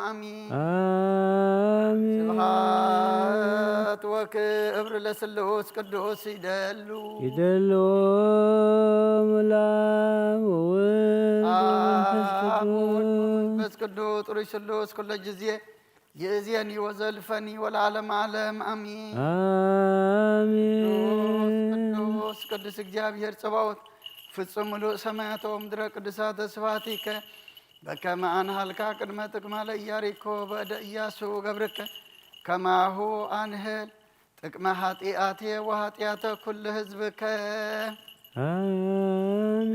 አሜን። አሜን። ስብሐት ወክብር ለስሉስ ቅዱስ ይደሉ። ይደልዎ ሙላ ወወልድ ወመንፈስ አብ ወወልድ ቅዱስ። ወመንፈስ ቅዱስ ጥሩይ ስሉስ ኩሎ ጊዜ ይእዜኒ ወዘልፈኒ ወለዓለም ዓለም አሜን። አሜን። ቅዱስ ቅዱስ ቅዱስ እግዚኣብሔር ጸባኦት ፍጹም ምሉእ ሰማያተ ወምድረ ቅዱሳተ ስብሐቲከ በከመ አንሃልካ ቅድመ ጥቅማ ለኢያሪኮ በእደ ኢያሱ ገብርከ ከማሁ አንህል ጥቅመ ኃጢአቴ ወኃጢአተ ኩሉ ህዝብከ። አሜን።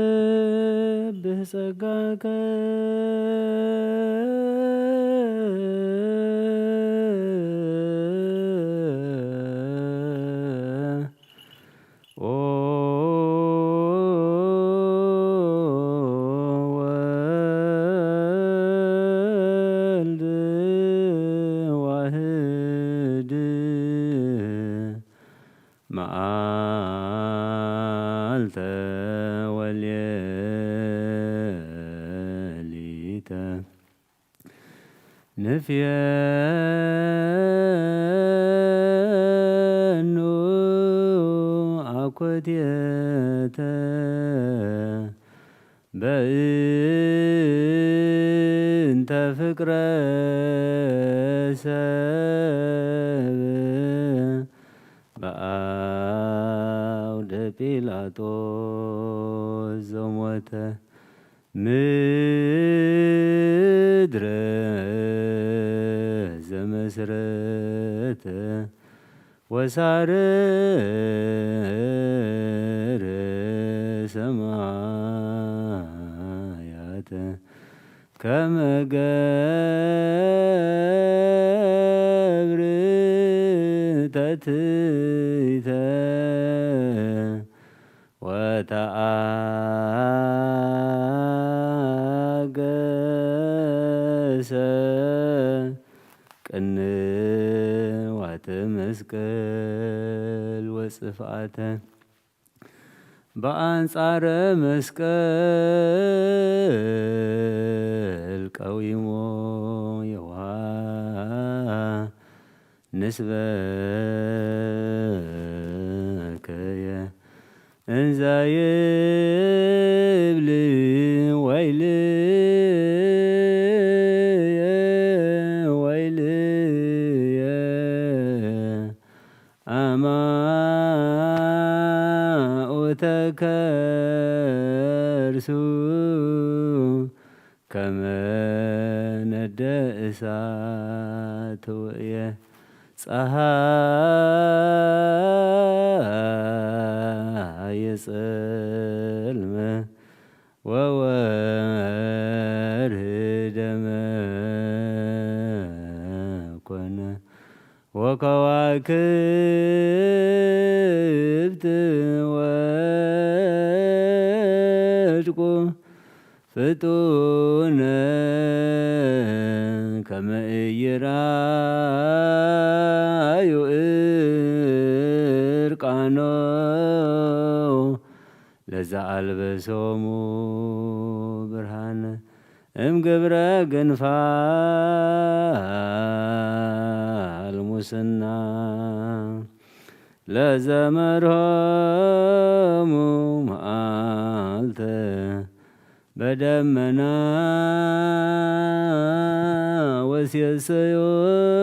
ተሴብህ ጸጋከ ኦ ወልድ ዋህድ መዓልተ ወሌሊተ ንፍየኑ አኮቴተ በእንተ ፍቅረ ሰብ በአውደ ጲላጦስ ዘሞተ ምድረ ዘመስረተ ወሳርር ሰማያተ ከመ ገብር ተትይተ ወተአገሰ ቅንዋተ መስቀል ወጽፍዓተ በአንጻረ መስቀል ቀዊሞ የውሃ ንስበከየ እንዘ ይብል ወይልየ ወይልየ አማኡተ ከርሱ ከመ ነደ እሳት ውእየ ፀሃየ ጽልመ ወወርህ ደመ ኮነ ወከዋክብት ወድቁ ፍጡነ ከመ ኢይርአዩ እርቃኖ ለዘአልበሶሙ ብርሃነ እምግብረ ግንፋል ሙስና ለዘመርሆሙ መዓልተ በደመና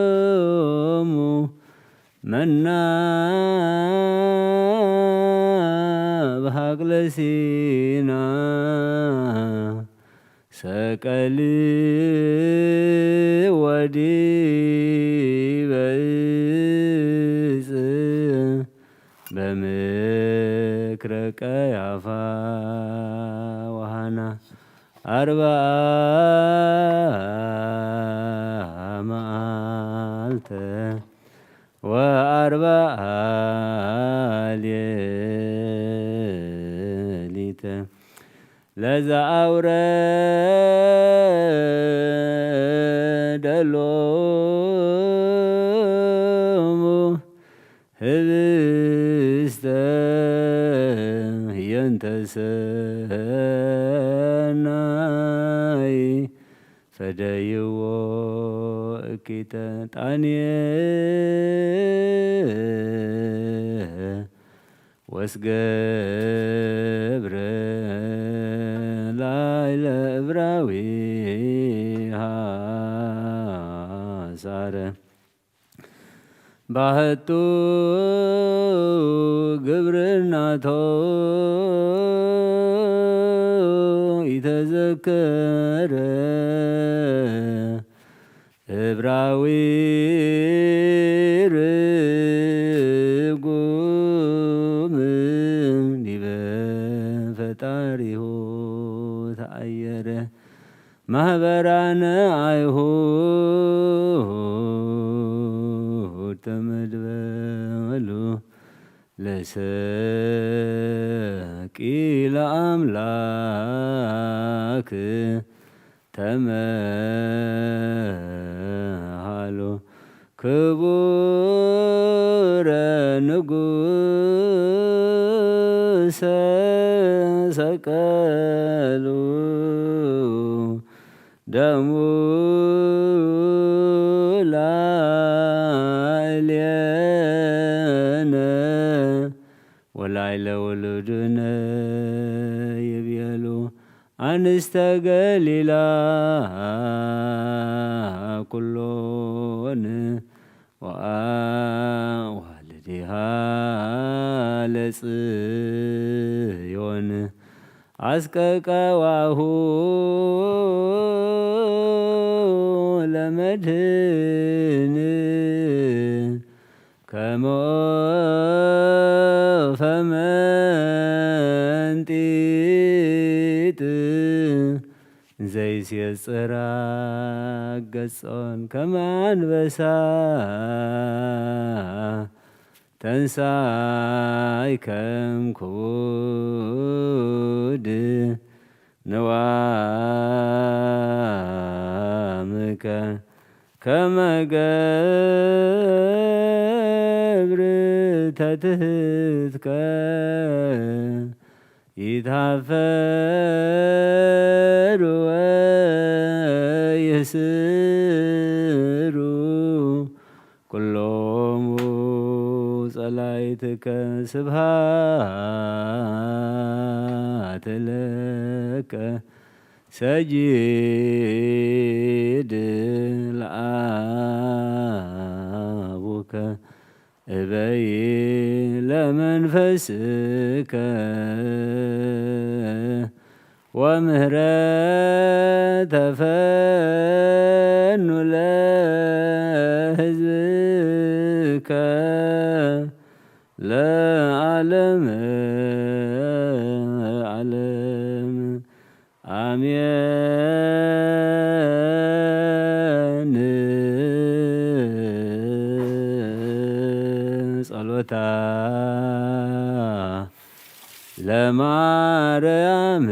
ወሴሰዮሙ መና በሃቅለ ሲና ሰቀል ወዲበ እጽ በምክረ ቀያፋ ወሃና አርብዓ መዓልተ ወአርብዓ ሌሊተ ለዘአውረ ሎሙ ህብስተ ህየንተ ሰናይ ፈደይዎ እኪተ ጣንየ ወስገብረ ላይለ እብራዊ ሃሳረ። ባሕቱ ግብርናቶ ኢተዘከረ እብራዊ ርጉም ዲበ ፈጣሪሁ ተኣየረ። ማህበራነ ኣይሁድ ተመድበሉ ለሰቂ ለኣምላክ ተመሃሉ ክቡረ ንጉሰ ሰቀሉ ደሙ ላዕሌነ ወላዕለ ውሉድነ ይቤሉ ኣንስተ ገሊላ ኩሎን ወኣዋልዲሃ ለጽዮን ኣስቀቀዋሁ ለመድህን ከመ ወፈ መንጢጥ ዘይሴጽራ ገጾን ከመ ኣንበሳ ተንሳይ ከም ክቡድ ንዋምከ ከመ ገብር ተትህትከ ይትሃፈሩ ወይህስሩ ኩሎሙ ጸላይትከ ስብሃት ለከ ሰጊድ ለአቡከ እበይ ለመንፈስከ ወምህረት ተፈኑ ለህዝብከ ለዓለም ዓለም። አሜን። ጸሎታ ለማርያም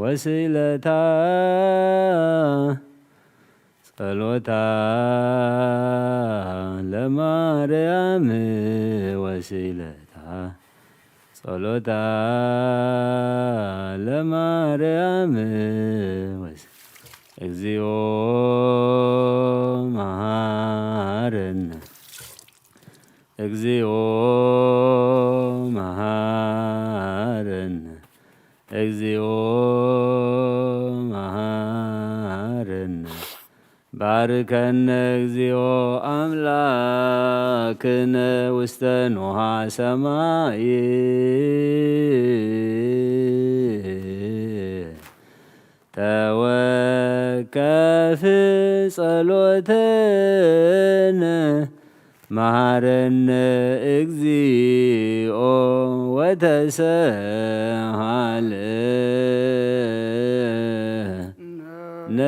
ወስእለታ ጸሎታ ለማርያም ወስእለታ ጸሎታ ለማርያም ወስ-፣ እግዚኦ መሃረነ። እግዚኦ መሃረነ። እግዚኦ መሃረነ። ባርከነ እግዚኦ አምላክነ ውስተ ኖሃ ሰማይ። ተወከፍ ጸሎተነ መሃረነ እግዚኦ ወተሰሃለነ።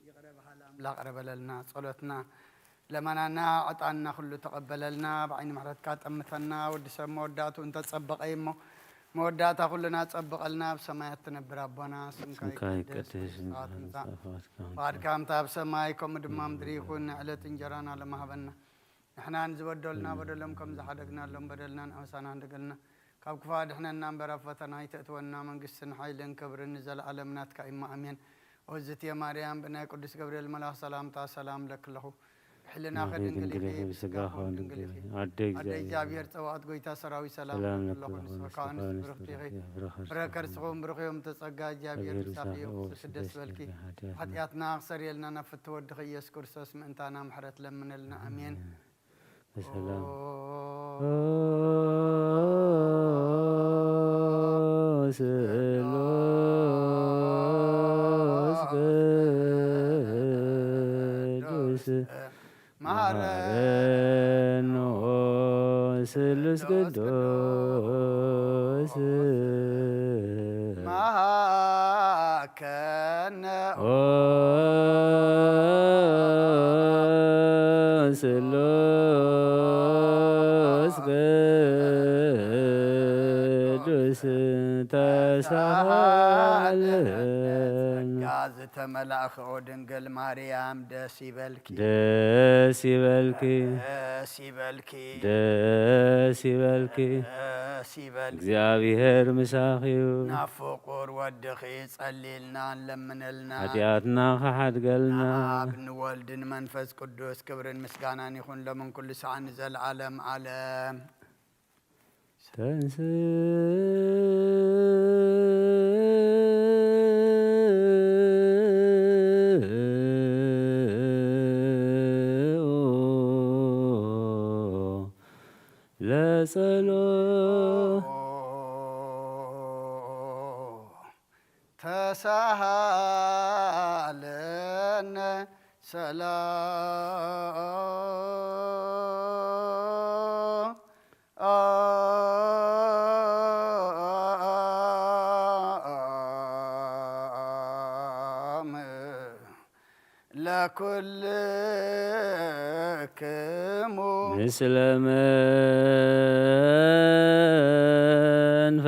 ይቕረ በሃሊ ኣምላኽ ይቕረ በለልና። ጸሎትና ለመናና ዕጣንና ኩሉ ተቐበለልና፣ ብዓይኒ ምሕረትካ ጠምተና። ወዲ ሰብ መወዳእቱ እንተጸበቐ እዩ እሞ፣ መወዳእታ ኩልና ጸብቐልና። ኣብ ሰማያት ትነብር ኣቦና፣ ስምካ ስምካ ይቀደስ፣ ይቀደስ፣ መንግስትኻ ትምጻእ፣ መንግስትኻ ትምጻእ፣ ፍቓድካ ከምታ ኣብ ሰማይ ከምኡ ድማ ኣብ ምድሪ ይኹን። ዕለት እንጀራና ሎሚ ሃበና። ንሕና ንዝበደሉና በደሎም ከም ዝሓደግናሎም በደልና ንኣበሳና ንደገልና። ካብ ክፉእ ኣድሕነና እምበር፣ ኣብ ፈተና ኣይተእትወና። መንግስትን ሓይልን ክብርን ንዘለኣለም ናትካ እዩ እሞ፣ ኣሜን። ኦዝትየ ማርያም፣ ብናይ ቅዱስ ገብርኤል መልኣኽ ሰላምታ ሰላም እለኪ ኣለኹ። ብሕልናኺ ኣሜን። ድንግል ኢኺ፣ ድንግል ኢኺ፣ ብስጋኺ ብስጋኺ እውን ድንግል ድንግል ኢኺ። ኢኺ። ኣዴ ኣዴ እግዚኣብሔር፣ እግዚኣብሔር ጸባኦት ጎይታ ሰራዊት ሰላም ሰላም እለኪ እለኪ ኣለኹ። ኣለኹ። ንስኺ ከኣ ኣንስቲ ንስኺ ብርኽቲ ኢኺ። ከኣ ብርኽቲ ኢኺ። ፍረ ከርስኺ እውን ብሩኽ እዩ፣ ተጸጋ እግዚኣብሔር እግዚኣብሔር ምሳኺ ምሳኺ እዩ። እዩ። ኦፍ ስደስ በልኪ። ስደስ በልኪ። ሓጢኣትና ክሰርየልና ናብ ፍትወ ወድኺ ኢየሱስ ክርስቶስ ምእንታና ምሕረት ለምነልና። ኣሜን። ኣሜን። በሰላም። ኦ። ስሉስ ቅዱስ መሐረነ። መሐረነ። ስሉስ ቅዱስ መሐረነ። ኦ ስሉስ ቅዱስ ተሳሃለነ። ጸጋ ዝተመላእኺ ኦ ድንግል ማርያም ደስ ይበልኪ። ደስ ይበልኪ። ደስ ይበልኪ። ደስ ይበልኪ። ደስ ይበልኪ። እግዚኣብሔር ምሳኺ እዩ። ናብ ፍቁር ወድኺ ጸልይልና ንለምነልና። ሓጢኣትና ክሓድገልና። ንኣብ ንወልድ ንመንፈስ ቅዱስ ክብርን ምስጋናን ይኹን ሎምን ኩሉ ሰዓት ንዘለዓለም ዓለም። ተንስኡ ለጸሎት። ተሳሃለነ ሰላም። ለኩልክሙ። ምስለ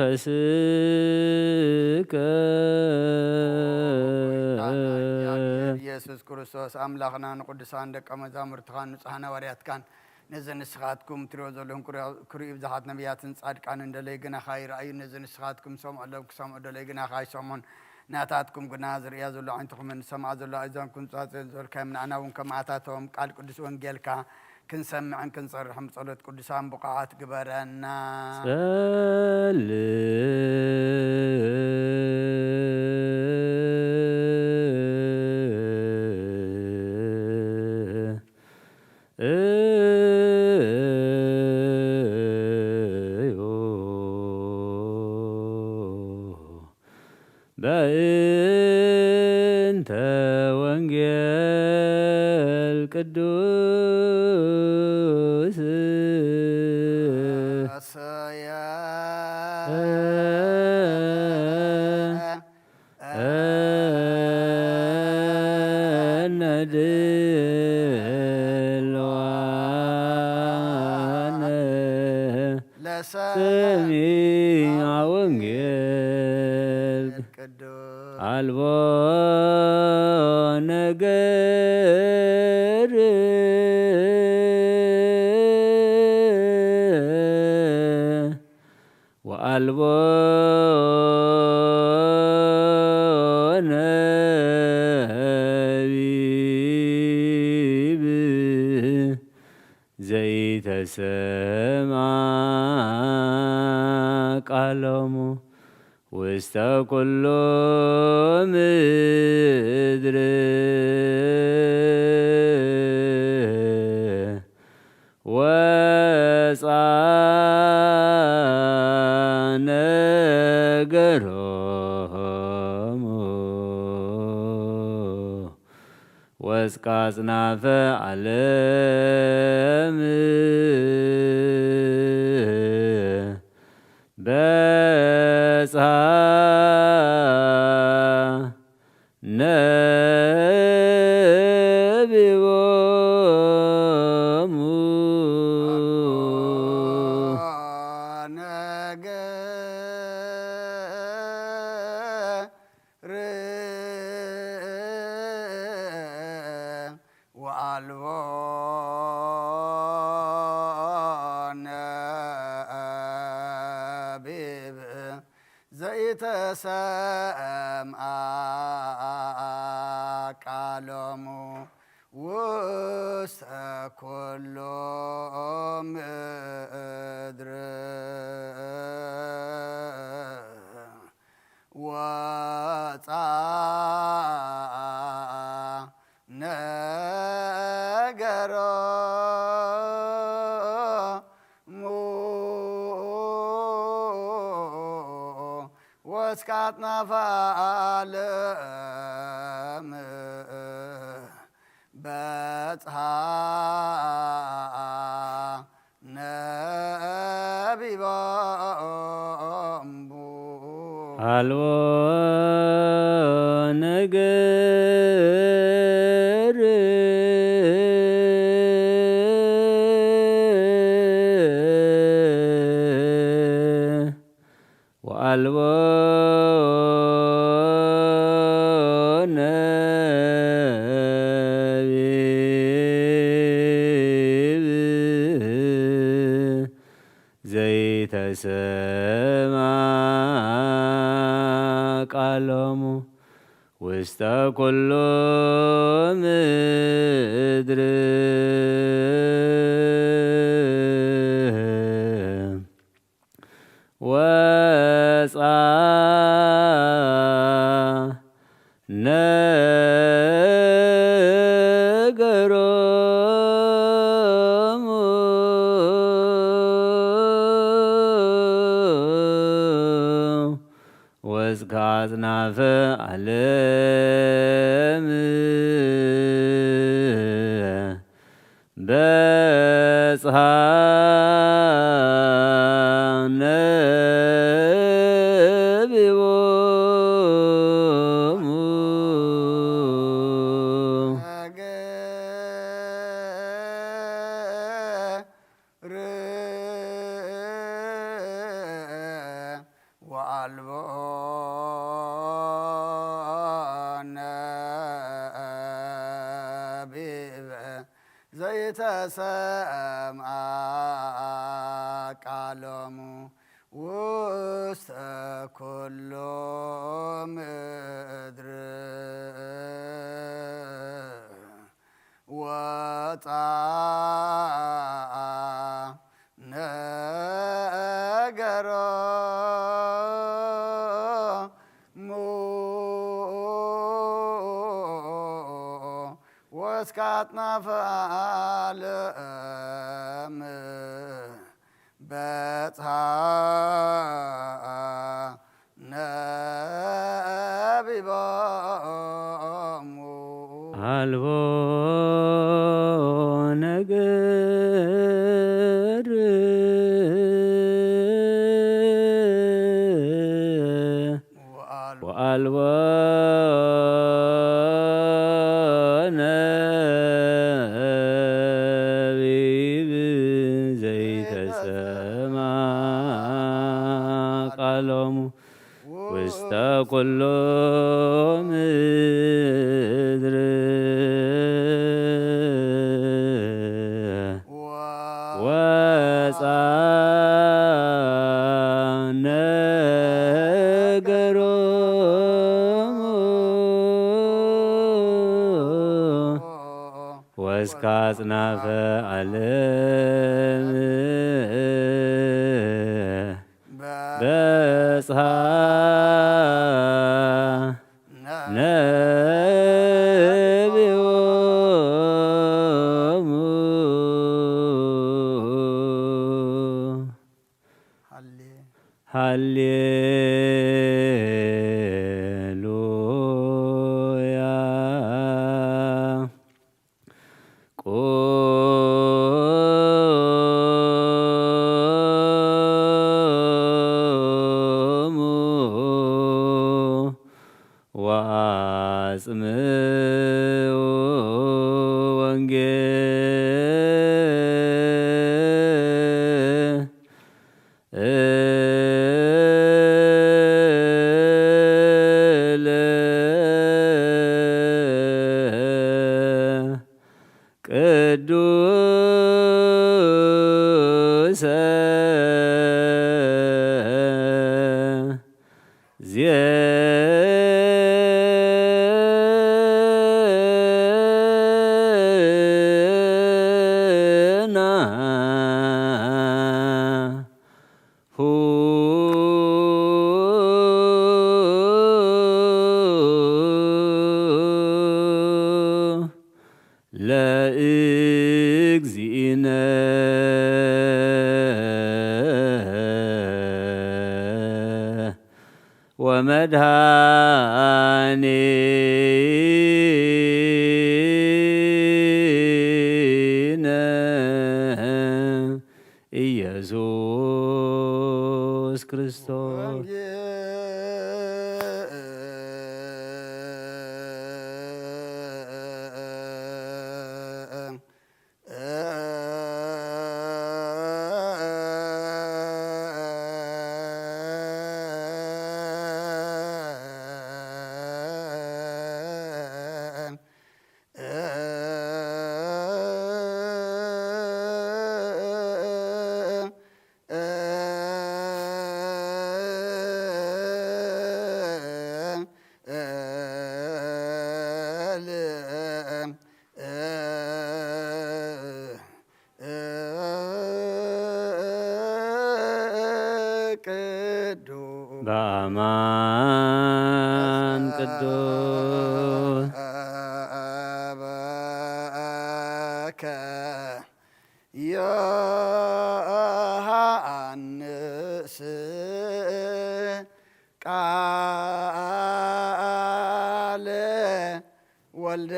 መንፈስከ። ኢየሱስ ክርስቶስ ኣምላኽና ንቅዱሳን ደቀ መዛሙርትኻን ንጹሓን ሃዋርያትካን ነዚ ንስኻትኩም ትሪኦ ዘለኹም ክሪኦ-፣ ክሪኡ ብዙሓት ነቢያትን ጻድቃንን ደለዩ ግናኻ ይረኣዩ። ነዚ ንስኻትኩም ሰምዑ ኣለዎም ክሰምዑ ደለዩ ግናኻ ኣይሰምዑን። ናታትኩም ግና ዝርእያ ዘሎ ዓይንትኹምን ዝሰምዓ ዘሎ ኣእዛንኩም ጻጸ ዝበልካዮም ንዓና እውን ከማኣታቶም ቃል ቅዱስ ወንጌልካ ክንሰምዕን ክንጸርሕን ብጸሎት ቅዱሳን ብቑዓት ግበረና። ጸልእ። በእንተ ወንጌል ቅዱስ። እነ ድልዋነ ለሰሚዐ ወንጌል ቅዱስ። አልቦ ነገር ወአልቦ ነቢብ ዘይተሰምዐ ቃሎሙ ውስተ ኩሉ ምድር። ወፃ ነገሮሙ ወስቃ አጽናፈ ዓለም በፃ ነቢቦ። ተሰምዓ ቃሎሙ ውስተ ኩሉ ምድር ወፃ ነገሮሙ ወስካጥናፈ ዓለም በጽሓ ነቢቦሙ። ኣልቦ ነገር ወአልቦ ነቢብ ዘይተሰማ ቃሎሙ ውስተ ኩሉ ምድር ወፃ ነገሮሙ ወስከ አጽናፈ ዓለም በጽሐ ነቢቦሙ። ወአልቦ ነቢብ ዘይተሰምዐ ቃሎሙ ውስተ ኩሉ ምድር ወፃ ነገሮሙ ወስከ አጽናፈ ዓለም በጽሐ ነቢቦሙ። አልቦ ነገር ወአልቦ ነቢብ ዘይተሰማ ቃሎሙ ውስተ ኩሉ ምድር ወፃ ነገሮሙ ወስከ አጽናፈ ዓለም በጽሐ ነቢቦሙ። ሃሌ ሃሌሉያ። ቁሙ ወአጽምዑ ወንጌል ሁ ለእግዚእነ ወመድኃኒነ ኢየሱስ ክርስቶስ። ቅዱስ በአማን ቅዱስ አባከ ዮሐንስ ቃለ ወልደ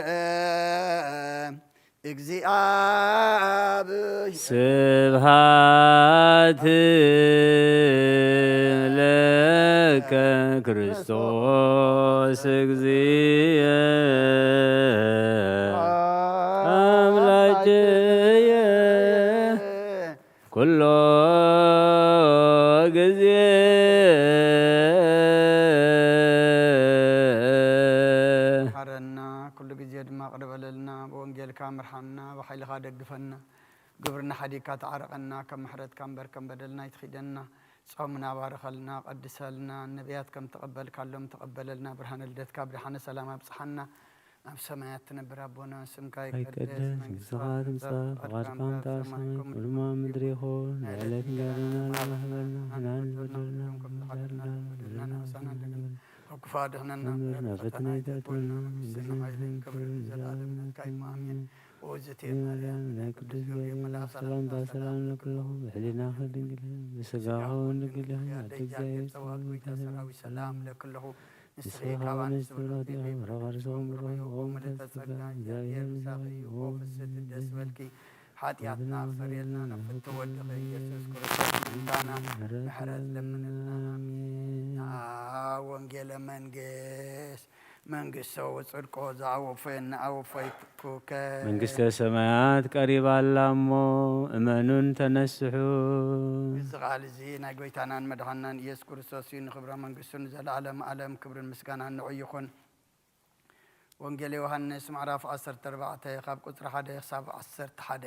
እግዚኣብሔር። ስብሐት ለከ ክርስቶስ እግዚእ አምላክየ ኩሎ ጊዜ። መሓረና፣ ኩሉ ግዜ ድማ ቅርበለልና፣ ብወንጌልካ ምርሓና፣ ብሓይልኻ ደግፈና፣ ግብርና ሓዲግካ ተዓረቐና፣ ከም ምሕረትካ እምበር ከም በደልና ኣይትኺደና። ጾምና ባርኸልና፣ ቀድሰልና፣ ነቢያት ከም ተቐበልካሎም ተቐበለልና፣ ብርሃነ ልደትካ ብደሓነ ሰላም ኣብጽሓና። ኣብ ሰማያት ትነብር ኣቦና፣ ስምካ ይቀደስ፣ ኣይቀደስ፣ መንግስትኻ መንግስትኻ ትምጻእ፣ ትምጻእ፣ ፍቓድካ ፍቓድካ ከም ኣብ ሰማይ ሰማይ ከምኡ ከምኡ ድማ ኣብ ምድሪ ይኹን። ናይ ዕለት ዕለት እንጀራና እንጀራና ሃበና፣ ንሕና ንበደልና ንበደልና፣ ከም ዝበደልና ንበደልና፣ ንበደልና፣ ንበደልና፣ ንበደልና፣ ካብ ክፉእ ኣድሕነና፣ እምበር ናብ ፈተና ኣይተእትወና፣ መንግስቲ ንዓይ ክብርን ዘለኣለም ናትካ እዩ። ኣሜን። ኦዝቴ ማርያም ናይ ቅዱስ ገብርኤል መልኣኽ ሰላምታ ሰላም ንብለኪ፣ ብሕሊናኺ ድንግል፣ ብስጋኺ እውን ድንግል ኢኺ። ኣደ እግዚኣብሔር ጸባኦት፣ ጎይታ ሰራዊት ሰላም እብለኪ ኣለኹ። ንስኺ ካብ ኣንስቲ ብሩኽቲ ኢኺ፣ ፍረ ከርሥኺ እውን ብሩኽ እዩ። ኦ ምልዕተ ጸጋ፣ እግዚኣብሔር ምሳኺ እዩ። ኦ ፍስሕቲ ደስ በልኪ፣ ሓጢኣትና ኣኽሰርየልና፣ ናብ ፍትሒ ወድኺ ኢየሱስ ክርስቶስ ምእንታና ምሕረት ለምንልና። ኣሜን። ንዓ ወንጌለ መንግስት መንግስቶ ወጽድቆ ዘአወፈየኒ አወፈይኩከ። መንግስተ ሰማያት ቀሪባ ኣላ እሞ እመኑን ተነስሑ። እዚ ቃል እዚ ናይ ጎይታናን መድሓናን ኢየሱስ ክርስቶስ እዩ። ንኽብረ መንግስቱ ንዘለዓለም ዓለም ክብርን ምስጋናን ንዑ ይኹን። ወንጌል ዮሃንስ ምዕራፍ ዓሰርተ ኣርባዕተ ካብ ቁጽሪ ሓደ ክሳብ ዓሰርተ ሓደ።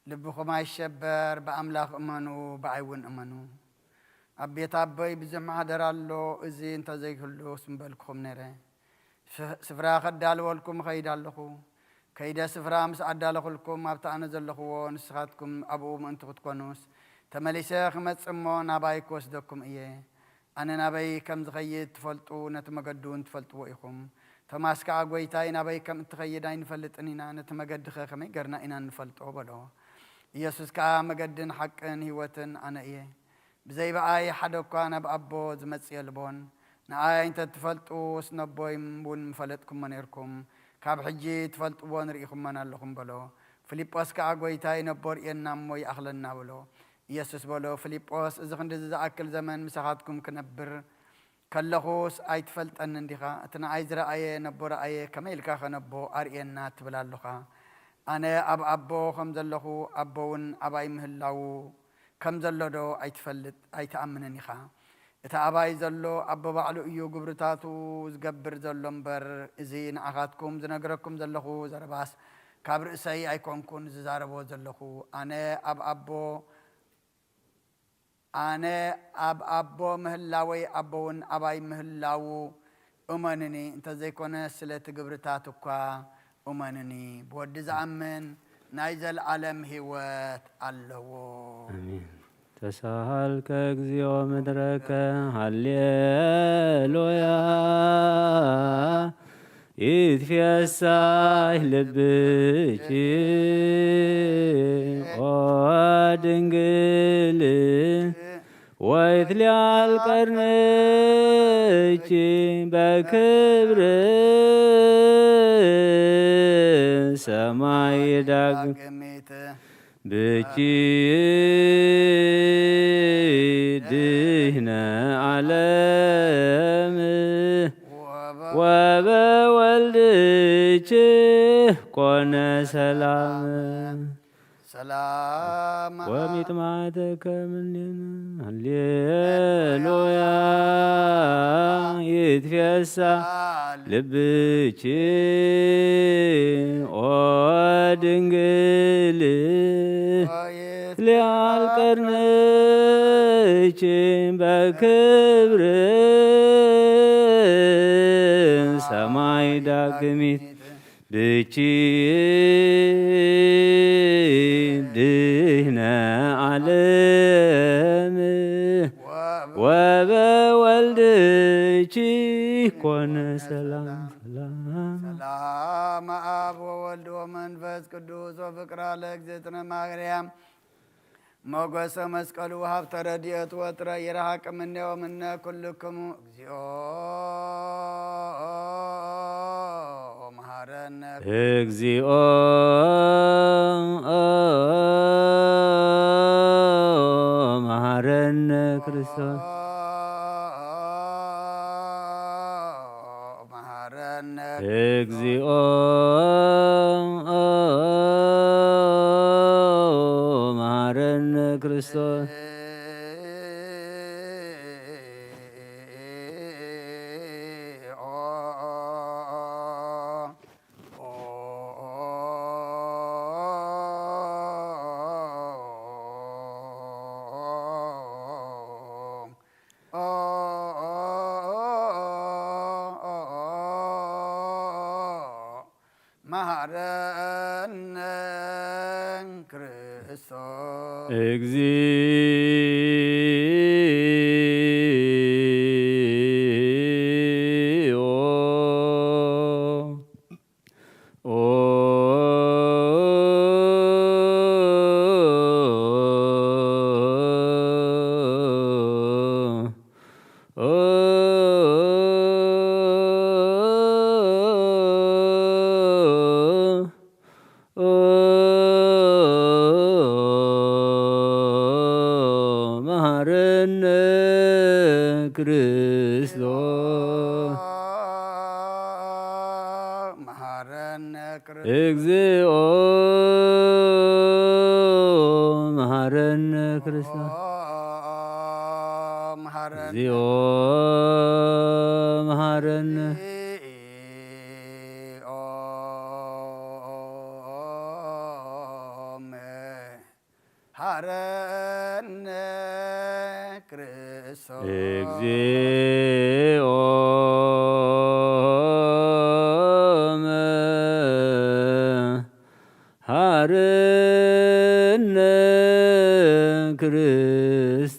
ልብኹም ኣይሸበር፣ ብኣምላኽ እመኑ፣ ብኣይ እውን እመኑ። ኣብ ቤት ኣቦይ ብዙሕ ማሕደር ኣሎ፣ እዚ እንተዘይህሉስ ምበልኩኹም ነይረ። ስ-፣ ስፍራ ከዳልወልኩም እኸይድ ኣለኹ። ከይደ ስፍራ ምስ ኣዳለኹልኩም፣ ኣብቲ ኣነ ዘለኹዎ ንስኻትኩም ኣብኡ ምእንቲ ክትኮኑስ፣ ተመሊሰ ክመጽእ እሞ ናባይ ክወስደኩም እየ። ኣነ ናበይ ከም ዝኸይድ ትፈልጡ፣ ነቲ መገዱ እውን ትፈልጥዎ ኢኹም። ቶማስ ከኣ፣ "ጐይታይ፣ ናበይ ከም እትኸይድ ኣይንፈልጥን ኢና፣ ነቲ መገድኸ ከመይ ገርና ኢና እንፈልጦ?" በሎ። ኢየሱስ ከኣ፣ "መገድን ሓቅን ህይወትን ኣነ እየ። ብዘይ ብኣይ ሓደ እኳ ናብ ኣቦ ዝመጽእ የልቦን። ንኣይ እንተ ትፈልጡስ ነቦይ እውን ምፈለጥኩሞ ነይርኩም። ካብ ሕጂ ትፈልጥዎን ርኢኹሞን ኣለኹም" በሎ። ፊልጶስ ከኣ፣ "ጐይታይ፣ ነቦ ርእየና እሞ ይኣኽለና" በሎ። ኢየሱስ በሎ፣ "ፊልጶስ፣ እዚ ክንድዚ ዝኣክል ዘመን ምሳኻትኩም ክነብር ከለኹስ ኣይትፈልጠንን ዲኻ? እቲ ንኣይ ዝረኣየ ነቦ ረኣየ፣ ከመይ ኢልካኸ ነቦ ኣርእየና ትብል ኣሎኻ? ኣነ ኣብ ኣቦ ከም ዘለኹ፣ ኣቦ እውን ኣባይ ምህላዉ ከም ዘሎ ዶ ኣይትፈልጥ፣ ኣይትኣምንን ኢኻ? እቲ ኣባይ ዘሎ ኣቦ ባዕሉ እዩ ግብርታቱ ዝገብር ዘሎ እምበር፣ እዚ ንዓኻትኩም ዝነግረኩም ዘለኹ ዘረባስ ካብ ርእሰይ ኣይኮንኩን ዝዛረቦ ዘለኹ። ኣነ ኣብ ኣቦ፣ ኣነ ኣብ ኣቦ ምህላወይ፣ ኣቦ እውን ኣባይ ምህላዉ እመኑኒ፣ እንተዘይኮነ ስለቲ ግብርታት እኳ እመኑኒ። ብወዲ ዝኣምን ናይ ዘለዓለም ህይወት ኣለዎ። ኣሜን። ተሳሃልከ እግዚኦ ምድረከ፣ ሃሌሉያ። ይትፌሳህ ልብኪ ኦ ድንግል፣ ወይትሊዓል ቀርንኪ በክብር ሰማይ ዳግም። ግሚት ብኪ ድህነ ዓለም፣ ወበወልድኪ ኮነ ሰላም። ሰላም ወሚጥማተከ ምኔነ። ሃሌሉያ። ይትፌሳ ልብኪ ኦ ድንግል፣ ሊዓል ቀርንኪ በክብር ሰማይ ዳግሚት። ብኪ ድህነ ዓለም፣ ወበወልድኪ ኮነ ሰላም። ሰላም ሰላም አብ ወወልድ ወመንፈስ ቅዱስ ወፍቅራ ለእግዝእትነ ማርያም ሞገሰ መስቀሉ ሀብተ ረድኤት ወጥረ ይርሃቅ እምኔ ወእምነ ኩልክሙ። እግዚኦ መሐረነ። እግዚኦ መሐረነ ክርስቶስ። መሐረነ። እግዚኦ መሐረነ ክርስቶስ። መሐረነ ክርስቶስ። እግዚኦ ኦ ኦ መሐረነ ክርስቶስ። መሐረነ ክርስቶስ። እግዚኦ መሐረነ ክርስቶስ። መሐረነ እግዚኦ መሐረነ። እግዚኦ መሐረነ ክርስቶስ። እግዚኦ መሐረነ ክርስቶስ።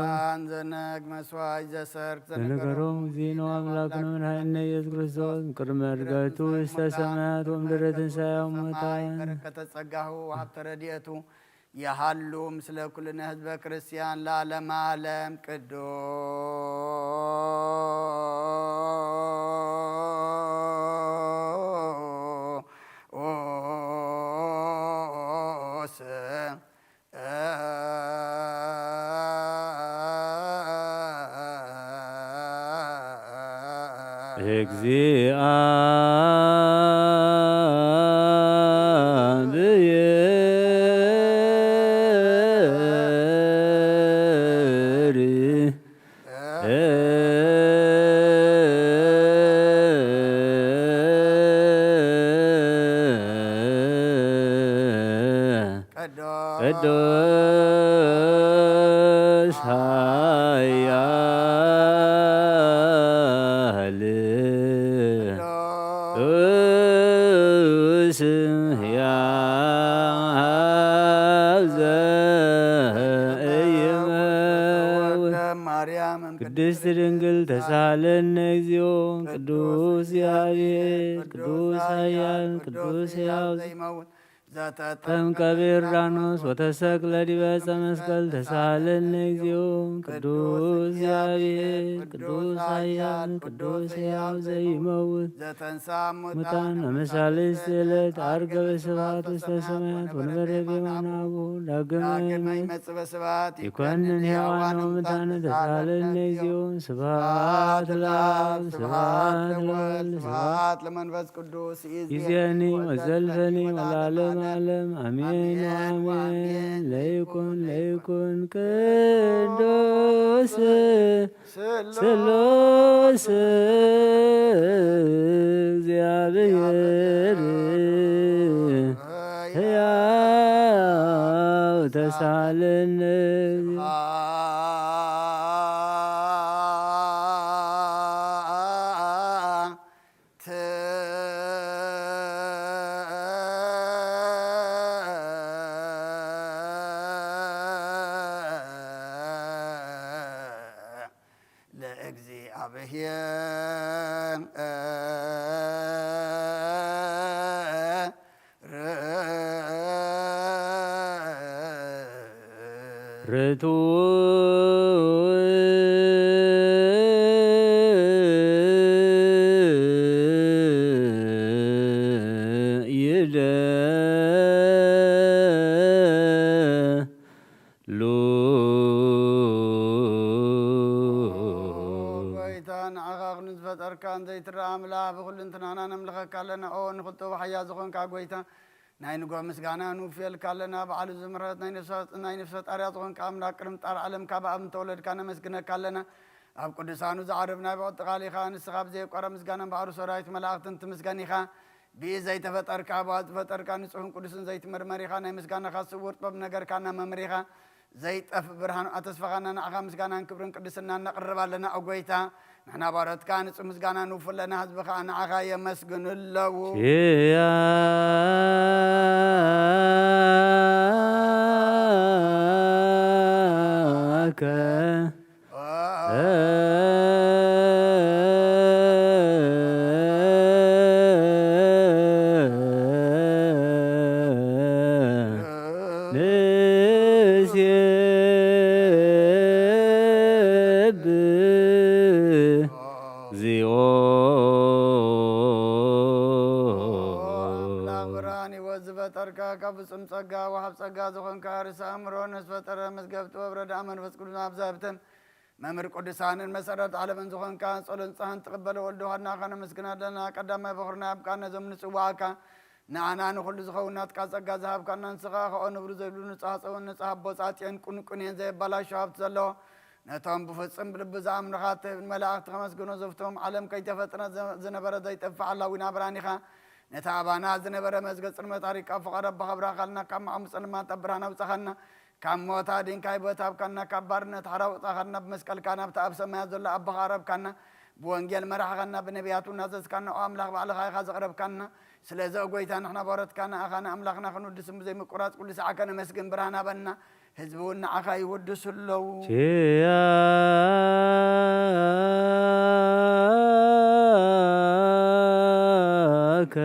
ጣን ዘነግ መስዋዕት ዘሰርክ ዘነገሮም ዘነገሮም እግዚእነ አምላክነ መድኃኒነ ኢየሱስ ክርስቶስ ቅድመ እርገቱ ውስተ ሰማያት ወምድረ ትንሣኤሁ እሙታን። በረከተ ጸጋሁ ወሀብተ ረድኤቱ የሃሉ ምስለ ኩልነ ህዝበ ክርስቲያን ለዓለመ ዓለም። ቅዱስ እግዚአብሔር ቅዱስ ኃያል ቅዱስ ሕያው ቅድስት ድንግል ተሳለነ እግዚኦ። ቅዱስ እግዚአብሔር፣ ቅዱስ ኃያል፣ ቅዱስ ሕያው ዘይመውት ዘተጠምቀ በዮርዳኖስ ወተሰቅለ ዲበ ዕፀ መስቀል ተሳለነ እግዚኦ። ቅዱስ እግዚአብሔር፣ ቅዱስ ኃያል፣ ቅዱስ ሕያው ዘይመውት ዘተንሳ ሙታን አመሳልስት ዕለት አርገ በስብሐት ውስተ ሰማያት ወንበረ በየማነ አቡ። ዳግመ ይመጽእ በስብሐት ይኮንን ሕያዋን ወሙታን ተሳለነ እግዚኦ። ስብሐት ለአብ፣ ስብሐት ለወልድ፣ ስብሐት ለመንፈስ ቅዱስ ይእዜኒ ወዘልፈኒ ወለዓለመ ዓለም። አሜን ወአሜን። ለይኩን ለይኩን ቅዱስ ስሉስ እግዚአብሔር ሕያው ተሳለነ። ለእግዚአብሔር ርቱ ይደ ሉ። ጎይታ፣ ንዓኻ ክንዝፈጠርካን ዘይትረኣ ኣምላኽ፣ ብኹልንትናና ነምልኸካ ኣለና። ኦ፣ ንኽልተ ወሓያ ዝኾንካ ጎይታ፣ ናይ ንጎ ምስጋና ንውፍየልካ ኣለና። በዓሉ ዝምረት ናይ ነፍሰ-፣ ናይ ነፍሰ ጣርያ ዝኾንካ ኣምላኽ፣ ቅድሚ ጣር ዓለም ካብ ኣብ እንተወለድካ ነመስግነካ ኣለና። ኣብ ቅዱሳኑ ዝዓርብ ናይ ብቕጥቃል ኢኻ። ንስኻ ብዘየቋረ ምስጋናን ባዕሩ ሰራዊት መላእኽትን ትምስገን ኢኻ። ብኢ ዘይተፈጠርካ፣ ብኣ ዝፈጠርካ፣ ንጹሕን ቅዱስን ዘይትመርመር ኢኻ። ናይ ምስጋናኻ ስውር ጥበብ ነገርካና መምህር ኢኻ። ዘይጠፍእ ብርሃን ኣተስፋኻና ንዓኻ ምስጋናን ክብርን ቅድስናን ነቕርብ ኣለና። ኦ ጎይታ፣ ንሕና ባሮትካ ንጹህ ምስጋና ንውፉ ኣለና፣ ህዝቢ ኸኣ ንዓኻ የመስግኑ ኣለዉ። ኪያከ ንሴብህ እግዚኦ። ኣምላኽ ብርሃን ህይወት ዝፈጠርካ፣ ካብ ፍጹም ጸጋ ወሃብ ጸጋ ዝኾንካ፣ ርእሰ ኣእምሮ ንዝፈጠረ፣ መዝገብ ጥበብ ረድኣ መንፈስ ቅዱስ ኣብዛ ህብተን መምህር ቅዱሳንን መሰረት ዓለምን ዝኾንካ፣ ጸሎን ጸሃን ትቕበል ወልድኻ እናኻ ነመስግን ኣለና። ቀዳማይ በኹርና ኣብቃ ነዞም ንጽዋዕካ፣ ንኣና ንኹሉ ዝኸውን ናትካ ጸጋ ዝሃብካና፣ ንስኻ ከኦ ንብሩ ዘይብሉ ንጹሃ ጸውን ንጹሃ ቦጻጽየን ቁንቁንየን ዘየባላሹ ሃብቲ ዘለዎ፣ ነቶም ብፍጹም ብልቢ ዝኣምኑኻ እትህብ ንመላእኽቲ ከመስግኖ ዘፍቶም ዓለም ከይተፈጥረ ዘ-፣ ዝነበረ ዘይጠፍእ ኣላዊና ብርሃን ኢኻ። ነቲ ኣባና ዝነበረ መዝገ ጽልመት ኣሪካ ፍቓድ ኣቦኻ ብራኻልና፣ ካብ መዓሙጸ ልማት ኣብ ብርሃን ኣውጻኻና። ካብ ሞት ኣድንካ ህይወት ሃብካና፣ ካብ ባርነት ሓራ ኣውጻኻና፣ ብመስቀልካ ናብቲ ኣብ ሰማያት ዘሎ ኣቦኻ ኣቕረብካና። ብወንጌል መራሕኻና፣ ብነቢያት እውን ኣዘዝካና። ኦ ኣምላኽ፣ ባዕልኻ ኢኻ ዘቕረብካና። ስለዚ ኦ ጎይታ፣ ንሕና ባሮትካ ንኣኻ ንኣምላኽና ክንውድስ ብዘይምቁራጽ ኩሉ ሰዓት ከነመስግን ብርሃን ሃበና። ህዝቢ እውን ንዓኻ ይውድሱ ኣለዉ። ኪያከ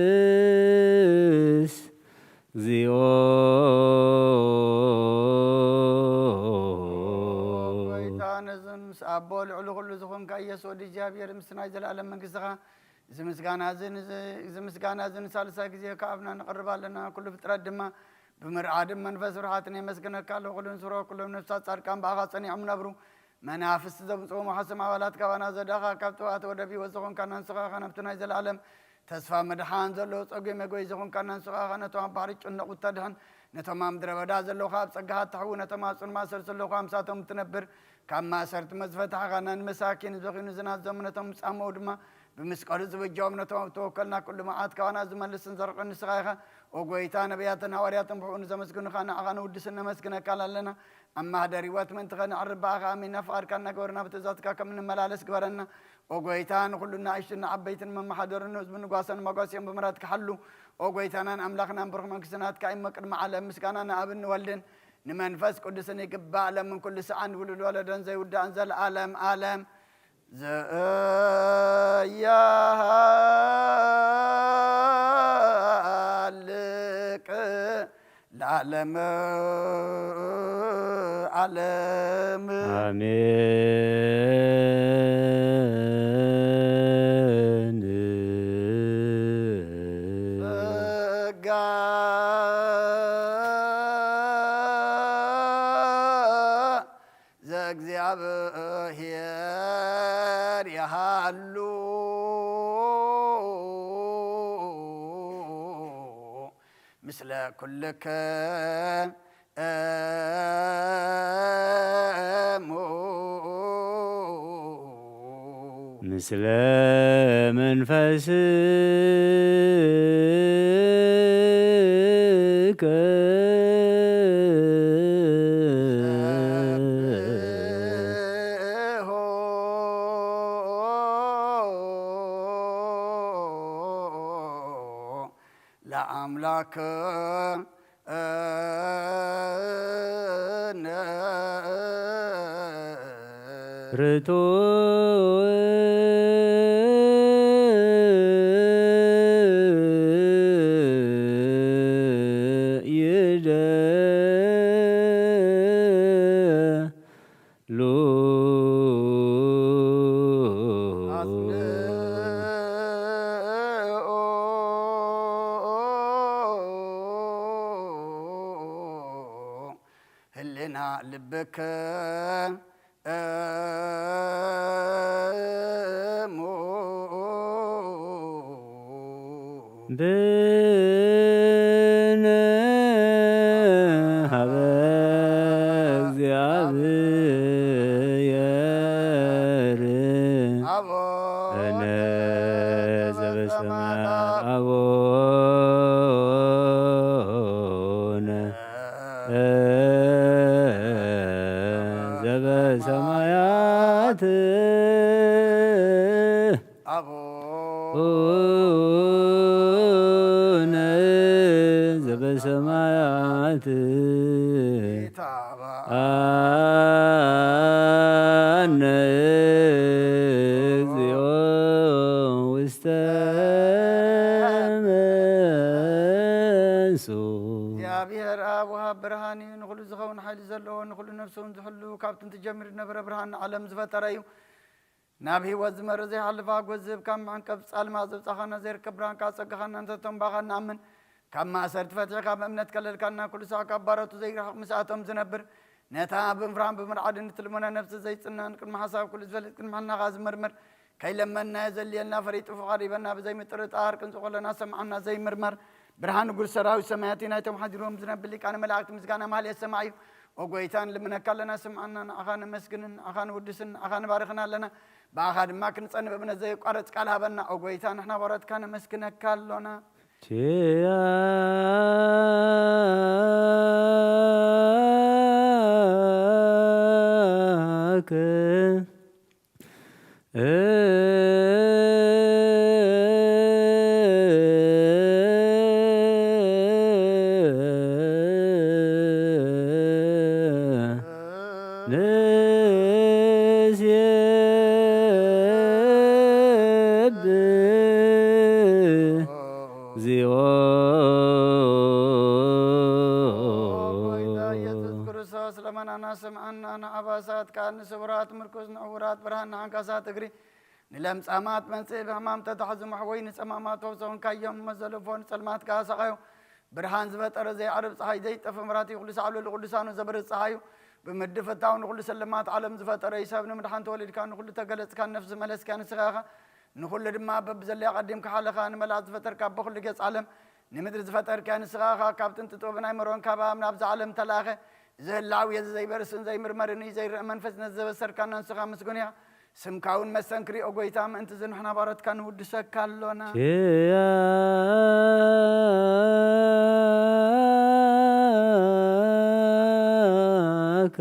ንዌድስ እግዚኦ። ጎይታ፣ ነዚ ምስ ኣቦ ልዕሊ ኩሉ ዝኾንካ ኢየሱስ ወዲ እግዚኣብሔር፣ ምስቲ ናይ ዘለኣለም መንግስትኻ፣ እዚ ምስጋና እዚ ንዚ-፣ እዚ ምስጋና እዚ ንሳልሳይ ግዜ ካብ ኣብና ነቕርብ ኣለና። ኩሉ ፍጥረት ድማ ብምርዓድን መንፈስ ርሓትን የመስግነካ ኣሎ። ኩሉ ንስሮ፣ ኩሎም ነፍሳት ጻድቃን ብኣኻ ጸኒዖም ነብሩ። መናፍስቲ ዘምጽኦም ሓሰም ኣባላት ካባና ዘዳኻ፣ ካብ ጥዋት ወደብ ህይወት ዝኾንካና ንስኻ ኢኻ። ነብቲ ናይ ዘለኣለም ተስፋ መድሓን ዘለዎ ጸጉ መጎይ ዝኾንካና ንስኻ ኢኻ። ነቶም ኣብ ባሕሪ ጭነቑ እተድሕን፣ ነቶም ኣብ ምድረ በዳ ዘለዉ ኣብ ጸጋኻ እተሕዊ፣ ነቶም ኣብ ጽልማት ሰልሲ ዘለዉ ምሳቶም እትነብር፣ ካብ ማእሰርቲ መዝፈታሕኻና፣ ንመሳኪን ህዝቢ ኺኑ ዝናዘሙ ነቶም ዝጻመዉ ድማ ብምስቀሉ ዝበጃዎም ነቶም ኣብ ተወከልና ኩሉ መዓት ካባና ዝመልስን ዘርቅን ንስኻ ኢኻ። ኦ ጎይታ፣ ነቢያትን ሃዋርያትን ብሕኡ ንዘመስግኑኻ ንዓኻ ንውድስን ነመስግነካ ኣለና። ኣብ ማህደር ህይወት ምእንቲ ኸነዕርብ ብኣኻ ኣሚንና ፍቓድካ እናገበርና ብትእዛዝካ ከም እንመላለስ ግበረና። ኦ ጎይታ፣ ንኹሉ ንኣሽቱን ንዓበይትን መመሓደርን ንህዝቡ ንጓሰን መጓስኦም ብምሕረትካ ሓሉ። ኦ ጎይታናን ኣምላኽናን ብሩኽ መንግስቲ ናትካ እዩ። እሞ ቅድሚ ዓለም ምስጋና ንኣብን ንወልድን ንመንፈስ ቅዱስን ይግባእ፣ ለምን ኩሉ ሰዓን ውሉድ ወለደን ዘይውዳእን ዘለዓለም ዓለም። ዘያሃልቅ ለዓለመ ዓለም። ኣሜን። ጸጋ ዘእግዚኣብሔር ይሃሉ ምስለ ኩልክን እሙ። ምስለ መንፈስከ። ሰብሖ ለአምላክ እነ። ርቱዕ ይደሉ። አጽንኦ ህልና ልብከ እሙ። ብነ ሀበ እግዚአብሔር አቡነ ዘበሰማያት። አቡነ ዘበሰማያት። አቡነ ዘበሰማያት። አነ እግዚኦ ውስተ መንሱ። እግዚኣብሔር ኣብ ወሃብ ብርሃን እዩ፣ ንኹሉ ዝኸውን ሓይሊ ዘለዎ፣ ንኹሉ ነፍሱ እውን ዝሕሉ፣ ካብ ጥንቲ ጀሚሩ ዝነበረ ብርሃን ንዓለም ዝፈጠረ እዩ። ናብ ህይወት ዝመርእ ዘይሓልፍ ሓጎስ ዝህብ፣ ካብ መዕንቀፍ ጻልማ ዘብጻኻና ዘይርከብ ብርሃንካ ጸጋኻና እንተተንባኻ ንኣምን። ካብ ማእሰርቲ ፈቲሕካ ብእምነት ከለልካና፣ ኩሉ ሳዕ ካብ ባሮቱ ዘይርሕቕ ምስኣቶም ዝነብር፣ ነታ ብምፍራን ብምርዓድን እትልሙና ነፍሲ ዘይጽነን ቅድሚ ሓሳብ ኩሉ ዝፈልጥ ቅድሚ ሕልናኻ ዝምርምር፣ ከይለመንናዮ ዘልየልና ፈሪጡ ፍቓድ ይበና ብዘይምጥርጣር ክንጽቆ ኣለና ሰምዓና ዘይምርመር ብርሃን ንጉስ ሰራዊት ሰማያት እዩ። ናይቶም ሓዲሮም ዝነብር ሊቃነ መላእክት ምስጋና ማህሌት ሰማይ እዩ። ኦ ጎይታ ንልምነካ ኣለና ስምዓና፣ ንዓኻ ነመስግንን ንዓኻ ንውድስን ንዓኻ ንባርኽን ኣለና። ብኣኻ ድማ ክንጸንብ እምነት ዘየቋረጽ ቃል ሃበና። ኦ ጎይታ ንሕና ባሮትካ ነመስግነካ ኣሎና። ኪያከ ንሴብሕ እግዚኦ። ኦ ጎይታ ኢየሱስ ክርስቶስ፣ ለመናና ስምዓና፣ ንዓባሳት ቃል፣ ንስውራት ምርኩስ፣ ንዕውራት ብርሃን፣ ንዓንካሳት እግሪ፣ ንለምጻማት መንጽሂ፣ ብሕማም ተታሕዙ መሕወይ፣ ንጸማማት ፈውሲ ኾንካዮም፣ መዘለፎ ንጸልማት ከኣ ሰቓዮ። ብርሃን ዝፈጠረ ዘይዓርብ ጸሓይ፣ ዘይጠፍእ መብራህቲ፣ ኩሉ ሳዕ ኣብ ልዕሊ ቅዱሳኑ ዘብርህ ጸሓዩ፣ ብምድፍታው ንኹሉ ሰለማት ዓለም ዝፈጠረ እዩ። ሰብ ንምድሓን ተወሊድካ፣ ንኹሉ ተገለጽካ፣ ነፍሲ ዝመለስካ ንስኻ ኢኻ። ንኹሉ ድማ በብዘለያ ቀዲምካ ሓለኻ፣ ንመላእክት ዝፈጠርካ፣ በኹሉ ገጽ ዓለም ንምድሪ ዝፈጠርካ ንስኻ ኢኻ። ካብ ጥንቲ ጥበብን ኣይምሮን ካብ ኣብ ናብዛ ዓለም ተላእኸ። እዚ ህላው እዚ ዘይበርስን ዘይምርመርን እዩ፣ ዘይረአ መንፈስ ነዚ ዘበሰርካና ንስኻ ምስጉን ኢኻ። ስምካ እውን መስተንክር እዩ፣ ኦ ጐይታ፣ ምእንቲ እዚ ንሕና ባሮትካ ንውድሰካ ኣሎና። ኪያከ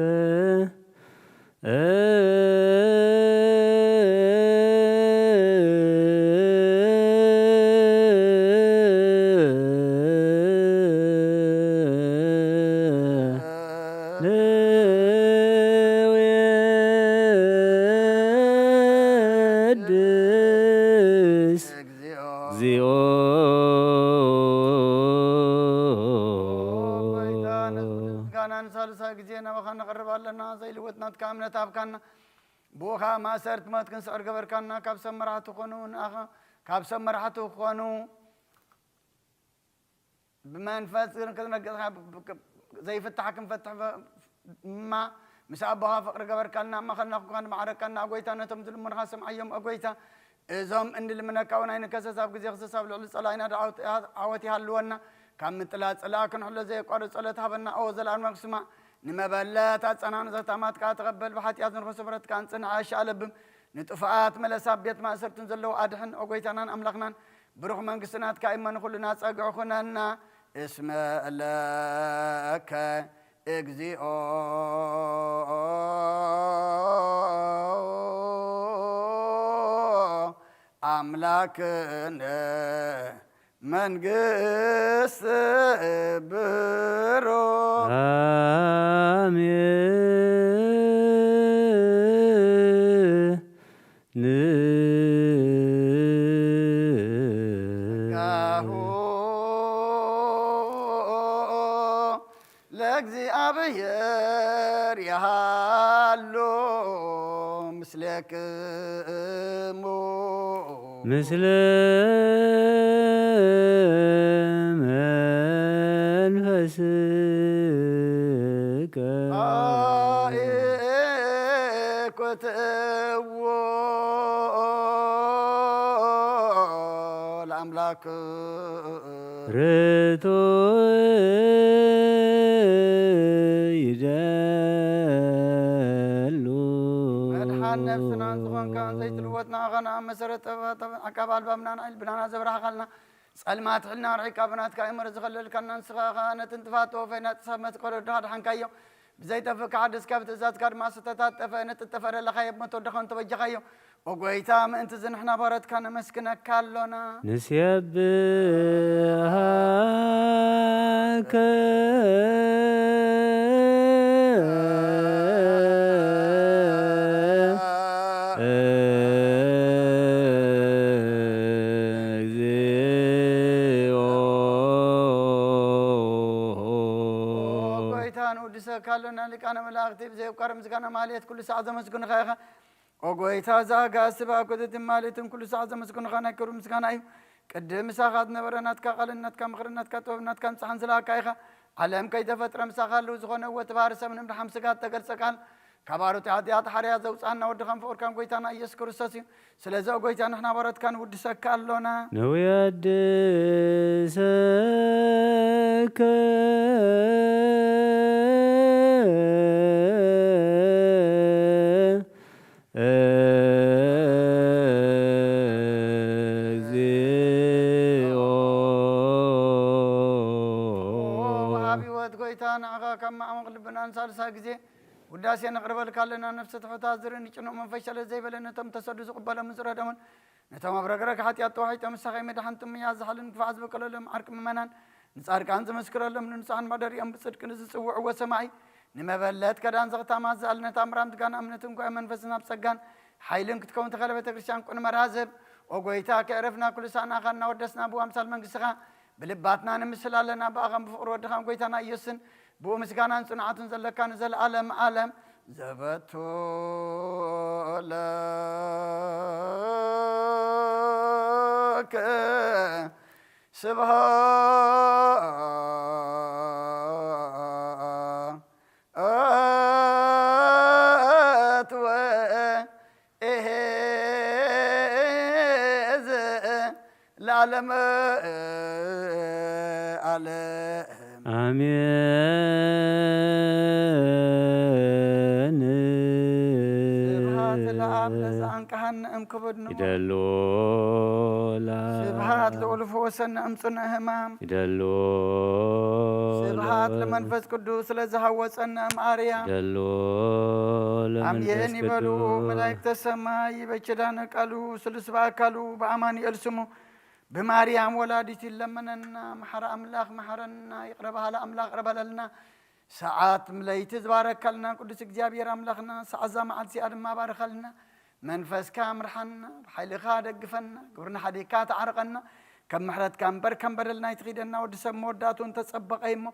ንውየድስ እግዚኦ እግዚኦ። ጐይታ፣ ነዚ ምስጋና ንሳልሳይ ግዜ ናባኻ ነቕርብ ኣለና። ዘይልወጥ ናትካ እምነት ኣብካና። ብኡ ኸኣ ማእሰርቲ ሞት ክንስዕር ገበርካና። ካብ ሰብ መራሕቲ ኾኑ ንኣኻ፣ ካብ ሰብ መራሕቲ ኾኑ ብመንፈስ ክንረግጽካ ዘይፍታሕ ክንፈትሕ እማ ምስ ኣቦኻ ፍቕሪ ገበርካልና። ኣብ ማእኸልና ኩንካ ንማዕረካና። ኦ ጐይታ፣ ነቶም ዝልምኑኻ ስምዓዮም። ኦ ጐይታ፣ እዞም እንልምነካ እውን ኣይንከሰስ። ኣብ ግዜ ክሰስ ኣብ ልዕሊ ጸላኢና ደኣ ዓወት ዓወት ይሃልወና። ካብ ምጥላጽ ጽልኣ ክንሕሎ ዘየቋርጽ ጸሎት ሃበና። ኦ ዘለኣለማዊ ስማዕ። ንመበለት ኣጸናንኦ ዘታማትካ ተቐበል። ብሓጢኣት ዝንኸሱ ብረትካ ኣንጽንዕ። ኣሻለብም ንጥፉኣት መለስ። ኣብ ቤት ማእሰርትን ዘለዉ ኣድሕን። ኦ ጐይታናን ኣምላኽናን፣ ብሩኽ መንግስቲ ናትካ እሞ ንኹልና ጸግዒ ኩነና። እስመ ለከ እግዚኦ ኣምላክነ መንግስት ብሩክ። አሜን። ጸጋሁ ለእግዚኣብሔር ይሃሉ ምስሌክሙ። ምስለ መንፈስከ ኩትዎ ለኣምላክ። ርቱዕ ይደሉ። መድሓን ነፍስናን ዝኾንካ ዘይትልወጥ ንኣኻና ኣብ መሰረት ጥበብ ዓቃብ ኣልባብና ንዓይ ልብናና ዘብራህኻልና ጸልማት ሕልና ርሒቃ ብናትካ እምር ዝኸለልካና ንስኻ ኸኣ ነቲ እንጥፋት ተወፈይ ናጽሳብ መትቀሎ ድኻ ድሓንካዮ። ብዘይጠፍእ ክሓድስ ካብ ትእዛዝካ ድማ ዝተታጠፈ ነጥጠፈ ደለኻዮ ብመቶ ድኻን ተበጀኻዮ። ኦ ጐይታ፣ ምእንቲ እዚ ንሕና ባሮትካ ነመስግነካ ኣሎና። ንሴብሃከ እግዚኦ። ኦ ጐይታ፣ ንውድሰካ ኣሎና። ሊቃነ መላእኽቲ ብዘየቋርጽ ምስጋና ማህሌት ኩሉ ሰዓት ዘመስግኑኻ ኢኻ። ኦ ጐይታ፣ እዛ ኣጋእዝቲ ብኣኮተትን ማህሌትን ኩሉ ሰዓት ዘመስግኑኻ ናይ ክብሪ ምስጋና እዩ። ቅድም ምሳኻ ዝነበረ ናትካ ቃልን ናትካ ምኽርን ናትካ ጥበብን ናትካ ምጽሓን ዝለኣካ ኢኻ። ዓለም ከይተፈጥረ ምሳኻ ህልው ዝኾነ እወ እቲ ባህሪ ሰብ ንምድሓን ስጋ እተገልጸ ቃል ካብ ኣሮት ሓጢኣት ሓርያ ዘውጽኣና ወድኻን ፍቑርካን ጐይታና ኢየሱስ ክርስቶስ እዩ። ስለዚ ኦ ጐይታ ንሕና ባሮትካ ንውድሰካ ኣሎና። ንውየድሰከ እግዚኦ። ወሃቢ ህይወት ጐይታ ንዓኻ ካብ ማዕሙቕ ልብና ንሳልሳይ ግዜ ውዳሴ ነቕርበልካ ኣለና። ነፍሲ ትሑታት ዝርኢ ንጭኑቕ መንፈስ ሸለ ዘይበለ ነቶም ተሰዱ ዝቕበሎምን ዝረደሙን ነቶም ኣብ ረግረግ ሓጢኣት ተዋሒጦም ንስኻ መድሓንቲ ምያ ዝሓልን ክፋዕ ዝበቀለሎም ዓርቂ ምእመናን ንጻድቃን ዝመስክረሎም ንንጹሓን ማደሪኦም ብጽድቂ ንዝጽውዕዎ ሰማይ ንመበለት ከዳን ዘኽታማት ዝኣልነት ኣምራም ዝጋና እምነትን ጓይ መንፈስን ኣብ ጸጋን ሓይልን ክትከውን ተኸለ ቤተ ክርስቲያን ቁን መራዘብ ኦ ጐይታ ከዕረፍና ኩሉ ሳእናኻ እናወደስና ብኡ ኣምሳል መንግስትኻ ብልባትና ንምስል ኣለና። ብኣኻን ብፍቕሪ ወድኻን ጐይታና ኢየሱስን ብኡ ምስጋናን ጽንዓቱን ዘለካ ንዘለኣለም ኣለም ዘበቱ ለከ ስብሐት ወ- ኤሄ ለዓለመ ዓለም። አሜን። ስብሐት ለአብ ለዘ እም ክቡድ ንሞ። ይደሉ ስብሃት ለወልድ። ልኡል ፈወሰኒ እም ጽኑዕ ህማም። ይደሉ ስብሃት ለወልድ። ለመንፈስ ቅዱስ ስለዝሃወጸኒ እም ኣርያ። ይደሉ ኣምየን ለመንፈስ ይበሉ ቅዱስ። መላእክተ ሰማይ። በኪዳነ ቃሉ ስሉስ በአካሉ በአማኑኤል ስሙ ብማርያም ወላዲት ይለመነና። መሓረ ኣምላኽ መሓረና። ይቕረ በሃሊ ኣምላኽ ይቕረ በለልና። ሰዓት ለይቲ ዝባረከልና ቅዱስ እግዚኣብሔር ኣምላኽና፣ ሰዓት እዛ መዓልቲ እዚኣ ድማ ባርኸልና። መንፈስካ ምርሓና፣ ብሓይልኻ ደግፈና፣ ግብርና ሓዲግካ ተዓርቐና። ከም ምሕረትካ እምበር ከም በደልና ኣይትኺደና። ወዲ ሰብ መወዳእቱ እንተጸበቐ እሞ፣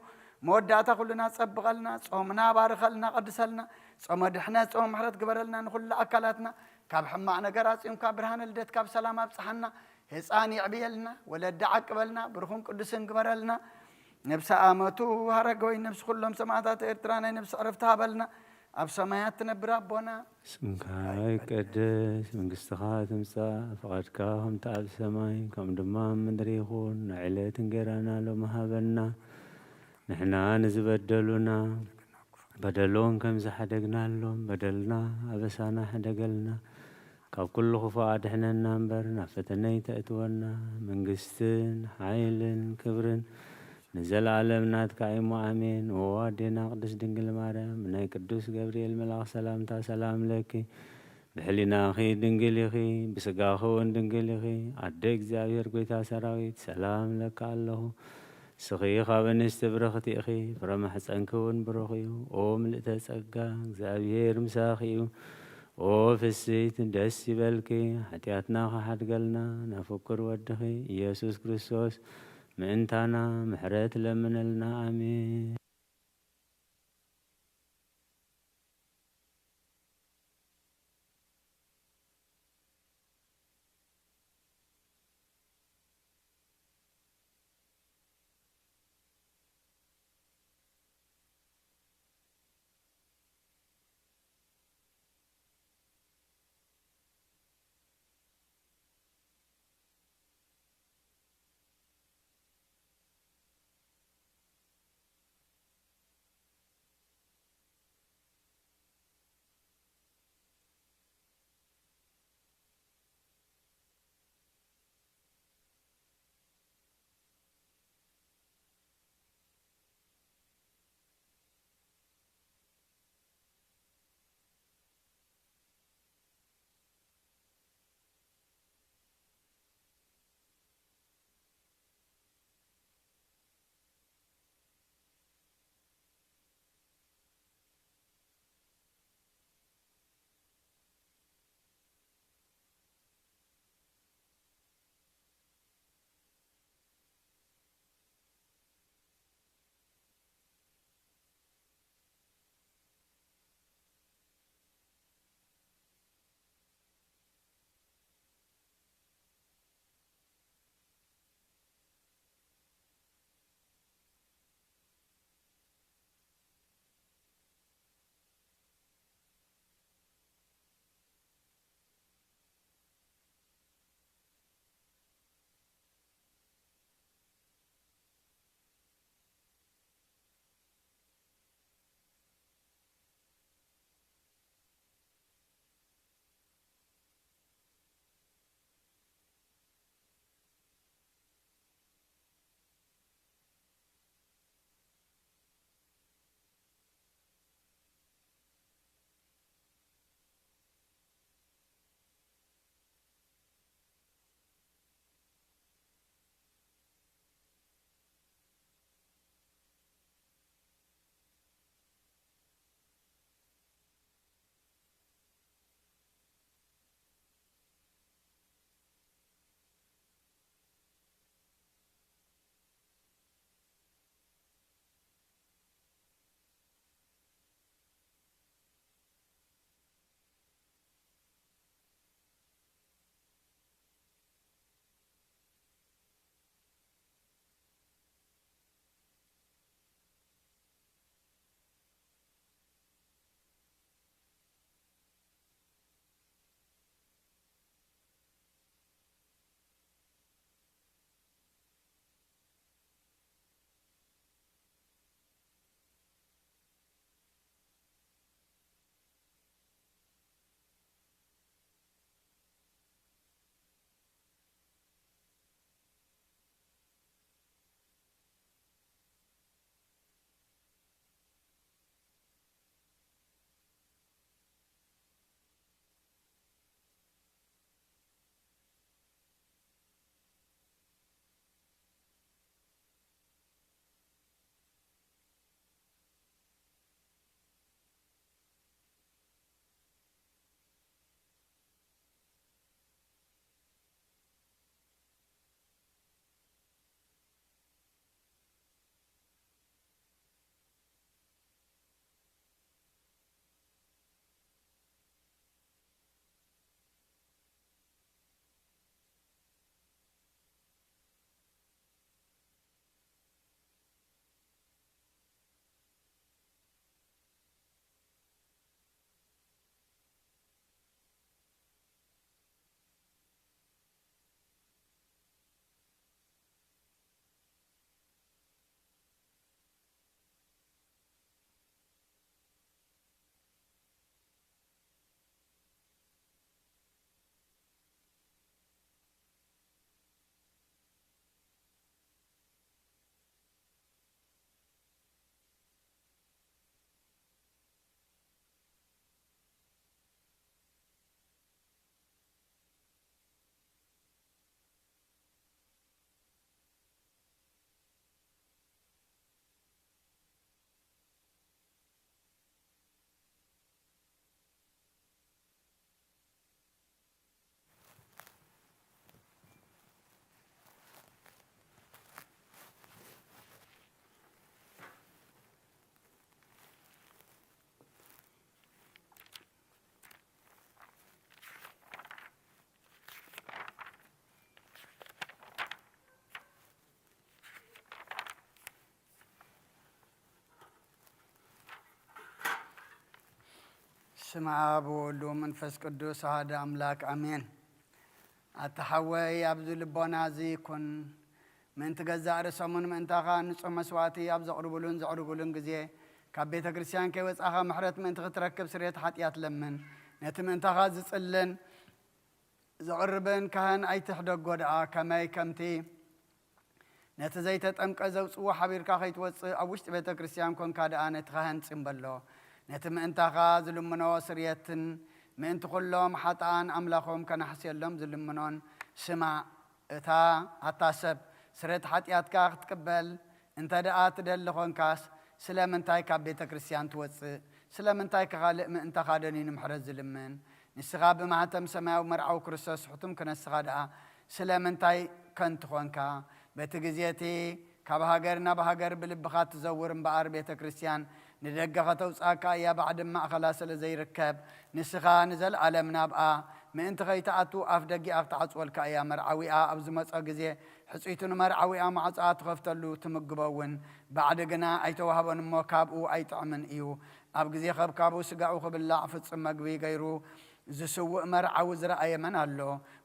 መወዳእታ ኩልና ጸብቐልና። ጾምና ባርኸልና፣ ቀድሰልና። ጾመ ድሕነት፣ ጾመ ምሕረት ግበረልና። ንኹሉ ኣካላትና ካብ ሕማቕ ነገር ኣጽዮምካ፣ ብርሃነ ልደትካ ብሰላም ኣብጽሓና። ህፃን የዕብየልና፣ ወለዲ ዓቅበልና፣ ብሩኽን ቅዱስን ግበረልና። ነብሰ ኣመቱ ሃረገወይ፣ ነብሲ ኩሎም ሰማዕታት ኤርትራ ናይ ነብሲ ዕረፍቲ ሃበልና። ኣብ ሰማያት ትነብር ኣቦና፣ ስምካ ይቀደስ፣ መንግስትኻ ትምጻእ፣ ፍቓድካ ከምቲ ኣብ ሰማይ ከም ድማ ኣብ ምድሪ ይኹን። ንዕለት እንጌራና ሎሚ ሃበና፣ ንሕና ንዝበደሉና በደሎም ከም ዝሓደግናሎም በደልና ኣበሳና ሕደገልና፣ ካብ ኩሉ ክፉእ ኣድሕነና እምበር ናብ ፈተነ ኣይተእትወና። መንግስትን ሓይልን ክብርን ንዘለኣለም ናትካ እሞ ኣሜን። ኦ ኣዴና ቅድስት ድንግል ማርያም፣ ናይ ቅዱስ ገብርኤል መልኣኽ ሰላምታ ሰላም ለኪ፣ ብሕሊናኺ ድንግል ኢኺ፣ ብስጋኺ እውን ድንግል ኢኺ። ኣደ እግዚኣብሔር ጐይታ ሰራዊት፣ ሰላም እለኪ ኣለኹ። ንስኺ ካብ ኣንስቲ ብርኽቲ ኢኺ፣ ፍረ ማሕፀንኪ እውን ብሩኽ እዩ። ኦ ምልእተ ጸጋ፣ እግዚኣብሔር ምሳኺ እዩ። ኦ ፍስሕቲ ደስ ይበልኪ፣ ሓጢኣትና ኽሓድገልና ናብ ፍቁር ወድኺ ኢየሱስ ክርስቶስ ምእንታና ምሕረት ለምነልና። ኣሜን። ስም ኣብ ወወልድ ወመንፈስ ቅዱስ ኣሃደ ኣምላክ ኣሜን። ኣታ ሓወይ ኣብዚ ልቦና እዚ ኩን፣ ምእንቲ ገዛእ ርእሶምን ምእንታኻ ንጹህ መስዋእቲ ኣብ ዘቕርቡሉን ዘዕርጉሉን ግዜ፣ ካብ ቤተ ክርስቲያን ከይወጻኻ ምሕረት ምእንቲ ክትረክብ ስርየት ሓጢኣት ለምን። ነቲ ምእንታኻ ዝጽልን ዘቕርብን ካህን ኣይትሕደጎ ደኣ፣ ከመይ ከምቲ ነቲ ዘይተጠምቀ ዘውጽዎ ሓቢርካ ከይትወጽእ ኣብ ውሽጢ ቤተ ክርስቲያን ኮንካ ደኣ ነቲ ካህን ጽምበሎ። ነቲ ምእንታኻ ዝልምኖ ስርየትን ምእንቲ ኩሎም ሓጥኣን ኣምላኾም ከናሕስየሎም ዝልምኖን ስማዕ። እታ ኣታ ሰብ ስርየት ሓጢኣትካ ክትቅበል እንተ ደኣ ትደሊ ኾንካስ፣ ስለምንታይ ካብ ቤተ ክርስቲያን ትወጽእ? ስለምንታይ ከኻልእ ምእንታኻ ደንዩ ንምሕረት ዝልምን? ንስኻ ብማህተም ሰማያዊ መርዓዊ ክርስቶስ ሕቱም ክነስኻ ደኣ ስለምንታይ ከንቱ ኾንካ? በቲ ግዜ እቲ ካብ ሃገር ናብ ሃገር ብልብኻ ትዘውር እምበኣር፣ ቤተ ክርስቲያን ንደገ ኸተውጽኣካ እያ፣ ባዕዲ ማእኸላ ስለ ዘይርከብ። ንስኻ ንዘለኣለም ናብኣ ምእንቲ ኸይትኣቱ ኣፍ ደጊኣ ክትዓጽወልካ እያ። መርዓዊኣ ኣብ ዝመጾ ግዜ፣ ሕጽይቱ ንመርዓዊኣ ማዕጾኣ ትኸፍተሉ፣ ትምግቦ እውን። ባዕዲ ግና ኣይተዋህቦን እሞ፣ ካብኡ ኣይጥዕምን እዩ። ኣብ ግዜ ኸብካቡ ስጋኡ ክብላዕ ፍጹም መግቢ ገይሩ ዝስውእ መርዓዊ ዝረኣየ መን ኣሎ?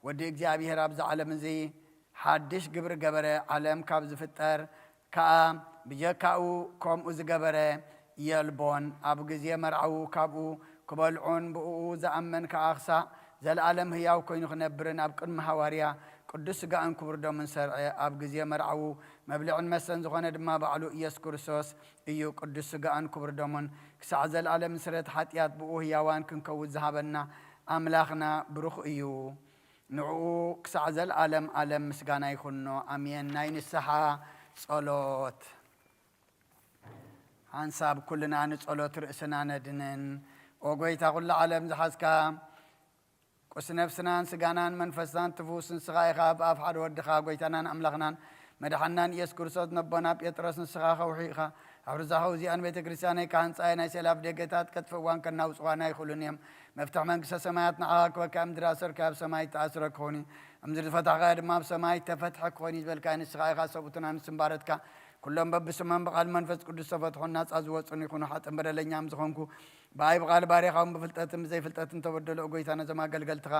ወዲ እግዚኣብሔር ኣብዚ ዓለም እዚ ሓድሽ ግብሪ ገበረ፣ ዓለም ካብ ዝፍጠር ከኣ ብጀካኡ ከምኡ ዝገበረ የልቦን። ኣብ ግዜ መርዓዊ ካብኡ ክበልዑን ብእኡ ዝኣምን ከኣ ክሳዕ ዘለኣለም ህያው ኮይኑ ክነብርን ኣብ ቅድሚ ሃዋርያ ቅዱስ ስጋኡን ክቡር ደሙን ሰርዐ። ኣብ ግዜ መርዓዊ መብልዕን መስተን ዝኾነ ድማ ባዕሉ ኢየሱስ ክርስቶስ እዩ። ቅዱስ ስጋኡን ክቡር ደሙን ክሳዕ ዘለኣለም ንስርየት ሓጢኣት ብኡ ህያዋን ክንከውን ዝሃበና ኣምላኽና ብሩኽ እዩ። ንዕኡ ክሳዕ ዘለኣለም ኣለም ምስጋና ይኹኖ። ኣሜን። ናይ ንስሓ ጸሎት። ሓንሳብ ኩልና ንጸሎት ርእስና ነድንን። ኦ ጎይታ ኩሉ ዓለም ዝሓዝካ፣ ቁስ ነፍስናን ስጋናን መንፈስናን ትፍውስ ንስኻ ኢኻ። ብኣፍ ሓደ ወድኻ ጎይታናን ኣምላኽናን መድሓናን ኢየሱስ ክርስቶስ ነቦና ጴጥሮስ ንስኻ ከውሒ ኢኻ። ኣብ ርዛኸው እዚኣን ቤተ ክርስቲያነይ ካህንጻየ ናይ ሴላፍ ደገታት ቀጥፊ እዋን ከናውጽዋና ኣይኽእሉን እዮም። መፍትሕ መንግስተ ሰማያት ንዓኻ ክበካ፣ ኣብ ምድሪ ኣሰርካዮ ኣብ ሰማይ ተኣስረ ክኾን እዩ። ኣብ ምድሪ ዝፈታሕካዮ ድማ ኣብ ሰማይ ተፈትሐ ክኾን እዩ ዝበልካዮ ንስኻ ኢኻ። ሰብኡትና ንስምባረትካ ኩሎም በብስሞም ብቓል መንፈስ ቅዱስ ተፈትሑን ናጻ ዝወጹን ይኹኑ። ሓጥን በደለኛም ዝኾንኩ ብኣይ ብቓል ባሪኻውን ብፍልጠትን ብዘይፍልጠትን ተበደሉ። ኦ ጎይታ ነዞም ኣገልገልትኻ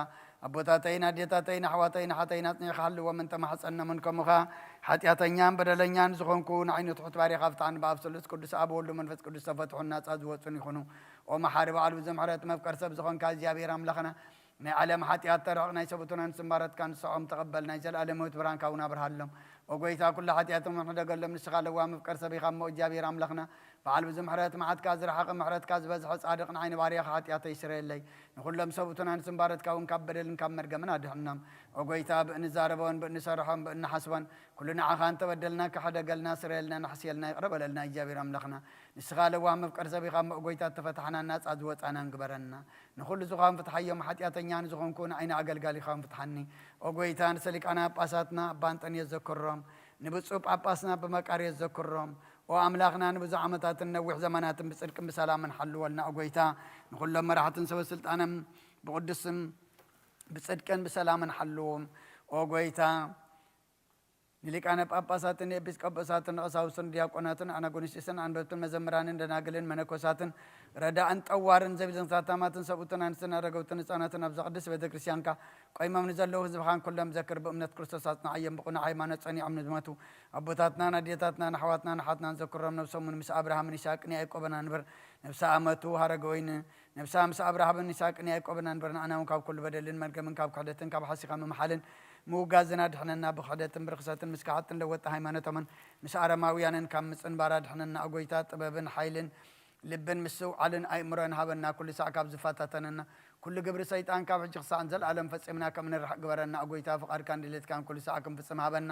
ኣቦታተይን ኣዴታተይን ኣሕዋተይን ኣሓተይን ኣጽኒዕካ ሃልዎም እንተ ማሕጸኖምን ከምኡ ኸኣ ሓጢኣተኛን በደለኛን ዝኾንኩ ንዓይኑ ትሑት ባሪኻ ፍትሓን ብኣብ ስሉስ ቅዱስ ኣብ ወልዱ መንፈስ ቅዱስ ተፈትሑን ናጻ ዝወጹን ይኹኑ። ኦ መሓሪ ባዕሉ ብዙሕ ምሕረት መፍቀር ሰብ ዝኾንካ እግዚኣብሔር ኣምላኽና ናይ ዓለም ሓጢኣት ተርሕቕ ናይ ሰብኡትናን ስምባረትካ ንስዖም ተቐበል ናይ ዘለኣለም ህይወት ብርሃንካ እውን ኣብርሃሎም። ኦ ጎይታ ኩሉ ሓጢኣቶም ሕደገሎም ንስኻ ለዋ መፍቀር ሰብ ኢኻ እሞ እግዚኣብሔር ኣምላኽና በዓል ብዙሕ ምሕረት መዓትካ ዝረሓቐ ምሕረትካ ዝበዝሐ ጻድቕ ንዓይኒ ባርያኻ ሓጢኣተይ ስረየለይ። ንኹሎም ሰብኡትናን ስምባረትካ እውን ካብ በደልን ካብ መርገምን ኣድሕኖም። ኦ ጎይታ ብእንዛረቦን ብእንሰርሖን ብእንሓስቦን ኩሉ ንዓኻ እንተበደልና ክሕደገልና ስረየልና ንሕስየልና ይቕረ በለልና እግዚኣብሔር ኣምላኽና። ንስኻ ለዋ መፍቀር ሰብ ኢኻ እሞ ኦ ጎይታ እተፈታሕናን ናጻ ዝወጻናን ግበረና። ንኹሉ ዝኾን ፍትሓዮም ሓጢኣተኛ ንዝኾንኩ ንዓይኒ ኣገልጋሊኻውን ፍትሓኒ። ኦ ጎይታ ንሰሊቃና ጳጳሳትና ኣባ እንጠንዮስ ዘክሮም። ንብፁዕ ጳጳስና ብመቃርዮስ ዘክሮም። ኦ ኣምላኽና ንብዙሕ ዓመታትን ነዊሕ ዘመናትን ብጽድቅን ብሰላምን ሓልወልና። ኦ ጎይታ ንኹሎም መራሕትን ሰበ ስልጣንን ብቕዱስም ብጽድቅን ብሰላምን ሓልዎም። ኦ ጎይታ ንሊቃነ ጳጳሳትን ንኤጲስቆጶሳትን ንቐሳውስትን ዲያቆናትን ኣናጎኒስጢስን ኣንበብትን መዘምራንን ደናግልን መነኮሳትን ረዳእን ጠዋርን ዘቢልን ታማትን ሰብኡትን ኣንስትን ኣረገውትን ህፃናትን ኣብዛ ቅድስት ቤተ ክርስቲያንካ ቆይሞም ንዘለዉ ህዝብኻን ኩሎም ዘክር። ብእምነት ክርስቶስ ኣጽንዓዮም። ብቕኑዕ ሃይማኖት ጸኒዖም ንዝመቱ ኣቦታትናን ኣዴታትናን ኣሕዋትናን ኣሓትናን ዘክሮም። ነብሶምን ምስ ኣብርሃምን ይስሐቅን ያዕቆብን ኣንብር። ነብሰ ኣመቱ ሃረገ ወይን ነብሳ ምስ ኣብርሃምን ይስሐቅን ያዕቆብን ኣንብር። ንኣና እውን ካብ ኩሉ በደልን መርገምን ካብ ክሕደትን ካብ ሓሲኻ ምምሓልን ምውጋዝን ኣድሕነና። ብክሕደትን ብርኽሰትን ምስ ከሓድትን ለወጥቲ ሃይማኖቶምን ምስ ኣረማውያንን ካብ ምጽንባር ኣድሕነና። ኣጎይታ ጥበብን ሓይልን ልብን ምስትውዓልን ኣእምሮን ሃበና። ኩሉ ሳዕ ካብ ዝፈታተነና ኩሉ ግብሪ ሰይጣን ካብ ሕጂ ክሳዕ ንዘለኣለም ፈጺምና ከም ንርሕቕ ግበረና። ኣጎይታ ፍቓድካን ድሌትካን ኩሉ ሳዕ ክንፍጽም ሃበና።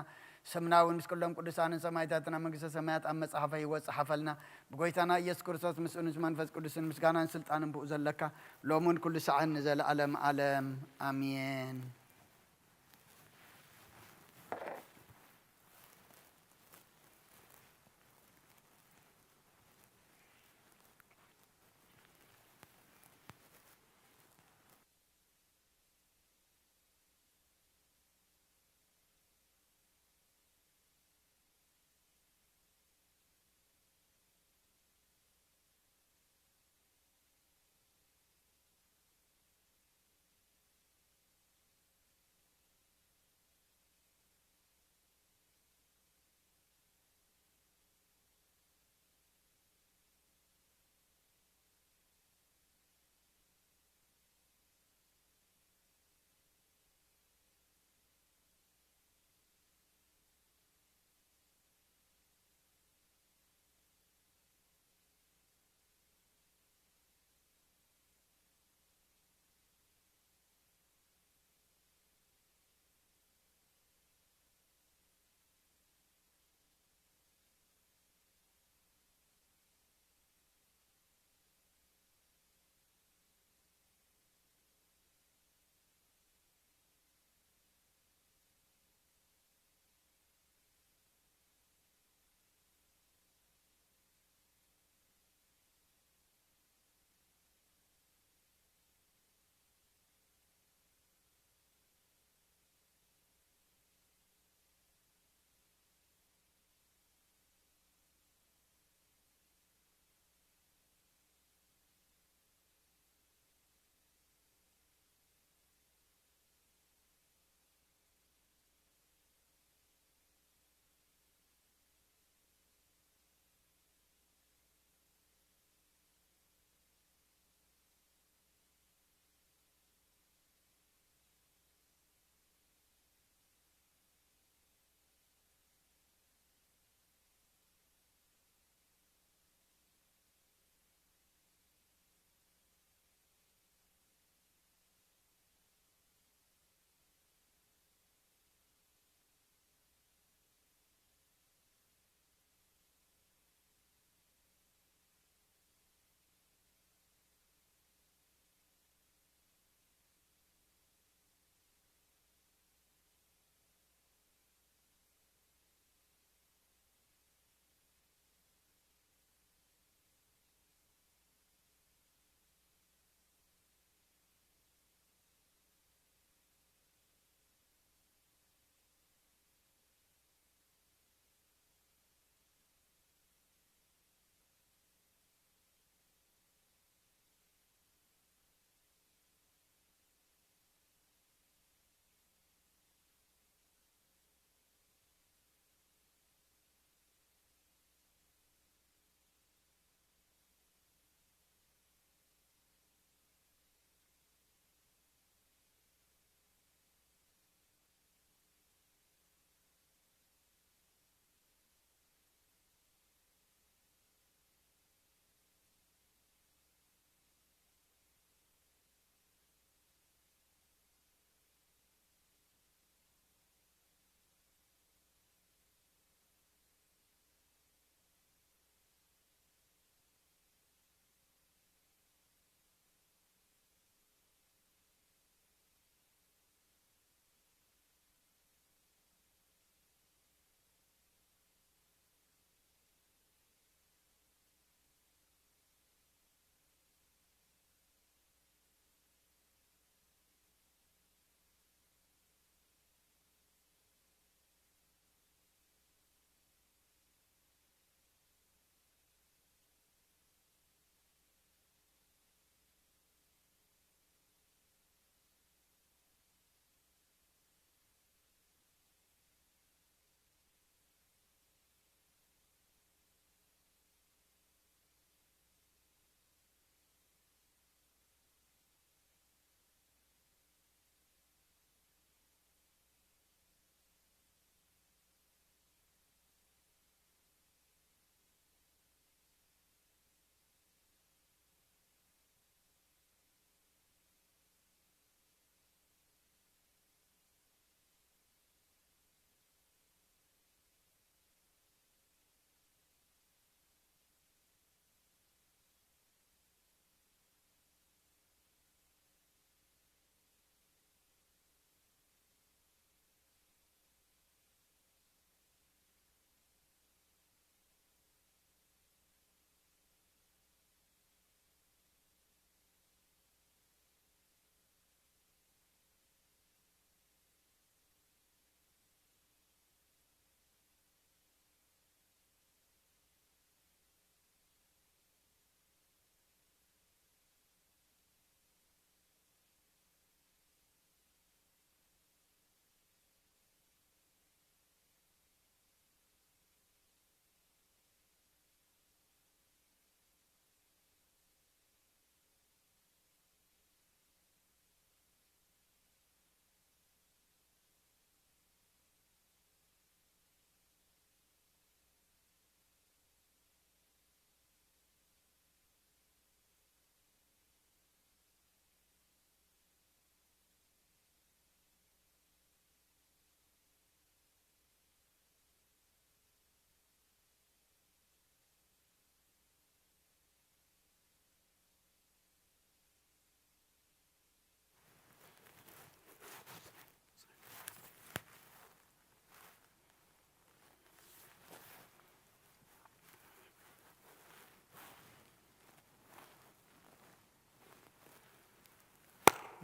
ስምና እውን ምስ ኩሎም ቅዱሳንን ሰማዕታትን ኣብ መንግስተ ሰማያት ኣብ መጽሓፈ ህይወት ጸሓፈልና። ብጎይታና ኢየሱስ ክርስቶስ ምስኡ ምስ መንፈስ ቅዱስን ምስጋናን ስልጣንን ብኡ ዘለካ ሎምን ኩሉ ሳዕን ንዘለኣለም ኣለም ኣሜን።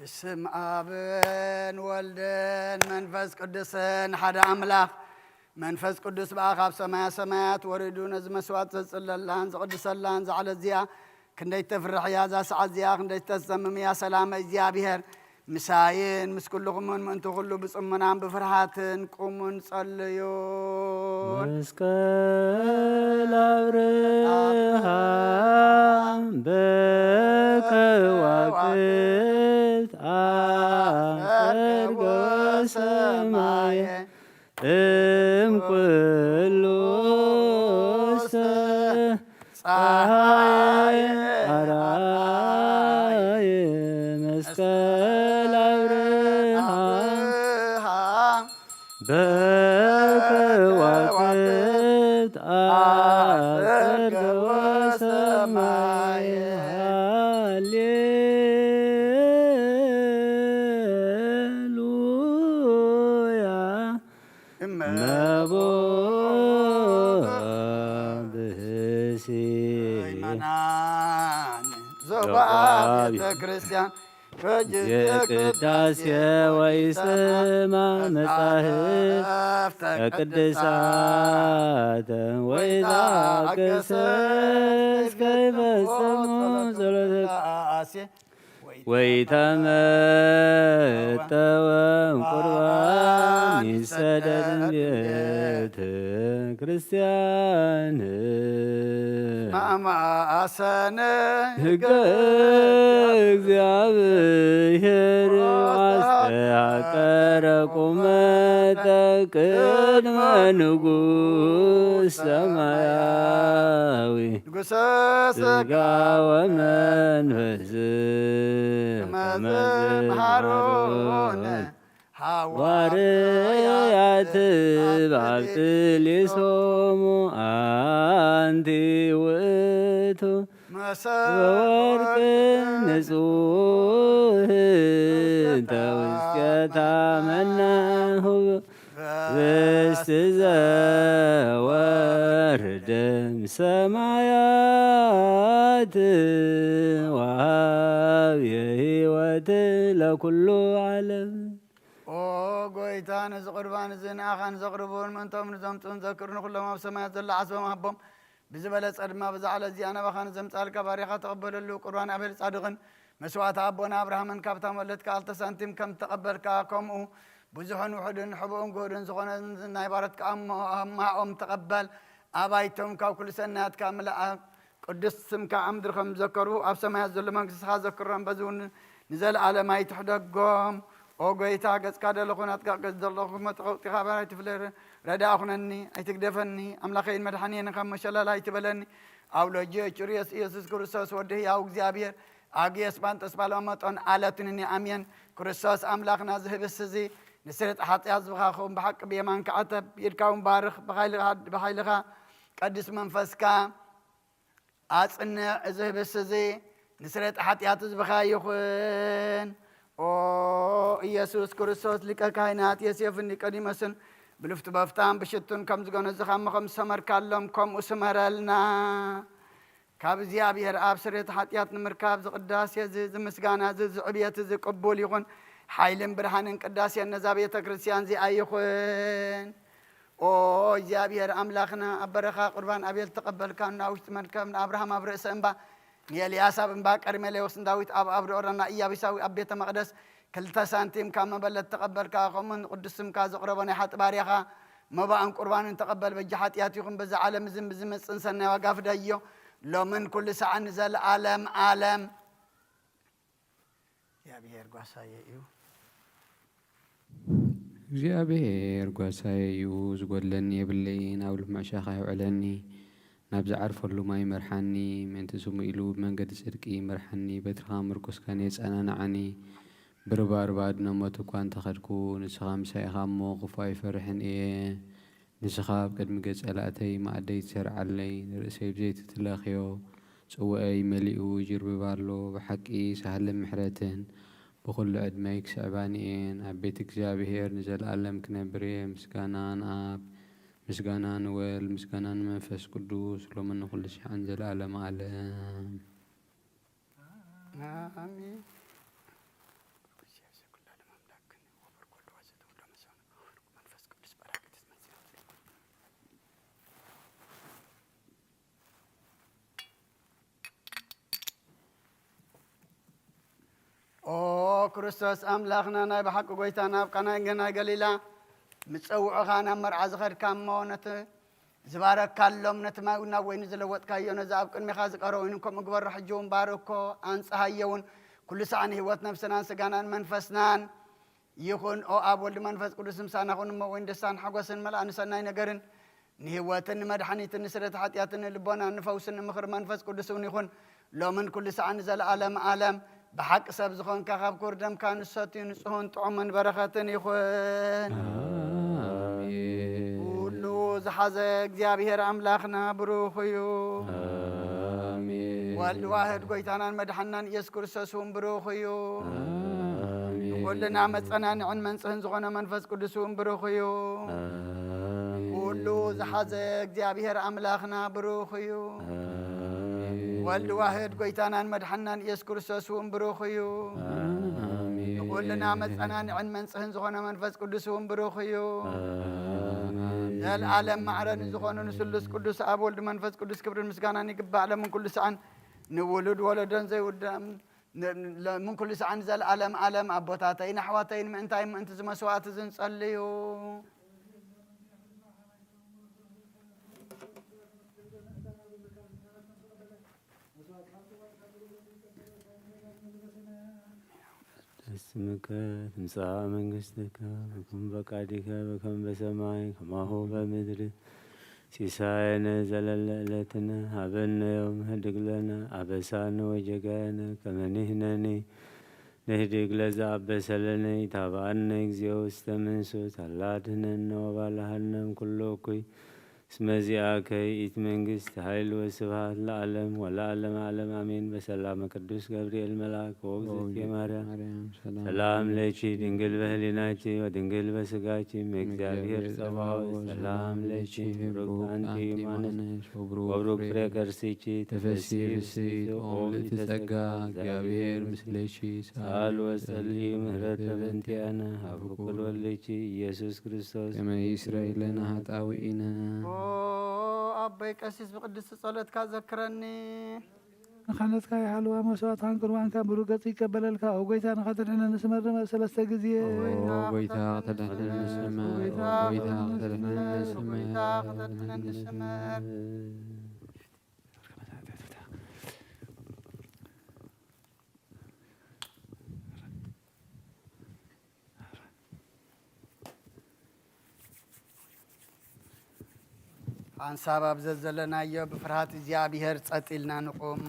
ብስም ኣብን ወልድን መንፈስ ቅዱስን ሓደ ኣምላኽ። መንፈስ ቅዱስ ብኣ ካብ ሰማያ ሰማያት ወሪዱ ነዚ መስዋዕት ዘጽለላን ዝቕድሰላን ዝዓለት እዚኣ ክንደይ ተፍርሕ እያ፣ እዛ ሰዓት እዚኣ ክንደይ ተሰምም እያ። ሰላም እግዚኣብሔር ምሳይን ምስ ኩልኹምን ምእንቲ ኩሉ ብጽሙናን ብፍርሃትን ቁሙን ጸልዩን። መስቀል ኣብርሃም በከዋክብት ኣሰርጎ ሰማየ እም ኩሉ ውስተ ጸሓየ ኣርኣየ መስቀል ኣብርሃም በከዋክብት ኣሰርገወ ሰማየ። ሃሌሉያ። እመቦ ብህሲ ምእመናን ዞባ ቤተ ክርስቲያን የቅዳሴ ወይሰማ መጻሕፍተ ቅድሳተ ወይዛቅስ እስከ ይፈጽሙ ጸሎተ ቅዳሴ ወይተመጠወም ቁርባን ይሰደድ ቤተ ክርስቲያን። ማማሰነ ሕገ እግዚኣብሔር አስተሐቀረ ቁመተ ቅድመ ንጉሥ ሰማያዊ ንጉሠ ሥጋ ወመንፈስ ከመ መሃሮነ ሐዋርያት ባብጥሊሶሙ አንቲ ውእቱ ወወርቅ ንጹሕ እንተ ውስቴታ መናሁ ህብስት ዘወርድ እምሰማያት ወሃብ የህይወት ለኩሉ ዓለም። ኦ ጎይታ፣ ነዚ ቁርባን እዚ ንኣኻን ዘቕርቡን ምእንቶም ንዘምፁን ዘክር ንኩሎም ኣብ ሰማያት ዘሎ ዓስቦም ኣቦም ብዝበለጸ ድማ ብዛ ዕለት እዚኣ ናባኻ ንዘምጻልካ ባሪኻ ተቐበለሉ። ቁርባን ኣቤል ጻድቕን መስዋዕቲ ኣቦና ኣብርሃምን ካብታ መለት ከኣልተ ሳንቲም ከም ተቐበልካ፣ ከምኡ ብዙሕን ውሑድን ሕቡእን ግሁድን ዝኾነ ናይ ባሮትካ ኣማኦም ተቐበል። ኣባይቶም ካብ ኩሉ ሰናያትካ ምልኣ። ቅዱስ ስምካ ኣብ ምድሪ ከም ዘከሩ ኣብ ሰማያት ዘሎ መንግስትኻ ዘክሮም። በዚ እውን ንዘለኣለም ኣይትሕደጎም። ኦ ጎይታ፣ ገጽካ ደለኹ ናትካ ገጽ ዘለኹ መጥቐውጢኻ ኣባር ኣይትፍለር። ረዳእ ኩነኒ፣ ኣይትግደፈኒ። ኣምላኸይን መድሓኒየን ካብ መሸላል ኣይትበለኒ። ኣውሎጂ ጭርዮስ ኢየሱስ ክርስቶስ ወዲ ህያው እግዚኣብሔር ኣግዮስ ጳንጦስ ባለመጦን ኣለትንኒ ኣምየን። ክርስቶስ ኣምላኽና ዝህብስ እዚ ንስርጥ ሓጢኣት ዝብኻኹም ብሓቂ ብየማን ክዓተብ ኢድካ እውን ባርኽ ብሓይልኻ ቀድስ መንፈስካ ኣጽንዕ። እዚ ህብስት እዚ ንስርየት ሓጢኣት ህዝብኻ ይኹን። ኦ ኢየሱስ ክርስቶስ፣ ሊቀ ካህናት ዮሴፍን ኒቆዲሞስን ብልፍቲ በፍታን ብሽቱን ከም ዝገነዝኻ እሞ ከም ዝሰመርካሎም ከምኡ ስመረልና። ካብ እግዚኣብሔር ኣብ ስርየት ሓጢኣት ንምርካብ ዝቅዳሴ እዚ ዝምስጋና እዚ ዝዕብየት እዚ ቅቡል ይኹን። ሓይልን ብርሃንን ቅዳሴን ነዛ ቤተ ክርስቲያን እዚኣ ይኹን። ኦ እግዚኣብሔር ኣምላኽና፣ ኣብ በረኻ ቁርባን ኣቤል ተቐበልካ፣ ንኣውሽጢ መርከብ ንኣብርሃም ኣብ ርእሲ እምባ፣ ንኤልያስ ኣብ እምባ ቀርሜሌዎስ፣ ንዳዊት ኣብ ኣብ ኦራና ኢያቢሳዊ ኣብ ቤተ መቕደስ ክልተ ሳንቲም ካብ መበለት ተቐበልካ፣ ከምኡ ንቅዱስ ስምካ ዘቕረቦ ናይ ሓጢ ባርያኻ መባእን ቁርባንን ተቐበል። በጃ ሓጢኣት ይኹን በዛ ዓለም እዝን ብዝመጽእን ሰናይ ዋጋ ፍደዮ፣ ሎምን ኩሉ ሰዓን ንዘለኣለም ኣለም። እግዚኣብሔር ጓሳየ እዩ። እግዚኣብሔር ጓሳየ እዩ፣ ዝጎድለኒ የብለይን። ኣብ ልሙዕ ሻኻ የውዕለኒ፣ ናብ ዝዓርፈሉ ማይ ይመርሓኒ። ምእንቲ ስሙ ኢሉ ብመንገዲ ጽድቂ ይመርሓኒ። በትርኻ ምርኩስካን የጸናንዓኒ። ብርባርባ ድነ ሞት እኳ እንተኸድኩ፣ ንስኻ ምሳይ ኢኻ እሞ ክፉእ ኣይፈርሕን እየ። ንስኻ ኣብ ቅድሚ ገጽ ጸላእተይ መኣደይ ትሰርዓለይ፣ ንርእሰይ ብዘይቲ ትለኽዮ። ጽዋኤይ መሊኡ ይጅርብብ ኣሎ። ብሓቂ ሳህልን ምሕረትን ብኹሉ ዕድመይ ክስዕባኒ እየን። ኣብ ቤት እግዚኣብሔር ንዘለኣለም ክነብር እየ። ምስጋና ንኣብ፣ ምስጋና ንወልድ፣ ምስጋና ንመንፈስ ቅዱስ፣ ሎምን ንኹሉ ሰዓን ዘለኣለም ኣለም። ኣሜን። ክርስቶስ ኣምላኽና ናይ ብሓቂ ጎይታና ኣብ ቃና ናይ ገሊላ ምስ ጸውዑኻ ናብ መርዓ ዝኸድካ እሞ ነቲ ዝበረካሎም ነቲ ማይ ናብ ወይኒ ዝለወጥካዮ ነዚ ኣብ ቅድሜኻ ዝቀረበ ወይኒ ከምኡ ግበሮ። ሕጂ እውን ባርኮ ኣንጽሃዮ እውን ኩሉ ሳዕ ንህይወት ነፍስናን ስጋናን መንፈስናን ይኹን። ኦ ኣብ ወልድ መንፈስ ቅዱስ ምሳና ኩን እሞ ወይን ደስታን ሓጎስን መልኣ ንሰናይ ነገርን ንህይወትን ንመድሓኒትን ንስደት ሓጢኣትን ንልቦናን ንፈውስን ንምኽሪ መንፈስ ቅዱስ እውን ይኹን። ሎምን ኩሉ ሰዓን ንዘለኣለም ኣለም ብሓቂ ሰብ ዝኾንካ ካብ ኩር ደምካ ንሰትዩ ንጹህን ጥዑምን በረኸትን ይኹን። ኣሜን። ኩሉ ዝሓዘ እግዚኣብሔር ኣምላኽና ብሩኽ እዩ። ኣሜን። ወልድ ዋህድ ጎይታናን መድሓናን ኢየሱስ ክርስቶስ እውን ብሩኽ እዩ። ኣሜን። ንኹልና መጸናንዕን መንጽህን ዝኾነ መንፈስ ቅዱስ እውን ብሩኽ እዩ። ኣሜን። ኩሉ ዝሓዘ እግዚኣብሔር ኣምላኽና ብሩኽ እዩ። ኣሜን። ወልድ ዋህድ ጎይታናን መድሓናን ኢየሱስ ክርስቶስ እውን ብሩኽ እዩ። ኣሜን። ንኹልና መጸናንዕን መንጽህን ዝኾነ መንፈስ ቅዱስ እውን ብሩኽ እዩ። ኣሜን። ዘልኣለም ማዕረ ንዝኾኑ ንስሉስ ቅዱስ ኣብ ወልድ መንፈስ ቅዱስ ክብርን ምስጋናን ይግባእ። ለምን ኩሉ ሰዓን ንውሉድ ወለዶን ዘይውዳም ን-፣ ን-፣ ለ-፣ ምን ኩሉ ሰዓን ዘልኣለም ኣለም ኣቦታተይን ኣሕዋተይን ምእንታይ ምእንቲ ዝመስዋእቲ ዝንጸልዩ። ስምከ ትምጻእ መንግስትከ ወይኩን ፈቃድከ በከም በሰማይ ከማሁ በምድሪ። ሲሳየነ ዘለለ ዕለትነ ሀበነ ዮም ህድግ ለነ አበሳነ ወጌጋየነ ከመ ንሕነኒ ንህድግ ለዘአበሰ ለነ። ኢታብአነ እግዚኦ ውስተ መንሱት አላ አድህነነ ወባልሐነ እምኩሉ እኩይ። እስመ ዚአከ ይእቲ መንግስት ኃይል ወስብሐት ለዓለም ወለዓለመ ዓለም አሜን። በሰላመ ቅዱስ ገብርኤል መልአክ ወውእቱ ማርያም ሰላም ለኪ ድንግል በህሊናኪ ወድንግል በስጋኪ እም እግዚአብሔር ጸባኦት ሰላም ለኪ። ብሩክ አንቲ እም አነ ወብሩክ ፍሬ ከርሲኪ ተፈሲ ፍስሕቲ ኦ ምልዕቲ ጸጋ እግዚአብሔር ምስሌኪ። ሰአል ወጸሊ ምህረተ በእንቲአነ ሀብ ኩል ወልኪ ኢየሱስ ክርስቶስ ከመ ይስረይ ለነ ኃጣውኢነ። ኦ አበይ ቀሲስ ብቅድስቲ ጸሎትካ ዘክረኒ። ንካህነትካ ይሓልዋ፣ መስዋእትካን ቁርባንካን ብሩህ ገጽ ይቀበለልካ። ኦ ጎይታ፣ ንኸተድሕነኒ ስመር ንመር ሰለስተ ግዜ። ኦ ጎይታ፣ ከተድሕነኒ ስመር። ኦ ጎይታ፣ ከተድሕነኒ ስመር። ሓንሳብ ኣብ ዘዘለናዮ ብፍርሃት እግዚኣብሔር ጸጥ ኢልና ንቁም።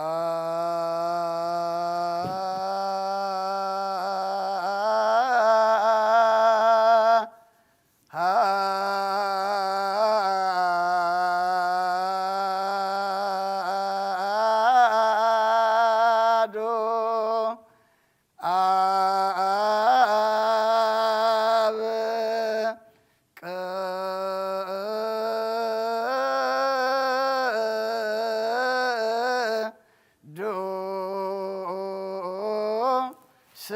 አሐዱ አብ ቅዱስ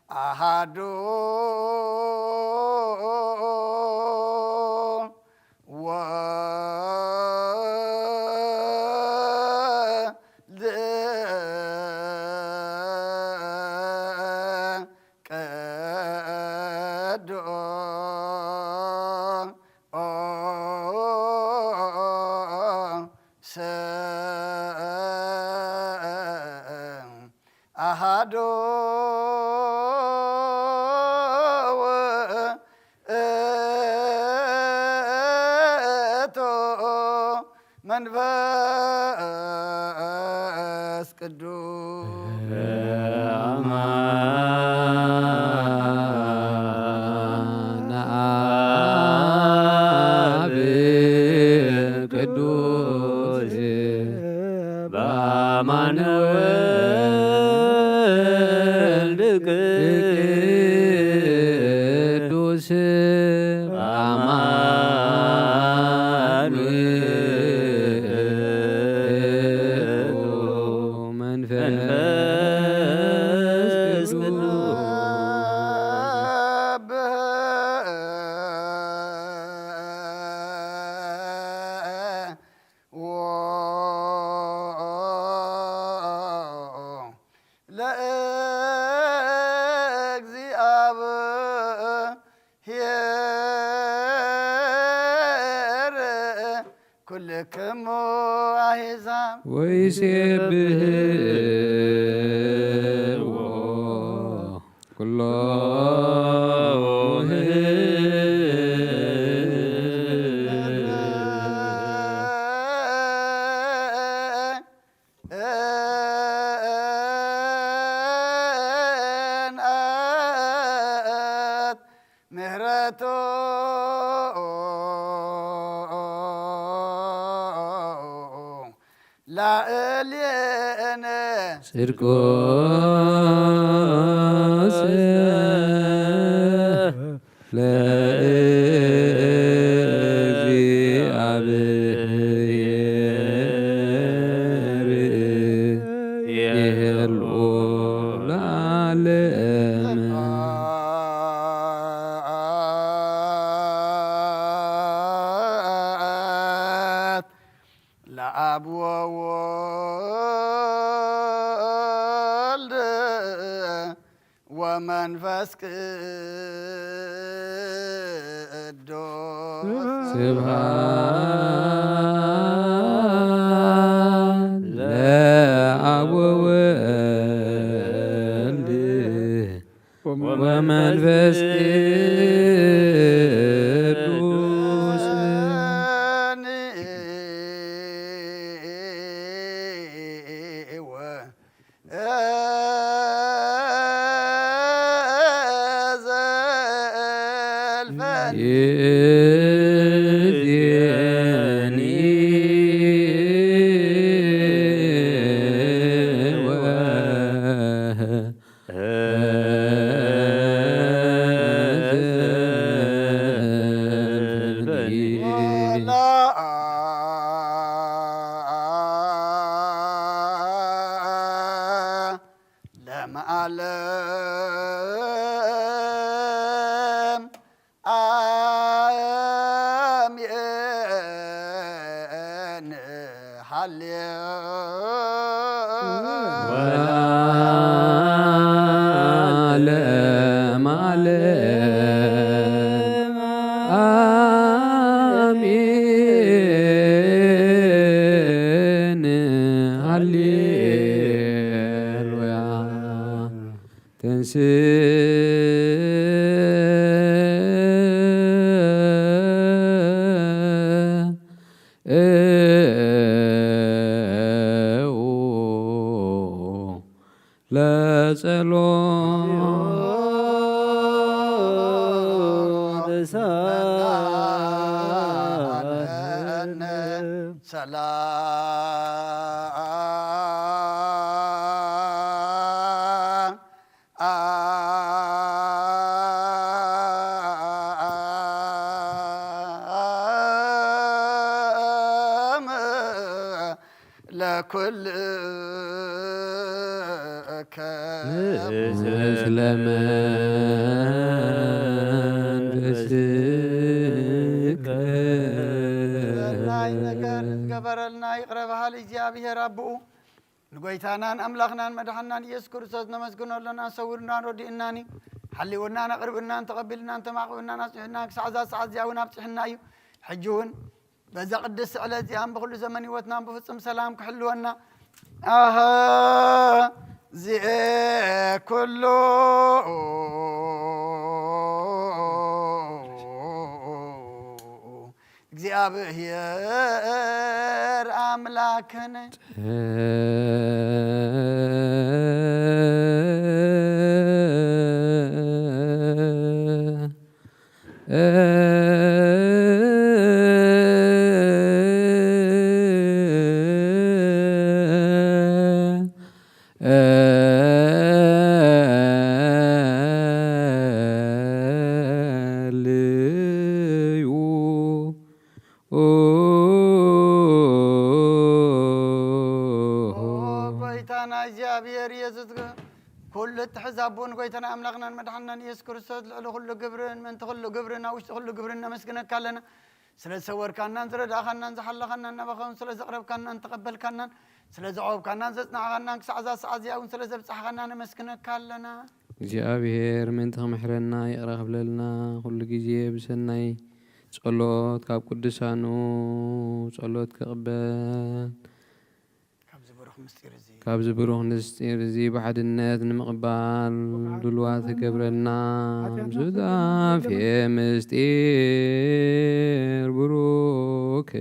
አሐዱ ወልድ ቅዱስ አሐዱ ውእቱ መንፈስ ቅዱስ። በአማን አብ ቅዱስ በአማን ወልድ ቅዱስ በአማን ውእቱ መንፈስ ቅዱስ። ልክሙ ኣህዛብ ወይሴብሕዎ ኩሎሙ እንኣት ምህረቱ ላእሌነ ጽድቆስ ለእግዚኣብሔር ይሄሉ ለዓለም። ለአብ ወወልድ ወመንፈስ ቅዱስ ስብሐት ለአብ ወወልድ ወመንፈስ ቅዱስ። ዘልፈን ይእዜኒ ወ ለዓለም አሜን። ሃሌ ወለዓለመ ዓለም አሜን። ሃሌሉያ። ተንሥእ ለጸሎት። ሰላም አም ለኩልከ ምስለ መንፈስከ። ሰናይ ነገር ገበረልና ይቕረ በሃል እግዚኣብሔር ኣቦኡ። ንጎይታናን ኣምላኽናን መድሓናን ኢየሱስ ክርስቶስ ነመስግኖ ኣለና። ሰዊሩናን ረዲእናን እዩ። ሓሊውናን ኣቕርብናን ተቐቢልናን ተማቕብናን ኣጽኒሑናን ክሳዕ እዛ ሰዓት እዚኣ እውን ኣብጺሑና እዩ። ሕጂ እውን በዛ ቅድስቲ ዕለት እዚኣን ብኹሉ ዘመን ህይወትናን ብፍጹም ሰላም ክሕልወና ኣሃ ዚኤ ኩሉ እግዚኣብሔር ኣምላክነ። ልዩ ጎይታና እግዚኣብሔር ኢየሱስ ኩሉ እትሕዝ ኣቦን ጎይታና ኣምላኽናን መድሓንናን ኢየሱስ ክርስቶስ ልዕሊ ኩሉ ግብርን ምእንቲ ኩሉ ግብርን ኣብ ውሽጢ ኩሉ ግብርን ነመስግነካ ኣለና። ስለ ዝሰወርካናን ዝረዳእኻናን ዝሓለኻናን ናባኻ እውን ስለ ዘቕረብካናን ተቐበልካናን ስለ ዘዕቆብካናን ዘጽናዕኻናን ክሳዕ እዛ ሰዓት እዚኣ እውን ስለ ዘብጻሕኻና ነመስግነካ ኣለና። እግዚኣብሔር ምእንቲ ክምሕረና ይቕረ ክብለልና ኩሉ ግዜ ብሰናይ ጸሎት ካብ ቅዱሳኑ ጸሎት ክቕበል፣ ካብዚ ብሩኽ ምስጢር እዚ ካብዚ ብሩኽ ምስጢር እዚ ብሓድነት ንምቕባል ድልዋት ይገብረና። ሱታፌ ምስጢር ብሩክ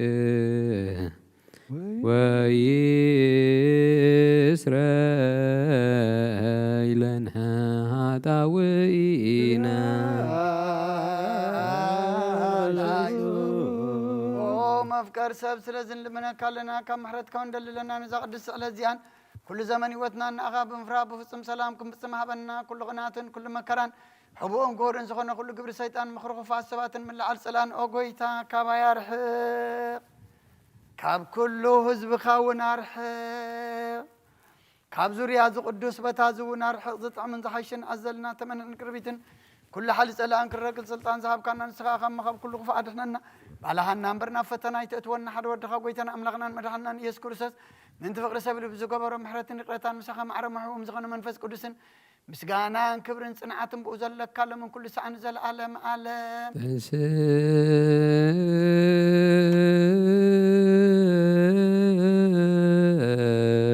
ወይስረይ ለነ ኃጣውኢነ። ኦ መፍቀር ሰብ፣ ስለዚ ንልምነካ ኣለና፣ ካብ ምሕረትካ ንደሊ ኣለና። ነዛ ቅድስቲ ዕለት እዚኣን ኩሉ ዘመን ህይወትና ንኣኻ ብምፍራህ ብፍጹም ሰላም ክንፍጽም ሃበና። ኩሉ ቕንኣትን ኩሉ መከራን ሕቡእን ግሁድን ዝኾነ ኩሉ ግብሪ ሰይጣን፣ ምኽሪ ክፉኣት ሰባትን ምልዓል ጽላእን፣ ኦ ጐይታ፣ ካባይ ኣርሕቕ። ካብ ኩሉ ህዝብኻ እውን ኣርሕቕ። ካብ ዙርያ እዚ ቅዱስ ቦታ እዚ እውን ኣርሕቕ። ዝጥዕምን ዝሓሽን ኣዘልና ተመንሕን ቅርቢትን ኩሉ ሓይሊ ጸላእን ክረግል ስልጣን ዝሃብካና ንስኻ ኢኻ እሞ፣ ካብ ኩሉ ክፉእ ኣድሕነና። ባልሃና እምበር ናብ ፈተና ኣይተእትወና። ሓደ ወድኻ ጐይታና ኣምላኽናን መድሓንናን ኢየሱስ ክርስቶስ ምእንቲ ፍቕሪ ሰብ ኢሉ ብዝገበሮ ምሕረትን ይቕረታን፣ ምሳኻ ማዕረ ምሕቡም ዝኾነ መንፈስ ቅዱስን ምስጋናን ክብርን ጽንዓትን ብኡ ዘለካ ሎምን ኩሉ ሰዓን ንዘለኣለም ኣለም።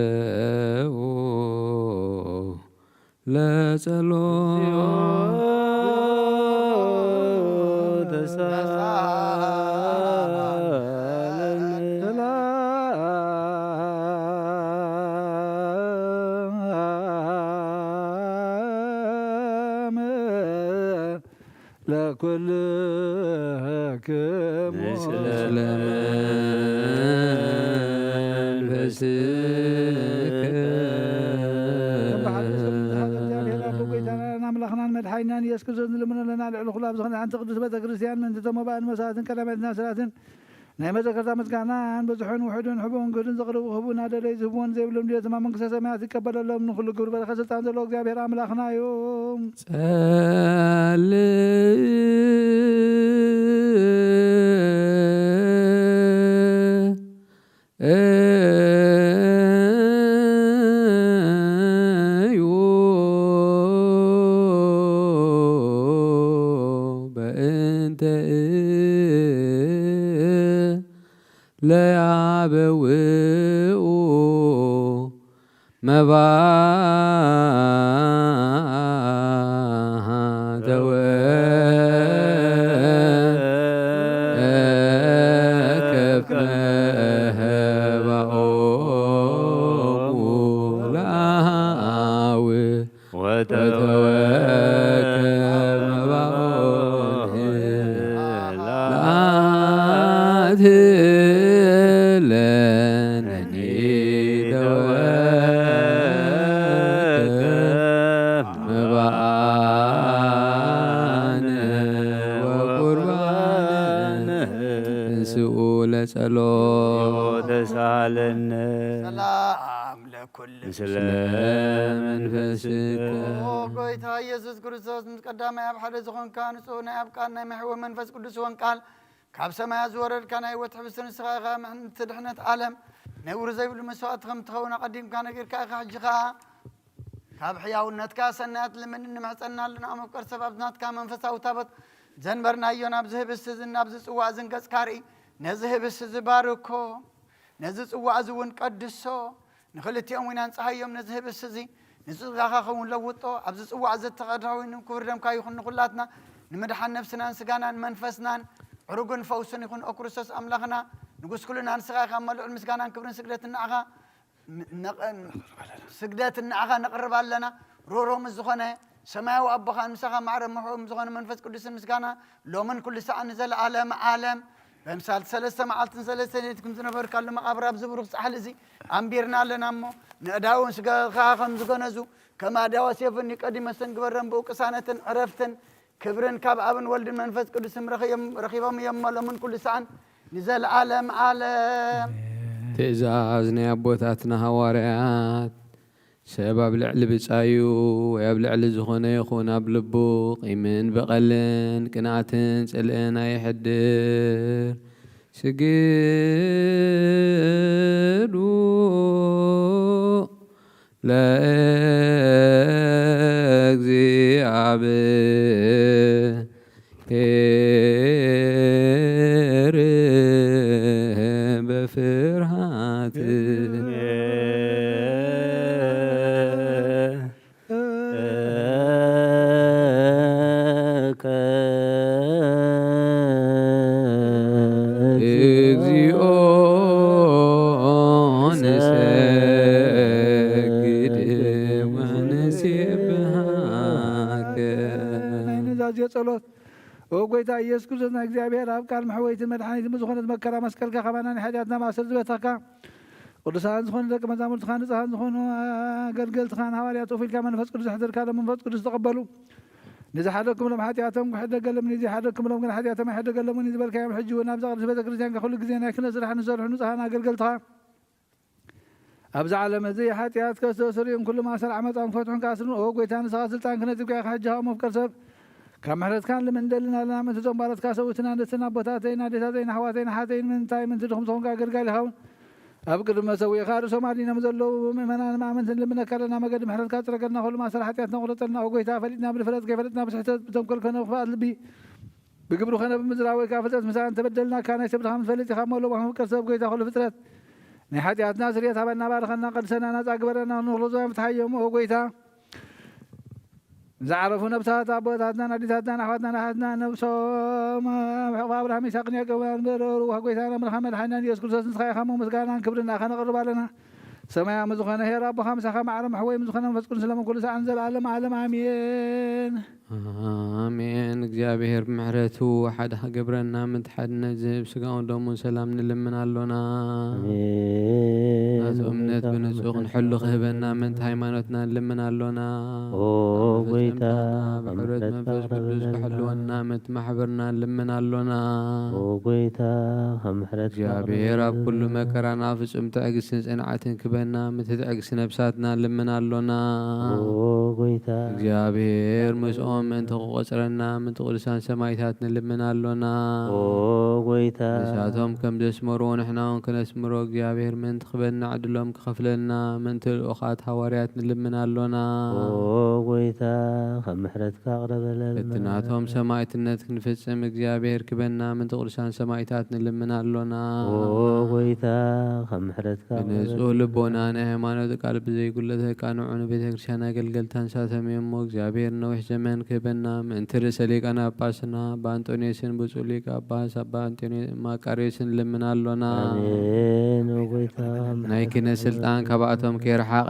ተንሥኡ ለጸሎት ሰላም ለኩልክሙ። ምስለ መንፈስከ። ከም ብሓደ ሰብ ዝተሓዘ እግዚኣብሔር ኣቦ ጐይታናን ኣምላኽናን መድሓኒናን ኢየሱስ ክርስቶስ ንልምኖ ኣለና። ልዕሊ ኩሉ ኣብ ዝኾነ ሓንቲ ቅዱስ ቤተ ክርስቲያን ምእንቲ እቶም መባእን መስዋእትን ቀዳማይትን ኣስራትን ናይ መዘከርታ ምስጋናን በዝሑን ውሑድን ሕቡእን ግህዱን ዘቕርቡ ክህቡ እናደለዩ ዝህብዎን ዘይብሎም ድሌቶም ኣብ መንግስተ ሰማያት ይቀበለሎም። ንኹሉ ግብሪ በረኸት ስልጣን ዘለዎ እግዚኣብሔር ኣምላኽና እዩ። ጸልዩ በእንተ ለያበውኡ መባእ ተወከፍ መባኦሙ ለአዊ ወተወከፍ መባኦሙ ለአትለነኒ ተወከፍ መባእነ ወቁርባነ እንስኡ ለጸሎት። ተሳለነ ሰላም ለኩል ምስለ መንፈስከ። ኦ ጎይታ ኢየሱስ ክርስቶስ፣ ምስ ቀዳማይ ኣብ ሓደ ዝኾንካ ንጹህ ናይ ኣብ ቃል ናይ መሕወ መንፈስ ቅዱስ እውን ቃል ካብ ሰማያት ዝወረድካ ናይ ህይወት ሕብስቲ ንስኻ ኢኻ። ምእንቲ ድሕነት ዓለም ነውሪ ዘይብሉ መስዋእቲ ከም ትኸውን ኣቐዲምካ ነጊርካ ኢኻ። ሕጂ ኸኣ ካብ ሕያውነትካ ሰናያት ልምን ንምሕጸና ኣለና። መፍቀር ሰብ፣ ኣብዚ ናትካ መንፈሳዊ ታቦት ዘንበርናዮ ናብዚ ህብስቲ እዝን ናብዚ ጽዋእ እዝን ገጽካ ርኢ። ነዚ ህብስቲ እዚ ባርኮ፣ ነዚ ጽዋእ እዚ እውን ቀድሶ። ንኽልቲኦም እውን ኣንጽሃዮም። ነዚ ህብስቲ እዚ ንጽድቃኻ ኸውን ለውጦ። ኣብዚ ጽዋእ እዚ ተቐዳ ኮይኑ ክቡር ደምካ ይኹን ንኹላትና ንምድሓን ነፍስናን ስጋናን መንፈስናን ዕሩግን ፈውስን ይኹን። ኦ ክርስቶስ ኣምላኽና ንጉስ ኩልና ንስኻ ኢኻ። እሞ ልዑል ምስጋናን ክብርን ስግደትን ንዓኻ ም- ነቐ- ስግደት ንዓኻ ነቕርብ ኣለና። ሮሮ ምስ ዝኾነ ሰማያዊ ኣቦኻን ምሳኻ ማዕረ ምሕቡም ዝኾነ መንፈስ ቅዱስን ምስጋና ሎምን ኩሉ ሰዓት ንዘለኣለም ዓለም። በምሳል ሰለስተ መዓልትን ሰለስተ ሌሊት ከም ዝነበርካሉ መቓብር ኣብዚ ብሩኽ ጻሕሊ እዚ ኣንቢርና ኣለና እሞ፣ ንእዳውን ስጋኻ ከም ዝገነዙ ከም ኣዳዋ ሴፍን ኒቆዲሞስን ግበረን። ብኡ ቅሳነትን ዕረፍትን ክብርን ካብ ኣብን ወልድን መንፈስ ቅዱስን ረኺቦም- ረኺቦም እዮም እሞ፣ ሎምን ኩሉ ሰዓን ንዘለኣለም ዓለም። ትእዛዝ ናይ ኣቦታትና ሃዋርያት፣ ሰብ ኣብ ልዕሊ ብጻዩ ወይ ኣብ ልዕሊ ዝኾነ ይኹን ኣብ ልቡ ቂምን በቐልን ቅንኣትን ጽልእን ኣየሕድር። ስግዱ ለእግዚኣብሔር። እግዚኦ ንሰግድ ወንሴብሃከ። ናይ ኑዛዜ ጸሎት። ኦ ጎይታ ኢየሱስ ክርስቶስ፣ ናይ እግዚኣብሔር ኣብ ቃል መሕወይትን መድሓኒትን ብዝኾነት መከራ መስቀልካ፣ ካባና ናይ ሓጢኣትና ማእሰር ዝበተኽካ፣ ቅዱሳን ዝኾኑ ደቂ መዛሙርትኻ፣ ንጹሃን ዝኾኑ ኣገልገልትኻን ሃዋርያት፣ ኦፍ ኢልካ መንፈስ ቅዱስ ኣሕደርካሎም፣ መንፈስ ቅዱስ ተቐበሉ። ንዝሓደግኩምሎም ሓጢኣቶም ክሕደገሎምን፣ ንዘይሓደግኩምሎም ግን ሓጢኣቶም ኣይሕደገሎምን እዩ ዝበልካዮም፣ ሕጂ እውን ኣብዛ ቅድስት ቤተ ክርስቲያንካ ኩሉ ግዜ ናይ ክህነት ስራሕ ንሰርሑ ንጹሃን ኣገልገልትኻ፣ ኣብዚ ዓለም እዚ ሓጢኣት ከስተሰርዩን ኩሉ ማእሰር ዓመፃን ክፈትሑን ክኣስሩን፣ ኦ ጎይታ፣ ንስኻ ስልጣን ክህነት ይብካ ኢኻ። ሕጂ ካብ መፍቀር ሰብ ካብ ምሕረትካ ንልምን እንደልን ኣለና። ምእንቲ እዞም ባሮትካ ሰውእትና፣ ንስና ኣቦታተይን ኣዴታተይን ኣሕዋተይን ኣሓተይን፣ ምንታይ ምእንቲ ድኹም ዝኾንካ ኣገልጋሊኻ እውን ኣብ ቅድሚ መሰዊእኻ ርእሶም ኣድኒኖም ዘለዉ ምእመናን ማእመንትን ልምነካ ኣለና። መገዲ ምሕረትካ ጽረገልና፣ ኩሉ ማእሰር ሓጢኣትና ቁረጸልና። ኦ ጎይታ፣ ፈሊጥና ብድፍረት፣ ከይፈለጥና ብስሕተት፣ ብተንኮል ኮነ ብኽፍኣት ልቢ፣ ብግብሪ ኮነ ብምዝራብ ወይ ከዓ ፍልጠት ምሳና እንተበደልናካ፣ ናይ ሰብ ድኻም ትፈልጥ ኢኻ እሞ፣ ሎባም ፍቅር ሰብ ጎይታ ኩሉ ፍጥረት ናይ ሓጢኣትና ስርየት ሃበና፣ ባርኸና፣ ቀድሰና፣ ናጻ ግበረና፣ ንኹሉ ዘመን ፍትሓዮም። ኦ ጎይታ፣ ዝዓረፉ ነብሳት ኣቦታትናን ኣዴታትናን ኣሕዋትናን ኣሓትናን ነብሶም ኣብ ሕቕፊ ኣብርሃም ይስሐቅን ያዕቆብን ኣንበረሩ። ጎይታን ኣምላኽን መድሓኒናን ኢየሱስ ክርስቶስ ንስኻ ኢኻ እሞ ምስጋናን ክብርን ንኣኻ ነቕርብ ኣለና። ሰማያዊ ዝኾነ ኄር ኣቦኻ ምሳኻ ማዕረ መሕወይ ምስ ዝኾነ መንፈስ ቅዱስ ለመን ኩሉ ሰዓን ዘለዓለም ዓለም ኣሜን። ኣሜን። እግዚኣብሔር ብምሕረቱ ሓደ ክገብረና፣ ምእንቲ ሓድነት ዝህብ ስጋውን ደሙን ሰላም ንልምን ኣሎና። ኣሜን። ናቱ እምነት ብንጹህ ክንሕሉ ክህበና፣ ምእንቲ ሃይማኖትና ንልምን ኣሎና። ኦ ጎይታ፣ ብሕረት መንፈስ ቅዱስ ክሕልወና፣ ምእንቲ ማሕበርና ንልምን ኣሎና። ኦ ጎይታ፣ ካብ ምሕረት እግዚኣብሔር ኣብ ኩሉ መከራና ፍጹም ትዕግስትን ጽንዓትን ክበና፣ ምእንቲ ትዕግስቲ ነብሳትና ንልምን ኣሎና። ኦ ጎይታ፣ እግዚኣብሔር ምስኦም ምእንቲ ክቆጽረና፣ ምእንቲ ቅዱሳን ሰማይታት ንልምን ኣሎና። ኦ ጎይታ፣ ንሳቶም ከም ዘስመርዎ ንሕና እውን ክነስምሮ፣ እግዚኣብሔር ምእንቲ ክበና ዕድሎም ክኸፍለልና፣ ምእንቲ ልኡኻት ሃዋርያት ንልምን ኣሎና። ኦ ጎይታ፣ ካብ ምሕረትካ ኣቕረበለልና። እቲ ናቶም ሰማዕትነት ክንፍጽም፣ እግዚኣብሔር ክበና፣ ምእንቲ ቅዱሳን ሰማዕታት ንልምን ኣሎና። ኦ ጎይታ፣ ካብ ምሕረትካ ብንጹህ ኣቕረበለልና። ልቦና ናይ ሃይማኖት ቃል ብዘይጉለተካ ንዑ ንቤተ ክርስቲያን ኣገልገልታ ንሳቶም እዮም እሞ፣ እግዚኣብሔር ነዊሕ ዘመን ክህበና፣ ምእንቲ ርእሰ ሊቃነ ጳጳስና ኣባ ኣንጦንዮስን ብፁዕ ሊቀ ጳጳስ ኣባ ኣንጦንዮ-፣ ማቃርዮስን ንልምን ኣሎና። ኣሜን። ኦ ጎይታ፣ ካብ ናይ ምሕረትካ ክህነት ስልጣን ኣቕረበለልና። ካብኣቶም ከይረሓቐ፣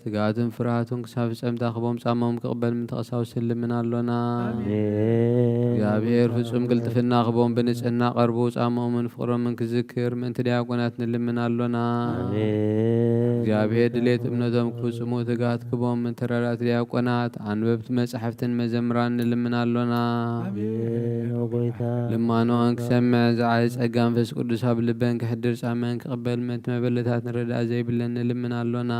ትግሃቱን ፍርሃቱን ክሳብ ፍጸምታ ክቦም ጻሞም ክቕበል ምእንቲ ቀሳውስቲ ንልምን ኣሎና። ኣሜን። እግዚኣብሔር ፍጹም ቅልጥፍና ክቦም ብንጽህና ቀርቡ ጻሞምን ፍቕሮምን ክዝክር ምእንቲ ዲያቆናት ንልምን ኣሎና። ኣሜን። እግዚኣብሔር ድሌት እምነቶም ክፍጽሙ ትግሃት ክቦም ምእንቲ ረዳእቲ ዲያቆናት፣ ኣንበብቲ መጻሕፍትን መዘምራን ንልምን ኣሎና። ኣሜን። ኦ ጎይታ፣ ልማኖን ክሰምዕ ዝዓይ ጸጋ መንፈስ ቅዱስ ኣብ ልበን ክሕድር ጻመን ክቕበል ምእንቲ መበለታት ንረዳእ ዘይብለን ንልምን ኣሎና።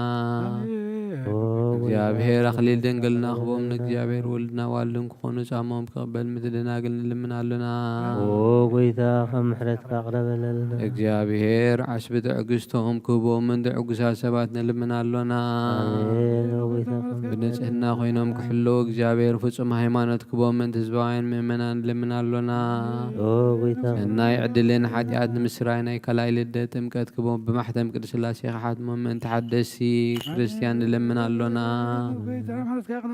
ኣሜን። ኦ ጎይታ፣ እግዚኣብሔር ኣኽሊል ድንግልና ክቦም ንእግዚኣብሔር ወልድና ዋልድን ክኾኑ ጻሞም ክቕበል ምእንቲ ደናግል ንልምን ኣሎና። ኦ ጎይታ፣ ካብ ምሕረትካ ኣቕረበለልና። እግዚኣብሔር ዓስቢ ትዕግስቶም ክህቦምን ትዕጉሳት ሰባት ንልምን ኣሎና። ኣሜን። ኦ ጎይታ፣ ካብ ብንጽህና ኮይኖም ክሕለዉ እግዚኣብሔር ፍጹም ሃይማኖት ክቦም ምእንቲ ህዝባውያን ምእመናን ንልምን ኣሎና። ኦ ጎይታ፣ ሰናይ ዕድልን ሓጢኣት ንምስራይ ናይ ካልኣይ ልደት ጥምቀት ክቦም ብማሕተም ቅድስት ሥላሴ ክሓትሞም ምእንቲ ሓደስቲ ክርስቲያን ንልምን ኣሎና።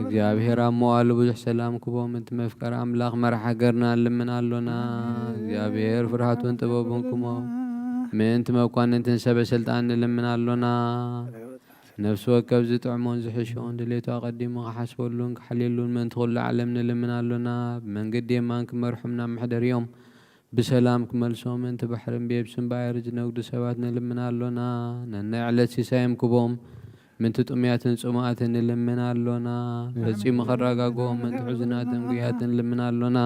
እግዚኣብሔር ኣብ መዋሉ ብዙሕ ሰላም ክቦም ምእንቲ መፍቀር ኣምላኽ መራሕ ሃገርና ንልምን ኣሎና። እግዚኣብሔር ፍርሃቱን ጥበቡን ክቦም ምእንቲ መኳንንትን ሰበ ስልጣን ንልምን ኣሎና። ነፍሲ ወከፍ ዝጥዕሞን ዝሕሾን ድሌቱ ኣቐዲሙ ክሓስበሉን ክሓልየሉን ምእንቲ ኩሉ ዓለም ንልምን ኣሎና። ብመንገዲ የማን ክመርሖም ናብ መሕደሪኦም ብሰላም ክመልሶም ምእንቲ ባሕርን ብየብስን ብኣየር ዝነግዱ ሰባት ንልምን ኣሎና። ነናይ ዕለት ሲሳዮም ክቦም ምእንቲ ጥሙያትን ጽሙኣትን ንልምን ኣሎና። ፈጺሙ ከረጋግኦም ምእንቲ ሕዙናትን ጉያትን ንልምን ኣሎና።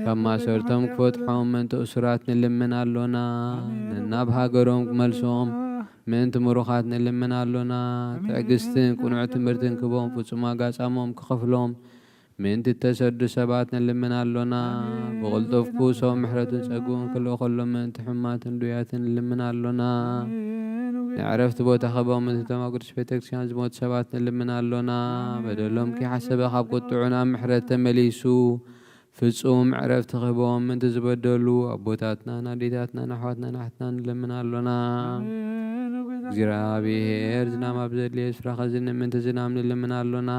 ካብ ማሰርቶም ክፈትሖም ምእንቲ እሱራት ንልምን ኣሎና። ነናብ ሃገሮም ክመልሶም ምእንቲ ምሩኻት ንልምን ኣሎና። ትዕግስትን ቅኑዕ ትምህርትን ክቦም ፍጹም ዋጋ ጻሞም ክኸፍሎም ምእንቲ እተሰዱ ሰባት ንልምን ኣሎና። ብቕልጡፍ ክውሶም ምሕረቱን ጸግኡን ክልእኸሎም ምእንቲ ሕሙማትን ድውያትን ንልምን ኣሎና። ንዕረፍቲ ቦታ ክቦም ምእንቲ እቶም ኣብ ቅዱስ ቤተክርስትያን ዝሞቱ ሰባት ንልምን ኣሎና። በደሎም ከይሓሰበ ካብ ቁጥዑ ናብ ምሕረት ተመሊሱ ፍጹም ዕረፍቲ ክህቦም ምእንቲ ዝበደሉ ኣቦታትናን ኣዴታትናን ኣሕዋትናን ኣሕትናን ንልምን ኣሎና። ኣሜን። እግዚኣብሔር ዝናም ኣብ ዘድልየ ስፍራ ኸዝንብ ምእንቲ ዝናም ንልምን ኣሎና።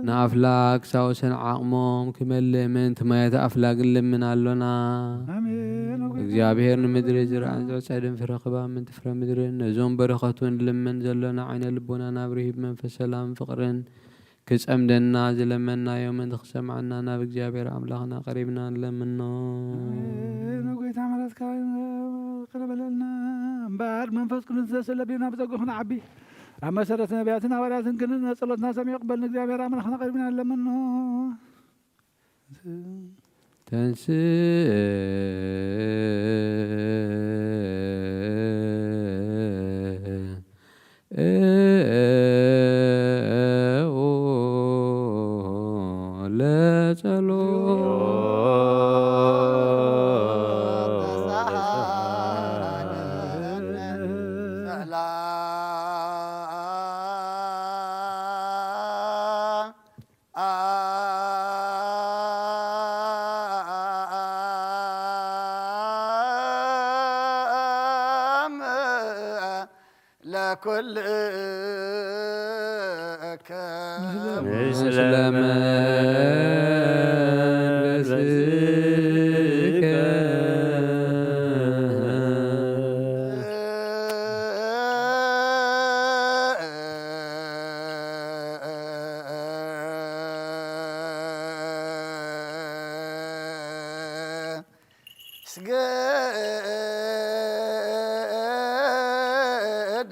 ንኣፍላግ ክሳወሰን ዓቕሞም ክመልእ ምእንቲ ማያት ኣፍላግ ንልምን ኣሎና። እግዚኣብሔር ንምድሪ ዝርኣን ዝዕጸድን ፍረ ክባ ምእንቲ ፍረ ምድርን ነዞም በረኸቱ ንልምን ዘሎና ዓይነ ልቦናን ኣብርሂ ብመንፈስ ሰላም ፍቕርን ክጸምደና ዝለመንናዮ ምእንቲ ክሰምዓና ናብ እግዚኣብሔር ኣምላኽና ቀሪብና ንለምኖ። ኣሜን። ጎይታ ምሕረትካ ይቕረ በለልና። እምበኣር መንፈስ ቅዱስ ዘስለቢና ብጸጋኹ ንዓቢ። ኣብ መሰረት ነቢያትን ሃዋርያትን ክንነ ጸሎትና ሰሚዑ ይቕበል ንእግዚኣብሔር ኣምላኽና ቀሪብና ንለምኖ። ተንስእ ለጸሎት። ለኩልከ ምስለ መንፈስከ ስገድ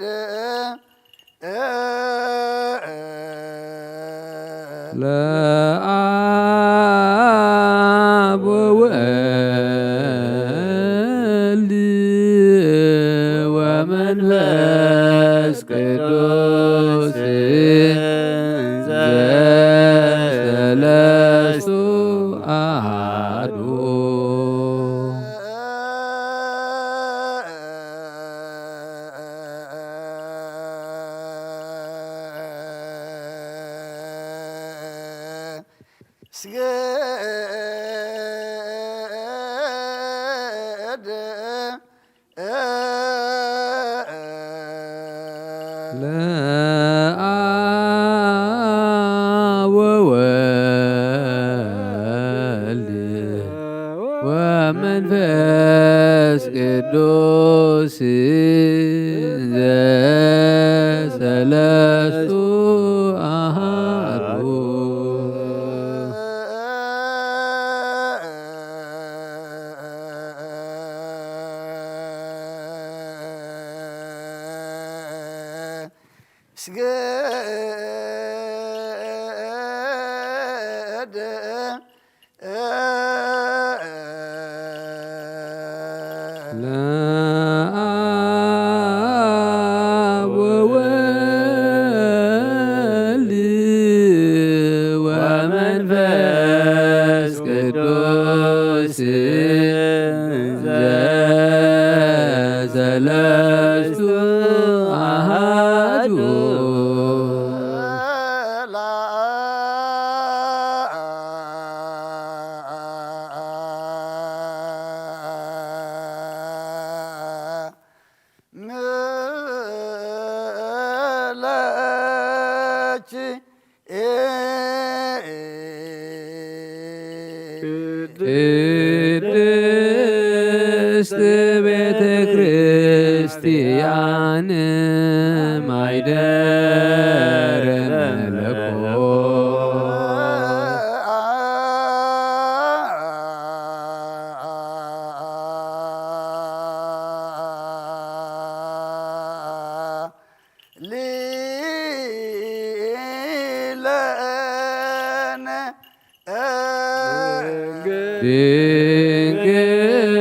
ለአብ ወወልድ ወመንፈስ ቅዱስ ዘሰለስቱ አሐዱ። ስገድ ለአብ ወወልድ ወመንፈስ ቅዱስ ዘሰለስቱ አሐዱ። ስገድ ለአብ ወወልድ ወመንፈስ ቅዱስ ዘሰለስቱ አሐዱ። ምለኪ ቅድስት ቤተ ክርስቲያን ማይደረ መለኮት። ሊለነ ድንግል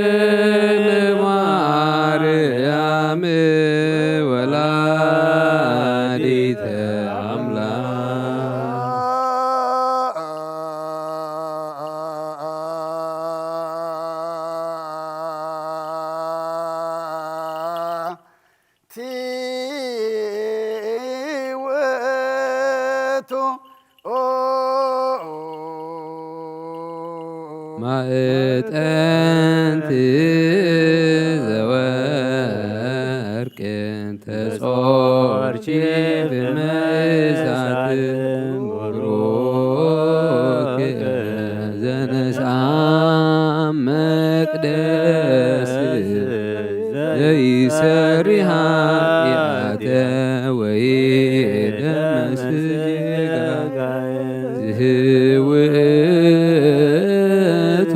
ማርያም ወላዲተ አምላክ። ቲወቱ ማእጠንቲ ዘወ ርቺ ብመሳት ቡሩክ ዘነስኣም መቅደስ ዘይሰሪ ኃጢአተ ወይ ደመስስ ጌጋየ ዝህውእቱ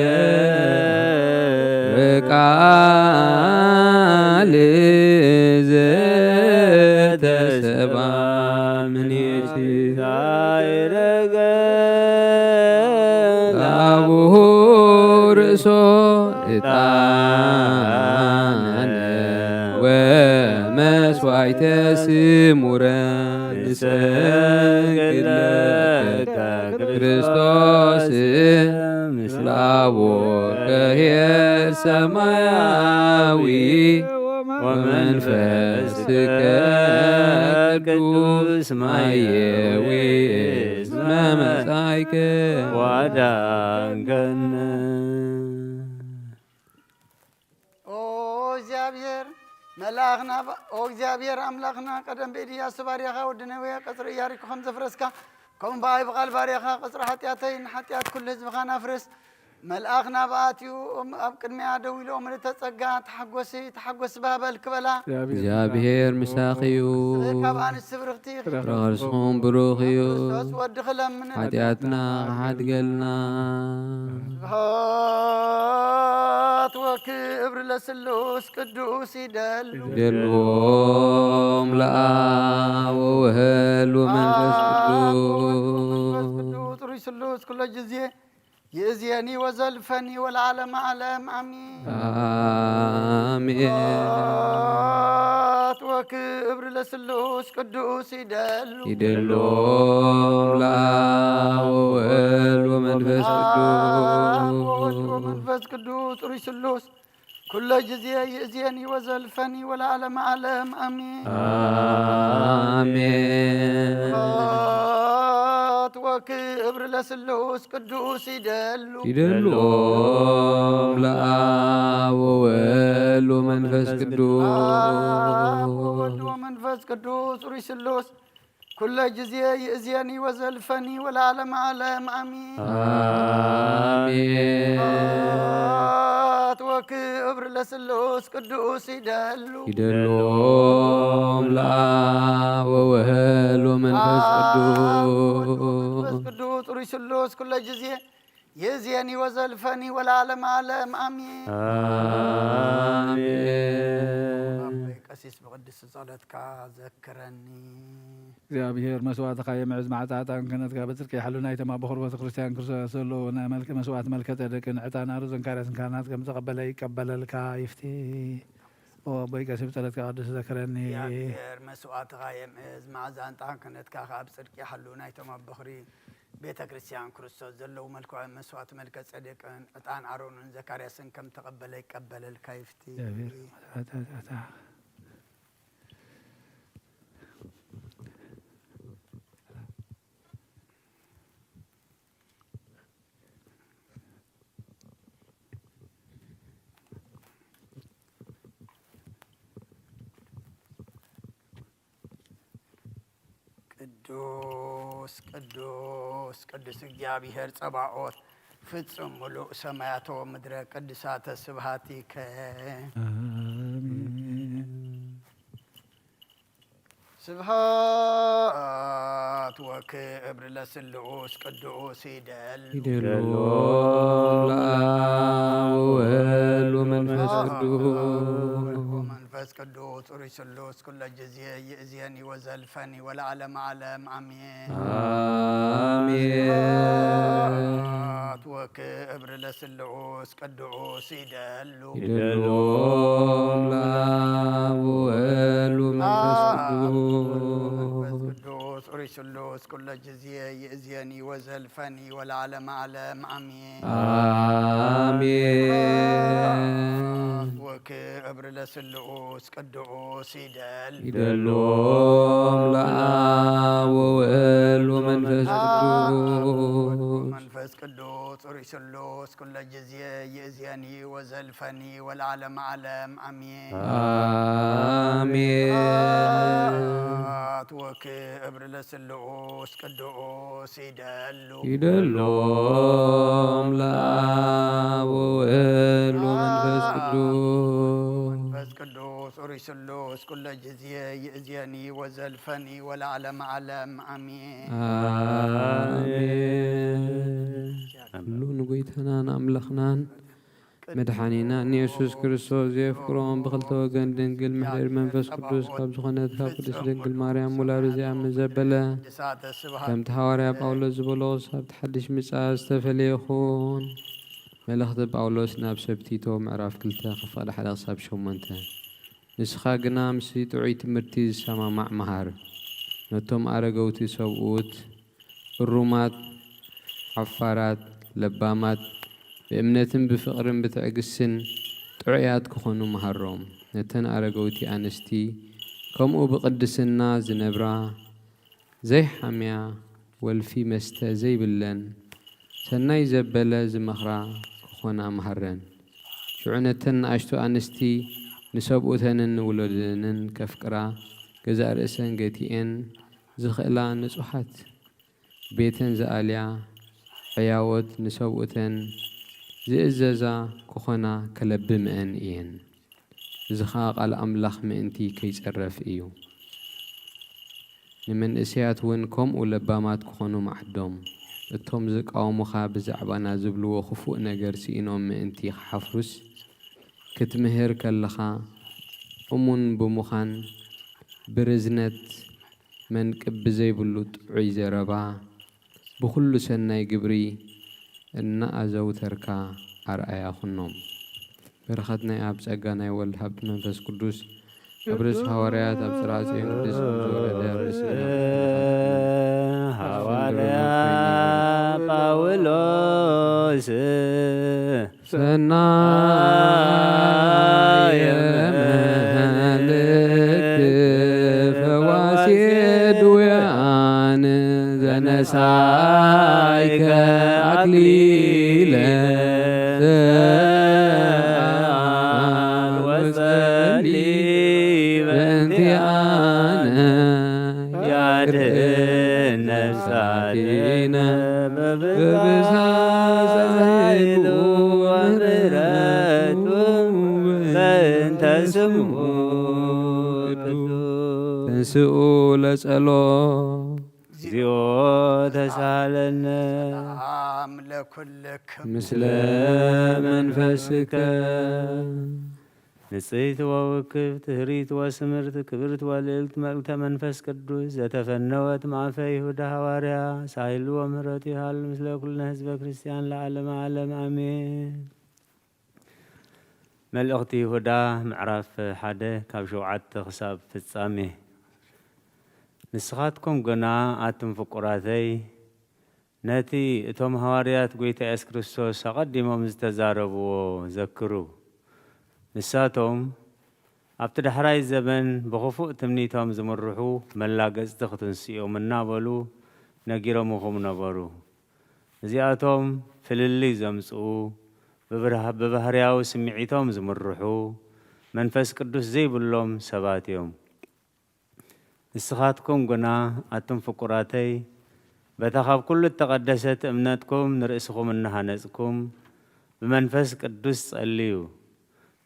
ዘእግዚኣብሔር ቃል ዘተሰባ ምኔት ላቡሁ ርእሶ ዕጣነ ወመስዋዕተ ስሙረ ንሰግድ ለከ ክርስቶስ ምስለ አቡከ ኄር ሰማያዊ ወመንፈስከ ቅዱስ ማየዊ እስመ መጻእከ ወአዳንከነ። ኦ እግዚኣብሔር መልኣኽና ባ-፣ ኦ እግዚኣብሔር ኣምላኽና ቀደም ብኢድያሱ ባርያኻ ወዲ ነዌ ቀጽሪ ኢያሪኮ ከም ዘፍረስካ፣ ከምኡ ብኣይ ብቓል ባርያኻ ቀጽሪ ሓጢኣተይ ንሓጢኣት ኩሉ ህዝብኻን ኣፍርስ። መልኣኽ ናብ ኣትዩ ኣብ ቅድሚያ ደው ኢሉ፣ "ምልእተ ጸጋ፣ ተሓጎሲ፣ ተሓጎሲ ባህ በል" ክበላ። እግዚኣብሔር ምሳኺ እዩ። ካብ ኣንስቲ ብርኽቲ ፍረ ከርስኹም ብሩኽ እዩ። ክርስቶስ ወድኺ ለምን ሓጢኣትና ክሓድገልና። ስብሐት ወክብር ለስሉስ ቅዱስ ይደሉ። ይደልዎም ለአብ ወወልድ ወመንፈስ አብ ወወልድ ወመንፈስ ቅዱስ። ቅዱስ ሩይ ስሉስ ኩሎ ጊዜ ይእዜኒ ወዘልፈኒ ወለዓለመ ዓለም አሜን። አሜን። ስብሐት ወክብር ለስሉስ ቅዱስ ይደሉ። ይደሎም ለአብ ወወልድ ወመንፈስ አብ ቅዱስ። ወወልድ ወመንፈስ ቅዱስ ሩይ ስሉስ ኩሎ ጊዜ ይእዜኒ ወዘልፈኒ ወለዓለመ ዓለም አሜን። አሜን። ስብሐት ወክብር ለስሉስ ቅዱስ ይደሉ። ይደሎም ለአብ ወወልድ ወመንፈስ ቅዱስ። አብ ወወልድ ወመንፈስ ቅዱስ ሩይ ስሉስ ኩሎ ጊዜ ይእዜኒ ወዘልፈኒ ወለዓለመ ዓለም አሜን። አሜን። ስብሐት ወክብር ለስሉስ ቅዱስ ይደሉ። ይደሎም ለአብ ወወልድ ወመንፈስ አብ ወወልድ ወመንፈስ ቅዱስ። ቅዱስ ሩይ ስሉስ ኩሎ ጊዜ ይእዜኒ ወዘልፈኒ ወለዓለመ ዓለም አሜን። አሜን። አቦይ ቀሲስ ብቅድስቲ ጸሎትካ ዘክረኒ። እግዚኣብሔር መስዋዕትኻ የምዕዝ፣ ማዕጻ ዕጣን ክህነትካ ብጽድቂ ይሓሉ። ናይቶም ኣቦ ቁርበተ ክርስቲያን ክርስቶስ ዘለዉ ናይ መልክ መስዋዕት መልከ ጸደቅን ዕጣን ኣሮን ዘካርያስን ካህናት ከም ዝተቐበለ ይቀበለልካ ይፍቲ። ኦ ኣቦይ ቀሲስ ብጸሎትካ ቅዱስ ዘክረኒ። እግዚኣብሔር መስዋዕትኻ የምዕዝ፣ ማዕዛ ዕጣን ክህነትካ ከኣ ብጽድቂ ይሓሉ። ናይቶም ኣብ በኽሪ ቤተ ክርስቲያን ክርስቶስ ዘለዉ መልክዖም መስዋዕት መልከ ጸዴቅን ዕጣን ኣሮንን ዘካርያስን ከም ተቐበለ ይቀበለልካ ይፍቲ። እግዚኣብሔር። ቅዱስ ቅዱስ ቅዱስ እግዚኣብሔር ጸባኦት ፍጹም ምሉእ ሰማያቶ ምድረ ቅዱሳተ ስብሃቲከ። አሜን። ስብሃት ወክብር ለስሉስ ቅዱስ ይደሉ። ይደሎም ለአብ ወወልድ ወመንፈስ ቅዱስ። ወመንፈስ ቅዱስ ሩይ ስሉስ ኩለ ጊዜ ይእዜኒ ወዘልፈኒ ወለዓለመ ዓለም አሜን። አሜን። ስብሐት ወክብር ለስሉስ ቅዱስ ይደሉ። ይደሎም ለአብ ወወልድ ወመንፈስ አብ ቅዱስ። ወመንፈስ ቅዱስ ሩይ ስሉስ ኩለ ጊዜ ይእዜኒ ወዘልፈኒ ወለዓለመ ዓለም አሜን። አሜን። ስብሐት ወክብር ለስሉስ ቅዱስ ይደሉ። ይደሎም ለአብ ወወልድ ወመንፈስ አብ ቅዱስ። መንፈስ ቅዱስ ሩይ ስሉስ ኩለ ጊዜ ይእዜኒ ወዘልፈኒ ወለዓለመ ዓለም ኣሜን። ኣሜን። ወክብር ለስሉስ ቅዱስ ይደሉ ይደሎም ለአብ ወወልድ ወመንፈስ ቅዱስ መንፈስ ቅዱስ ኦሪት ስሉስ ኩለ ጊዜ ይእዜኒ ወዘልፈኒ ወለዓለመ ዓለም ኣሜን። ኣሜን። ኩሉ ንጎይታናን ኣምላኽናን መድሓኒናን ንየሱስ ክርስቶስ ዘየፍቅሮም ብኽልተ ወገን ድንግል ምሕደር መንፈስ ቅዱስ ካብ ዝኾነት ካብ ቅድስት ድንግል ማርያም ውላዱ እዚኣ ምስ ዘበለ ከምቲ ሃዋርያ ጳውሎስ ዝበሎ ክሳብ እቲ ሓድሽ ምጽኣት ዝተፈለየ ይኹን። መልእኽቲ ጳውሎስ ናብ ሰብ ቲቶ ምዕራፍ ክልተ ክፋል ሓደ ክሳብ ሸሞንተ። ንስኻ ግና ምስቲ ጥዑይ ትምህርቲ ዝሰማማዕ ምሃር። ነቶም ኣረገውቲ ሰብኡት እሩማት፣ ሓፋራት፣ ለባማት፣ ብእምነትን ብፍቕርን ብትዕግስትን ጥዑያት ክኾኑ ምሃሮም። ነተን ኣረገውቲ ኣንስቲ ከምኡ ብቕድስና ዝነብራ፣ ዘይሓምያ፣ ወልፊ መስተ ዘይብለን፣ ሰናይ ዘበለ ዝመኽራ ክኾና ምሃረን። ሽዑ ነተን ንኣሽቱ ኣንስቲ ንሰብኡተንን ንውለደንን ከፍቅራ፣ ገዛእ ርእሰን ገቲኤን ዝኽእላ ንጹሓት ቤተን ዝኣልያ ሕያዎት ንሰብኡተን ዝእዘዛ ክኾና ከለብምአን እየን። እዚ ኸኣ ቃል ኣምላኽ ምእንቲ ከይጸረፍ እዩ። ንመንእሰያት እውን ከምኡ ለባማት ክኾኑ መዓዶም። እቶም ዝቃወሙኻ ብዛዕባና ዝብልዎ ክፉእ ነገር ስኢኖም ምእንቲ ክሓፍሩስ፣ ክትምህር ከለኻ እሙን ብምዃን ብርዝነት መንቅብ ብዘይብሉ ጥዑይ ዘረባ ብኹሉ ሰናይ ግብሪ እናኣዘውተርካ ኣርኣያ ኩኖም። በረኸት ናይ ኣብ ጸጋ ናይ ወልድ ሃብቲ መንፈስ ቅዱስ ኣብ ርእሲ ሃዋርያት ኣብ ጽርዓ ጽዮን ቅድስት ዝወረደ ኣብ ርእሲ ሃዋርያ ጳውሎስ ሰናየ መልእክት ፈዋሲ ድውያን ዘነሳይከ ኣክሊለ ሰኣል ወጸሊ በእንቲኣነ ያድህን ነፍሳቲነ በብዝሓ ጸይቁ ምሕረቱ በእንተ ስሙ ቅዱስ። ተንስኡ ለጸሎ እግዚኦ ተሳለነ ሰላም ለኩልክም ምስለ መንፈስከ ንጽሕቲ ወውክብቲ ህሪት ወስምርቲ ክብርቲ ወልዕልቲ መልእክተ መንፈስ ቅዱስ ዘተፈነወት ማእፈ ይሁዳ ሃዋርያ ሳይሉ ወምህረቱ ይሃሉ ምስለ ኩልነ ህዝበ ክርስቲያን ለዓለመ ዓለም ኣሜን። መልእኽቲ ይሁዳ ምዕራፍ ሓደ ካብ ሸውዓተ ክሳብ ፍጻሜ። ንስኻትኩም ግና ኣቱም ፍቁራተይ ነቲ እቶም ሃዋርያት ጐይታ የሱስ ክርስቶስ ኣቐዲሞም ዝተዛረብዎ ዘክሩ። ንሳቶም ኣብቲ ዳሕራይ ዘበን ብኽፉእ ትምኒቶም ዝምርሑ መላገጽቲ ክትንስኡ እዮም እናበሉ ነጊሮምኹም ነበሩ። እዚኣቶም ፍልልይ ዘምጽኡ፣ ብብርሃ- ብባህርያዊ ስምዒቶም ዝምርሑ፣ መንፈስ ቅዱስ ዘይብሎም ሰባት እዮም። ንስኻትኩም ግና ኣቱም ፍቁራተይ በታ ካብ ኩሉ እተቐደሰት እምነትኩም ንርእስኹም እናሃነጽኩም ብመንፈስ ቅዱስ ጸልዩ።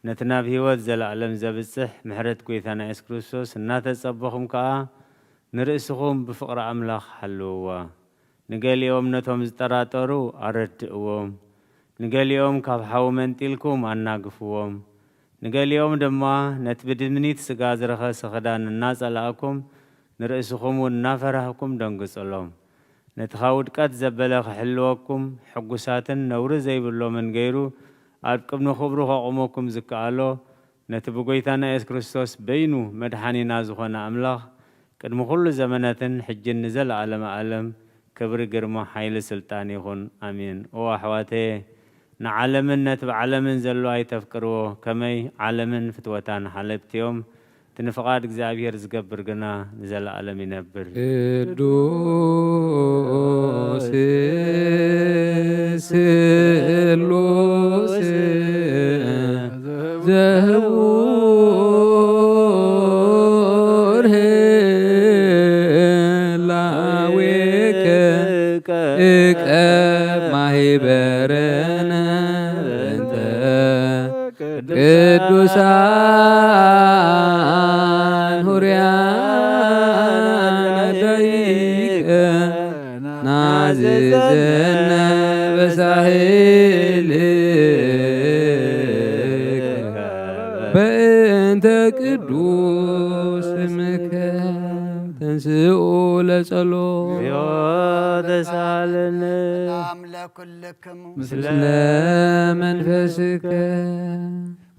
ነቲ ናብ ህይወት ዘለኣለም ዘብጽሕ ምሕረት ጐይታና የሱስ ክርስቶስ እናተጸበኹም ከኣ ንርእስኹም ብፍቕሪ ኣምላኽ ሓልውዋ። ንገሊኦም ነቶም ዝጠራጠሩ ኣረድእዎም። ንገሊኦም ካብ ሓዊ መንጢልኩም ኣናግፍዎም። ንገሊኦም ድማ ነቲ ብድምኒት ስጋ ዝረኸሰ ክዳን እናጸላእኩም ንርእስኹም እውን እናፈራህኩም ደንግጽሎም። ነቲ ካብ ውድቀት ዘበለ ክሕልወኩም ሕጉሳትን ነውሪ ዘይብሎምን ገይሩ ኣብ ቅድሚ ክብሩ ከቑመኩም ዝከኣሎ ነቲ ብጐይታና የሱስ ክርስቶስ በይኑ መድሓኒና ዝኾነ ኣምላኽ ቅድሚ ኩሉ ዘመናትን ሕጅን ንዘለኣለመ ኣለም ክብሪ ግርማ ሓይሊ ስልጣን ይኹን ኣሜን። እወ ኣሕዋተየ ንዓለምን ነቲ ብዓለምን ዘሎ ኣይተፍቅርዎ ከመይ ዓለምን ፍትወታን ሓለብቲ እዮም። እቲ ንፍቓድ እግዚኣብሔር ዝገብር ግና ንዘለኣለም ይነብር። ቅዱስ ስሉ ህላዌከ እቀብ ማህበረነ እንተ ቅዱሳን ሁርያን ደይቀ ናዝዘነ በሳህልከ በእንተ ቅዱስ ስምከ ተንስኡ ለጸሎት። እግዚኦ ተሳለነ። ሰላም ለኩልክሙ። ምስለ መንፈስከ።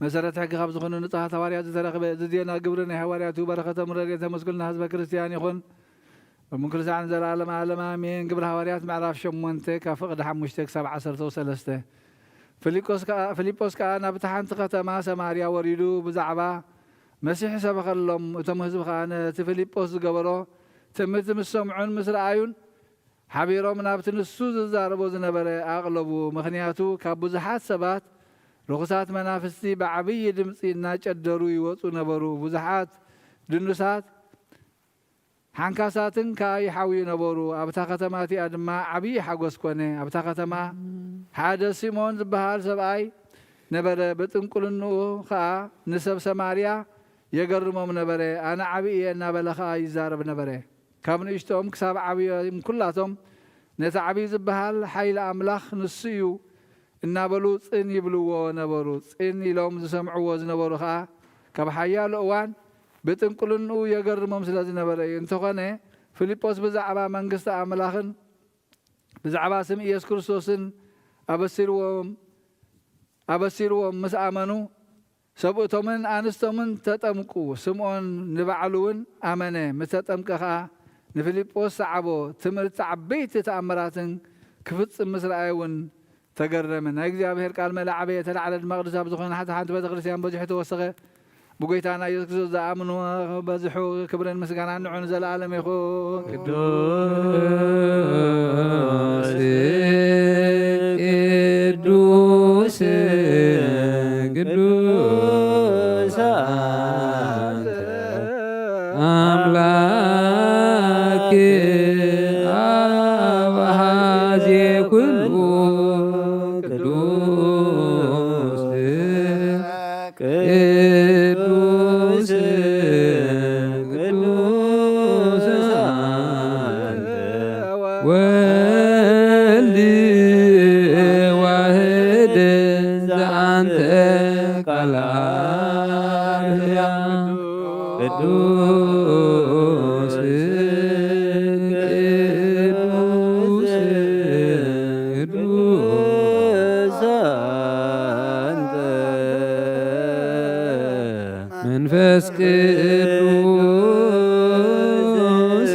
መሰረት ሕጊ ካብ ዝኾኑ ንጹሃት ሃዋርያት ዝተረኽበ እዚ ዜና ግብሪ ናይ ሃዋርያቱ በረኸቶም ረድኤቶም ምስ ኩልና ህዝበ ክርስቲያን ይኹን። እምክልሳዕን ዘላለም ዓለም ኣሜን። ግብረ ሃዋርያት ምዕራፍ ሸሞንተ ካብ ፍቕዲ ሓሙሽተ ክሳብ ዓሰርተ ሰለስተ። ፊልጶስ ከኣ፣ ፊልጶስ ከኣ ናብታ ሓንቲ ከተማ ሰማርያ ወሪዱ ብዛዕባ መሲሕ ሰበኸሎም። እቶም ህዝቢ ከኣ ነቲ ፊልጶስ ዝገበሮ ትምህርቲ ምስ ሰምዑን ምስ ረኣዩን ሓቢሮም ናብቲ ንሱ ዝዛረቦ ዝነበረ ኣቕለቡ። ምኽንያቱ ካብ ብዙሓት ሰባት ርኹሳት መናፍስቲ ብዓብዪ ድምፂ እናጨደሩ ይወፁ ነበሩ። ብዙሓት ድኑሳት ሓንካሳትን ከኣ ይሓውዩ ነበሩ። ኣብታ ከተማ እቲኣ ድማ ዓብዪ ሓጎስ ኮነ። ኣብታ ከተማ ሓደ ሲሞን ዝበሃል ሰብኣይ ነበረ። ብጥንቁልንኡ ኸኣ ንሰብ ሰማርያ የገርሞም ነበረ። ኣነ ዓብዪ እየ እናበለ ኸኣ ይዛረብ ነበረ። ካብ ንእሽቶኦም ክሳብ ዓብዮም ኩላቶም ነቲ ዓብዪ ዝበሃል ሓይሊ ኣምላኽ ንሱ እዩ እናበሉ ጽን ይብልዎ ነበሩ። ጽን ኢሎም ዝሰምዕዎ ዝነበሩ ኸኣ ካብ ሓያሎ እዋን ብጥንቁልንኡ የገርሞም ስለ ዝነበረ እዩ። እንተኾነ ፊልጶስ ብዛዕባ መንግስቲ ኣምላኽን ብዛዕባ ስም ኢየሱስ ክርስቶስን ኣበሲርዎም ኣበሲርዎም ምስ ኣመኑ ሰብኡቶምን ኣንስቶምን ተጠምቁ። ስምዖን ንባዕሉ እውን ኣመነ። ምስ ተጠምቀ ኸኣ ንፊልጶስ ሰዓቦ። ትምህርቲ ዓበይቲ ተኣምራትን ክፍጽም ምስ ረኣየ እውን ተገረመ። ናይ እግዚኣብሔር ቃል መላዕበ የተላዕለ ድማ ቅዱስ ኣብ ዝኾነ ሓንቲ ሓንቲ ቤተ ክርስቲያን በዚሑ ተወሰኸ። ብጎይታና ኢየሱስ ክርስቶስ ዝኣምኑ በዝሑ። ክብርን ምስጋናን ንዑ ንዘለኣለም ይኹን። ቅዱስ ቅዱስ ቅዱስ አንተ አምላክ አብ አሐዜ ኩሉ ቅዱስ ቅዱስ ቅዱስ አንተ ወልድ ዋህድ ዘአንተ ቃል አርያ ቅዱስ ቅዱስ ቅዱስ አንተ መንፈስ ቅዱስ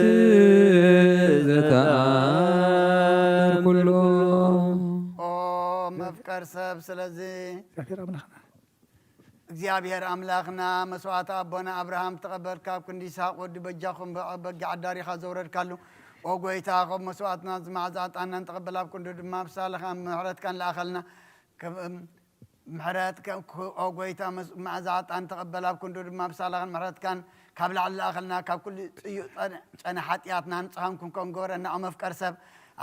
ዘተአምር ኩሎ። ኦ መፍቀር ሰብ፣ ስለዚ እግዚኣብሔር ኣምላኽና እግዚኣብሔር ኣምላኽና መስዋዕቲ ኣቦና ኣብርሃም ተቐበል፣ ካብ ክንዲ ይስሐቅ ወዲ በጃኹም በጊዕ ኣዳሪኻ ዘውረድካሉ። ኦ ጎይታ፣ ካብ መስዋዕትና ዝመዓዛ ዕጣንና ንተቐበል፣ ኣብ ክንዱ ድማ ብሳልኻ ምሕረትካ ንለኣኸልና። ከም ምሕረት ከ-፣ ክ-፣ ኦ ጎይታ፣ መስ-፣ መዓዛ ዕጣን ተቐበል፣ ኣብ ክንዱ ድማ ብሳልኻን ምሕረትካን ካብ ላዕሊ ለኣኸልና፣ ካብ ኩሉ ጽዩቕ ጸን-፣ ጨነ ሓጢኣትና ንጹሃን ክንከውን ግበረና። ኦ መፍቀር ሰብ፣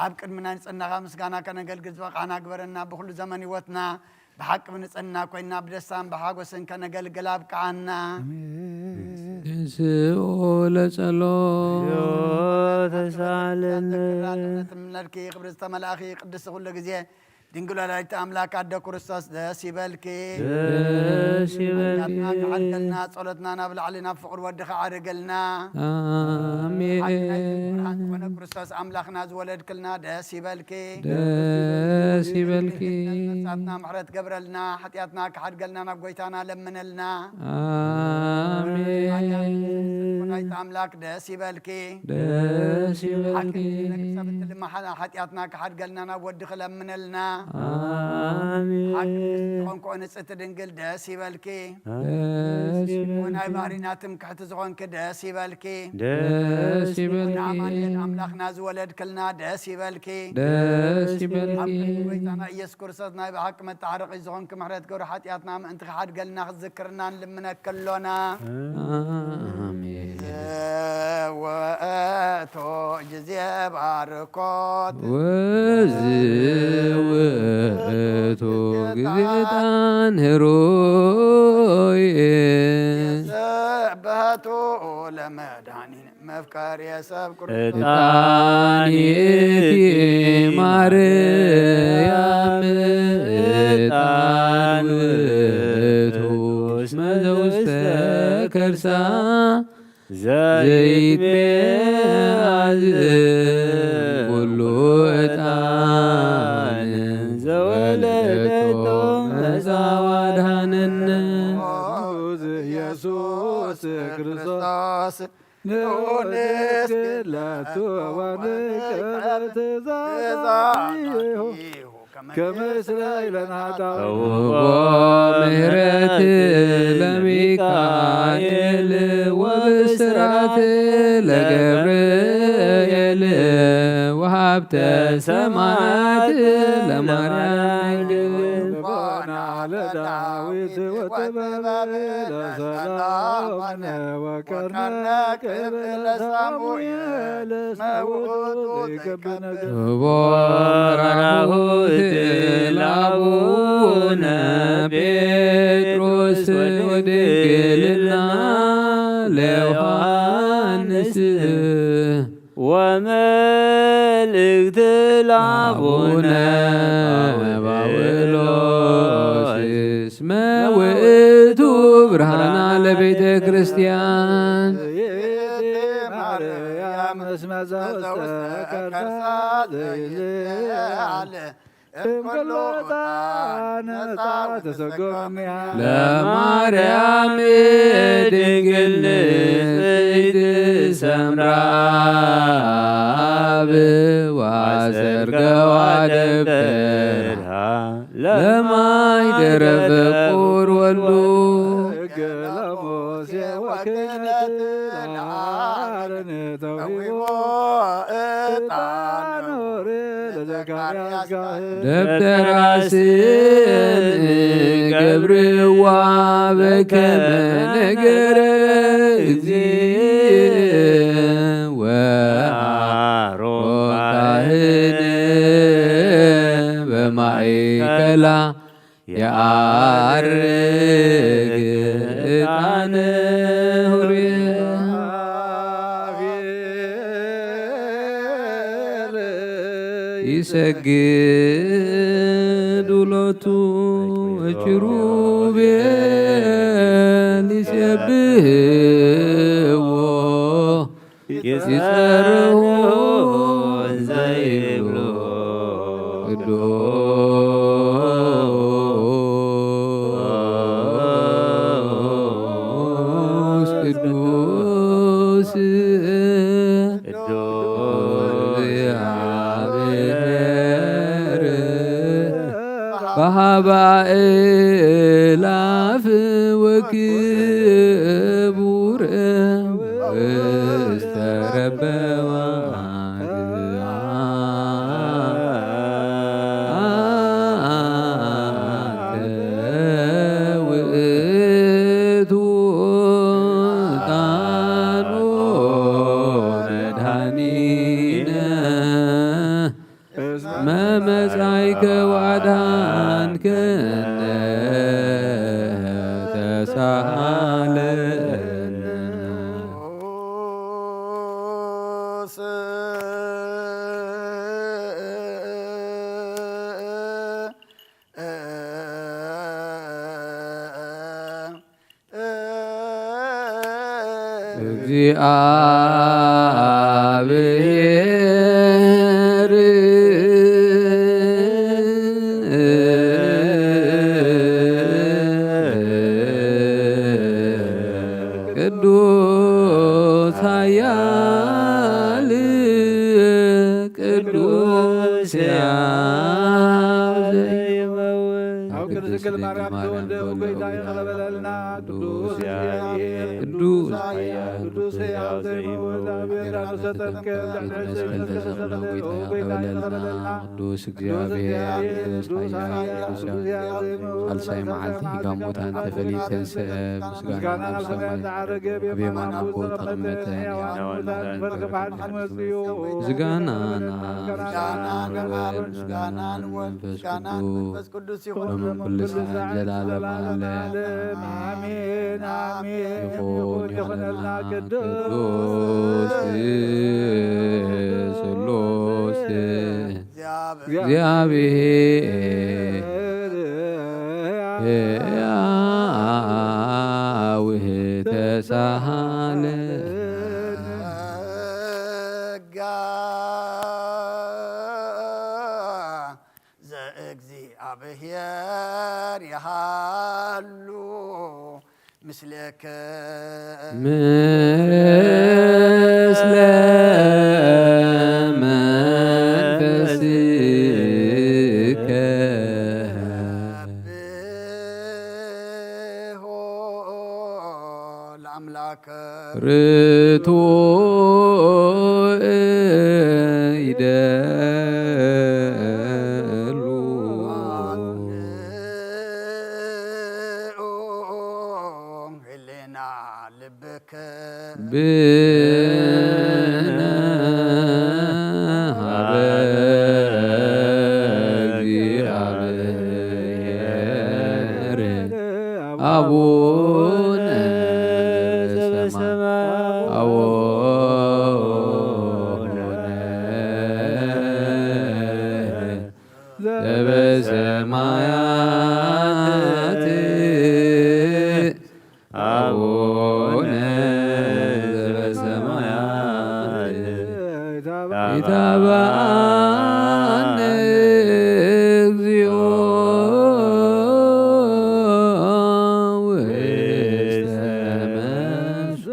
ኣብ ቅድሚ ናይ ንጽህናኻ ምስጋና ከነገልግል ዝበቓዕና ግበረና። ብኹሉ ዘመን ህይወትና ብሓቂ ብንጽህና ኮይና ብደስታን ብሓጎስን ከነገልግል ኣብቅዓና። ተንስኡ ለጸሎት። ተሳለነ። እምነትኪ ክብሪ ዝተመላእኺ ቅድስቲ ኩሉ ግዜ ድንግል ወላዲተ ኣምላክ ኣደ ክርስቶስ ደስ ይበልኪ። ደስ ይበልኪ። ሓጢኣትና ክሓልፈልና፣ ጸሎትና ናብ ላዕሊ ናብ ፍቕሪ ወድኻ ዓርገልና። ኣሜን። ሓቂ ናይ ብርሃን ዝኾነ ክርስቶስ ኣምላኽና ዝወለድክልና ደስ ይበልኪ። ደስ ይበልኪ። ነፍሳትና ምሕረት ገብረልና፣ ሓጢኣትና ክሓድገልና ናብ ጎይታና ለምነልና። ኣሜን። ናይታ ኣምላክ ደስ ይበልኪ። ደስ ይበልኪ። ሓቂ ነፍሳትና ድማ ሓጢኣትና ክሓድገልና ናብ ወዲ ክለምነልና። ኣሜን። ሓቂ ዝኾንኮ ንጽሕቲ ድንግል ደስ ይበልኪ። ደስ ይበልኪ። ናይ ባህሪና ትምክሕቲ ዝኾንኪ ደስ ይበልኪ። ደስ ይበልኪ። ኣማኑኤል ኣምላኽና ዝወለድክልና ደስ ይበልኪ። ደስ ይበልኪ። ኣብ ቅድሚ ጎይታና ኢየሱስ ክርስቶስ ናይ ብሓቂ መተሓረቒ ዝኾንኪ ምሕረት ገብረ ሓጢኣትና ምእንቲ ክሓድገልና ክትዝክርና ንልምነኪ ኣሎና። ኣሜን። ውእቱ ጊዜ ባርኮት። ወዚ ውእቱ ጊዜ ዕጣን ህሩይ። ስብሐቱ ለመድኃኒነ መፍቀሪ ሰብ ኩሉ። ዕጣን ይእቲ ማርያም፣ ዕጣን ውእቱ እስመ ዘውስተ ከርሳ ዘይትሜ ዘይትሜ አዝእም ኩሉ ዕጣን ዘወለደቶ መጻ ዋድሃነነ። ኢየሱስ ክርስቶስ ንዑ ንስግድ ለቱ ወንቀት ትእዛዛቲሁ። ከመ እስራኤልን ኃጣውእ። ተውቦ ምህረት ለሚካኤል ወብስራት ለገብርኤል ወሃብተ ሰማያት ለማርያም ድንግል። ልቦና ለዳዊት ወጥበብ ለሰሎሞን ወቀርነ ክብር ለሳሙኤል እስመ ውእቱ ዘይከበነ። ክቡር አራሁት ለአቡነ ጴጥሮስ ወድንግልና ለዮሐንስ ወመልእክት ለአቡነ ጳውሎስ እስመ ውእቱ ብርሃና ለቤተ ክርስቲያን። ማርያም እስመ ዘውስተ ከርሳ ዘይትአል እምኩሉ ዕጣን ዕጣን ተሰጎምያ። ለማርያም ድንግል ንጽሕት ሰምራ አብ ወአሰርገዋ ደብተራ ለማይ ደረበ ቁር ወሉ። ሕገ ለሙሴ ወክህነት ለአሮን ተውሂቦ ዕጣን ኦሪት ለዘካርያስ ካህን። ደብተራ ስም ገብርዋ በከመ ነገረ እግዚእ ወአሮን ካህን በማእከላ የዐርግ ዕጣን ኆር። ይሰግዱ ሎቱ ኪሩቤል ይሴብሕዎ ይጸርሁ እንዘ ይብሉ ቅዱስ ቅዱስ ቅዱስ እግዚአብሔር በሀበ አእላፍ ወክቡር ውስተ ረበዋ አንተ ውእቱ ጣኑ መድኃኒነ። እስመ መጻእከ ወአድኃንከነ ተሳሃለነ። እግዚአብሔር ቅዱስ ኃያል ቅዱስ ሕያው ድንግል ማርያም ተወልደ፣ ጎይታ ይቕረ በለልና። ቅዱስ እግዚአብሔር፣ ቅዱስ ኃያል፣ ቅዱስ ሕያው ዘይሞት፣ ኣብ ቤት ተሰቀለ፣ ጎይታ ይቕረ በለልና። ቅዱስ እግዚአብሔር፣ ቅዱስ ኃያል፣ ቅዱስ ሕያው ዘይሞት፣ ሳልሳይ መዓልቲ ካብ ሙታን ተፈልዩ ተንሥአ፣ ምስጋና ናብ ሰማይ ዝዓረገ፣ ኣብ የማን ኣቦ ተቐመጠ፣ ሕያዋን ሙታን ክፈርድ ክመጽእ እዩ። ምስጋና ናብ ምስጋና ንወልድ፣ ምስጋና ንመንፈስ ቅዱስ። ቅዱስ ይኹን። ሎምን ኩሉ ሰዓት ዘላለም ዓለም። ዓለም። ኣሜን፣ ኣሜን። ይኹን፣ ይኹን፣ ይኹንልና። ይኹንልና። ቅዱስ ቅዱስ ስሉስ እግዚአብሔር። እግዚአብሔር ሕያው ተሳሃለ። ጸጋ ዘእግዚአብሔር ይሃሉ ምስሌከ። ምስለ መንፈስከ። ሰብሖ ለአምላከ። ርቱዕ ይደሉ። ህሌና ልብከ። ብነ ሀበ እግዚአብሔር አቡነ ዘበሰማያት። አቡነ ዘበሰማያት። አቡነ ዘበሰማያት። ይትባረክ። ይትባረክ። እግዚኦ ውስተ መንሱ።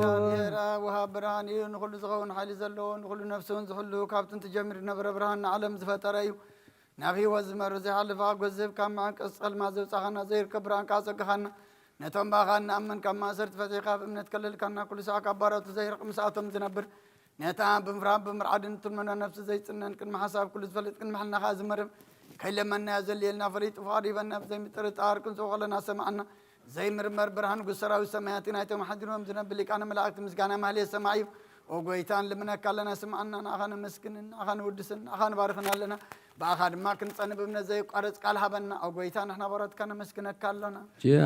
እግዚኣብሔር ወሃብ ብርሃን እዩ። ንኹሉ ዝኸውን ሓይሊ ዘለዎ፣ ንኹሉ ነፍሲ እውን ዝሕሉ፣ ካብ ጥንቲ ጀሚሩ ዝነበረ ብርሃን ንዓለም ዝፈጠረ እዩ። ናብ ህይወት ዝመርሕ ዘይሓልፍ ሓጎስ ዝህብ፣ ካብ መዓንቀጽ ጸልማት ዘውጻኻና፣ ዘይርከብ ብርሃን ከኣ ዘጸጋኻና፣ ነቶም ብኣኻ እንኣምን ካብ ማእሰርቲ ፈቲሕካ ኣብ እምነት ከለልካና፣ ኩሉ ሳዕ ካብ ባሮቱ ዘይርቕ ምስኣቶም ዝነብር፣ ነታ ብምፍራህን ብምርዓድን እትልምኖ ነፍሲ ዘይጽነን፣ ቅድሚ ሓሳብ ኩሉ ዝፈልጥ፣ ቅድሚ ሕልና ከኣ ዝመርም፣ ከይለመንናዮ ዘድልየልና ፈሊጡ ፍቓዱ ሂበና፣ ብዘይምጥርጣር ክንጽውዖ ከለና ዝሰምዓና ዘይምርመር ብርሃን ንጉስ ሰራዊት ሰማያት፣ ናይቶም ሓዲሮም ዝነብር ሊቃነ መላእክት ምስጋና ማህሌት ሰማይ እዩ። ኦ ጎይታ፣ ንልምነካ ኣለና፣ ስምዓና፣ ንኣኻ ነመስግንን፣ ንኣኻ ንውድስን፣ ንኣኻ ንባርኽን ኣለና። ብኣኻ ድማ ክንጸንብ እምነት ዘየቋርጽ ቃል ሃበና። ኦ ጎይታ፣ ንሕና ባሮትካ ነመስግነካ ኣሎና። ጃክ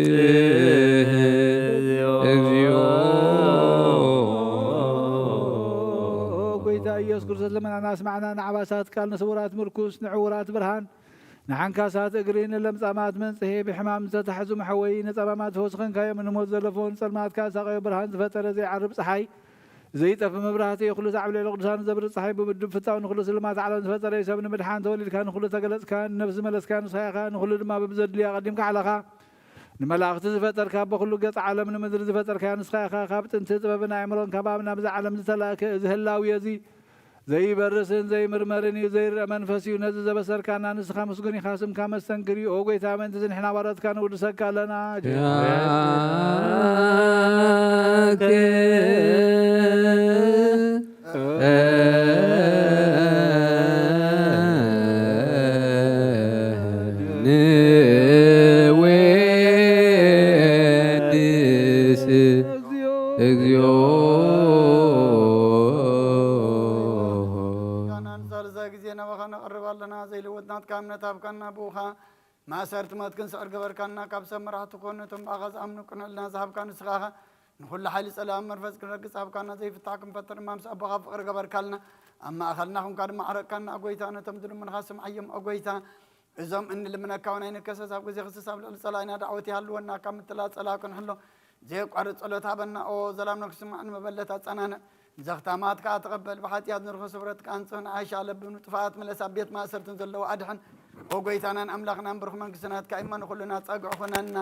ንሴብሕ እግዚኦ። ጎይታ ኢየሱስ ክርስቶስ፣ ልመናና ስማዕና፣ ንዓባሳት ቃል፣ ንስውራት ምርኩስ፣ ንዕውራት ብርሃን፣ ንዓንካሳት እግሪ፣ ንለምጻማት መንጽሄ፣ ብሕማም ዝተታሕዙ መሕወዪ፣ ንጸማማት ፈውሲ ኾንካዮም፣ ንሞት ዘለፈውን ጸልማት ካሳቐዮ፣ ብርሃን ዝፈጠረ ዘይዓርብ ጸሓይ፣ ዘይጠፊ መብራህቲ፣ ኩሉ ዛዕብ ልዕሊ ቅዱሳን ዘብርህ ጸሓይ፣ ብውዱብ ፍታው ንኹሉ ስልማት ዓለም ዝፈጠረ፣ ሰብ ንምድሓን ተወሊድካ፣ ንኹሉ ተገለጽካ፣ ንነፍሲ ዝመለስካ ንስኻ ኢኻ፣ ንኹሉ ድማ በብዘድልዮ ኣቐዲምካ ኣዕለኻ። ንመላእኽቲ ዝፈጠርካ፣ በኹሉ ገጽ ዓለም ንምድሪ ዝፈጠርካያ ንስኻ ኢኻ። ካብ ጥንቲ ጥበብን ኣእምሮን ካብ ኣብ ናብዚ ዓለም ዝተላእከ እዚ ህላዌ እዚ ዘይበርስን ዘይምርመርን እዩ፣ ዘይረአ መንፈስ እዩ። ነዚ ዘበሰርካና ንስኻ ምስጉን ኢኻ፣ ስምካ መስተንክር እዩ። ኦ ጎይታ፣ ምእንቲ እዚ ንሕና ባሮትካ ንውድሰካ ኣለና። ያከ ንዌድስ እግዚኦ። ምስጋና ንሳልሳይ ግዜ ናባኻ ነቕርብ ኣለና። ዘይልወጥ ናትካ እምነት ሃብካና፣ ብኡኻ ማእሰርቲ ሞት ክንስዕር ገበርካና። ካብ ሰብ መራሕቲ ኮኑ፣ እቶም ብኣኻ ዝኣምኑ ቅኑዕ ሕልና ዝሃብካ ንስኻ ኢኻ። ንኹሉ ሓይሊ ጸላእን መንፈስ ክንረግጽ ሃብካና። ዘይፍታሕ ክንፈጥር ድማ ምስ ኣቦኻ ፍቕሪ ገበርካልና። ኣብ ማእኸልና ኹንካ ድማ ዓረቅካና፣ ኦ ጎይታ። ነቶም ዝልምኑኻ ስምዓዮም፣ ኦ ጎይታ። እዞም እንልምነካ እውን ኣይንከሰስ። ኣብ ግዜ ክስስ ኣብ ልዕሊ ጸላኢና ዳዕወት ይሃልወና። ካብ ምትላል ጸላኢ ክንሕሎ ዘየቋርጽ ጸሎት ሃበና። ኦ ዘላምና ክስማዕ ንመበለት ኣጸናንዕ። ንዘኽታማት ከኣ ተቐበል። ብሓጢኣት ንርኹስ ህብረት ከኣ ኣንጽህ። ንዓሻ ለብም ንጥፋኣት ምለስ። ኣብ ቤት ማእሰርትን ዘለዉ ኣድሕን። ኦ ጎይታናን ኣምላኽናን ብሩኽ መንግስቲ ናትካ እሞ ንኹልና ጸግዑ ኹነና።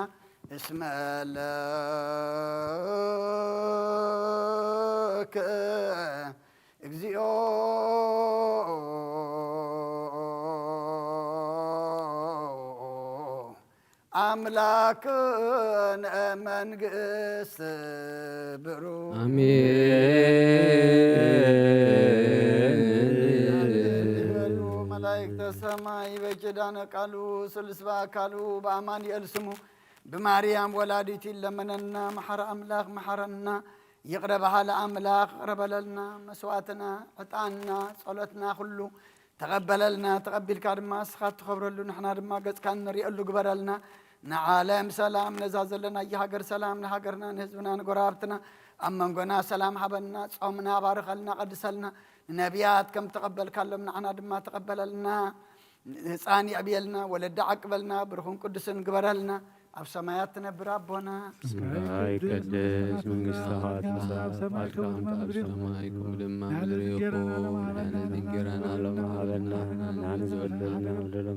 እስመ ለከ እግዚኦ ኣምላክነ መንግስት ብሩ። ኣሜን። በሉ መላእክተ ሰማይ በኪዳነ ቃሉ ስሉስ በአካሉ በአማኑኤል ስሙ ብማርያም ወላዲት ይለመነና። መሐረ ኣምላኽ መሐረና። ይቕረ በሃሊ ኣምላኽ ይቕረ በለልና። መስዋዕትና፣ ዕጣንና፣ ጸሎትና ኩሉ ተቐበለልና። ተቐቢልካ ድማ ንስኻ እትኸብረሉ ንሕና ድማ ገጽካ እንርእየሉ ግበረልና። ንዓለም ሰላም፣ ነዛ ዘለናያ ሃገር ሰላም፣ ንሃገርና፣ ንህዝብና፣ ንጎረባብትና፣ ኣብ መንጎና ሰላም ሃበና። ጾምና ባርኸልና፣ ቀድሰልና። ንነቢያት ከም ተቐበልካሎም ንዓና ድማ ተቐበለልና። ህፃን የዕብየልና፣ ወለዲ ዓቅበልና፣ ብሩኽን ቅዱስን ግበረልና። ኣብ ሰማያት ትነብር ኣቦና። ስምካ ይቀደስ፣ መንግስትኻ ትምጻእ፣ ፍቓድካ ከምቲ ኣብ ሰማይ ከምኡ ድማ ኣብ ምድሪ ይኹን። ንሕና እንጀራና ሎሚ ሃበና፣ ንሕና ንበደልና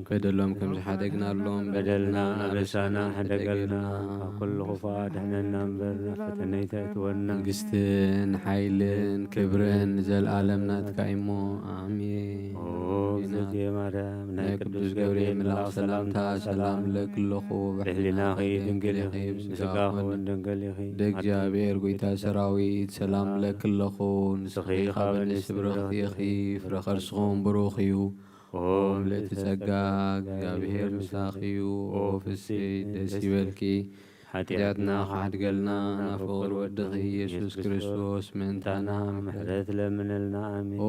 በደሎም ከም ዝሓደግናሎም በደልና ኣበሳና ሕደገልና፣ ካብ ኩሉ ክፉእ ኣድሕነና እምበር፣ ናብ ፈተነ ኣይተእትወና። መንግስትን ሓይልን ክብርን ንዘለኣለም ናትካ እሞ፣ ኣሜን። ኦ እግዝእትየ ማርያም፣ ናይ ቅዱስ ገብርኤል መልኣኽ ሰላምታ ሰላም እብለኪ ኣለኹ። ብሕሊናኺ ድንግል ኢኺ፣ ብስጋኺ እውን ድንግል ኢኺ። እንደ እግዚኣብሔር ጎይታ ሰራዊት ሰላም እብለኪ ኣለኹ። ንስኺ ካብ ኣንስቲ ብርኽቲ ኢኺ፣ ፍረ ከርስኹም ብሩኽ እዩ። ኦ ምልእቲ ጸጋ፣ እግዚኣብሔር ምሳኺ እዩ። ኦ ፍስሕቲ ደስ ይበልኪ፣ ሓጢኣትና ክሓድገልና ናብ ፍቕር ወድኺ ኢየሱስ ክርስቶስ ምእንታና ምሕረት ለምነልና። ኣሜን። ኦ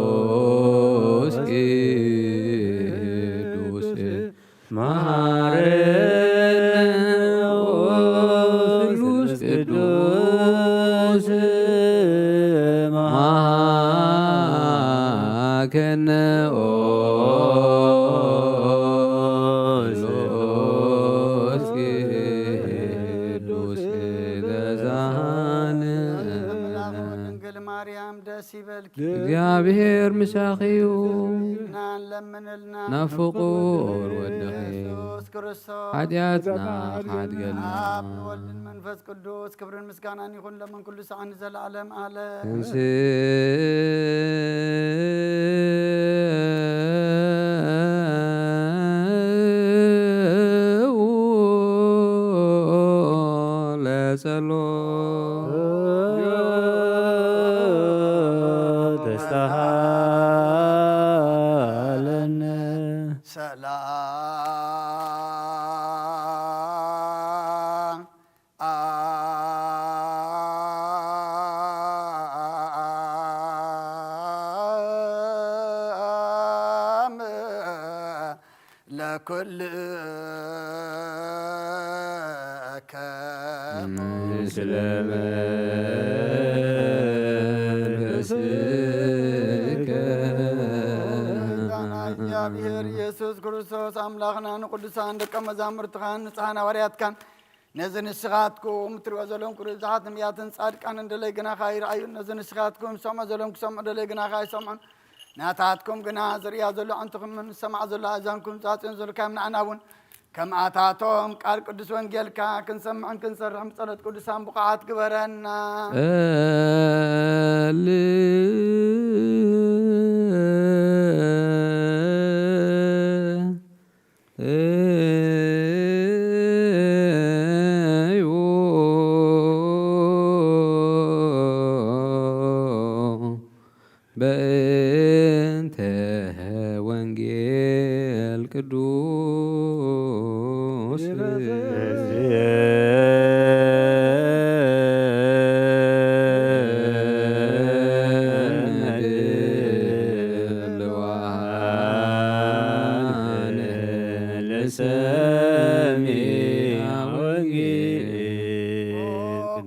ስሉስ ቅዱስ መሃረነ። ኦ ስሉስ ቅዱስ መሃከነ። ኦ ስሉስ ቅዱስ ተዛሃነ። ድንግል ማርያም ደስ ይበልኪ። እግዚኣብሔር ምሳኺ እዩ። እና ለምንልና ናብ ፍቁር ወድኺ ኢየሱስ ክርስቶስ ሓጢኣትና ሓድገልና። ኣብ ንወልድን መንፈስ ቅዱስ ክብርን ምስጋናን ይኹን ለምን ኩሉ ሰዓን ዘለዓለም ዓለም። እንስ ለጸሎ ተስተሃለነ። ሰላም ለኩልከ ምስለ መንፈስከ። እግዚኣብሔር ኢየሱስ ክርስቶስ ኣምላኽና ንቅዱሳን ደቀ መዛሙርትኻን ንጽሓን ሃዋርያትካን ነዚ ንስኻትኩም እትሪእዎ ዘለኹም ኩሉ ብዙሓት ነቢያትን ጻድቃንን ደለይ ግናኻ ይረኣዩን፣ ነዚ ንስኻትኩም ዝሰምዖ ዘለኹም ክሰምዑ ደለይ ግናኻ ኣይሰምዑን። ናታትኩም ግና ዝርእያ ዘሎ ኣዕንትኹምን ዝሰምዓ ዘሎ ኣእዛንኩም ዝዓጽዮን ዘለካዮም ንዓና እውን ከምኣታቶም ቃል ቅዱስ ወንጌልካ ክንሰምዕን ክንሰርሕን ብጸሎት ቅዱሳን ብቑዓት ግበረና። እል እዩ በእንተ ወንጌል ቅዱስ። ኦ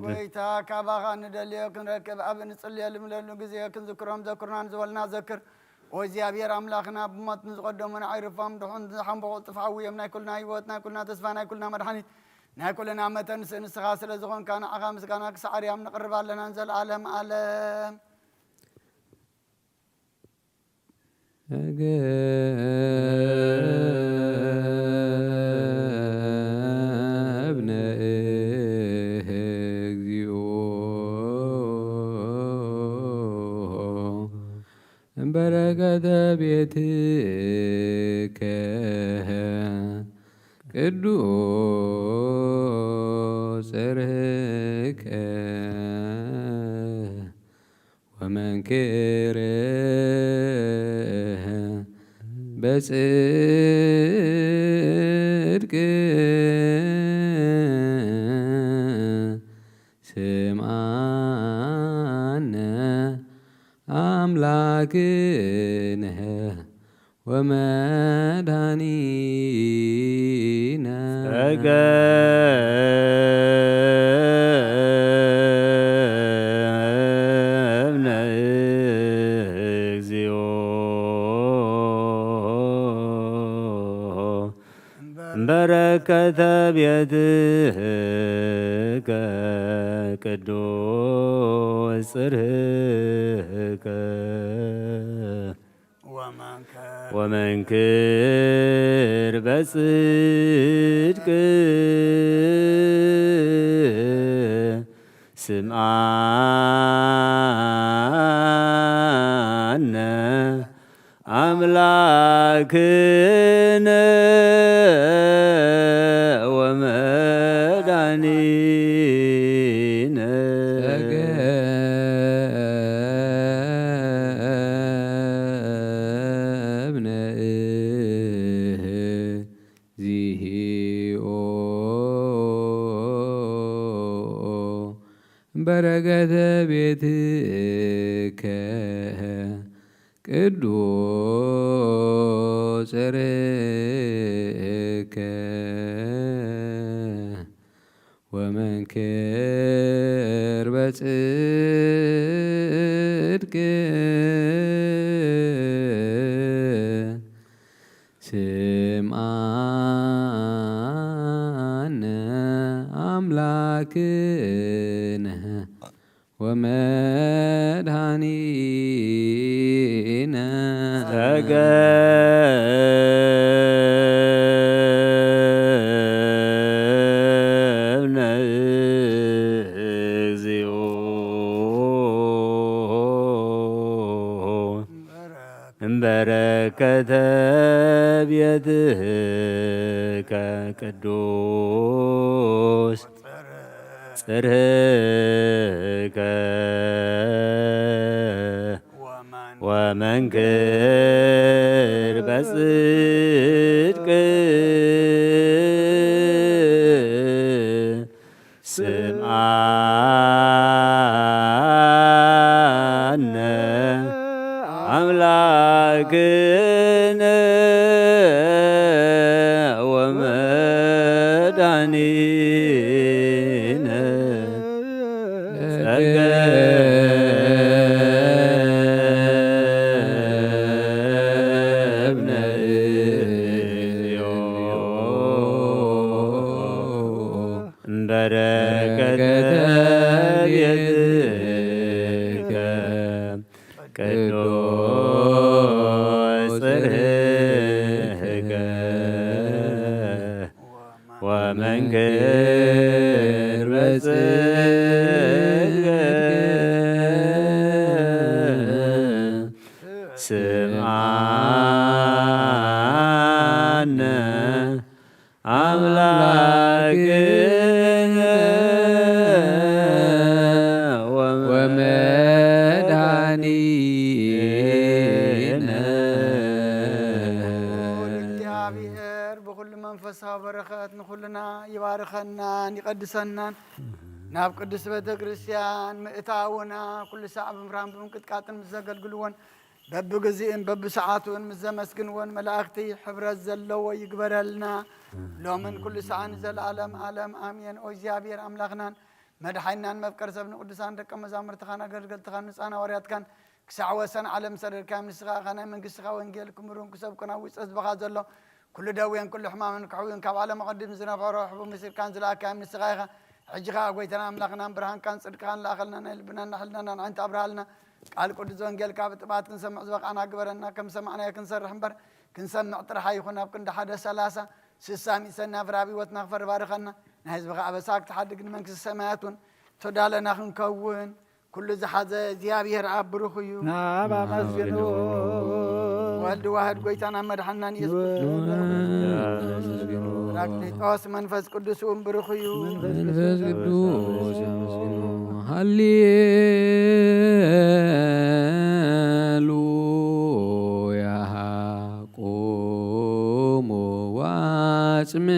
ጎይታ፣ ካባኻ ንደልዮ ክንረክብ ኣብ እንጽልየሉ ምለሉ ግዜ ክንዝክሮም ዘክሩና ንዝበልና ዘክር። ኦ እግዚኣብሔር ኣምላኽና፣ ብሞት ንዝቐደሙ ንዓይ ርፎም፣ ድኹን ዝሓንበቑ ጥፍሓዊ እዮም። ናይ ኩልና ህይወት፣ ናይ ኩልና ተስፋ፣ ናይ ኩልና መድሓኒት፣ ናይ ኩልና መተንስእ ንስኻ ስለ ዝኾንካ፣ ንዓኻ ምስጋና ክሳዕ ኣርያም ነቕርብ ኣለና ንዘለኣለም ኣለም። እገብነ እግዚኦ በረከተ ቤትከ ቅዱስ ጽርህከ ወመንክር በጽድቅ ስምዓነ ኣምላክነ ወመድኃኒነ። ጸገብነ እግዚኦ በረከተ ቤትከ ቅዱስ ጽርህከ ወመንክር በጽድቅ ስምዓነ ኣምላክነ ወመድኃኒነ። ጸገብነ እግዚኦ በረከተ ቤትከ ቅዱስ ጽርህከ ወመንክር በጽድቅ ስምዓነ ኣምላክነ ወመድኃኒነ። ጸገብነ እግዚኦ እምበረከተ ቤትከ ቅዱስ ጽርህከ ወመንክር በጽድቅ ስምዓነ ኣምላክነ ወመድኃኒነ። ጸገብነ እግዚኦ በረከተ ቤትከ ቅዱስ ጽርህከ ወመንክር በጽድቅ ስምዓነ ኣምላክነ ወመድኃኒነ። ልዑል እግዚኣብሔር ብኹሉ መንፈሳዊ በረኸት ንኹልና ይባርኸናን ይቐድሰናን። ናብ ቅድስት ቤተ ክርስቲያን ምእታውና ኩሉ ሳዕ ብምፍራህን ብምንቅጥቃጥን ምስ ዘገልግልዎን በብግዚኡን በብሰዓቱን ምስ ዘመስግንዎን መላእኽቲ ሕብረት ዘለዎ ይግበረልና። ሎምን ኩሉ ሰዓን ዘለዓለም ዓለም ኣሜን። ኦ እግዚኣብሔር ኣምላኽናን መድሓኒናን መፍቀር ሰብ ንቅዱሳን ደቀ መዛሙርትኻን ኣገልገልትኻን ንጹሓን ሃዋርያትካን ክሳዕ ወሰን ዓለም ዝሰደድካዮም ንስኻ ኢኻ። ናይ መንግስትኻ ወንጌል ክምሩን ክሰብኩን ኣብ ውሽጢ ህዝብኻ ዘሎ ኩሉ ደዌን ኩሉ ሕማምን ክሕውዩን ካብ ዓለም ኣቐዲሙ ዝነበሮ ሕቡእ መሲልካን ዝለኣካዮም ንስኻ ኢኻ። ሕጂ ኸኣ ጎይታና ኣምላኽናን ብርሃንካን ጽድቅኻን ለኣኸልና፣ ናይ ልብናን ናይ ሕልናናን ኣዒንቲ ኣብርሃልና። ቃል ቅዱስ ወንጌልካ ብጥባት ክንሰምዕ ዝበቓና ግበረና። ከም ሰማዕናዮ ክንሰርሕ እምበር፣ ክንሰምዕ ጥራሕ ኣይኹን። ኣብ ክንዲ ሓደ ሰላሳ ስሳ ሚእቲ ሰኒ ኣብ ራብ ህይወትና ክፈሪ ባርኸና። ናይ ህዝብኻ ኣበሳ ክትሓድግ ንመንግስቲ ሰማያት እውን ተዳለና ክንከውን ኩሉ ዝሓዘ እግዚኣብሔር ኣብ ብሩኽ እዩ። ናብ ኣመስግንዎ። ወልድ ዋህድ ጎይታና መድሓናን ኢየሱስ ክርስቶስ። ራቅሊጦስ መንፈስ ቅዱስ እውን ብሩኽ እዩ። መንፈስ ቅዱስ ኣመስግኑ። ሃሌሉያ። ቁሙ ዋጽምኡ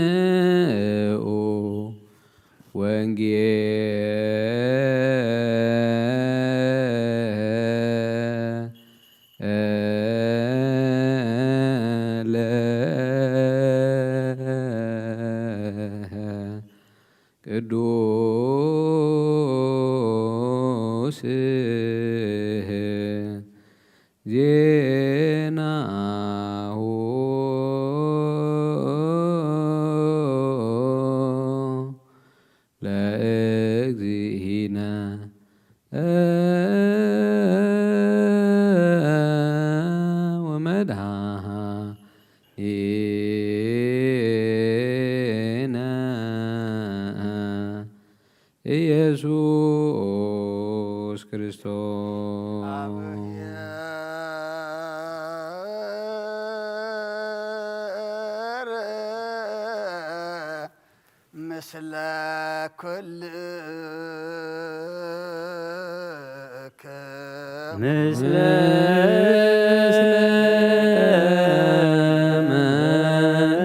ወንጌለ ቅዱስ ዜናሁ ለእግዚእነ ወመድኃኒነ ኢየሱስ ክርስቶስ። ምስለ ኩልክም። ምስለ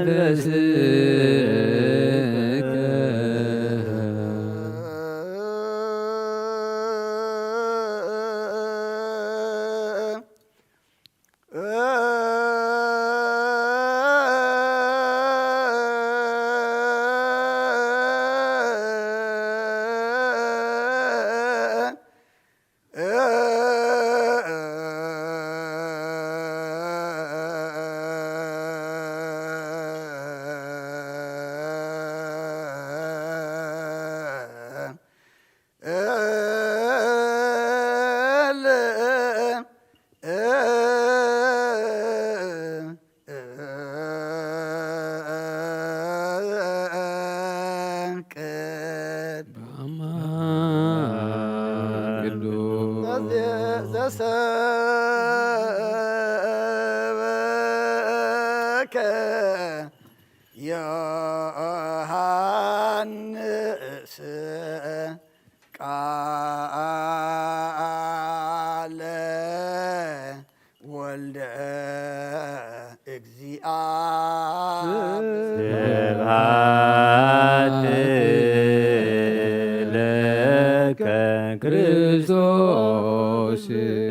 መንፈስከ። ዘሰበከ ዮሃንስ ቃለ ወልደ እግዚአ። ስብሐት ለከ ክርስቶስ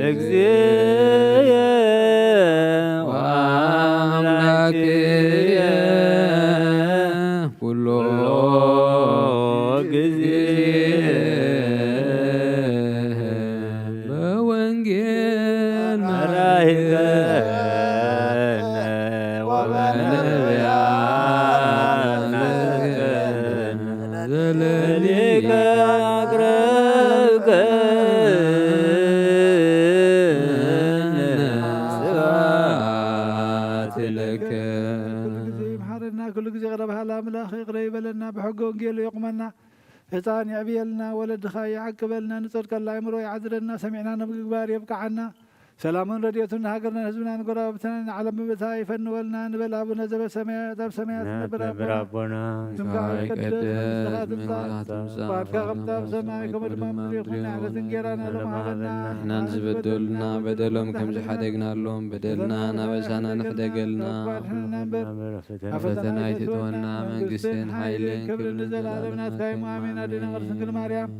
እግዚእ ወአምላክየ ኩሎ ጊዜ በወንጌል መራሂቀነ ወበነቢያት መሰከነ ዘለሊከ አቅረብከነ ስብሐት ለከ። ኩሉ ግዜ ይምሓረና፣ ኩሉ ግዜ ቅረብ ሃላ ኣምላኽ ይቕረ ይበለና፣ ብሕገ ወንጌሉ የቑመና። ህፃን የዕብየልና፣ ወለድኻ ይዓቅበልና፣ ንፀድቀላ ኣእምሮ ይዓድለና፣ ሰሚዕና ንምግባር የብቅዓና። ሰላሙን ረድኤቱን ንሃገርናን ህዝብናን ጎረባብትናን ንዓለም ብምእታ ይፈንወልና። ንበል ኣቡነ ዘበሰማያት፣ ኣብ ሰማያት ትነብር ኣቦና፣ ስምካ ይቀደስ፣ መንግስትኻ ትምጻእ፣ ፍቓድካ ከምቲ ኣብ ሰማይ ከምኡ ድማ ኣብ ምድሪ ይኹን። ንዕለት እንጌራና ሎሚ ሃበና። ንሕናን ዝበደሉና በደሎም ከም ዝሓደግናሎም በደልና ናበሳና ንሕደገልና። ኣብ ፈተና ኣይትእትወና፣ መንግስትን ሓይልን ክብርን ንዘለኣለም ናትካ እዩ። ኣሜን። ኣዴና ቅድስት ድንግል ማርያም፣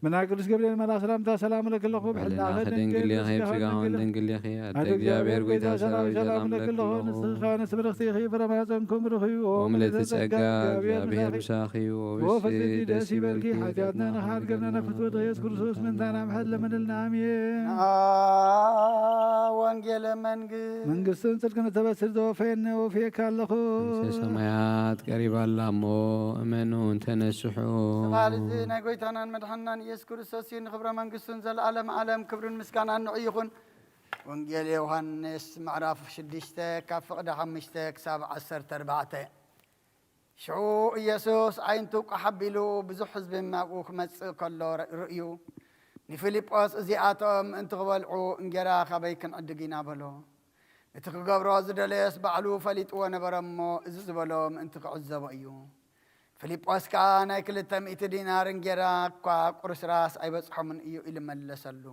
ብናይ ቅዱስ ገብርኤል መልኣኽ ሰላምታ ሰላም እልኪ ኣለኹ። ብሕልናኺ ድንግል ኢኺ፣ ብስጋኺ ድንግል ኢኺ። ኣደ እግዚኣብሔር ጎይታ ሰራዊት ሰላም እልኪ ኣለኹ። ንስኺ ከኣ ንእስቲ ብርኽቲ ኢኺ፣ ፍረ ማህፀንኩም ብሩኽ እዩ። ኦ ምልእቲ ጸጋ፣ እግዚኣብሔር ምሳኺ እዩ። ወፍሲ ደስ ይበልኪ፣ ሓጢኣትና ንኽሓድገና ናብ ፍትወት ኢየሱስ ክርስቶስ ምእንታና ምሕረት ለምንልና። ኣሜን። ወንጌለ መንግስት መንግስትን ጽድቅን እተበስር ዘወፈየኒ ወፍየካ ኣለኹ። መንግስተ ሰማያት ቀሪባ ኣላ እሞ እመኑ እንተነስሑ። ስብሐት ለእግዚእነ ናይ ጎይታናን መድሓንናን ኢየሱስ ክርስቶስ እዩ። ንኽብረ መንግስቱን ዘለዓለም ዓለም ክብርን ምስጋናን ንዑ ይኹን። ወንጌል ዮሃንስ ምዕራፍ ሽዱሽተ ካብ ፍቕዲ ሓሙሽተ ክሳብ ዓሰርተ ኣርባዕተ። ሽዑ ኢየሱስ ዓይንቱ ቋሕ ኣቢሉ ብዙሕ ህዝቢ ናብኡ ክመጽእ ከሎ ርእዩ፣ ንፊልጶስ፣ "እዚኣቶም ምእንቲ ክበልዑ እንጌራ ካበይ ክንዕድግ ኢና?" በሎ። እቲ ክገብሮ ዝደለዮስ ባዕሉ ፈሊጥዎ ነበረ እሞ፣ እዚ ዝበሎ ምእንቲ ክዕዘቦ እዩ። ፊልጶስ ከኣ፣ "ናይ ክልተ ሚእቲ ዲናር እንጌራ እኳ ቁርስራስ ኣይበጽሖምን እዩ" ኢሉ መለሰሉ።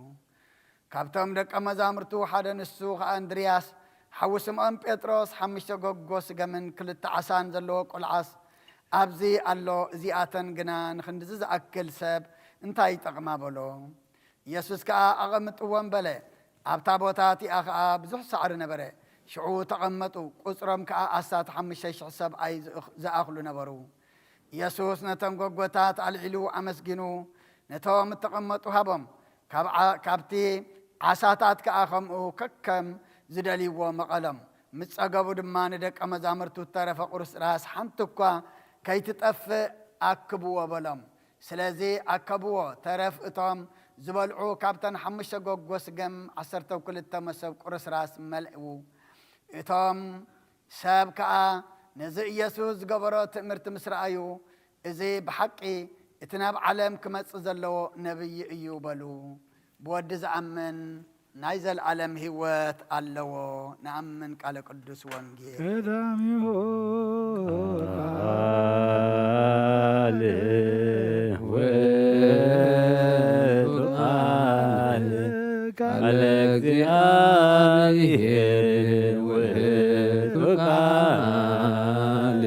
ካብቶም ደቀ መዛሙርቱ ሓደ ንሱ ኸኣ እንድርያስ፣ ሓዊ ስምዖን ጴጥሮስ፣ ሓሙሽተ ጎጎ ስገምን ክልተ ዓሳን ዘለዎ ቆልዓስ ኣብዚ ኣሎ፣ እዚኣተን ግና ንኽንድዚ ዝኣክል ሰብ እንታይ ይጠቕማ?" በሎ። ኢየሱስ ከኣ፣ "ኣቐምጥወን" በለ። ኣብታ ቦታ እቲኣ ኸኣ ብዙሕ ሳዕሪ ነበረ። ሽዑ ተቐመጡ፣ ቁጽሮም ከኣ ኣስታት ሓሙሽተ ሽሕ ሰብኣይ ዝእኽ-፣ ዝኣኽሉ ነበሩ። ኢየሱስ ነተን ጎጎታት ኣልዒሉ ኣመስጊኑ፣ ነቶም እተቐመጡ ሃቦም። ካብ ዓ-፣ ካብቲ ዓሳታት ከኣ ከምኡ ከከም ዝደልይዎ መቐሎም። ምስ ጸገቡ ድማ ንደቀ መዛሙርቱ እተረፈ ቁርስራስ ሓንቲ እኳ ከይትጠፍእ ኣክብዎ በሎም። ስለዚ ኣከብዎ። ተረፍ እቶም ዝበልዑ ካብተን ሓሙሽተ ጎጎ ስገም ዓሰርተ ክልተ መሶብ ቁርስራስ መልእዉ። እቶም ሰብ ከኣ ነዚ ኢየሱስ ዝገበሮ ትእምርቲ ምስ ረኣዩ፣ "እዚ ብሓቂ እቲ ናብ ዓለም ክመጽእ ዘለዎ ነብዪ እዩ" በሉ። ብወዲ ዝኣምን ናይ ዘለዓለም ህይወት ኣለዎ። ንኣምን ቃለ ቅዱስ ወንጌል። ቀዳሚሁ ቃል ውእቱ ቃል፣ ቃለ እግዚአብሔር ውእቱ ቃል፣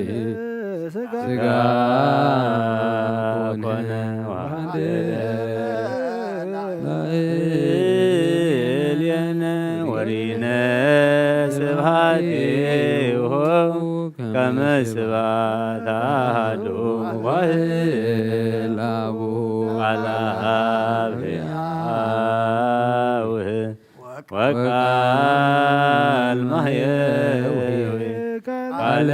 ሥጋ ኮነ ወሐደረ ላዕሌነ ወሪነ ስብሐቲሁ ከመ ስብሐት አሐዱ ዋሕድ ለአቡ። ቃለ አብ ሕያው ወቃል ማሕየዊ ቃለ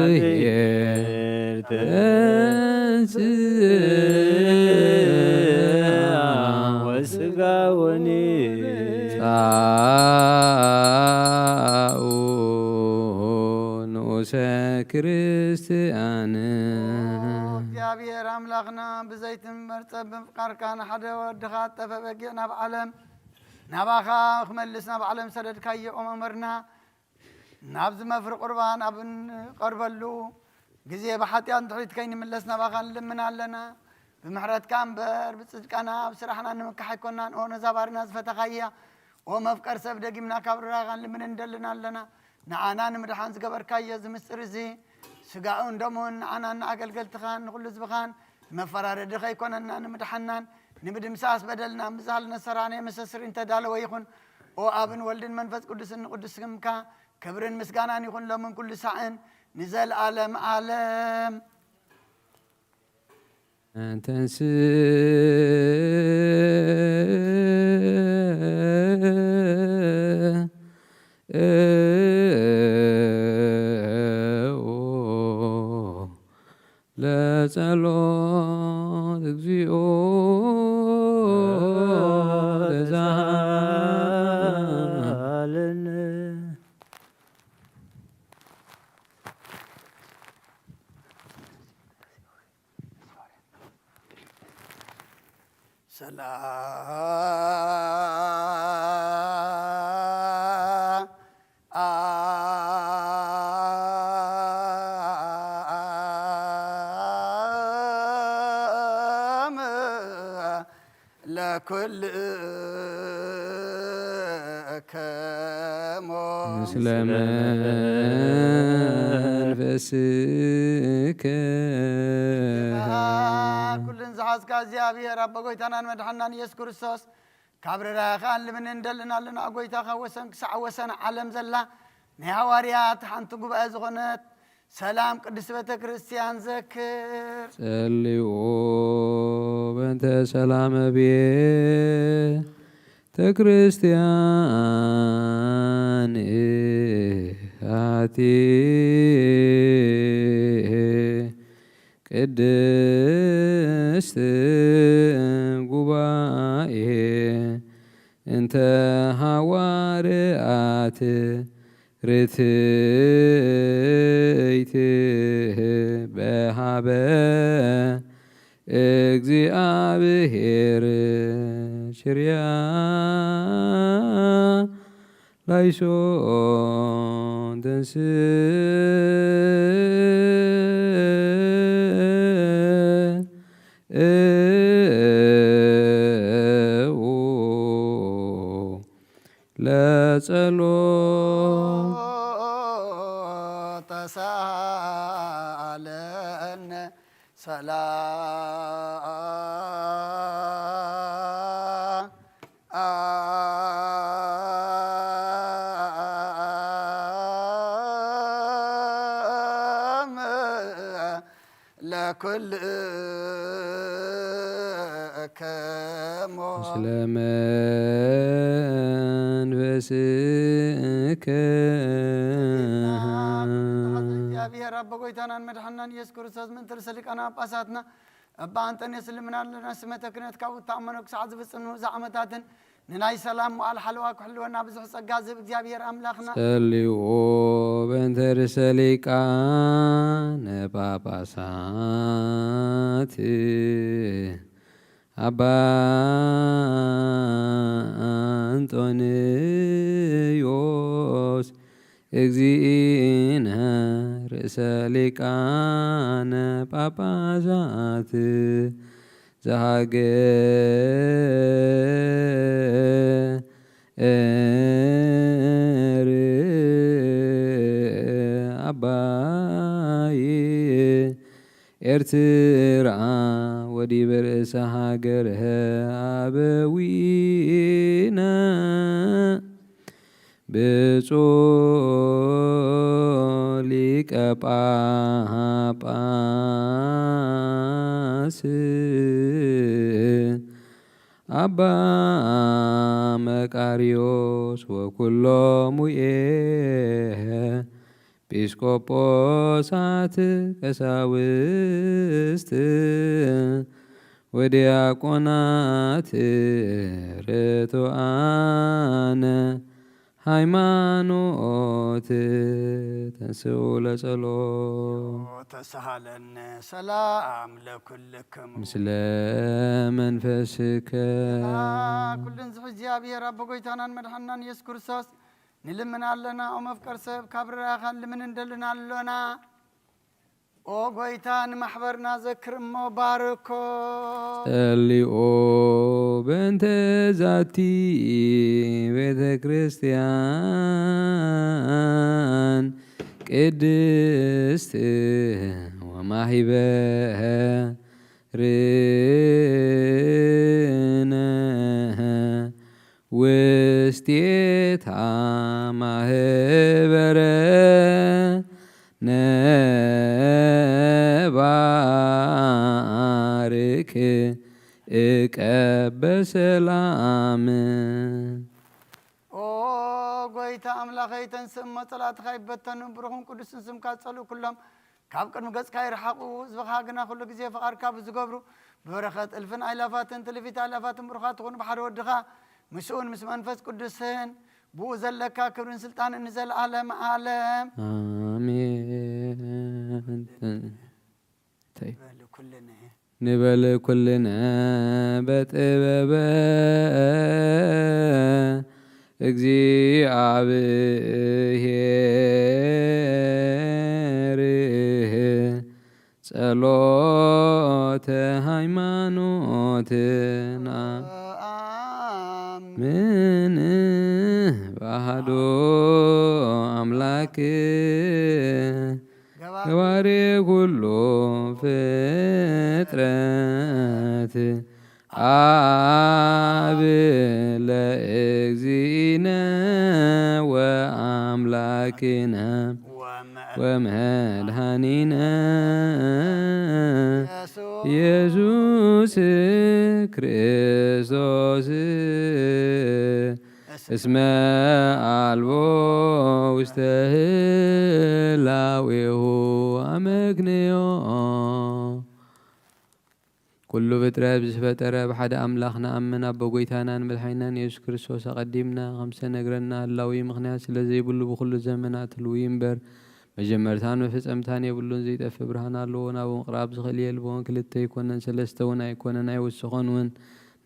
እግዚአብሔር ተንሥአ ወሥጋ ወኒ ጻኡ ንኡሰ ክርስቲያን። እግዚኣብሔር ኣምላኽና ብዘይትምበር ጸብብ ፍቃርካ ንሓደ ወድኻ እተፈ በጊዕ ናብ ዓለም ናባኻ ክመልስ ናብ ዓለም ሰደድካዮ ኦም ኣመርና። ናብዚ መፍሪ ቁርባን ኣብ እንቐርበሉ ግዜ ብሓጢኣት ንድሕሪት ከይንምለስ ናባኻ ንልምን ኣለና። ብምሕረትካ እምበር ብጽድቃና ኣብ ስራሕና ንምካሕ ኣይኮናን። ኦ ነዛ ባርና ዝፈተኻያ፣ ኦ መፍቀር ሰብ ደጊምና ካብ ርራኻ ንልምን እንደልን ኣለና። ንዓና ንምድሓን ዝገበርካዮ እዚ ምስጢር እዚ ስጋኡን ደሙን ንዓናን ንኣገልገልትኻን ንኹሉ ህዝብኻን ንመፈራረዲ ከይኮነና ንምድሓናን ንምድምሳስ በደልና ምዛል ነሰራነ መሰስሪ እንተዳለወ ይኹን። ኦ ኣብን ወልድን መንፈስ ቅዱስን ንቅዱስ ስምካ ክብርን ምስጋናን ይኹን ሎምን ኩሉ ሳዕን ንዘለኣለም ኣለም። ተንስ ለጸሎት እግዚኦ ተሳሃለነ። ሰላም ለኩልክሙ ምስለ መንፈስከ። ኩልን ዝሓዝካ እግዚኣብሔር ኣቦ ጎይታናን መድሓናን ኢየሱስ ክርስቶስ ካብ ርራኸ ኣልምን እንደልን ኣለና። ጎይታ ካብ ወሰን ክሳዕ ወሰን ዓለም ዘላ ናይ ሃዋርያት ሓንቲ ጉባኤ ዝኾነት ሰላም ቅድስት ቤተ ክርስቲያን ዘክር። ጸልዩ በእንተ ሰላም ቤተ ክርስቲያን ኣቲ ቅድስት ቅድስት ጉባኤ እንተ ሃዋርያት ርትዕት በሃበ እግዚኣብሔር ሽርያ ላይሶን ተንስእ ለጸሎት ተሳለነ ሰላም ለኩልክሙ ምስለ መንፈስከ። እግዚኣብሔር ኣቦ ጎይታናን መድሓናን ኢየሱስ ክርስቶስ ምእንቲ ርእሰ ሊቃነ ጳጳሳትና ኣባ ኣንጠንዮስ ልምና ኣለና። ስመተ ክህነት ካብኡ እተኣመኖ ክሳዕ ዝፍጽም ንብዙሕ ዓመታትን ንናይ ሰላም መዓል ሓለዋ ክሕልወና ብዙሕ ጸጋ ዝህብ እግዚኣብሔር ኣምላኽና። ጸልዩ በእንተ ርእሰ ሊቃነ ጳጳሳት ኣባ ኣንጦንዮስ እግዚእነ ርእሰ ሊቃነ ጳጳሳት ዘሃገር ኣባይ ኤርትራ ወዲበ ርእሰ ሃገር ኣበዊነ ብፁዕ ሊቀ ጳጳስ ኣባ መቃርዮስ ወኩሎሙ ኤ ጲስቆጶሳት ቀሳውስት ወዲያቆናት ርቱዓነ ሃይማኖት ተንስኡ ለጸሎት ተሳሃለነ ሰላም ለኩልክሙ ምስለ መንፈስከ። ኩልን ዝሑ እግዚኣብሔር ኣቦ ጎይታናን መድሓናን ኢየሱስ ክርስቶስ ንልምን ኣለና። ኦ መፍቀር ሰብ ካብ ርራኻ ንልምን እንደልን ኣሎና። ኦ ጎይታ ንማሕበርና ዘክር እሞ ባርኮ። ጸልኦ በእንተ ዛቲ ቤተ ክርስቲያን ቅድስት ወማሂበ ርነ ውስቴታ ማህበረ ነባርክ እቀበ ሰላም። ኦ ጎይታ ኣምላኸይ፣ ተንስእ እሞ ጸላእትኻ ይበተኑ፣ ብሩኽን ቅዱስን ስምካ ዝጸልኡ ኩሎም ካብ ቅድሚ ገጽካ ይርሓቑ። ህዝብኻ ግና ኩሉ ግዜ ፍቓድካ ብዝገብሩ ብበረኸት እልፍን ኣእላፋትን ትልፊት ኣእላፋትን ብሩኻት ትኹኑ ብሓደ ወድኻ ምስኡን ምስ መንፈስ ቅዱስን ብኡ ዘለካ ክብርን ስልጣንን ንዘለኣለም ዓለም ኣሜን። እንታይ? በሉ ኩልነ ንበል ኩልነ በጥበበ እግዚኣብሔር ጸሎተ ሃይማኖትና ምን ባህዶ ኣምላክ ገባሬ ኩሉ ፍጥረት ኣብ ለእግዚእነ ወኣምላክነ ወመድኃኒነ ኢየሱስ ክርስቶስ እስመ አልቦ ውስተ ህላዌሁ አመክንዮ። ኩሉ ፍጥረት ብዝፈጠረ ብሓደ ኣምላኽ ንኣምን። ኣቦ ጎይታናን መድሓኒናን የሱስ ክርስቶስ ኣቐዲምና ከም ዝተነግረና ህላዊ ምኽንያት ስለ ዘይብሉ ብኹሉ ዘመናት ህልው እዩ እምበር መጀመርታን መፈጸምታን የብሉን። ዘይጠፍእ ብርሃን ኣለዎ። ናብኡ ምቕራብ ዝኽእል የልቦን። ክልተ ኣይኮነን፣ ሰለስተ እውን ኣይኮነን፣ ኣይወሰኾን እውን።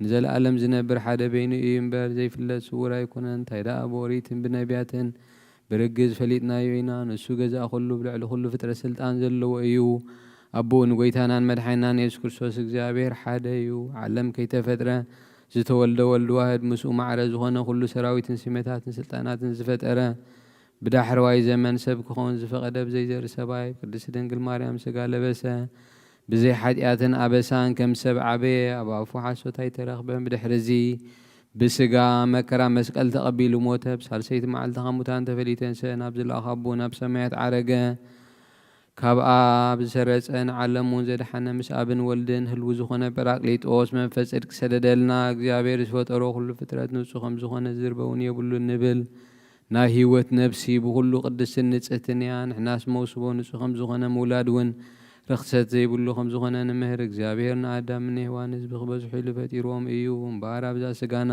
ንዘለኣለም ዝነብር ሓደ በይኑ እዩ እምበር ዘይፍለጥ ስውር ኣይኮነን። እንታይ ደኣ ብኦሪትን ብነቢያትን ብርግጽ ፈሊጥናዮ ኢና። ንሱ ገዛእ ኩሉ፣ ብልዕሊ ኩሉ ፍጥረት ስልጣን ዘለዎ እዩ። ኣቦኡ ንጎይታናን መድሓኒናን የሱስ ክርስቶስ እግዚኣብሔር ሓደ እዩ። ዓለም ከይተፈጥረ ዝተወልደ ወልድ ዋህድ ምስኡ ማዕረ ዝኾነ ኩሉ ሰራዊትን ስሜታትን ስልጣናትን ዝፈጠረ ብዳሕረዋይ ዘመን ሰብ ክኸውን ዝፈቐደ ብዘይ ዘርኢ ሰብኣይ ቅድስቲ ድንግል ማርያም ስጋ ለበሰ። ብዘይ ሓጢኣትን ኣበሳን ከም ሰብ ዓበየ። ኣብ ኣፉ ሓሶት ኣይተረኽበን። ብድሕሪ እዚ ብስጋ መከራ መስቀል ተቐቢሉ ሞተ። ብሳልሰይቲ መዓልቲ ካብ ሙታን ተፈሊዩ ተንስአ። ናብ ዝለኣኾ ኣቦኡ ናብ ሰማያት ዓረገ። ካብ ኣብ ዝሰረጸ ንዓለም እውን ዘድሓነ ምስ ኣብን ወልድን ህልው ዝኾነ ጳራቅሊጦስ መንፈስ ጽድቂ ሰደደልና። እግዚኣብሔር ዝፈጠሮ ኩሉ ፍጥረት ንጹህ ከም ዝኾነ ዝርበ እውን የብሉን ንብል። ናይ ህይወት ነፍሲ ብኹሉ ቅድስትን ንጽህትን እያ። ንሕናስ መውስቦ ንጹህ ከም ዝኾነ ምውላድ እውን ርኽሰት ዘይብሉ ከም ዝኾነ ንምህር። እግዚኣብሔር ንኣዳምን ንሄዋን ህዝቢ ክበዝሑ ኢሉ ፈጢርዎም እዩ። እምበኣር ኣብዛ ስጋና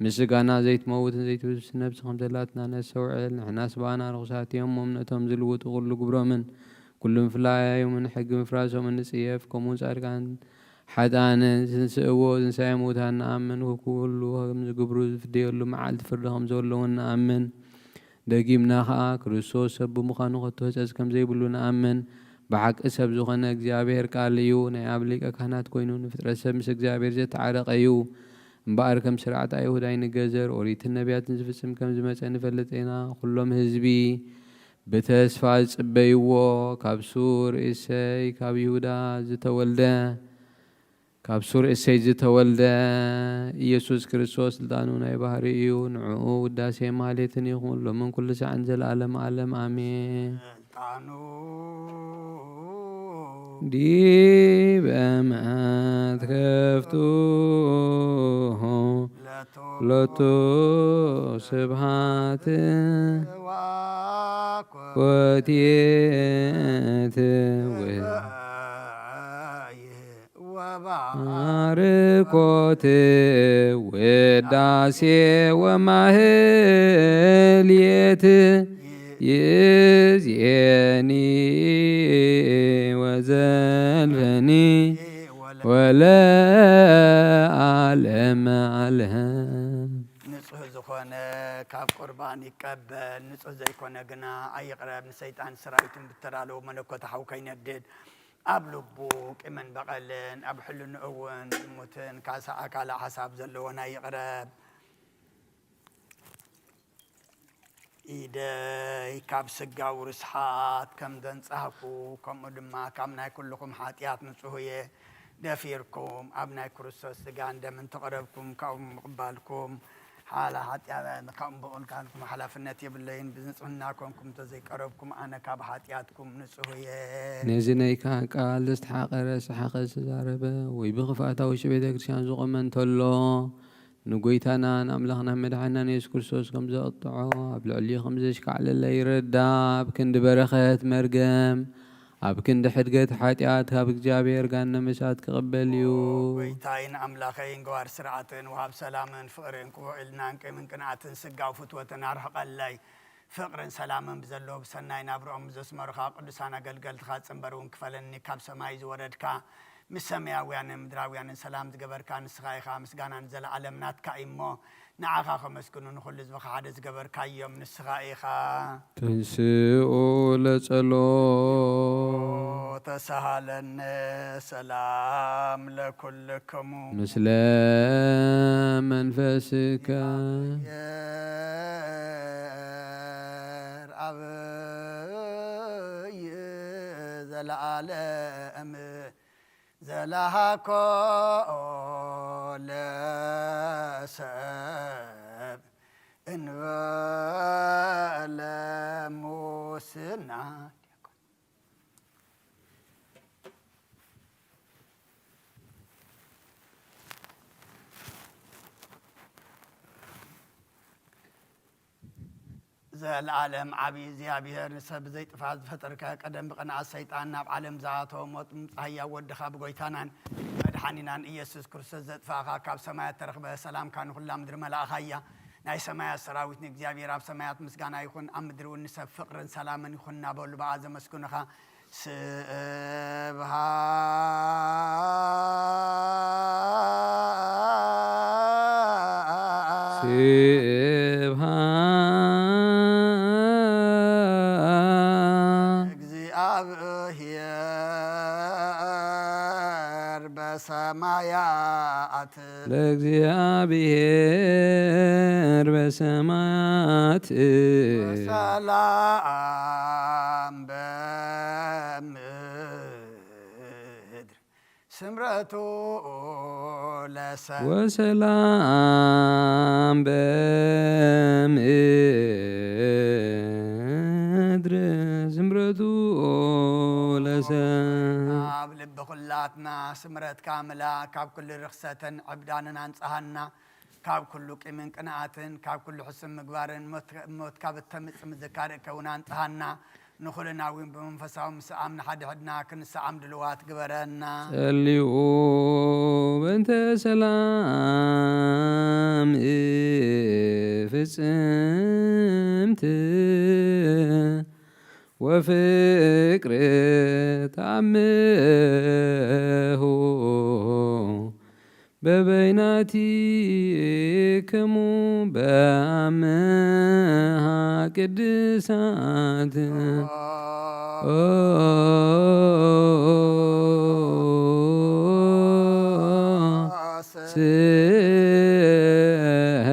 ምስ ስጋና ዘይትመውትን ዘይትብስብስ ነፍሲ ከም ዘላትና ነስተውዕል። ንሕናስ ብኣና ርኹሳት እዮም፣ እሞም ነቶም ዝልውጡ ኩሉ ግብሮምን ኩሉ ምፍላዮምን ሕጊ ምፍራሶምን ንጽየፍ። ከምኡ ጻድቃን ሓጥኣንን ዝትንስእዎ ትንሳኤ ምዉታን ንኣምን። ኩሉ ከም ዝግብሩ ዝፍደየሉ መዓልቲ ፍርዲ ከም ዘሎ እውን ንኣምን። ደጊምና ኸኣ ክርስቶስ ሰብ ብምዃኑ ከቶ ሕጸጽ ከም ዘይብሉ ንኣምን። ብሓቂ ሰብ ዝኾነ እግዚኣብሔር ቃል እዩ። ናይ ኣብ ሊቀ ካህናት ኮይኑ ንፍጥረት ሰብ ምስ እግዚኣብሔር ዘተዓረቐ እዩ። እምበኣር ከም ስርዓት ኣይሁድ ኣይንገዘር፣ ኦሪትን ነቢያትን ዝፍጽም ከም ዝመጸ ንፈልጥ ኢና። ኩሎም ህዝቢ ብተስፋ ዝጽበይዎ፣ ካብ ሱር እሴይ ካብ ይሁዳ ዝተወልደ፣ ካብ ሱር እሴይ ዝተወልደ ኢየሱስ ክርስቶስ ስልጣኑ ናይ ባህሪ እዩ። ንዕኡ ውዳሴ ማህሌትን ይኹን ሎምን ኩሉ ሳዕን ዘለዓለም ዓለም ኣሜን። ስልጣኑ ዲበ መትከፍቱ ለቱ ሎቱ ስብሃት ዋ ኮቴት ወ ወባርኮት ውዳሴ ወማህሌት ይእዜኒ ወዘልፈኒ ወለዓለመ ዓለም። ንጹህ ዝኾነ ካብ ቁርባን ይቀበል፣ ንጹህ ዘይኮነ ግና ኣይቕረብ። ንሰይጣን ሰራዊቱን ብተዳለወ መለኮት ሓው ከይነድድ ኣብ ልቡ ቂምን በቐልን፣ ኣብ ሕልንኡ እውን ዝሙትን ካሳ ኣካለ ሓሳብ ዘለዎን ኣይቕረብ። ኢደይ ካብ ስጋዊ ርስሓት ከም ዘንጻህኩ፣ ከምኡ ድማ ካብ ናይ ኩልኹም ሓጢኣት ንጹህ እየ። ደፊርኩም ኣብ ናይ ክርስቶስ ስጋን ደምን ተቐረብኩም፣ ካብኡ ምቕባልኩም ሓላ ሓጢኣት፣ ካብኡ ምቕባልኩም ሓላፍነት የብለይን። ብንጽህና ኮንኩም እንተዘይቀረብኩም፣ ኣነ ካብ ሓጢኣትኩም ንጹህ እየ። ነዚ ናይ ካህን ቃል ዘስተሓቐረ፣ ሰሓቐ ዝተዛረበ፣ ወይ ብኽፍኣት ኣብ ውሽጢ ቤተ ክርስቲያን ዝቖመ እንተሎ፣ ንጎይታናን ኣምላኽናን መድሓኒናን የሱስ ክርስቶስ ከም ዘቕጥዖ፣ ኣብ ልዕሊኡ ከም ዘሽካዕለለ ይረዳ። ኣብ ክንዲ በረኸት መርገም፣ ኣብ ክንዲ ሕድገት ሓጢኣት ካብ እግዚኣብሔር ገሃነመ እሳት ክቕበል እዩ። ጎይታይን ኣምላኸይን ገባሪ ስርዓትን ወሃብ ሰላምን ፍቕርን ክውዕልናን ቂምን ቅንኣትን ስጋዊ ፍትወትን ኣርሕቐለይ። ፍቕርን ሰላምን ብዘለዎ ብሰናይ ናብርኦም ዘስመሩኻ ቅዱሳን ኣገልገልትኻ ጽንበር እውን ክፈለኒ። ካብ ሰማይ ዝወረድካ ምስ ሰማያውያንን ምድራውያንን ሰላም ዝገበርካ ንስኻ ኢኻ። ምስጋና ንዘለዓለም ናትካ እዩ እሞ ንዓኻ ከመስግኑ ንኹሉ ህዝብኻ ሓደ ዝገበርካዮም ንስኻ ኢኻ። ተንስኡ ለጸሎ ተሳሃለነ ሰላም ለኩልክሙ ምስለ መንፈስከ የር አብይ ዘለዓለም ዘለሃኮ ለሰብ እንበለ ሙስና። ዘለዓለም ዓቢ እግዚኣብሔር፣ ንሰብ ብዘይ ጥፋት ዝፈጠርካ፣ ቀደም ብቕንኣት ሰይጣን ናብ ዓለም ዝኣተወ ሞት ምምጻእ ህያው ወድኻ ብጎይታናን መድሓ ሓኒናን ኢየሱስ ክርስቶስ ዘጥፋእኻ ካብ ሰማያት ተረኽበ፣ ሰላምካ ንኹላ ምድሪ መላእኻያ። ናይ ሰማያት ሰራዊት ንእግዚኣብሔር ኣብ ሰማያት ምስጋና ይኹን፣ ኣብ ምድሪ እውን ንሰብ ፍቕርን ሰላምን ይኹን እናበሉ ብኣ ዘመስግኑኻ። ስብሃ ስብሃ እግዚአብሔር በሰማያት ለእግዚአብሔር በሰማያት ሰላም በምድር ስምረቱ ለሰ ወሰላም በምድር ስምረቱ ለሰ ኣብ ልቢ ኩላትና ስምረትካ ምላ፣ ካብ ኩሉ ርኽሰትን ዕብዳንን ኣንጽሃና፣ ካብ ኩሉ ቂምን ቅንኣትን፣ ካብ ኩሉ ሕሱም ምግባርን ሞት፣ ሞት ካብ እተምጽእ ምዝካር እከውን ኣንጽሃና። ንኹልና እውን ብመንፈሳዊ ምስኣም ንሓድሕድና ክንሰኣም ድልዋት ግበረና። ጸልዩ በእንተ ሰላም ፍጽምት ወፍቅር ተአምሁ በበይናቲክሙ በአምሃ ቅድሳት ስህ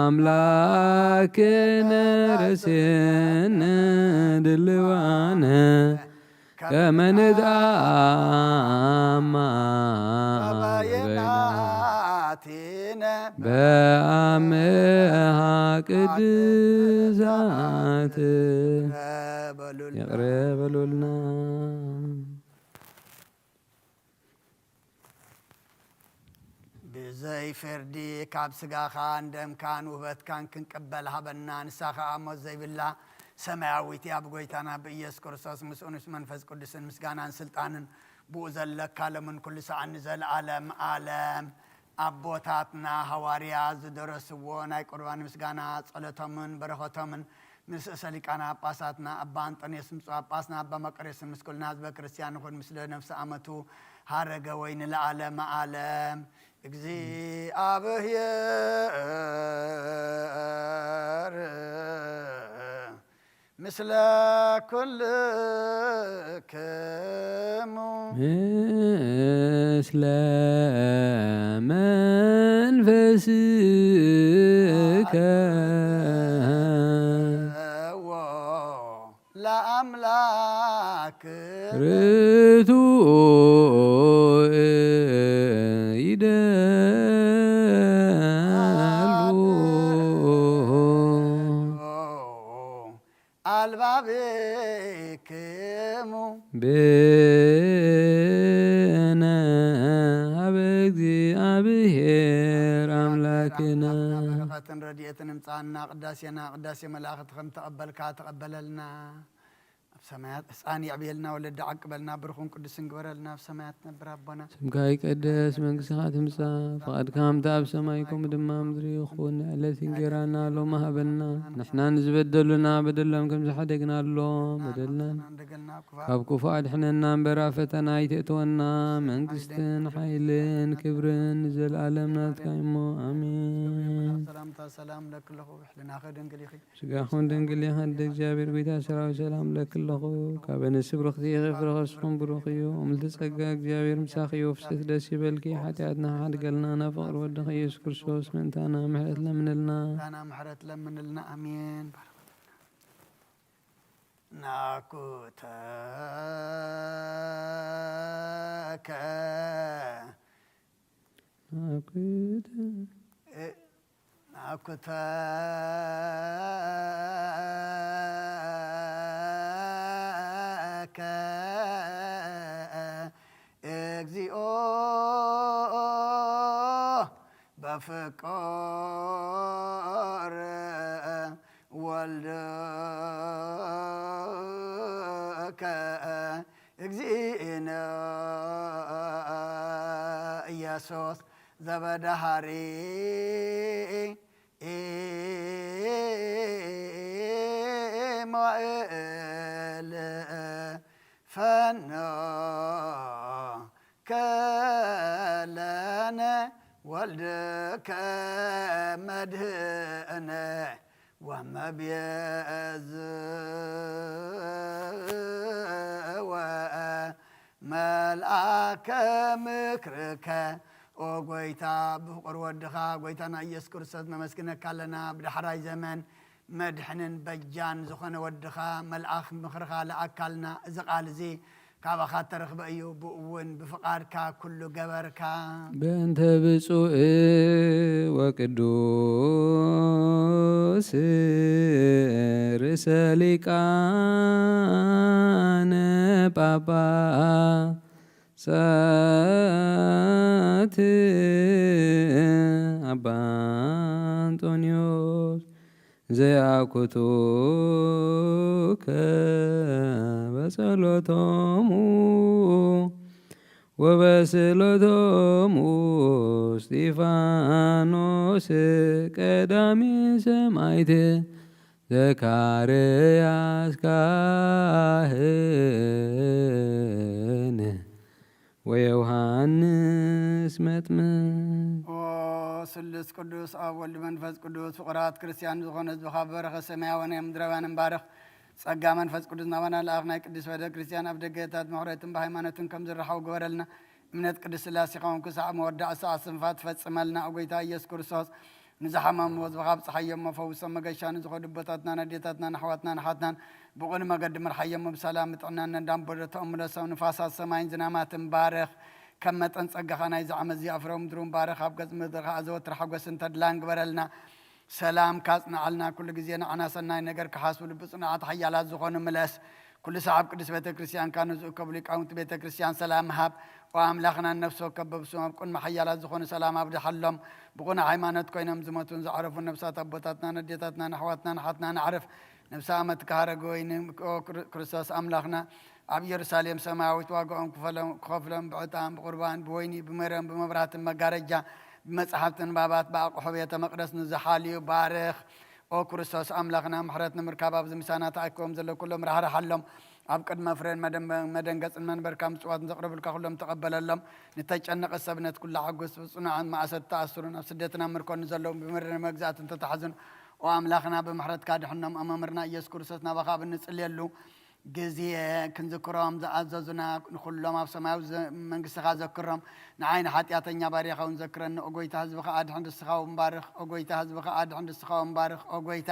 አምላክነ ረስነ ድልዋነ ከመ ንትአማ በአምሃ ቅድሳት ይቕረ በሉልና። ብዘይ ፍርዲ ካብ ስጋኻን ደምካን ውህበትካን ክንቅበል ሃበና። ንሳ ኸኣ ሞት ዘይብላ ሰማያዊት እያ። ብጎይታና ብኢየሱስ ክርስቶስ ምስኡን ምስ መንፈስ ቅዱስን ምስጋናን ስልጣንን ብኡ ዘለካ ሎምን ኩሉ ሰዓን ንዘለዓለም ዓለም። ኣቦታትና ሃዋርያ ዝደረስዎ ናይ ቁርባን ምስጋና ጸሎቶምን በረኸቶምን ምስ ርእሰ ሊቃነ ጳጳሳትና ኣባ ኣንጦንዮስ ብፁዕ ጳጳስና ኣባ መቃርዮስን ምስ ኩልና ህዝበ ክርስቲያን ይኹን፣ ምስለ ነፍሲ ኣመቱ ሃረገ ወይ ንለዓለመ ዓለም። እግዚኣብሔር ምስለ ኩልክሙ ምስለ መንፈስከ ለአምላክ ርቱዕ ይደሉ አልባቤክሙ ብነ አበ እግዚኣብሔር አምላክነ። በረኸትን ረድኤትን እምጻና፣ ቅዳሴና ቅዳሴ መላእኽቲ ከም ተቐበልካ ተቐበለልና። ኣብ ሰማያት ህፃን የዕብየልና፣ ወለዲ ዓቅበልና፣ ብሩኽን ቅዱስን ግበረልና። ኣብ ሰማያት ትነብር ኣቦና ስምካ ይቀደስ፣ መንግስትኻ ትምጻእ፣ ፍቓድካ ከምቲ ኣብ ሰማይ ከምኡ ድማ ኣብ ምድሪ ይኹን። ዕለት እንጌራና ሎሚ ሃበና፣ ንሕና ንዝበደሉና በደሎም ከም ዝሓደግናሎም በደልናን ካብ ክፉእ ኣድሕነና እምበር ኣብ ፈተና ኣይተእትወና። መንግስትን ሓይልን ክብርን ንዘለኣለም ናትካ እሞ ኣሜን። ሰላምታ ሰላም ለኪ ኣለኹ፣ ሕልናኺ ድንግል ኢኺ። ስጋኹን ድንግል ኢኻ፣ እንደ እግዚኣብሔር ጎይታ ሰራዊት ሰላም ለኪ ኣለኹ። ካብ ኣንስቲ ብርኽቲ ኢኺ፣ ፍረ ከርስኹም ብሩኽ እዩ። ምልቲ ጸጋ እግዚኣብሔር ምሳኺ እዩ። ፍስሕቲ ደስ ይበልኪ፣ ሓጢኣትና ሓድገልናና ፍቕሪ ወድኺ ኢየሱስ ክርስቶስ ምእንታና ምሕረት ለምንልና። ምእንታና ምሕረት ለምንልና። ኣሜን። ናኩተከ ናኩተ ናኩተከ እግዚኦ በፍቅር ወልድከ እግዚእነ ኢየሱስ ዘበዳሃሪ ኢማኤል ፈኖ ከለነ ወልድከ መድህነ ወመቤዝ ወመልአከ ምክርከ። ኦ ጎይታ፣ ብፍቕር ወድኻ ጎይታና ኢየሱስ ክርስቶስ ነመስግነካ ኣለና። ብዳሕራይ ዘመን መድሕንን በጃን ዝኾነ ወድኻ መልኣኽ ምኽርኻ ለኣካልና። እዚ ቃል እዚ ካባኻ ተረኽበ እዩ። ብኡ እውን ብፍቓድካ ኩሉ ገበርካ። በእንተ ብፁዕ ወቅዱስ ርእሰ ሊቃነ ጳጳሳት አባ እንጦንዮስ ዘያኩቱከ በጸሎቶሙ ወበስእለቶሙ እስጢፋኖስ ቀዳሚ ሰማዕት ዘካርያስ ካህን ወዮሃንስ መጥምቅ። ኦ ስሉስ ቅዱስ ኣብ ወልድ መንፈስ ቅዱስ ፍቑራት ክርስቲያን ዝኾነ ህዝብኻ በረኸ ሰማያውያን ምድራውያን ባርኽ። ጸጋ መንፈስ ቅዱስ ናባና ለኣኽ። ናይ ቅድስት ቤተ ክርስቲያን ኣብ ደገታት ምሕረትን ብሃይማኖትን ከም ዝረሓው ግበረልና። እምነት ቅድስት ስላሴ ኸውን ክሳዕ መወዳእ ሰዓት ስንፋ ትፈጽመልና። ኦ ጎይታ ኢየሱስ ክርስቶስ ንዝሓመሙ ህዝብኻ ኣብጽሓዮም እሞ ፈውሶም። መገሻ ንዝኸዱ ኣቦታትናን ኣዴታትናን ኣሕዋትናን ኣሓትናን ብቕኑዕ መገዲ ምርሓዮም እሞ ብሰላም ብጥዕናን እንዳንበረተኦም ምለሶም። ንፋሳት ሰማይን ዝናማትን ባርኽ። ከም መጠን ጸጋኻ ናይዚ ዓመት እዚ ኣፍረው ምድሩን ባርኽ። ኣብ ገጽ ምድሪ ኸኣ ዘወትር ሓጎስን ተድላን ግበረልና። ሰላም ካጽንዓልና፣ ኩሉ ግዜ ንዓና ሰናይ ነገር ክሓስቡ ልቢ ጽኑዓት ሓያላት ዝኾኑ ምለስ። ኩሉ ሰዓብ ኣብ ቅድስት ቤተ ክርስቲያንካ ንዝእከቡ ሊቃውንቲ ቤተ ክርስቲያን ሰላም ሃብ። ኦ ኣምላኽና፣ ነፍሲ ወከፍ በብስም ኣብ ቅድሚ ሓያላት ዝኾኑ ሰላም ኣብድሓሎም። ብቕኑዕ ሃይማኖት ኮይኖም ዝሞቱን ዝዓረፉን ነፍሳት ኣቦታትናን ኣዴታትናን ኣሕዋትናን ኣሓትናን ኣዕርፍ። ነፍሲ ኣመትካ ሃረገ ወይኒ ኦ ክር-፣ ክርስቶስ ኣምላኽና፣ ኣብ ኢየሩሳሌም ሰማያዊት ዋጋኦም ክፈሎም-፣ ክኸፍሎም ብዕጣን ብቁርባን ብወይኒ ብመረን ብመብራህትን መጋረጃ ብመጻሕፍቲ ንባባት ብኣቕሑ ቤተ መቕደስ ንዝሓልዩ ባርኽ። ኦ ክርስቶስ ኣምላኽና፣ ምሕረት ንምርካብ ኣብዚ ምሳና ተኣኪቦም ዘለዉ ኩሎም ራህርሃሎም። ኣብ ቅድመ ፍሬን መደንበ-፣ መደንገጽን መንበርካ ምጽዋትን ዘቕረቡልካ ኩሎም ተቐበለሎም። ንተጨነቐ ሰብነት ኩላ ሓጎስ፣ ብጽኑዓን ማእሰርቲ ተኣስሩን ኣብ ስደትን ኣብ ምርኮን ንዘለዉ ብምድሪ መግዛእትን ተታሕዙን። ኦ ኣምላኽና፣ ብምሕረትካ ድሕኖም። ኦ መምህርና ኢየሱስ ክርስቶስ፣ ናባኻ ኣብ እንጽልየሉ ግዜ ክንዝክሮም ዝኣዘዙና ንኹሎም ኣብ ሰማያዊ ዘ-፣ መንግስትኻ ዘክሮም። ንዓይ ንሓጢኣተኛ ባርያኻ እውን ዘክረኒ። ኦ ጎይታ፣ ህዝብኻ ኣድሕን፣ ንስኻ እውን ባርኽ። ኦ ጎይታ፣ ህዝብኻ ኣድሕን፣ ንስኻ እውን ባርኽ። ኦ ጎይታ፣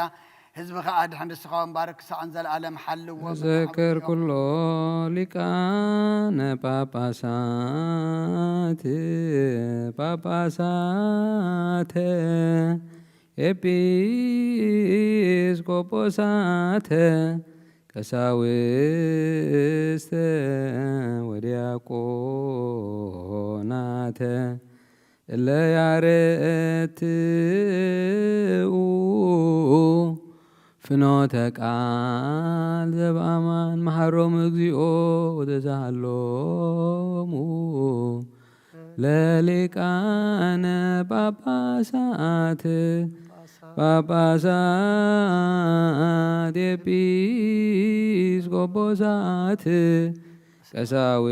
ህዝብኻ ኣድሕን፣ ንስኻ እውን ባርኽ። ክሳዕን ዘለኣለም ሓልዎም። ዘክር ኩሎ ሊቃነ ጳጳሳት ጳጳሳተ ኤጲስቆጶሳተ ቀሳውስተ ወዲያቆናተ እለ ያረትኡ ፍኖተ ቃል ዘበአማን። መሐሮም እግዚኦ ወተሳሃሎሙ ለሊቃነ ጳጳሳት ጳጳሳት ኤጲስቆጶሳት ቀሳውስት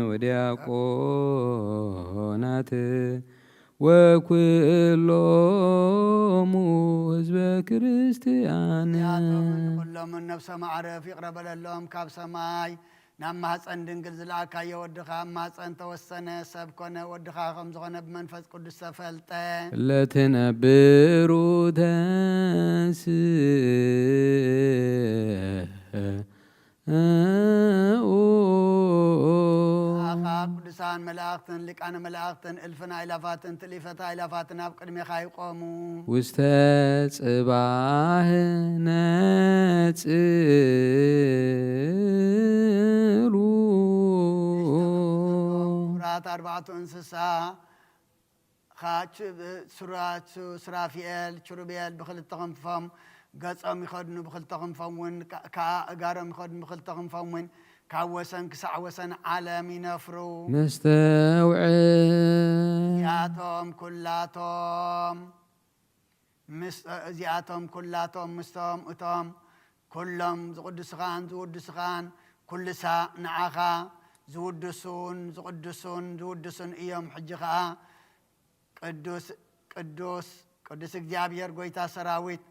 ወዲያቆናት ወኩሎሙ ህዝበ ክርስቲያን። እዚኣቶምን ኩሎምን ነፍሶም ኣዕርፍ ይቕረ በለሎም። ካብ ሰማይ ናብ ማህፀን ድንግል ዝለኣካዮ ወድኻ ኣብ ማህፀን ተወሰነ፣ ሰብ ኮነ፣ ወድኻ ከም ዝኾነ ብመንፈስ ቅዱስ ተፈልጠ። ለትነብሩ ተንስኡ። ኣኻ ቅዱሳን መላእኽትን ሊቃነ መላእኽትን እልፍን ኣእላፋትን ትእሊፈት ኣእላፋትን ኣብ ቅድሜኻ ይቆሙ። ውስተ ጽባህ ነጽሩ። ክቡራት ኣርባዕቱ እንስሳ ኻች-፣ ሱራ-፣ ሱ-፣ ሱራፊኤል፣ ኪሩቤል ብኽልተ ክንፎም ገጾም ይኸድኑ፣ ብኽልተ ክንፎም እውን ከ-፣ ከኣ እጋሮም ይኸድኑ፣ ብኽልተ ክንፎም እውን ካብ ወሰን ክሳዕ ወሰን ዓለም ይነፍሩ። መስተውዕል። እዚኣቶም ኩላቶም ምስ፣ እዚኣቶም ኩላቶም ምስቶም እቶም ኩሎም ዝቕድሱኻን ዝውድሱኻን ኩሉ ሳዕ ንዓኻ ዝውድሱን ዝቕድሱን ዝውድሱን እዮም። ሕጂ ኸኣ ቅዱስ፣ ቅዱስ፣ ቅዱስ እግዚኣብሔር ጐይታ ሰራዊት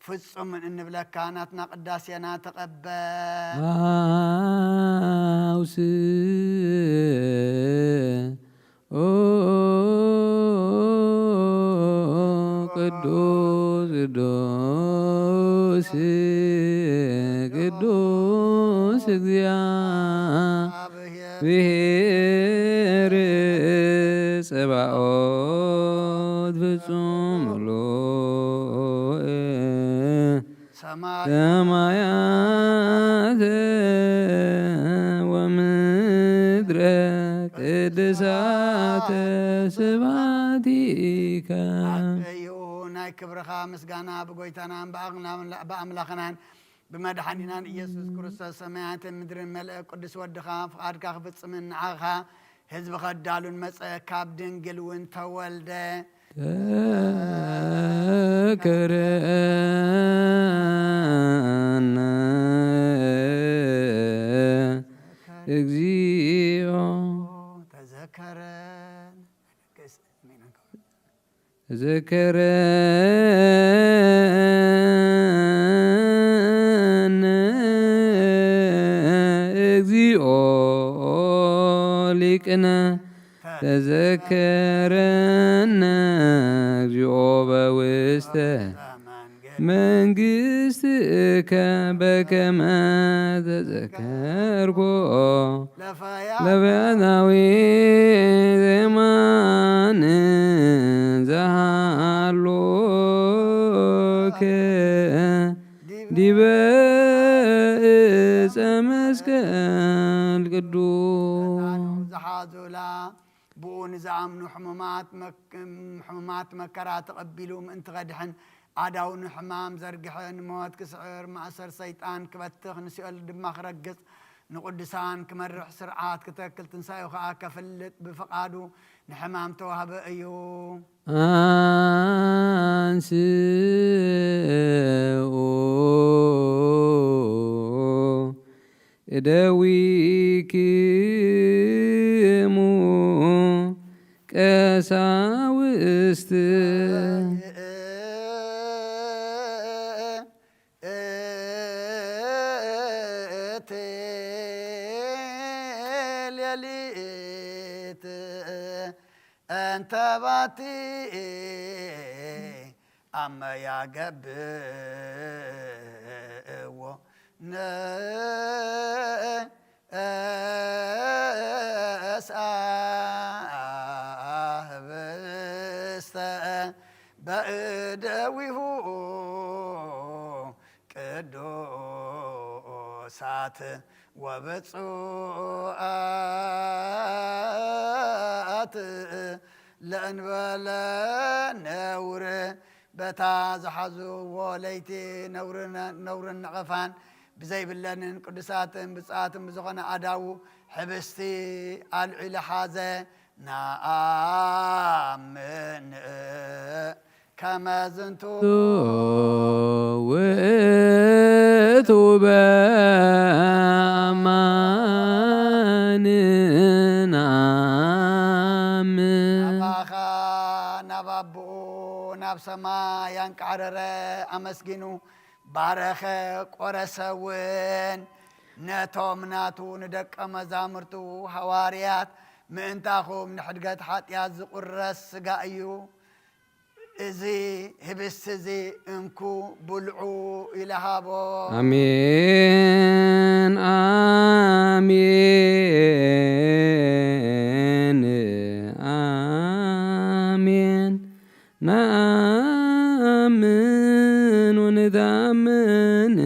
ፍጹም እንብለካ ናትና ቅዳሴና ተቐበል። ኣውስ ኦ ቅዱስ ቅዱስ ቅዱስ እግዚአ ብሔር ጽባኦት ፍጹም ምሉእ ሰማያት ወምድረ ቅድሳተ ስብሐቲከ። እዩ ናይ ክብርኻ ምስጋና ብጎይታናን ብኣምላኽናን ብመድሓኒናን ኢየሱስ ክርስቶስ ሰማያትን ምድርን መልአ ቅዱስ ወድኻ ፍቓድካ ክፍጽምን ንዓኻ ህዝቢ ከዳሉን መጸ ካብ ድንግል እውን ተወልደ። ተዘከረነ እግዚኦ። ተዘከረን። ተዘከረነ እግዚኦ ሊቅነ። ተዘከረነ እግዚኦ በውስተ መንግስትከ በከመ ተዘከርኮ ለፈያታዊ ዜማን ዘሃሎከ ዲበ እፀ መስቀል ቅዱስ። ዝሓዙላ ብኡ ንዝኣምኑ ሕሙማት መክ-፣ ሕሙማት መከራ ተቐቢሉ ምእንቲ ከድሕን ኣእዳዉ ንሕማም ዘርግሐ ንሞት ክስዕር ማእሰር ሰይጣን ክበትኽ ንሲኦል ድማ ክረግጽ ንቅዱሳን ክመርሕ ስርዓት ክተክል ትንሳኤኡ ኸኣ ከፍልጥ ብፍቓዱ ንሕማም ተዋህበ እዩ። አንስኡ እደዊክሙ ቀሳውስት። ሌሊት እንተ ባቲ ኣመ ያገብእዎ ነስኣ ህብስተ በእደዊሁ ቅዱሳት ወብፁዓት ለእንበለ ነውር በታ ዝሓዝዎ ለይቲ ነውርን፣ ነውርን ነቐፋን ብዘይብለንን ቅዱሳትን ብፁዓትን ብዝኾነ ኣእዳዉ ሕብስቲ ኣልዒሉ ሓዘ። ነኣምን ከመ ዝንቱ ውእቱ በአማን ነኣምን። ናባኻ፣ ናብ ኣቦኡ፣ ናብ ሰማይ ኣንቃዕረረ፣ ኣመስጊኑ፣ ባረኸ፣ ቆረሰ እውን። ነቶም ናቱ ንደቀ መዛሙርቱ ሃዋርያት፣ ምእንታኹም ንሕድገት ሓጢኣት ዝቑረስ ስጋ እዩ። እዚ ህብስቲ እዚ እንኩ ብልዑ ኢለ ሃቦ። ኣሜን፣ ኣሜን፣ ኣሜን። ነኣምን ወንታምን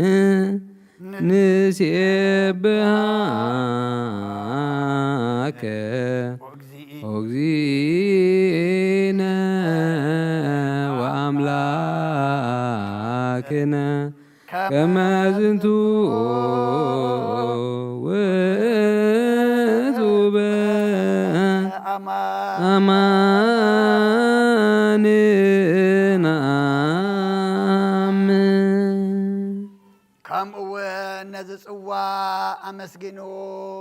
ንሴብሃከ ኦ እግዚእነ ወአምላክነ ከመ ዝንቱ ኣማን። ኣማን ንኣምን። ከምኡ እውን ነዚ ጽዋ ኣመስጊኑ፣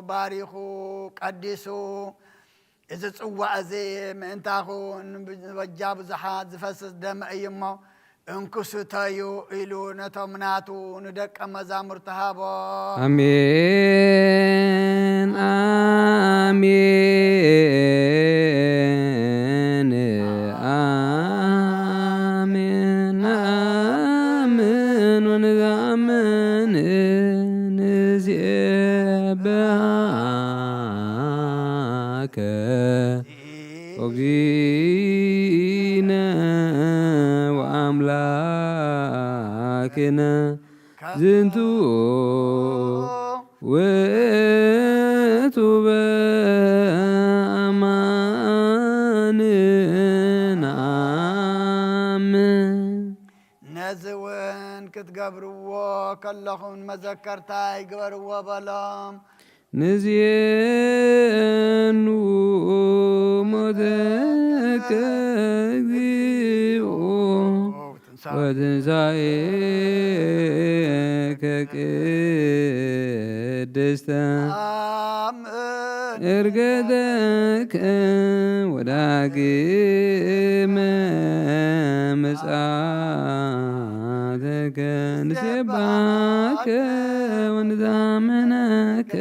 ባሪኹ፣ ቀዲሱ፣ እዚ ጽዋ እዚ ምእንታኹም ንበጃ ብዙሓት ዝፈስስ ደመ እዩ እሞ፣ እንኩ ስተዩ ኢሉ ነቶም ናቱ ንደቀ መዛሙርቱ ሃቦ። ኣሜን፣ ኣሜን፣ ኣሜን። ንኣምን ወንዝኣምን ንሴብሐከ። ኦግዚእነ ወኣምላክነ ዝንቱ ውእቱ በኣማን ንኣምን። ነዚ እውን ክትገብርዎ ከለኹም መዘከርታይ ግበርዎ በሎም። ንዜኑ ሞተከ እግዚኦ ወትንሳኤከ ቅድስተ እርገተከ ወዳግመ ምጽኣተከ ንሴባከ ወንዛመነከ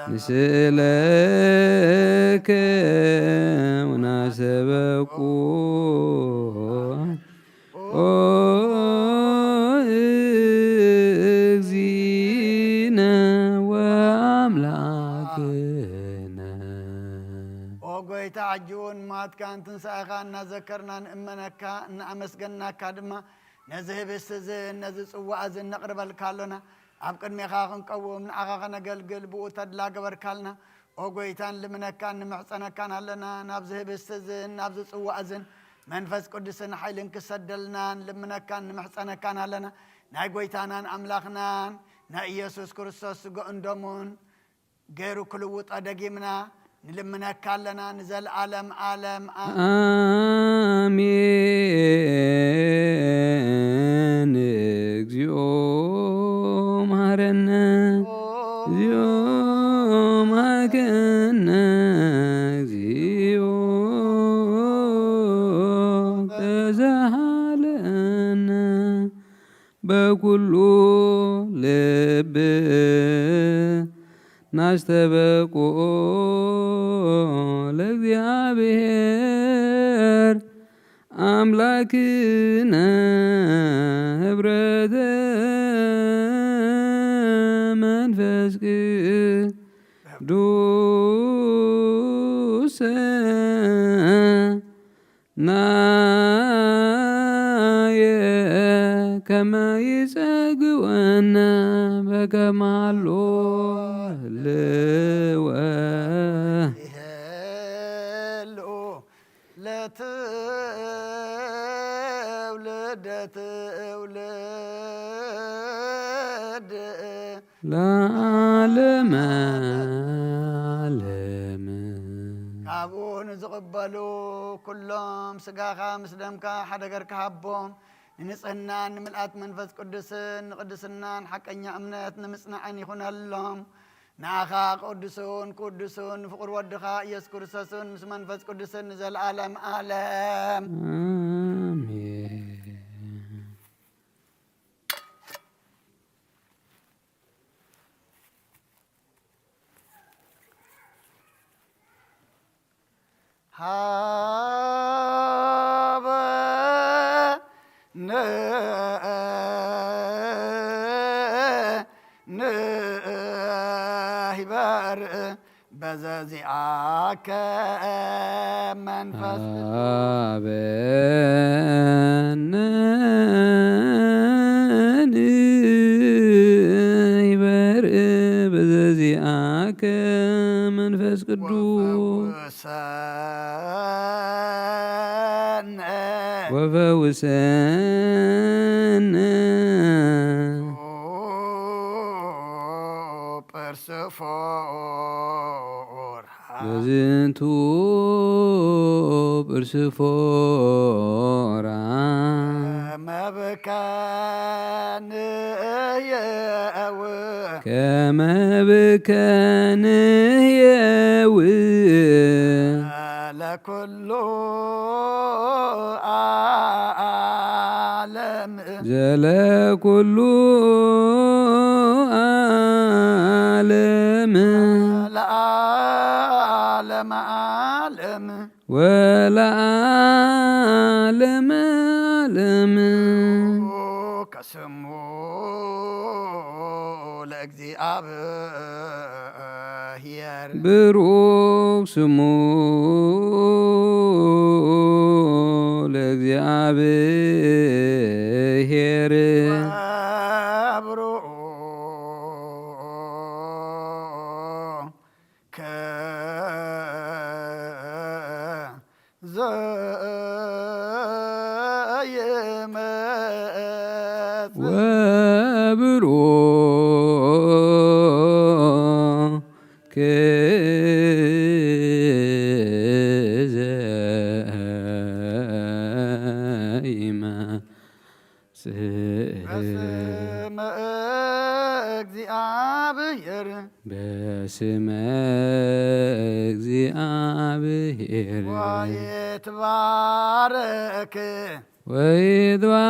ንስእለከ ወናሰበቁ ኦ እግዚእነ ወአምላክነ። ኦ ጎይታ፣ ሕጂ እውን ሞትካን ትንሳኤኻን እናዘከርና ንእመነካ፣ እናኣመስገናካ ድማ ነዚ ህብስቲ እዚ ነዚ ጽዋእ እዚ እነቕርበልካ ኣሎና። ኣብ ቅድሜኻ ክንቀውም ንዓኻ ከነገልግል ብኡ ተድላ ገበርካልና። ኦ ጎይታ፣ ንልምነካን ንምሕጸነካን ኣለና። ናብዚ ህብስቲ እዝን ናብዚ ጽዋእ እዝን መንፈስ ቅዱስን ሓይልን ክሰደልና ንልምነካን ንምሕጸነካን ኣለና። ናይ ጎይታናን ኣምላኽናን ናይ ኢየሱስ ክርስቶስ ስጋኡን ደሙን ገይሩ ክልውጦ ደጊምና ንልምነካ ኣለና ንዘለዓለም ዓለም። ኣሜን። ኣሜን። እግዚኦ መሐረነ፣ እግዚኦ መሐረነ፣ እግዚኦ ተሳሃለነ። በኩሉ ልብ ናስተበቁ ለእግዚኣብሔር ኣምላክነ ህብረተ መንፈስ ቅዱስ ናየ ከመ ይጸግወነ በከማሎ ልወ ይሄሉ ለትውልደ ትውልድ ለዓለመ ዓለም። ካብኡ ንዝቕበሉ ኩሎም ስጋኻ ምስ ደምካ ሓደ ገርካ ሃቦም። ንንጽህናን ንምልኣት መንፈስ ቅዱስን ንቅድስናን ሓቀኛ እምነት ንምጽናዕን ይኹነሎም። ንኣኻ ቅዱስን ቅዱስን ፍቑር ወድኻ ኢየሱስ ክርስቶስን ምስ መንፈስ ቅዱስን ንዘለዓለም ዓለም። ኣሜን። ሃበ ንሕበር በዘዚኣከ መንፈስ ቅዱስ። ሃበነ ንሕበር በዘዚኣከ መንፈስ ቅዱስ። ወፈውሰነ። ወፈውሰነ። ፐርሰፎር። ዝንቱ ጵርስፎራ። ከመ ብከ ንህየው። ከመ ብከ ንህየው። ለኩሉ ዓለም። ዘለኩሉ ዓለም። ለዓለመ ዓለም። ወለዓለመ ዓለም። ከስሙ ለእግዚኣብሔር። ብሩክ ስሙ ለእግዚኣብሔር። ወብሩክ ወብሩክ በስመ እግዚአብሔር። በስመ እግዚአብሔር። ወይትባረክ። ወይትባረክ።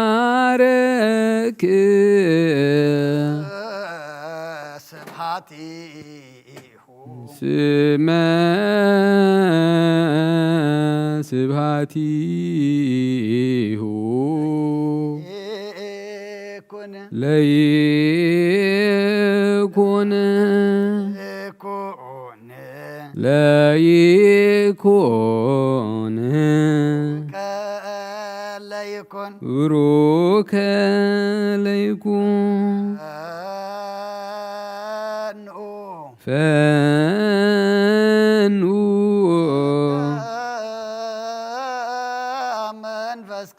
ስብሐቲ ስመ ስብሐቲሁ ለይኩን። ለይኩን። ለይኩን። ብሩከ ለይኩን። ፈኑ። ፈኑ። መንፈስ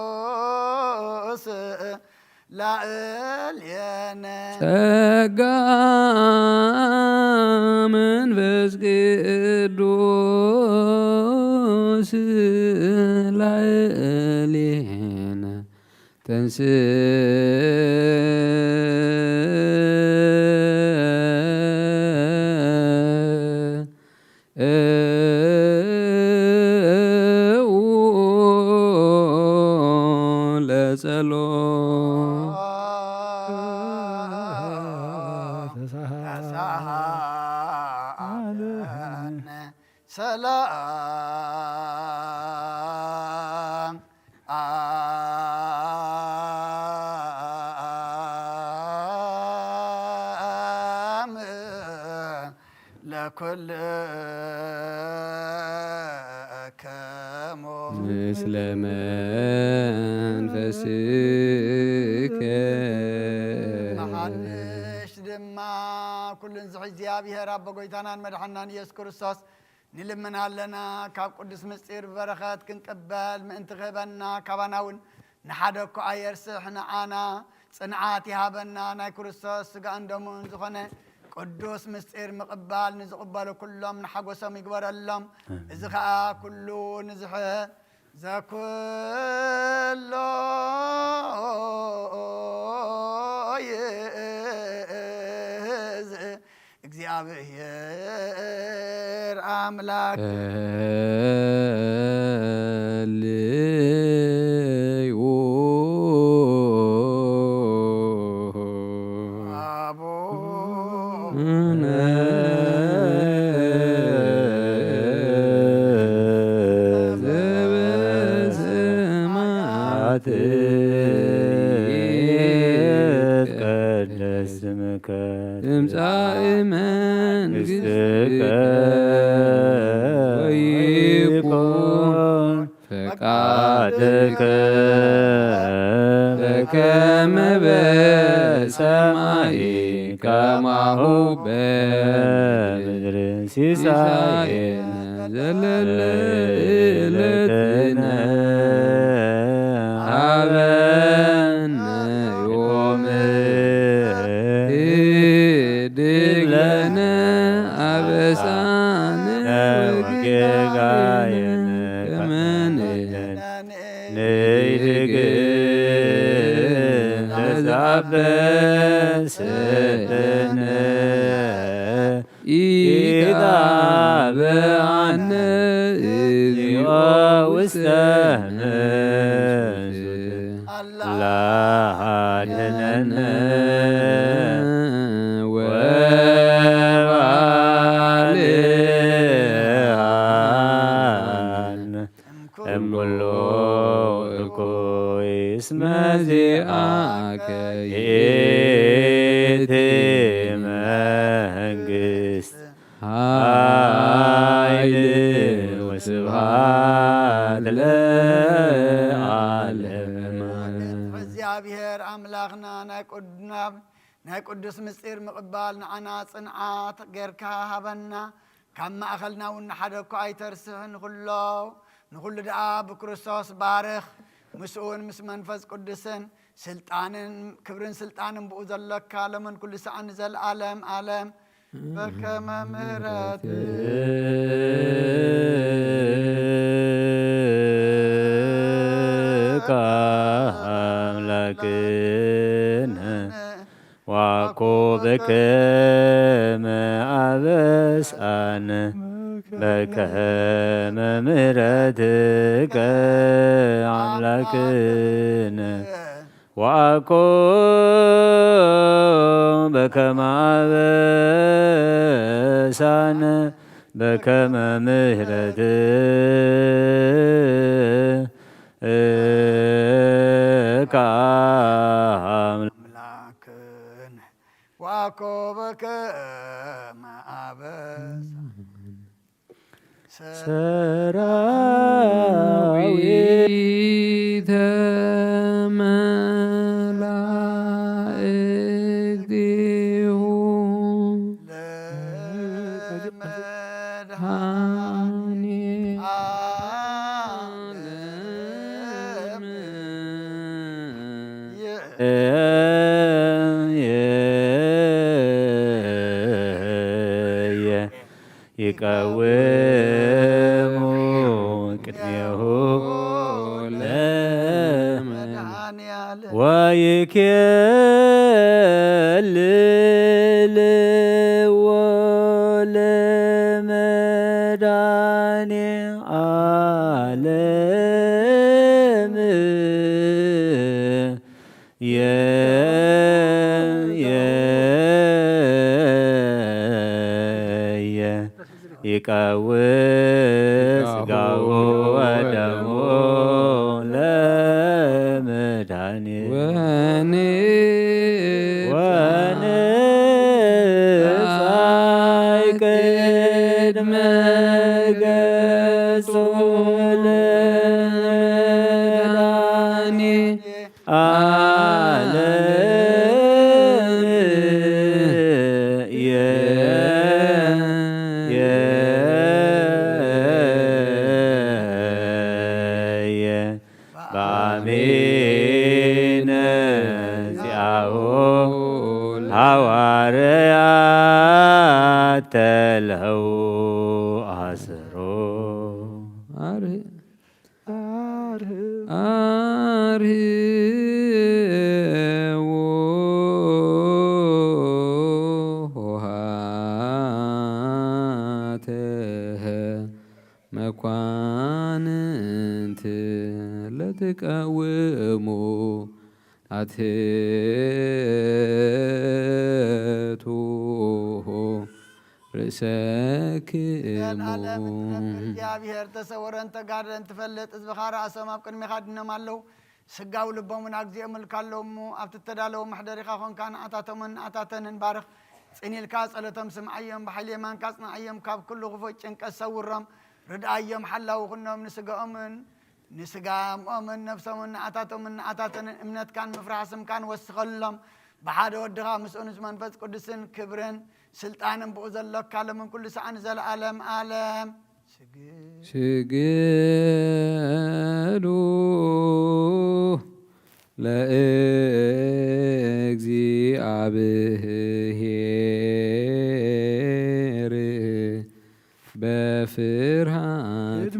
ቅዱስ ላዕሌነ። ጸጋ መንፈስ ቅዱስ ላዕሌነ። ተንስ ሰላም ለኩልክሙ። ምስለ መንፈስከ። መሓንሽ ድማ ኩሉን ዝሕዚ እግዚኣብሔር ኣቦ ጎይታናን መድሓናን ኢየሱስ ክርስቶስ ንልምን ኣለና፣ ካብ ቅዱስ ምስጢር በረኸት ክንቅበል ምእንቲ ክህበና፣ ካባና እውን ንሓደ እኳ ኣየርስሕ፣ ንዓና ጽንዓት ይሃበና። ናይ ክርስቶስ ስጋን ደሙን ዝኾነ ቅዱስ ምስጢር ምቕባል ንዝቕበሉ ኩሎም ንሓጎሶም ይግበረሎም። ኣሜን። እዚ ኸኣ ኩሉ ንዝሐ ዘኩሎ ይእዝ እግዚኣብሔር ኣምላክ። ጸልዩ አቡነ ዘበሰማያት። ይትቀደስ ስምከ። ትምጻእ መንግሥትከ። ወይኩን ፈቃድከ በከመ በሰማይ ከማሁ በምድር። ሲሳየነ ዘለለ ዕለትነ ሀበነ ዮም። ህድግ ለነ አበ ጌጋየነ ከመነ ንይድግ ለዛበ ስእለነ ኢታብአነ እግዚኦ ውስተ ምንሱት። አላ አድነነ ወባልዓነ እምኩሎ እኩይ እስመ ዚአከ ይእቲ መንግስት ኃይል ወስብሐት ለዓለመ። እግዚኣብሔር ኣምላኽና ናይ ቅዱናብ ናይ ቅዱስ ምስጢር ምቕባል ንዓና ጽንዓት ጌርካ ሃበና። ካብ ማእኸልና እውን ንሓደ እኳ ኣይተርስሕን። ንኹሎ ንኹሉ ደኣ ብክርስቶስ ባርኽ። ምስኡ እውን ምስ መንፈስ ቅዱስን ስልጣንን ክብርን ስልጣንን ብኡ ዘለካ ሎምን ኩሉ ሰዓት ንዘለዓለም ዓለም በከመ ምሕረትካ ኣምላክነ ዋኮ በከመ አበሳነ በከመ ምሕረትከ አምላክነ ዋኮ በከመ አበሳነ በከመ ምሕረትከ አምላክነ ዋኮ በከመ አበሳነ ሰራዊተ መላእክቲሁ ለመድኃኔ ዓለም ይእየ። ይቀውሙ ቅድሜሁ ለመድኃኔዓለም ወይኬልልዎ ለመድኃኔዓለም የ- የ- የ- ይቀውሙ ሥጋሁ ወደሙ ለመድኃኒት ወንጻይ ቅድመ ገጹ ለመድኃኒት ዓለም የ- የ- የ- በአሜነ ዚአሁ ሐዋርያት ተልህው አስሮ። አርህ- አርህ- አርህዎ ኆኃተ መኳንንት ለትቀውሙ አትሕቱ ርእሰክሙ። ዘልዓለም ፍጥረት እግዚኣብሔር ተሰወረን ተጋድለን ትፈልጥ ህዝብኻ ርኣሶም ኣብ ቅድሜኻ ድኖም ኣለዉ። ስጋው ልቦም እውን ኣግዚኦም እልካ ኣለዉ እሞ ኣብቲ እተዳለወ መሕደሪኻ ኾንካ ንኣታቶምን ንኣታተንን ባርኽ። ጽን ኢልካ ጸሎቶም ስምዓዮም፣ ብሓይሊ የማንካ ኣጽንዓዮም፣ ካብ ኩሉ ክፉእ ጭንቀት ሰውሮም። ርድኣዮም ሓላዊ ኩኖም ንስጋኦምን ንስጋኦምን ነፍሶምን ንኣታቶምን ንኣታተንን እምነትካን ምፍራህ ስምካን ወስኸሎም። ብሓደ ወድኻ ምስኡ ምስ መንፈስ ቅዱስን ክብርን ስልጣንን ብኡ ዘሎካ ሎምን ኩሉ ሰዓን ዘለዓለም ዓለም። ስግድ። ስግዱ ለእግዚኣብሔር በፍርሃት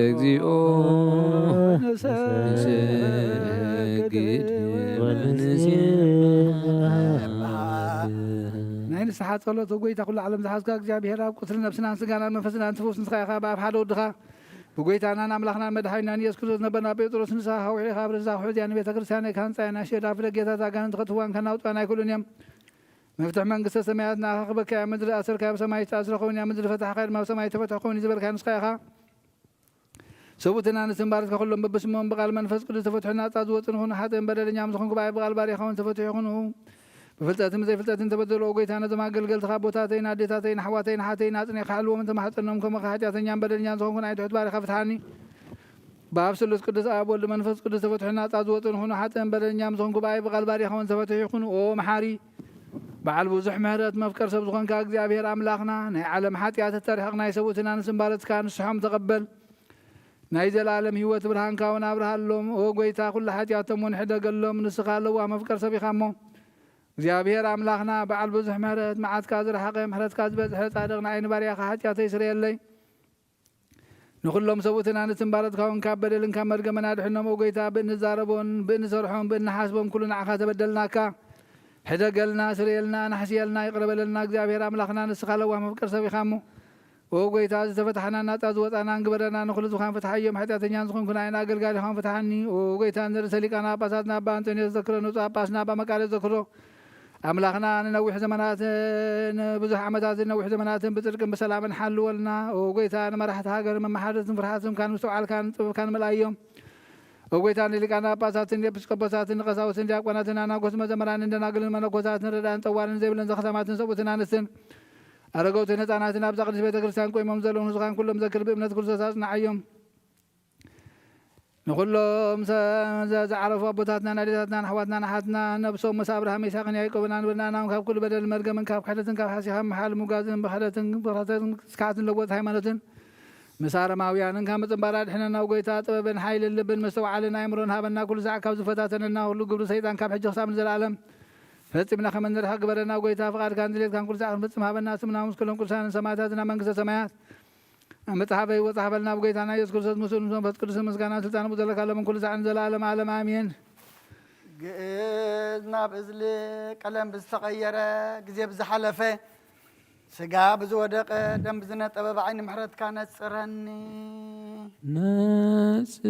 እግዚኦ ንሰግድ ወንሴብሐ። ናይ ንስሓ ጸሎት፣ ጎይታ ኩሉ ዓለም ዝሓዝካ እግዚኣብሔር፣ ኣብ ቁስሊ ነብስናን ስጋናን መንፈስናን ትፈውስ ንስኻ ኢኻ። ብኣብ ሓደ ወድኻ ብጎይታናን ኣምላኽናን መድሓኒናን ኢየሱስ ክርስቶስ ነበርና ጴጥሮስ፣ ንስኻ ከውሒ ኢኻ፣ ኣብ ርእስኻ ውሑድ እያ፣ ንቤተ ክርስቲያን ኢኻ ህንጻ እያ፣ ናይ ሸዳ ፍለጌታት ኣጋንንቲ ከትህዋን ከናውጽዋን ኣይክእሉን እዮም። መፍትሕ መንግስተ ሰማያት ንኣኻ ክበካ እያ፣ ምድሪ ኣሰርካያ ብሰማይ ዝተኣስረ ክኸውን እያ፣ ምድሪ ፈታሕካያ ድማ ብሰማይ ዝተፈትሐ ክኸውን እዩ ዝበልካ ንስኻ ኢኻ። ሰብኡትን ኣንስትን ባርትካ ኩሎም በብስሞም ብቃል መንፈስ ቅዱስ ተፈትሑ ናጻ ዝወጹ ንኹኑ። ሓጥእን በደለኛም ዝኾንኩ ብኣይ ብቃል ባሪኻውን ተፈትሑ ይኹኑ። ብፍልጠትን ብዘይፍልጠትን ተበደሉ፣ ኦ ጎይታ፣ ነዞም ኣገልገልትኻ ኣቦታተይን ኣዴታተይን ኣሕዋተይን ኣሓተይን ኣጽኒዕካ ሓልዎምን ተማሕጸኖም፣ ከምኡ ከኣ ሓጢኣተኛን በደለኛን ዝኾንኩ ንኣይ ትሑት ባሪኻ ፍትሓኒ። ብኣብ ስሉስ ቅዱስ ኣብ ወልድ መንፈስ ቅዱስ ተፈትሑ ናጻ ዝወጹ ንኹኑ። ሓጥእን በደለኛም ዝኾንኩ ብኣይ ብቃል ባሪኻውን ተፈትሑ ይኹኑ። ኦ መሓሪ በዓል ብዙሕ ምሕረት መፍቀር ሰብ ዝኾንካ እግዚኣብሔር ኣምላኽና፣ ናይ ዓለም ሓጢኣት እተርሕቕ ናይ ሰብኡትን ኣንስትን ባረትካ ንስሖም ተቐበል። ናይ ዘለኣለም ህይወት ብርሃንካ እውን ኣብርሃሎም። ኦ ጎይታ፣ ኩሉ ሓጢኣቶም እውን ሕደገሎም። ንስኻ ለዋህ መፍቀር ሰብ ኢኻ እሞ፣ እግዚኣብሔር ኣምላኽና፣ በዓል ብዙሕ ምሕረት፣ መዓትካ ዝረሓቐ፣ ምሕረትካ ዝበዝሐ፣ ጻድቕ ንኣይ ንባርያኻ ሓጢኣተይ ስረየለይ። ንኹሎም ሰብኡትን ኣንስትን ባረትካ እውን ካብ በደልን ካብ መርገምን ኣድሕኖም። ኦ ጎይታ፣ ብእንዛረቦን ብእንሰርሖን ብእንሓስቦን ኩሉ ንዓኻ ተበደልናካ። ሕደገልና፣ ስረየልና፣ ኣናሕስየልና፣ ይቕረ በለልና። እግዚኣብሔር ኣምላኽና፣ ንስኻ ለዋህ መፍቀር ሰብ ኢኻ እሞ፣ ኦ ጎይታ፣ ዝተፈታሕናን ናጻ ዝወጻናን ግበረና። ንኹሉ ዝኻን ፍትሓዮም፣ ሓጢኣተኛን ዝኾንኩ ንኣይን ኣገልጋሊኻን ፍትሓኒ። ኦ ጎይታ፣ ንርእሰ ሊቃነ ጳጳሳትና ኣባ ኣንጦንዮስ ዘክሮ፣ ንጹሕ ጳጳስና ኣባ መቃርዮስ ዘክሮ። ኣምላኽና ንነዊሕ ዘመናትን ብዙሕ ዓመታትን ነዊሕ ዘመናትን ብጽድቅን ብሰላምን ሓልወልና። ኦ ጎይታ፣ ንመራሕቲ ሃገር መመሓደርትን ፍርሃትን ካብ ምስትውዓልካን ጥበብካን መልኣዮም። ኦ ጎይታ፣ ንሊቃነ ጳጳሳትን ኤጲስቆጶሳትን ንቀሳውስትን ዲያቆናትን ኣናጎስ መዘምራንን ደናግልን መነኮሳትን ረዳእን ጠዋርን ዘይብለን ዘኽታማትን ሰብኡትን ኣንስትን ኣረገውትን ህፃናትን ኣብዛ ቅድስት ቤተ ክርስቲያን ቆይሞም ዘለውን ህዝኻን ኩሎም ዘክር ብእምነት ክርስቶስ ኣጽንዓዮም። ንኹሎም ሰ-፣ ዘ-፣ ዝዓረፉ ኣቦታትናን ኣዴታትናን ኣሕዋትናን ኣሓትናን ነብሶም ምስ ኣብርሃም ይስሐቅን ያዕቆብን ኣንብርናናም ካብ ኩሉ በደልን መርገምን ካብ ክሕደትን ካብ ሓሲኻን ምሓል ምጓዝን ብኽሕደትን ብኽሕደትን ስክሓትን ለወጥ ሃይማኖትን ምስ ኣረማውያንን ካብ ምጽንባር ኣድሕነና። ጎይታ ጥበብን ሓይልን ልብን ምስትውዓልን ኣእምሮን ሃበና። ኩሉ ሳዕ ካብ ዝፈታተነና ኩሉ ግብሪ ሰይጣን ካብ ሕጂ ክሳብ ንዘለኣለም ፈጺምና ከም እንርሕቕ ግበረና። ጎይታ ፍቓድካን ድሌትካን ኩሉ ሳዕ ክንፍጽም ሃበና። ስምና ምስ ኩሎም ቅዱሳንን ሰማዕታትን ኣብ መንግስተ ሰማያት ኣብ መጽሓፈ ህይወት ጸሓፈልና። ብጎይታና ኢየሱስ ክርስቶስ ምስኡ ምስ መንፈስ ቅዱስ ምስጋና ስልጣን ብኡ ዘለካ ሎምን ኩሉ ሳዕ ንዘለኣለም ዓለም ኣሜን። ግእዝ ናብ እዝሊ ቀለም ብዝተቐየረ ግዜ ብዝሓለፈ ስጋ ብዝወደቐ ደም ብዝነጠበ ብዓይኒ ምሕረትካ ነጽረኒ። ነጽር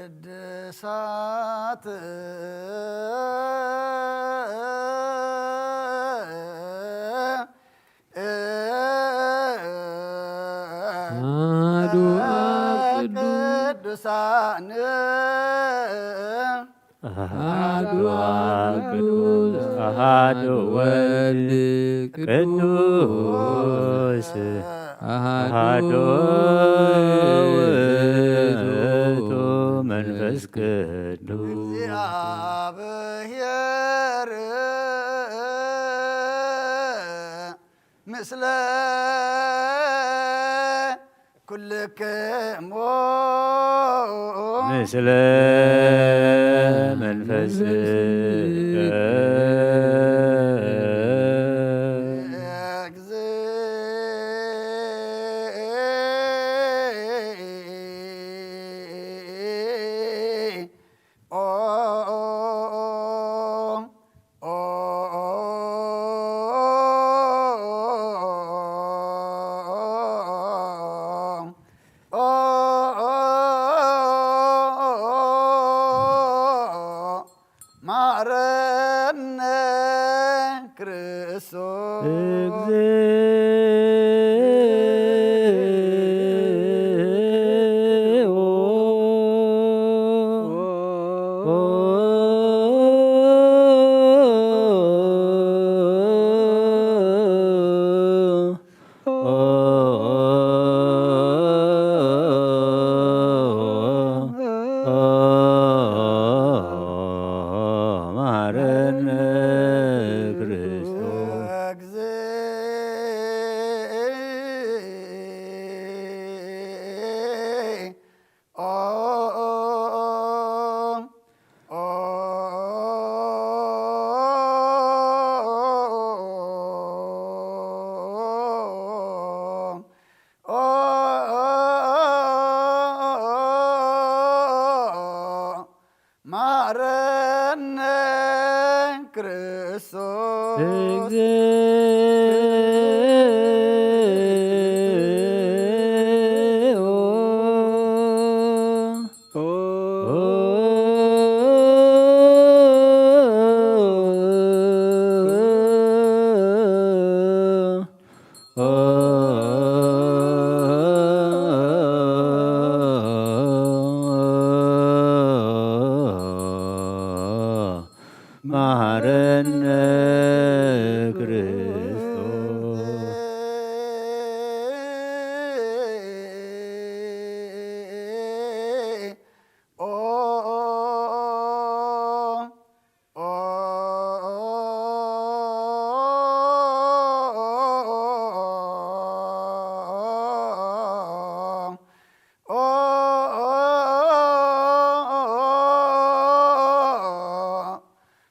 ቅድሳት አሐዱ አብ ቅዱስ ቅዱሳን አሐዱ አብ ቅዱስ አሐዱ ወልድ ቅዱስ አሐዱ ውእቱ መንፈስ ቅዱስ። እግዚአብሔር ምስለ ኩልክሙ ምስለ መንፈስ ማረነ ክርስቶስ። እግዚኦ። ክርስቶስ። እግዚኦ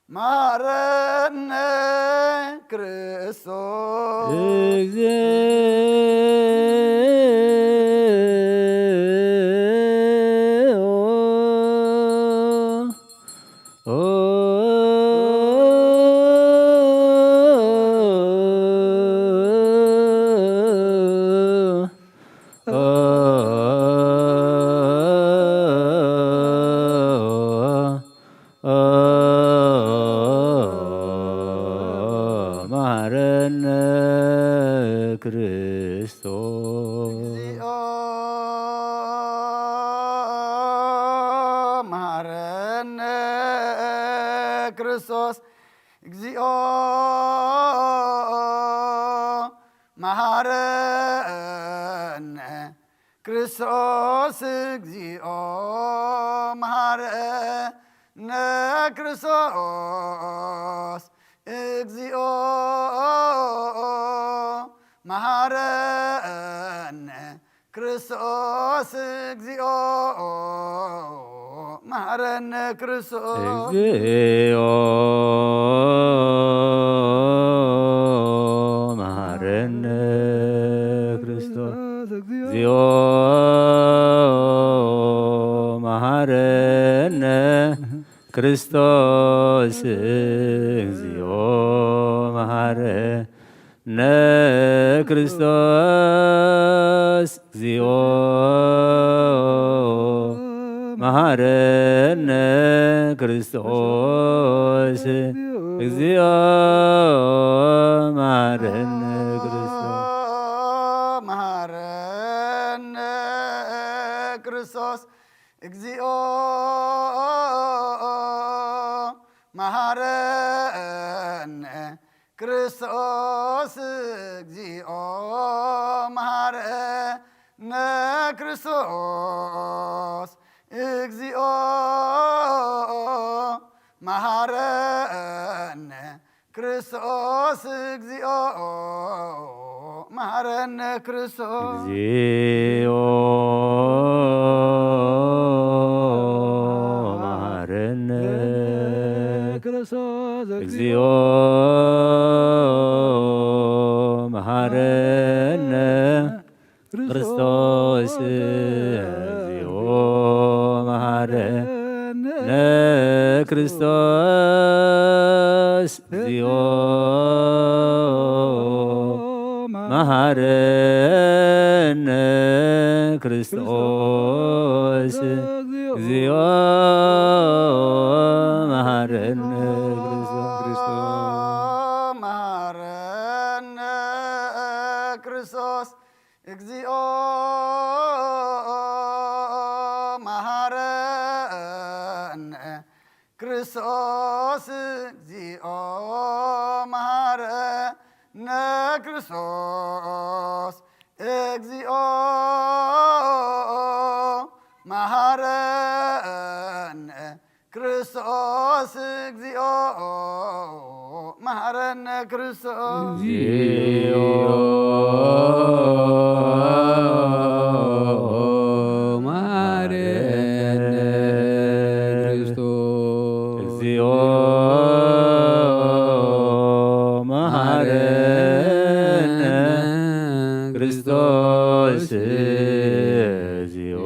መሐረነ ክርስቶስ። መሐረነ ክርስቶስ። እግዚኦ መሐረነ ክርስቶስ። እግዚኦ መሐረነ ክርስቶስ። እግዚኦ መሐረነ ክርስቶስ። እግዚኦ መሐረነ ክርስቶስ። እግዚኦ መሐረነ ክርስቶስ። እግዚኦ መሐረነ ክርስቶስ። እግዚኦ መሐረነ ክርስቶስ። እግዚኦ መሐረነ ክርስቶስ። እግዚኦ መሐረነ ክርስቶስ። እግዚኦ መሐረነ ክርስቶስ። እግዚኦ መሐረነ ክርስቶስ። መሐረነ ክርስቶስ። እግዚኦ መሐረነ ክርስቶስ። እግዚኦ መሐረነ ክርስቶስ። እግዚኦ መሐረነ ክርስቶስ። እግዚኦ መሐረነ ክርስቶስ። እግዚኦ መሐረነ ክርስቶስ። እግዚኦ መሐረነ ክርስቶስ። እግዚኦ መሐረነ ክርስቶስ። እግዚኦ መሐረነ ክርስቶስ። እግዚኦ መሐረነ ክርስቶስ። መሐረነ ክርስቶስ። እግዚኦ መሐረነ ክርስቶስ። እግዚኦ መሐረነ ክርስቶስ። እግዚኦ መሐረነ ክርስቶስ። እግዚኦ መሐረነ ክርስቶስ። እግዚኦ መሐረነ ክርስቶስ። እግዚኦ መሐረነ ክርስቶስ። እግዚኦ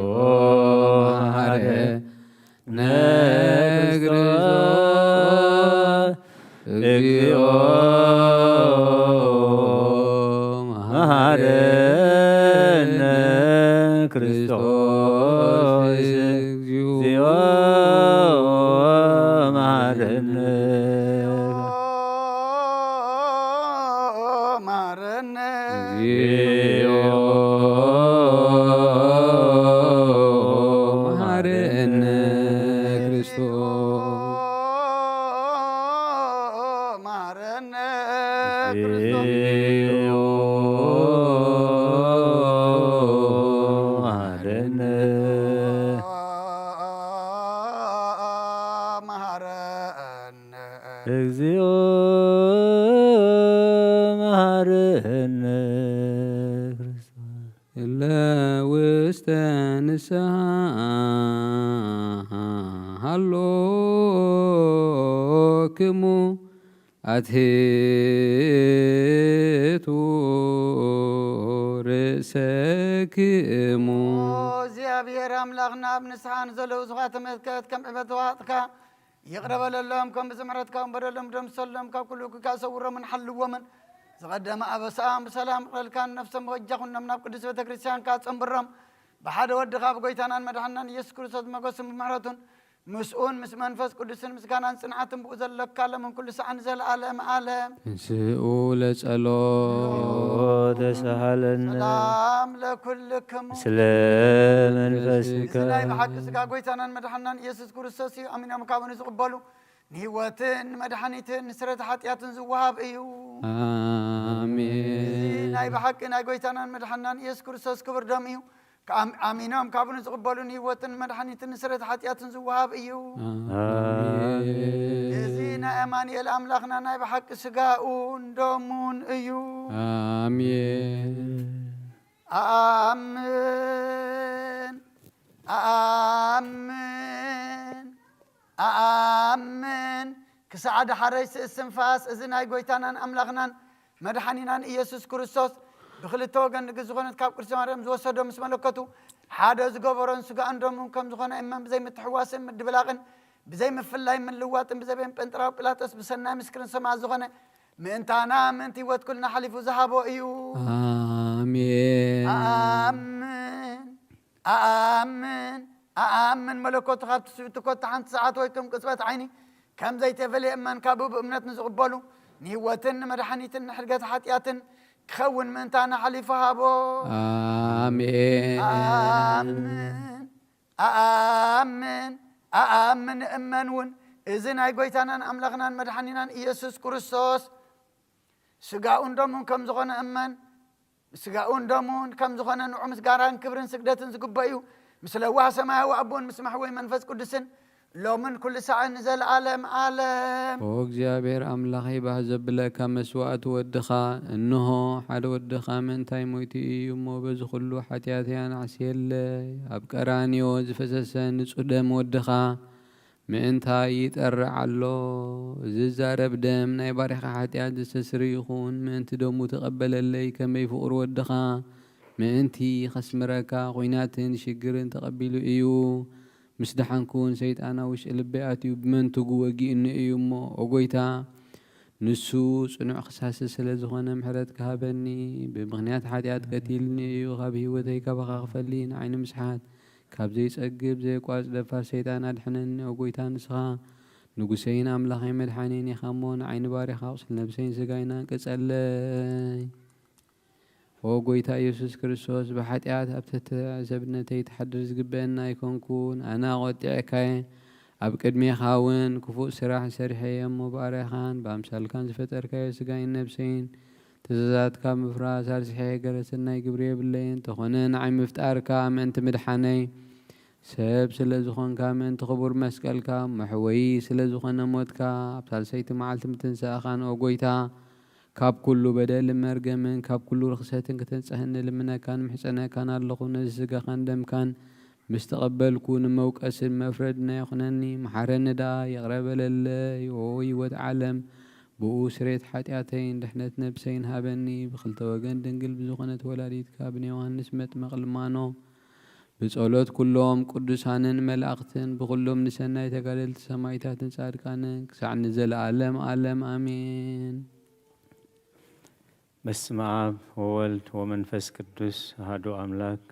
መሐረነ ክርስቶስ። እግዚኦ መሐረነ ክርስቶስ። እግዚኦ መሐረነ። መሐረነ። እግዚኦ መሐረነ ክርስቶስ። መሐረነ ክርስቶስ። እግዚኦ መሐረነ። መሐረነ። እግዚኦ መሐረነ ክርስቶስ። እለ ውስተ ንስሐ ሃሎክሙ ኣትሕቱ ርእሰክሙ። ኦ እግዚኣብሔር ኣምላኽና፣ ኣብ ንስሓ ንዘለዉ ዝኻተመትከት ከም ዕበት ተዋጥካ ይቕረ በለሎም። ከም ብዝምሕረትካ እውን በደሎም ደምሰሎም፣ ካብ ኩሉ ክካ ሰውሮምን ሓልዎምን። ዝቐደመ ኣበሳኦም ብሰላም ይቕረልካን ነፍሶም በጃ ኩኖም ናብ ቅዱስ ቤተ ክርስቲያንካ ጸንብሮም። ብሓደ ወድኻ ብጎይታናን መድሓናን ኢየሱስ ክርስቶስ ብመገሱን ብምሕረቱን ምስኡን ምስ መንፈስ ቅዱስን ምስጋናን ጽንዓትን ብኡ ዘለካ ሎምን ኩሉ ሰዓን ዘለዓለም ዓለም። ትንስኡ ለጸሎት። ተሳሃለነ ሰላም ለኩልክሙ። ምስለ መንፈስከ። እዚ ናይ ብሓቂ ስጋ ጎይታናን መድሓናን ኢየሱስ ክርስቶስ እዩ። ኣሚኖም ካብኡ ንዝቕበሉ ንህይወትን ንመድሓኒትን ንስረተ ሓጢኣትን ዝወሃብ እዩ። ኣሜን። እዚ ናይ ብሓቂ ናይ ጎይታናን መድሓናን ኢየሱስ ክርስቶስ ክብር ደም እዩ። ከኣም-፣ ኣሚኖም ካብኡ ንዝቕበሉ ንህይወትን ንመድሓኒትን ንስረተ ሓጢኣትን ዝወሃብ እዩ። ኣሜን። እዚ ናይ ኣማኑኤል ኣምላኽና ናይ ብሓቂ ስጋኡን ደሙን እዩ። ኣሜን። ኣኣምን፣ ኣኣምን፣ ኣኣምን። ክሳዕ ደሓረይ ስእስንፋስ እዚ ናይ ጎይታናን ኣምላኽናን መድሓኒናን ኢየሱስ ክርስቶስ ብክልተ ወገን ንግስ ዝኾነት ካብ ቅድስቲ ማርያም ዝወሰዶ ምስ መለከቱ ሓደ ዝገበሮን ስጋኡን ደሙን ከም ዝኾነ እመን ብዘይምትሕዋስን ምድብላቕን ብዘይምፍላይ ምልዋጥን ብዘበን ጴንጠራዊ ጲላጦስ ብሰናይ ምስክርን ሰማዕት ዝኾነ ምእንታና ምእንቲ ህይወት ኩልና ሓሊፉ ዝሃቦ እዩ። ኣሜን። ኣኣምን፣ ኣኣምን፣ ኣኣምን። መለኮቱ ካብ ትስብእቲ ኮታ ሓንቲ ሰዓት ወይ ከም ቅጽበት ዓይኒ ከም ዘይተፈልየ እመን። ካብኡ ብእምነት ንዝቕበሉ ንህይወትን ንመድሓኒትን ንሕድገት ሓጢኣትን ክኸውን ምእንታና ሓሊፉ ሃቦ። ኣሜን። ኣኣምን፣ ኣኣምን፣ ኣኣምን እመን እውን እዚ ናይ ጎይታናን ኣምላኽናን መድሓኒናን ኢየሱስ ክርስቶስ ስጋኡን ደሙን ከም ዝኾነ እመን። ስጋኡን ደሙን ከም ዝኾነ ንዑ ምስጋናን ክብርን ስግደትን ዝግበእ እዩ። ምስ ለዋህ ሰማያዊ ኣቦን ምስ መሕወይ መንፈስ ቅዱስን ሎምን ኩሉ ሳዕን ንዘለዓለም ዓለም። ኦ እግዚኣብሔር ኣምላኸይ፣ ባህ ዘብለካ መስዋእቲ ወድኻ፣ እንሆ ሓደ ወድኻ ምእንታይ ሞይቱ እዩ እሞ፣ በዚ ኩሉ ሓጢኣተይ ኣናዕስየለይ። ኣብ ቀራንዮ ዝፈሰሰ ንጹህ ደም ወድኻ ምእንታይ ይጠርዕ ኣሎ። እዚ ዝዛረብ ደም ናይ ባሪኻ ሓጢኣት ዘስተስሪ ይኹን። ምእንቲ ደሙ ተቐበለለይ፣ ከመይ ፍቑር ወድኻ ምእንቲ ከስምረካ ኹናትን ሽግርን ተቐቢሉ እዩ። ምስ ደሓንኩን ሰይጣን ኣብ ውሽጢ ልበይ ኣትዩ ብመንትጉ ወጊእኒ እዩ እሞ፣ ኦ ጎይታ፣ ንሱ ጽኑዕ ክሳሲ ስለ ዝኾነ ምሕረት ክሃበኒ። ብምኽንያት ሓጢኣት ቀቲልኒ እዩ፣ ካብ ህይወተይ ካባኻ ክፈሊ ንዓይ ንምስሓት ካብ ዘይጸግብ ዘየቋርጽ ደፋር ሰይጣን ኣድሕነኒ። ኦ ጎይታ፣ ንስኻ ንጉሰይን ኣምላኸይ መድሓኒን ኢኻ እሞ፣ ንዓይ ንባሪኻ ቁስል ነብሰይን ስጋይን ኣንቅጸለይ። ኦ ጎይታ ኢየሱስ ክርስቶስ፣ ብሓጢኣት ኣብ ትሕቲ ዕዘብነተይ ትሓድር ዝግበአኒ ኣይኮንኩን። ኣነ ኣቖጢዐካየ፣ ኣብ ቅድሜኻ እውን ክፉእ ስራሕ ሰሪሐየ እሞ፣ ባርያኻን ብኣምሳልካን ዝፈጠርካዮ ስጋይን ነብሰይን ትእዛዛትካ ምፍራስ ኣርሲሐ፣ ገረ ሰናይ ግብሪ የብለይን። እንተኾነ ንዓይ ምፍጣርካ ምእንቲ ምድሓነይ፣ ሰብ ስለ ዝኾንካ፣ ምእንቲ ክቡር መስቀልካ፣ መሕወዪ ስለ ዝኾነ ሞትካ፣ ኣብ ሳልሰይቲ መዓልቲ ምትንሳእኻን፣ ኦ ጎይታ፣ ካብ ኩሉ በደልን መርገምን ካብ ኩሉ ርኽሰትን ከተንጽሀኒ ልምነካን ምሕጸነካን ኣለኹ። ነዚ ስጋኻን ደምካን ምስ ተቐበልኩ፣ ንመውቀስን መፍረድን ኣይኹነኒ። መሓረኒ ደኣ፣ ይቕረ በለለይ። ኦ ህይወት ዓለም፣ ብኡ ስሬት ሓጢኣተይን ድሕነት ነብሰይን ሃበኒ። ብኽልተ ወገን ድንግል ብዝኾነት ወላዲትካ፣ ብንዮሃንስ መጥመቕ ልማኖ፣ ብጸሎት ኩሎም ቅዱሳንን መላእኽትን ብኹሎም ንሰናይ ተጋደልቲ ሰማዕታትን ጻድቃንን ክሳዕ ንዘለዓለም ዓለም ኣሜን። በስመ ኣብ ወወልድ ወመንፈስ ቅዱስ ኣሐዱ ኣምላክ።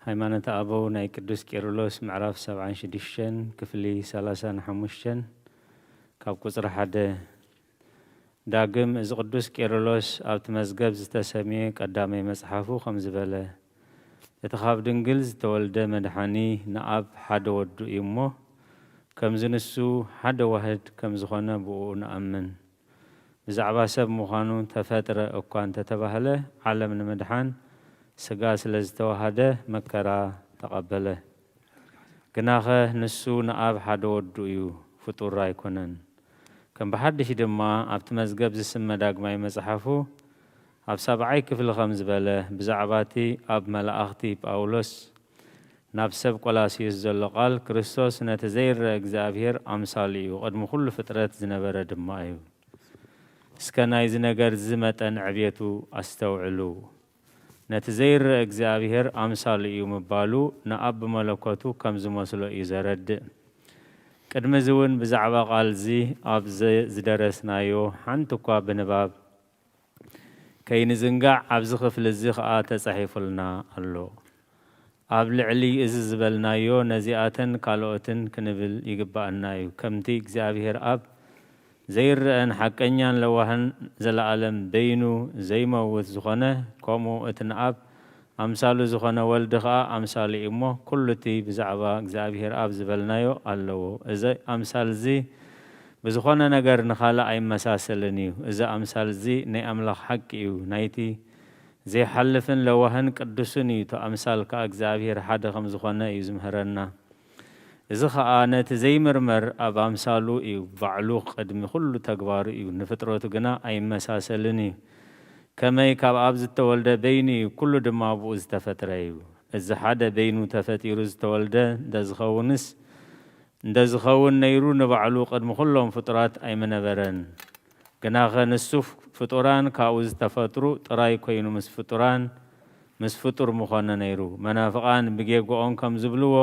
ሃይማኖተ ኣበው ናይ ቅዱስ ቄርሎስ ምዕራፍ ሰብዓን ሽዱሽተን ክፍሊ ሰላሳን ሓሙሽተን ካብ ቁጽሪ ሓደ። ዳግም እዚ ቅዱስ ቄርሎስ ኣብቲ መዝገብ ዝተሰምየ ቀዳማይ መጽሓፉ ከምዚ በለ። እቲ ካብ ድንግል ዝተወልደ መድሓኒ ንኣብ ሓደ ወዱ እዩ እሞ፣ ከምዚ ንሱ ሓደ ዋህድ ከም ዝኾነ ብእኡ ንኣምን። ብዛዕባ ሰብ ምዃኑ ተፈጥረ እኳ እንተተባህለ፣ ዓለም ንምድሓን ስጋ ስለ ዝተዋሃደ መከራ ተቐበለ። ግናኸ ንሱ ንኣብ ሓደ ወዱ እዩ፣ ፍጡር ኣይኮነን። ከም ብሓድሽ ድማ ኣብቲ መዝገብ ዝስመ ዳግማይ መጽሓፉ ኣብ ሳብዓይ ክፍሊ ከም ዝበለ፣ ብዛዕባ እቲ ኣብ መላእኽቲ ጳውሎስ ናብ ሰብ ቆላስዩስ ዘሎ ቃል፣ ክርስቶስ ነቲ ዘይረአ እግዚኣብሔር ኣምሳሉ እዩ፣ ቅድሚ ኩሉ ፍጥረት ዝነበረ ድማ እዩ። እስከ ናይዚ ነገር እዚ መጠን ዕብየቱ ኣስተውዕሉ። ነቲ ዘይረአ እግዚኣብሔር ኣምሳሉ እዩ ምባሉ ንኣብ ብመለኮቱ ከም ዝመስሎ እዩ ዘረድእ። ቅድሚ እዚ እውን ብዛዕባ ቃል እዚ ኣብ ዘ-፣ ዝደረስናዮ ሓንቲ እኳ ብንባብ ከይንዝንጋዕ ኣብዚ ክፍሊ እዚ ኸኣ ተጻሒፉልና ኣሎ። ኣብ ልዕሊ እዚ ዝበልናዮ ነዚኣተን ካልኦትን ክንብል ይግብኣና እዩ። ከምቲ እግዚኣብሔር ኣብ ዘይረኣን ሓቀኛን ለዋህን ዘለኣለም በይኑ ዘይመውት ዝኾነ፣ ከምኡ እቲ ንኣብ ኣምሳሉ ዝኾነ ወልድ ኸኣ ኣምሳሉ እዩ እሞ፣ ኩሉ እቲ ብዛዕባ እግዚኣብሔር ኣብ ዝበልናዮ ኣለዎ። እዚ ኣምሳል እዚ ብዝኾነ ነገር ንኻልእ ኣይመሳሰልን እዩ። እዚ ኣምሳል እዚ ናይ ኣምላኽ ሓቂ እዩ። ናይቲ ዘይሓልፍን ለዋህን ቅዱስን እዩ። እቲ ኣምሳል ከኣ እግዚኣብሔር ሓደ ከም ዝኾነ እዩ ዝምህረና። እዚ ኸኣ ነቲ ዘይምርመር ኣብ ኣምሳሉ እዩ። ባዕሉ ቅድሚ ኩሉ ተግባሩ እዩ። ንፍጥረቱ ግና ኣይመሳሰልን እዩ። ከመይ ካብ ኣብ ዝተወልደ በይኑ እዩ፣ ኩሉ ድማ ብኡ ዝተፈጥረ እዩ። እዚ ሓደ በይኑ ተፈጢሩ ዝተወልደ እንተዝኸውንስ፣ እንተዝኸውን ነይሩ፣ ንባዕሉ ቅድሚ ኩሎም ፍጡራት ኣይምነበረን። ግናኸ ንሱ ፍጡራን ካብኡ ዝተፈጥሩ ጥራይ ኮይኑ ምስ ፍጡራን ምስ ፍጡር ምኾነ ነይሩ። መናፍቓን ብጌግኦም ከም ዝብልዎ፣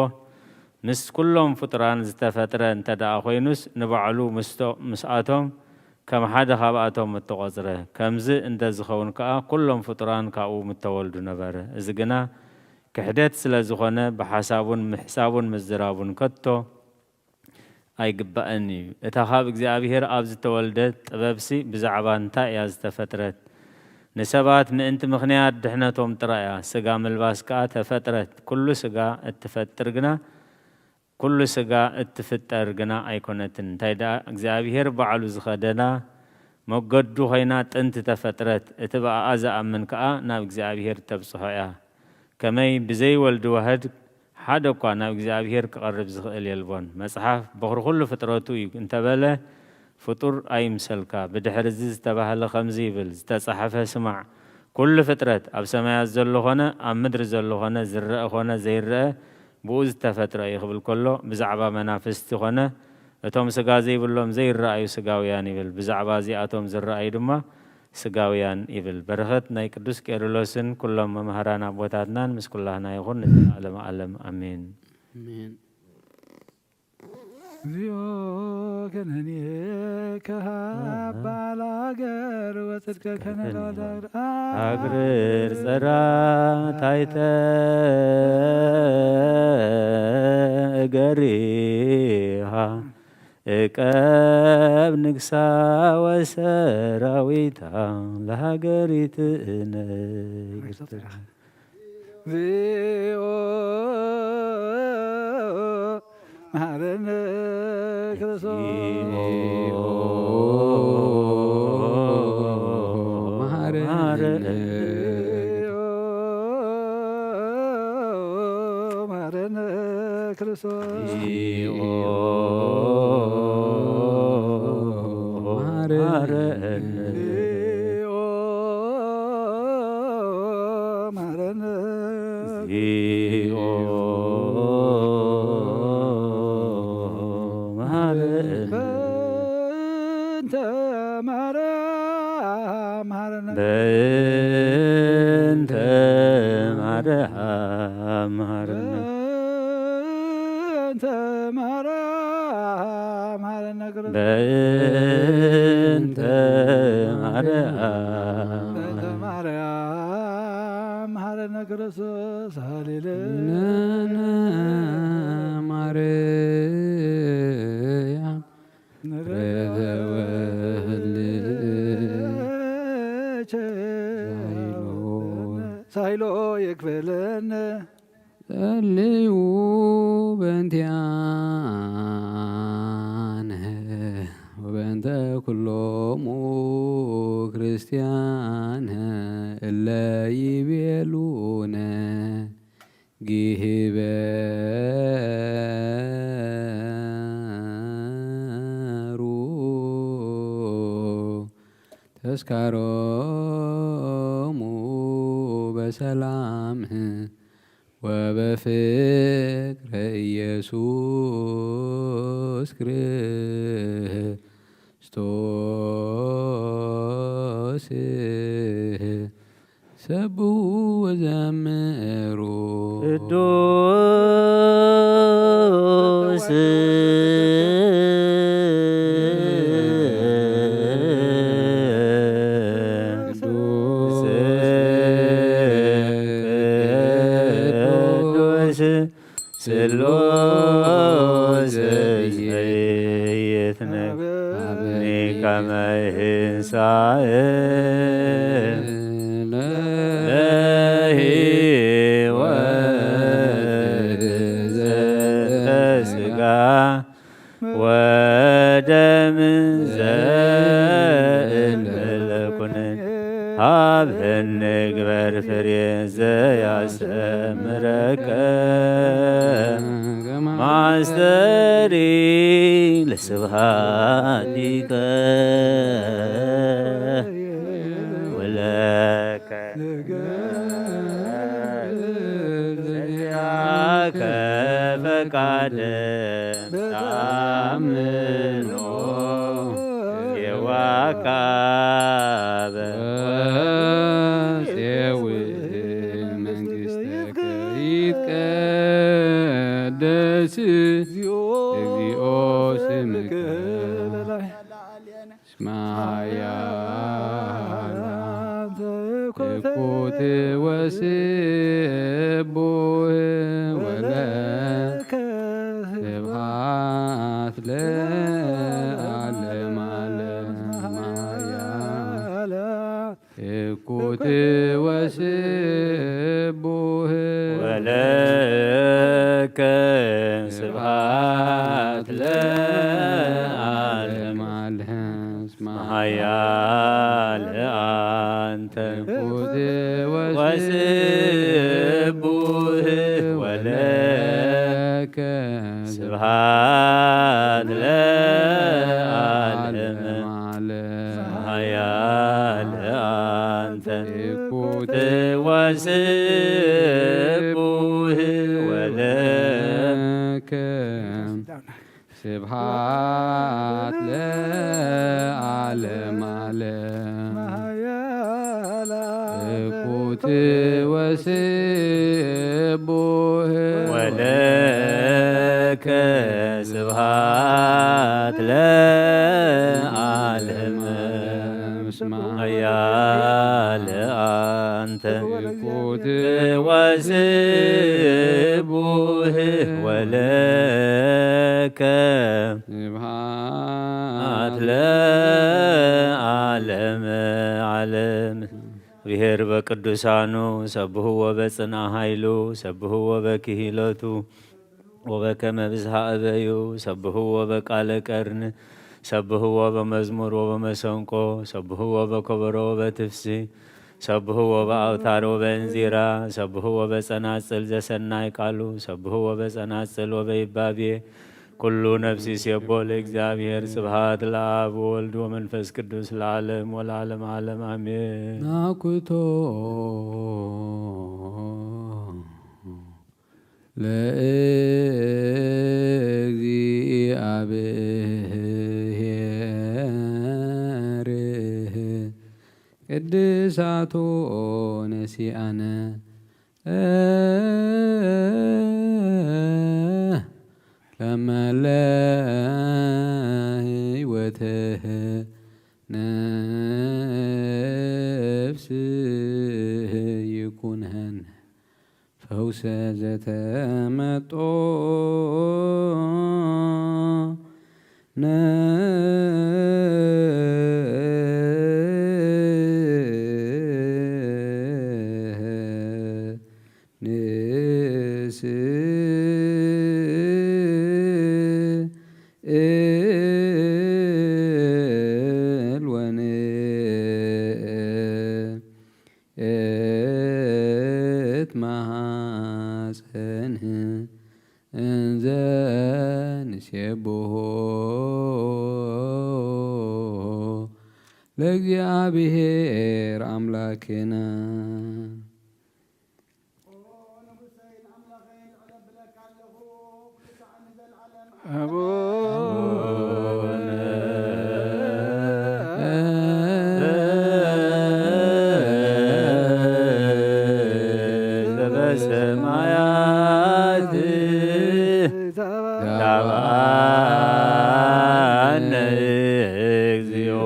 ምስ ኩሎም ፍጡራን ዝተፈጥረ እንተ ደኣ ኮይኑስ፣ ንባዕሉ ምስቶ-፣ ምስኣቶም ከም ሓደ ካብኣቶም ምተቖጽረ። ከምዚ እንተ ዝኸውን ከኣ፣ ኩሎም ፍጡራን ካብኡ ምተወልዱ ነበረ። እዚ ግና ክሕደት ስለ ዝኾነ፣ ብሓሳቡን ምሕሳቡን ምዝራቡን ከቶ ኣይግባእን እዩ። እታ ካብ እግዚኣብሔር ኣብ ዝተወልደት ጥበብሲ ብዛዕባ እንታይ እያ ዝተፈጥረት? ንሰባት ምእንቲ ምኽንያት ድሕነቶም ጥራይ እያ። ስጋ ምልባስ ከኣ ተፈጥረት። ኩሉ ስጋ እትፈጥር ግና፣ ኩሉ ስጋ እትፍጠር ግና ኣይኮነትን። እንታይ ደኣ እግዚኣብሔር ባዕሉ ዝኸደና መገዱ ኮይና ጥንቲ ተፈጥረት። እቲ ብኣኣ ዝኣምን ከኣ ናብ እግዚኣብሔር ተብጽሖ እያ። ከመይ ብዘይ ወልድ ዋህድ ሓደ እኳ ናብ እግዚኣብሔር ክቐርብ ዝኽእል የልቦን። መጽሓፍ፣ በኹሪ ኩሉ ፍጥረቱ እዩ እንተበለ፣ ፍጡር ኣይምሰልካ። ብድሕሪ እዚ ዝተባህለ ከምዚ ይብል፣ ዝተጻሕፈ ስማዕ፣ ኩሉ ፍጥረት፣ ኣብ ሰማያት ዘሎ ኾነ፣ ኣብ ምድሪ ዘሎ ኾነ፣ ዝረአ ኾነ ዘይረአ፣ ብኡ ዝተፈጥረ እዩ ክብል ከሎ፣ ብዛዕባ መናፍስቲ ኾነ፣ እቶም ስጋ ዘይብሎም ዘይረኣዩ ስጋውያን ይብል። ብዛዕባ እዚኣቶም ዝረኣዩ ድማ ስጋውያን ይብል። በረኸት ናይ ቅዱስ ቄርሎስን ኩሎም መምህራን ኣቦታትናን ምስ ኩላህና ይኹን ንዘለዓለመ ዓለም። ኣሜን። ኣሜን። እግዚኦ ከነንየከ ሃባ ለሃገር ወጽድቀከነ ለወልደ ሃገር። ሃግርር ጸራ ታይተ እገሪሃ እቀብ ንግሳ ወሰራዊታ ለሃገሪትነ ይግርታ። እግዚኦ መሐረነ ክርስቶስ። መሐረነ። እግዚኦ መሐረነ ክርስቶስ። እግዚኦ መሐረነ። እግዚኦ መሐረነ። እግዚኦ መሐረነ። በእንተ ማርያም መሐረነ። በእንተ ማርያም እንተ ማርያም። እንተ ማርያም መሐረነ ክርስቶስ ሃሌሉያ። ነነ ማርያም ንረከበ ወልድ ሳይሎ ይክፈለነ። ጸልዩ በእንቲኣነ ወበእንተ ኩሎሙ ክርስቲያን እለ ይቤሉነ ግበሩ ተስካሮሙ በሰላም ወበፍቅረ ኢየሱስ ክርስቶስ ሰብሑ ወዘምሩ። ቅዱስ ቅዱስ ስሉስ ዘይትነብኒ ከመ ይንሳእ ለሕይወት ዘተስጋ ወደም ዘእንበለኩን ሀብን ንግበር ፍሬ ዘያስተምረከ ማስተሪ ለስብሐቲከ ወለከ ለዚአከ ፈቃደ ታምኖ የዋካበ ወሴው መንግሥተከ ይትቀደስ እግዚኦ ስምከ እስመ ኃያል ትኩት ወስቡህ ወለከ ስብሐት ለዓለመ ዓለም። ኃያል ትኩት ወስቡህ ወለከ ስብሐት ለዓለመ ዓለም። እስመ ኃያል አንተ ትኩት ወስቡህ ወለከ ስብሐት ለዓለመ ዓለም። ኃያል አንተ ትኩት ወስቡህ ወለከ ስብሐት ለዓለመ ዓለም። ትኩት ወስቡህ ወለከ ስብሐት ለዓለመ። እስመ ኃያል አንተ ትኩት ወስቡህ ወለከ ስብሐት ለዓለመ ዓለም። እግዚአብሔር በቅዱሳኑ ሰብሕዎ በጽንዓ ኃይሉ ሰብሕዎ በክሂሎቱ ወበከመ ብዝሃ እበዩ ሰብሕዎ በቃለ ቀርን ሰብሕዎ በመዝሙር ወበመሰንቆ ሰብሕዎ በከበሮ ወበትፍሲ ሰብሕዎ በአውታር ወበእንዚራ ሰብሕዎ በጸናጽል ዘሰናይ ቃሉ ሰብሕዎ በጸናጽል ወበይባቤ ኩሉ ነፍስ ይሴቦ ለእግዚአብሔር። ስብሐት ለአብ ወወልድ ወመንፈስ ቅዱስ ለዓለም ወለዓለም ዓለም አሜን። ናኩቶ ለእግዚአብሔር ቅድሳቶ ነሲአነ ለመለ ነፍስ ይኩነን ፈውሰ ዘተመጦ ንስእል ወንእት ማሐፀን እንዘ ንሴብሖ ለእግዚኣብሔር ኣምላክና። ኣቡነ ዘበሰማያት ይትባረክ ስምከ። ተባረክ እግዚኦ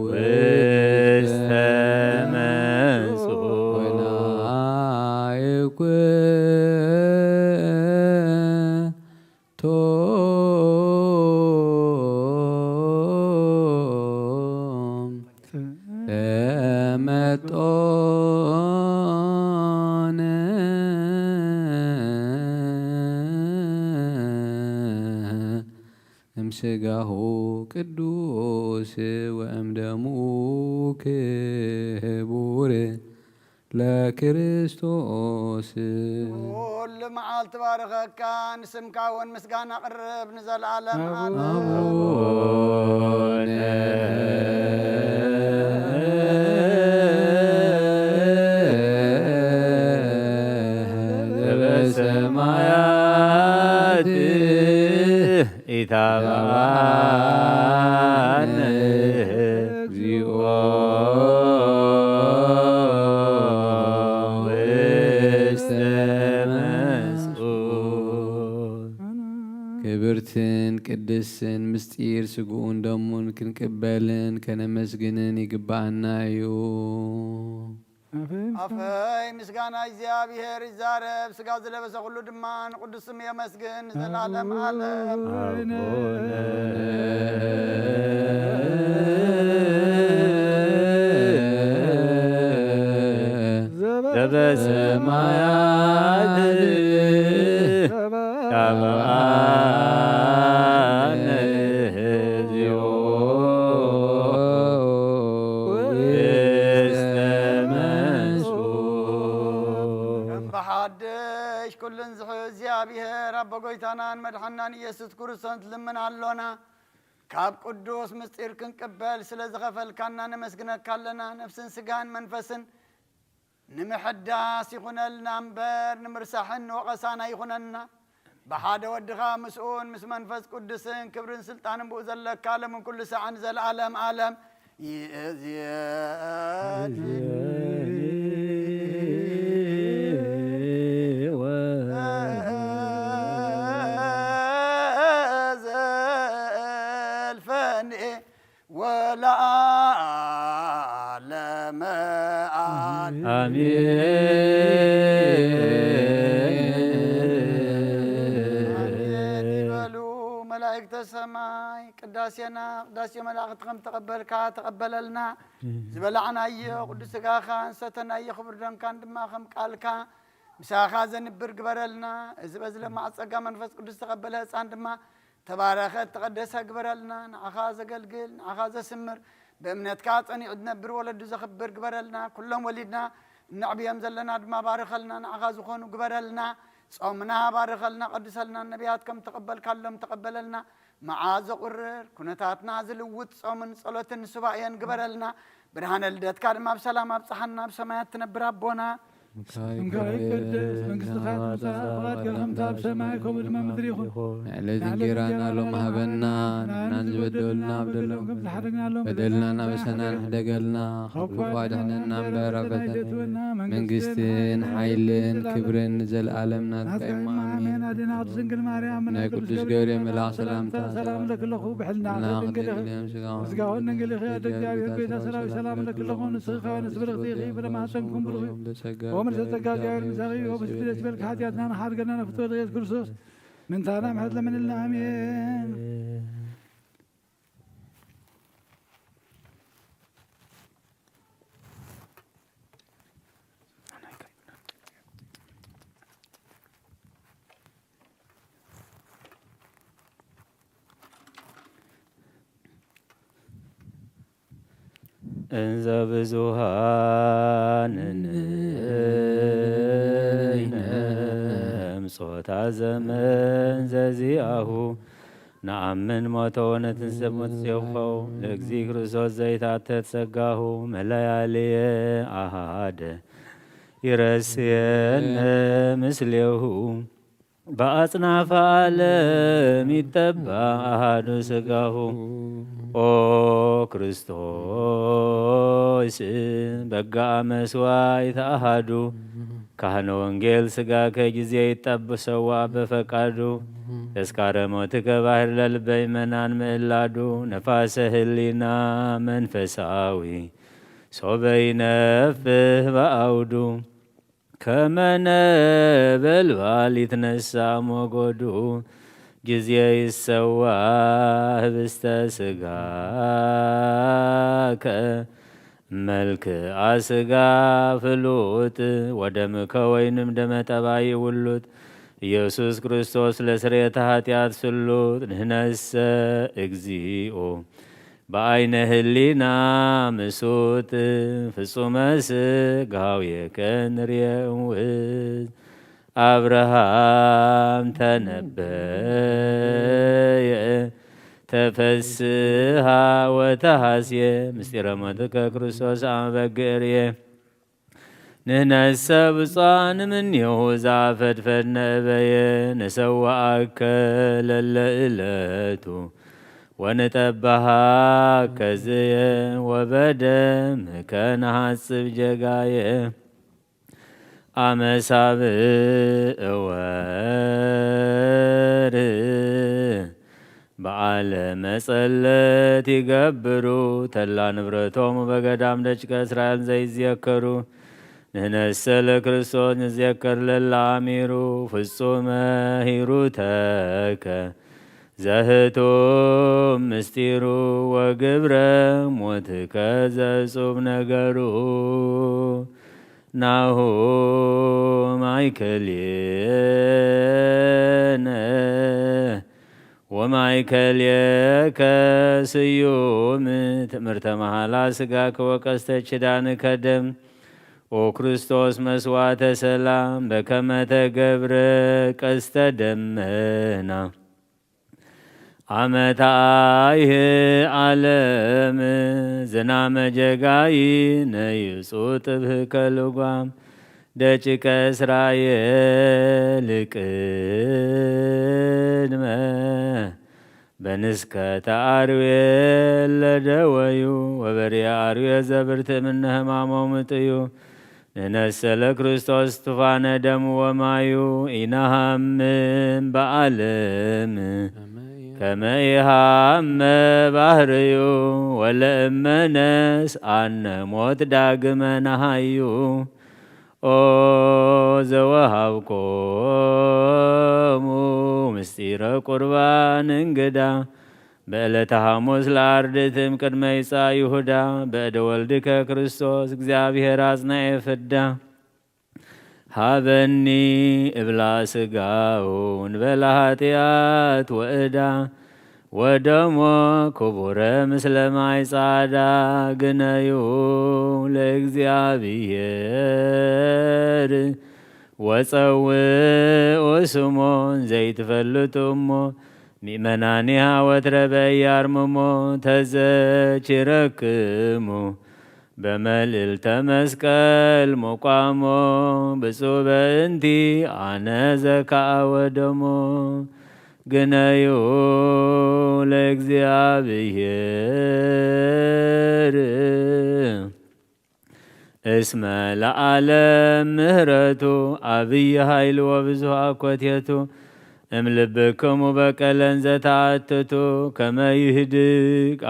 ውስተ መንሱት። ወናይኩ ቶም ተመጦነ እምስጋሁ ቅዱስ ወእምደሙ ክቡር ለክርስቶስ። ኩሉ መዓልቲ ባርኸካ፣ ንስምካ እውን ምስጋና ቅርብ ንዘለዓለም ዓለም። ኣቡነ ዘበሰማያት ኢታብአነ እግዚኦ ውስተ መንሱት። ክብርትን ቅድስትን ምስጢር ስግኡን ደሙን ክንቅበልን ከነመስግንን ይግባኣና እዩ። ኣፈይ ምስጋና ኣፈይ ምስጋና እግዚኣብሔር ይዛረብ፣ ስጋ ዝለበሰ ኩሉ ድማ ንቅዱስ ስም የመስግን ንዘላለም ዓለም። ኣቡነ ዘበሰማያት ይትባረክ ስምከ። ከም ብሓድሽ ኩሉን ዝሕዝ እግዚኣብሔር ኣቦ ጎይታናን መድሓናን ኢየሱስ ክርስቶስ ልምን ኣሎና። ካብ ቅዱስ ምስጢር ክንቅበል ስለ ዝኸፈልካና ነመስግነካ ኣለና። ነፍስን ስጋን መንፈስን ንምሕዳስ ይኹነልና እምበር፣ ንምርሳሕን ንወቐሳን ኣይኹነና። ብሓደ ወድኻ ምስኡን ምስ መንፈስ ቅዱስን ክብርን ስልጣንን ብኡ ዘለካ፣ ለምን ኩሉ ሰዓን ዘለዓለም ዓለም ይእዝየኒ ወዘልፈኒ። ወለዓለመ ዓለም። ኣሜን። ኣሜን ይበሉ መላእክተ ሰማይ። ቅዳሴና ቅዳሴ መላእክት ከም ተቐበልካ ተቐበለልና። ዝበላዕናዮ ቅዱስ ስጋኻን ዝሰተናዮ ክቡር ደምካን ድማ ከም ቃልካ ምሳኻ ዘንብር ግበረልና። እዚ በዚ ለማዕ ጸጋ መንፈስ ቅዱስ ዝተቐበለ ህፃን ድማ ተባረኸ፣ ተቐደሰ ግበረልና። ንዓኻ ዘገልግል፣ ንዓኻ ዘስምር፣ ብእምነትካ ጸኒዑ ዝነብር ወለዱ ዘኽብር ግበረልና። ኩሎም ወሊድና እነዕብዮም ዘለና ድማ ባርኸልና፣ ንዓኻ ዝኾኑ ግበረልና። ጾምና ባርኸልና፣ ቀድሰልና። ነቢያት ከም ተቐበልካሎም ተቐበለልና። መዓዝ ዘቑርር ኩነታትና ዝልውጥ ጾምን ጸሎትን ሱባኤን ግበረልና። ብርሃነ ልደትካ ድማ ብሰላም ኣብጽሓና። ኣብ ሰማያት ትነብር ኣቦና፣ ስምካ ይቀደስ፣ መንግስትኻ ትምጻእ፣ ፍቓድካ ከምቲ ኣብ ሰማይ ከምኡ ድማ ምድሪ ይኹን። ንዕለት እንጌራና ሎም ሃበና፣ ንሕናን በደልና በደሎም ከም ዝሓደግናሎም በደልና እናበሰና ንሕደገልና፣ ካብ ክፉ ኣድሕነና እምበር፣ ኣብ ፈተና መንግስትን ሓይልን ክብርን ንዘለኣለም ናትካ እዩ። ኣሜን። ኣዴና ቅድስት ድንግል ማርያም፣ ናይ ቅዱስ ገብርኤል መልኣክ ሰላምታ ሰላም እለኪ ኣለኹ። ብሕልና ኣምላኽ ድንግል ኢኺ፣ ድንግል ኢኺ፣ ስጋውን ድንግል ኢኺ። ኣደ እግዚኣብሔር ቤተ ሰራዊት ሰላም እለኪ ኣለኹ። ንስኺ ከበነ ስብርኽቲ ኢኺ፣ ፍረ ማህፀንኩም ብሩኽ እዩ። ወምልዕተ ጸጋ እግዚኣብሔር ምሳኺ እዩ። ብስቲ ደስ ይበልኪ፣ ሓጢኣትና ንሓድገና ንፍትወ ኢየሱስ ክርስቶስ ምንታና ምሕረት ለምንልና። ኣሜን። እንዘ ብዙኃን ንሕነ ምጾታ ዘመን ዘዚአሁ ነአምን ሞቶ ወነትንስእ ሞት ዜውኸው ለእግዚእ ክርስቶስ ዘይታተት ጸጋሁ መለያልየ አሃደ ይረስየነ ምስሌሁ። በአጽናፈ ዓለም ይተባ አሃዱ ሥጋሁ። ኦ ክርስቶስ በጋአ መስዋዕት አሃዱ ካህነ ወንጌል ሥጋከ ጊዜ ይጠብ ሰዋ በፈቃዱ። ተስካረ ሞትከ ባሕር ለልበ ይመናን ምእላዱ። ነፋሰ ህሊና መንፈሳዊ ሶበ ይነፍህ በአውዱ። ከመ ነበልባል ይትነሳ ሞገዱ። ጊዜ ይሰዋ ህብስተ ሥጋከ መልክአ ሥጋ ፍሉጥ ወደምከ ወይንም ደመ ጠባይ ውሉጥ። ኢየሱስ ክርስቶስ ለስርየተ ኃጢአት ስሉጥ። ንሕነሰ እግዚኦ በአይነ ህሊና ምሱጥ ፍጹመ ሥጋዌከ ንርየ እምውት። አብርሃም ተነበየ ተፈስሃ ወተሐስየ ምስጢረ ሞትከ ክርስቶስ አመ በግዕ ርየ። ንሕነሰ ብፁዓን እምኔሁ ዘአፈድፈድነ እበየ ንሰዋአከ ለለ ዕለቱ ወንጠባሃከ ዝየ ወበደምከ ነሐጽብ ጌጋየ። አመ ሳብዕ ወርህ በዓለ መጸለት ይገብሩ ተላ ንብረቶሙ በገዳም ደቂቀ እስራኤል ዘይዜከሩ። ንሕነሰ ለክርስቶስ ንዜከር ለለ አሚሩ ፍጹመ ሂሩተከ ዘህቱም ምስጢሩ ወግብረ ሞትከ ዘእጹብ ነገሩ። ናሁ ማእከሌነ ወማእከሌከ ስዩም ትእምርተ መሃላ ሥጋከ ወቀስተ ኪዳንከ ደም። ኦ ክርስቶስ መስዋዕተ ሰላም በከመ ተገብረ ቀስተ ደመና አመ ተአይህ ዓለም ዝናመ ጌጋይ ነይጹ ጥብህከ ልጓም ደቂቀ እስራኤል ቅድመ በንስከተ አርዌ ለደወዩ ወበርየ አርዌ ዘብርት እምነ ህማሞሙ ጥዩ። ንነሰ ለክርስቶስ ቱፋነ ደም ወማዩ ኢነሃምም በዓለም ከመ ኢሃመ ባህርዩ ወለእመነስ አነ ሞት ዳግመ ነሃዩ። ኦ ዘወሃብኮሙ ምስጢረ ቁርባን እንግዳ በዕለተ ሐሙስ ለአርድእትም ቅድመ ይጻእ ይሁዳ በእደ ወልድከ ክርስቶስ እግዚአብሔር አጽናኤ ፍዳ። ሀበኒ እብላ ስጋሁ እንበላ ኃጢአት ወእዳ ወደሞ ክቡረ ምስለ ማይ ጻዳ ግነዩ ለእግዚአብሔር ወጸውኡ ስሞ ዘይትፈልጡ እሞ ምእመናኒሃ ወትረ በያርምሞ ተዘኪረክሙ በመልዕልተ መስቀል ሙቋሞ ብፁዕ በእንቲ አነ ዘካአ ወደሞ ግነዩ ለእግዚኣብሔር እስመ ለዓለም ምህረቱ፣ ዓብዪ ኃይሉ ወብዙሕ ኣኮቴቱ። እምልብክሙ በቀለን ዘተኣትቱ፣ ከመ ይህድግ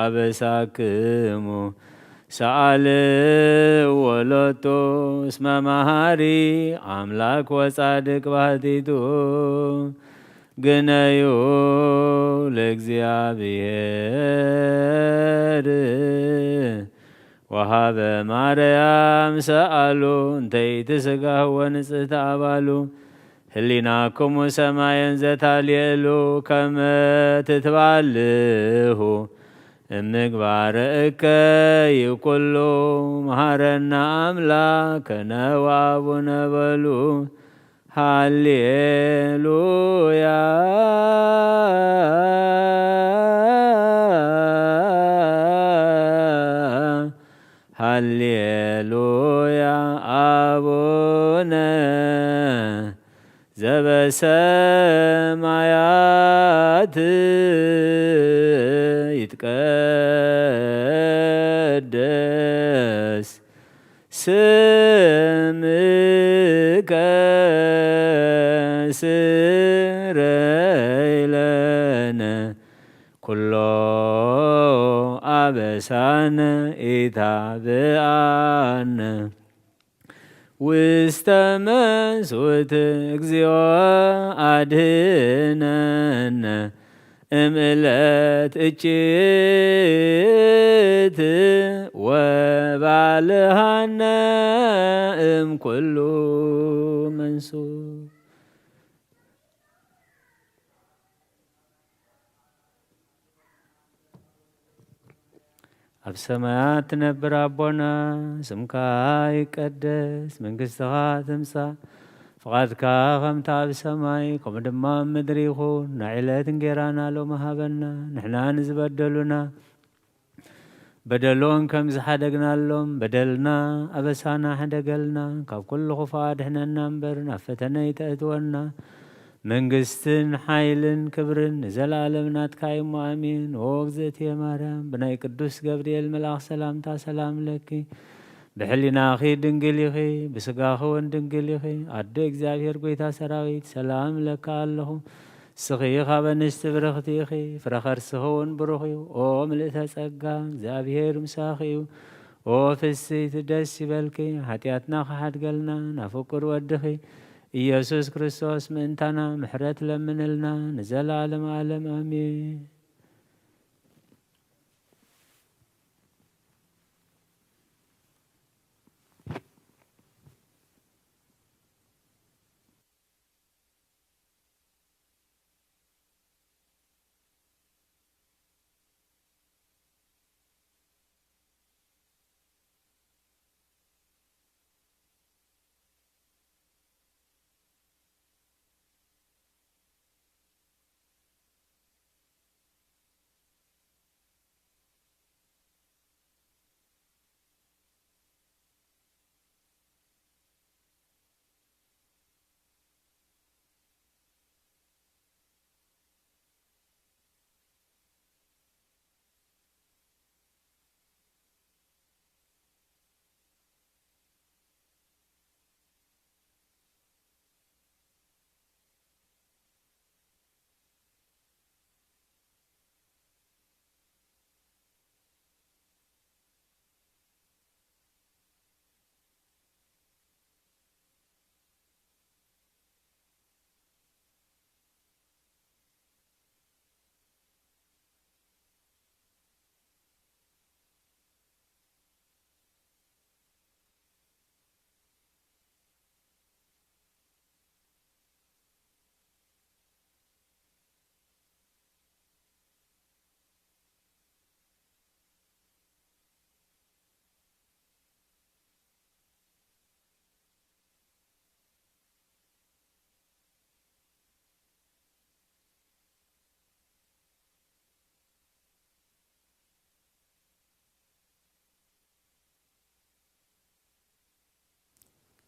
ኣበሳክሙ ሰኣልዎ ሎቱ። እስመ መሃሪ ኣምላክ ወጻድቅ ባሕቲቱ፣ ግነዩ ለእግዚኣብሔር። ወሃበ ማርያም ሰኣሉ፣ እንተይትስጋህ ወንጽሕቲ ኣባሉ። ህሊናክሙ ሰማየን ዘታልየሉ፣ ከመ ትትባልሁ እምግባረ እከይ ኩሉ። መሃረና ኣምላክ ከነ ወአቡነ በሉ። ሃሌሉያ፣ ሃሌሉያ። አቡነ ዘበሰማያት፣ ይትቀደስ ስምከ፣ ስረይ ለነ ኩሎ አበሳነ፣ ኢታብአነ ውስተ መንሱት። እግዚኦ አድህነነ እምእለት እጭት፣ ወባልሃነ እምኩሉ መንሱት። ኣብ ሰማያት ትነብር ኣቦና፣ ስምካ ይቀደስ፣ መንግስትኻ ትምጻእ፣ ፍቓድካ ከምታ ኣብ ሰማይ ከምኡ ድማ ኣብ ምድሪ ይኹን። ናይ ዕለት እንጌራና ሎሚ ሃበና፣ ንሕና ንዝበደሉና በደሎም ከም ዝሓደግናሎም በደልና ኣበሳና ሕደገልና፣ ካብ ኩሉ ክፉእ ኣድሕነና እምበር ናብ ፈተነ ይተእትወና። መንግስትን ሓይልን ክብርን ንዘለኣለም ናትካ እዩ እሞ ኣሜን። ኦ እግዝእትየ ማርያም፣ ብናይ ቅዱስ ገብርኤል መልኣኽ ሰላምታ ሰላም ለኪ፣ ብሕሊናኺ ድንግል ኢኺ፣ ብስጋኺ እውን ድንግል ኢኺ። ኣዶ እግዚኣብሔር ጐይታ ሰራዊት፣ ሰላም እለኪ ኣለኹ። ንስኺ ካብ ኣንስቲ ብርኽቲ ኢኺ፣ ፍረ ከርስኺ እውን ብሩኽ እዩ። ኦ ምልእተ ጸጋ፣ እግዚኣብሔር ምሳኺ እዩ። ኦ ፍስሕቲ ደስ ይበልኪ፣ ሓጢኣትና ክሓድገልና ናብ ፍቁር ወድኺ ኢየሱስ ክርስቶስ ምእንታና ምሕረት ለምንልና፣ ንዘለዓለም ዓለም ኣሜን።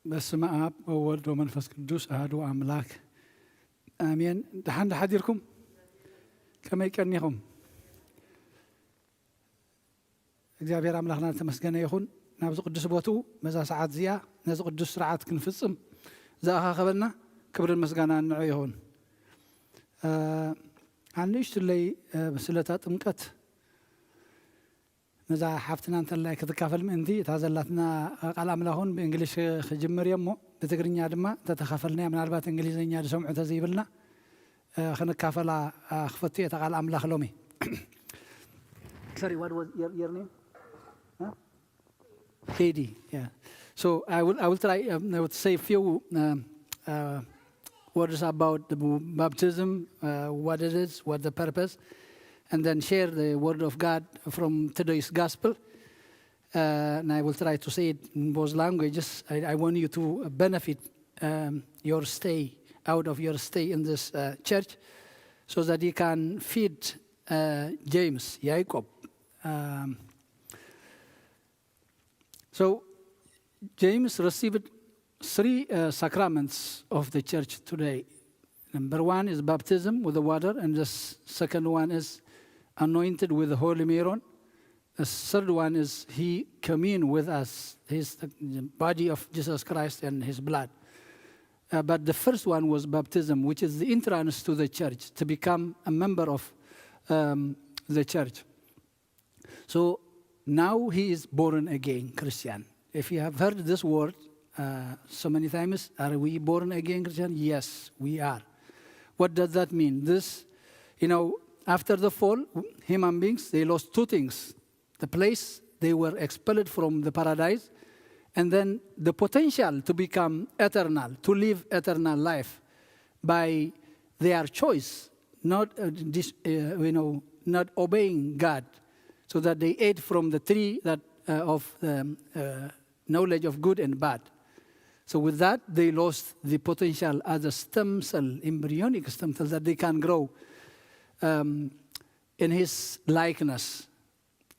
በስመ አብ ወወልድ ወመንፈስ ቅዱስ አሐዱ አምላክ አሜን። ደሓን ዶ ሓዲርኩም? ከመይ ቀኒኹም? እግዚኣብሔር ኣምላኽና ዝተመስገነ ይኹን። ናብዚ ቅዱስ ቦትኡ በዛ ሰዓት እዚኣ ነዚ ቅዱስ ስርዓት ክንፍጽም ዝኣኻኸበና ክብርን ምስጋናን ንዑ ይኹን። እ፣ ኣንእሽትለይ፣ እ፣ ስለታ ጥምቀት ነዛ ሓፍትና እንተላይ ክትካፈል ምእንቲ፣ እታ ዘላትና ቃል ኣምላኽ እውን ብእንግሊሽ ክጅምር እየ እሞ ብትግርኛ ድማ እንተተኻፈልናያ፣ ምናልባት እንግሊዝኛ ዝሰምዑ ተዘይብልና፣ እ፣ ክንካፈላ፣ እ፣ ክፈቱ እየ እታ ቃል ኣምላኽ ሎሚ። Sorry, what was your, your name? Huh? Heidi, yeah. So I will, I will try, um, I would say a few, um, uh, words about the bu-, baptism, uh, what it is, what the purpose, and then share the word of God from today's gospel. Uh, and I will try to say it in both languages. I, I want you to benefit, um, your stay, out of your stay in this, uh, church, so that you can feed, uh, James, Jacob. Um, so James received three, uh, sacraments of the church today. Number one is baptism with the water, and the s-, second one is anointed with the holy Meron. The third one is he commune with us, his, the body of Jesus Christ and his blood. Uh, but the first one was baptism, which is the entrance to the church, to become a member of, um, the church. So now he is born again Christian. If you have heard this word, uh, so many times, "Are we born again Christian?" Yes, we are. What does that mean? This, you know, after the fall, human beings, they lost two things. The place they were expelled from the paradise, and then the potential to become eternal, to live eternal life by their choice, not, uh, dis-, uh, you know, not obeying God, so that they ate from the tree that, uh, of the, um, uh, knowledge of good and bad. So with that, they lost the potential as a stem cell, embryonic stem cell, that they can grow, um, in his likeness.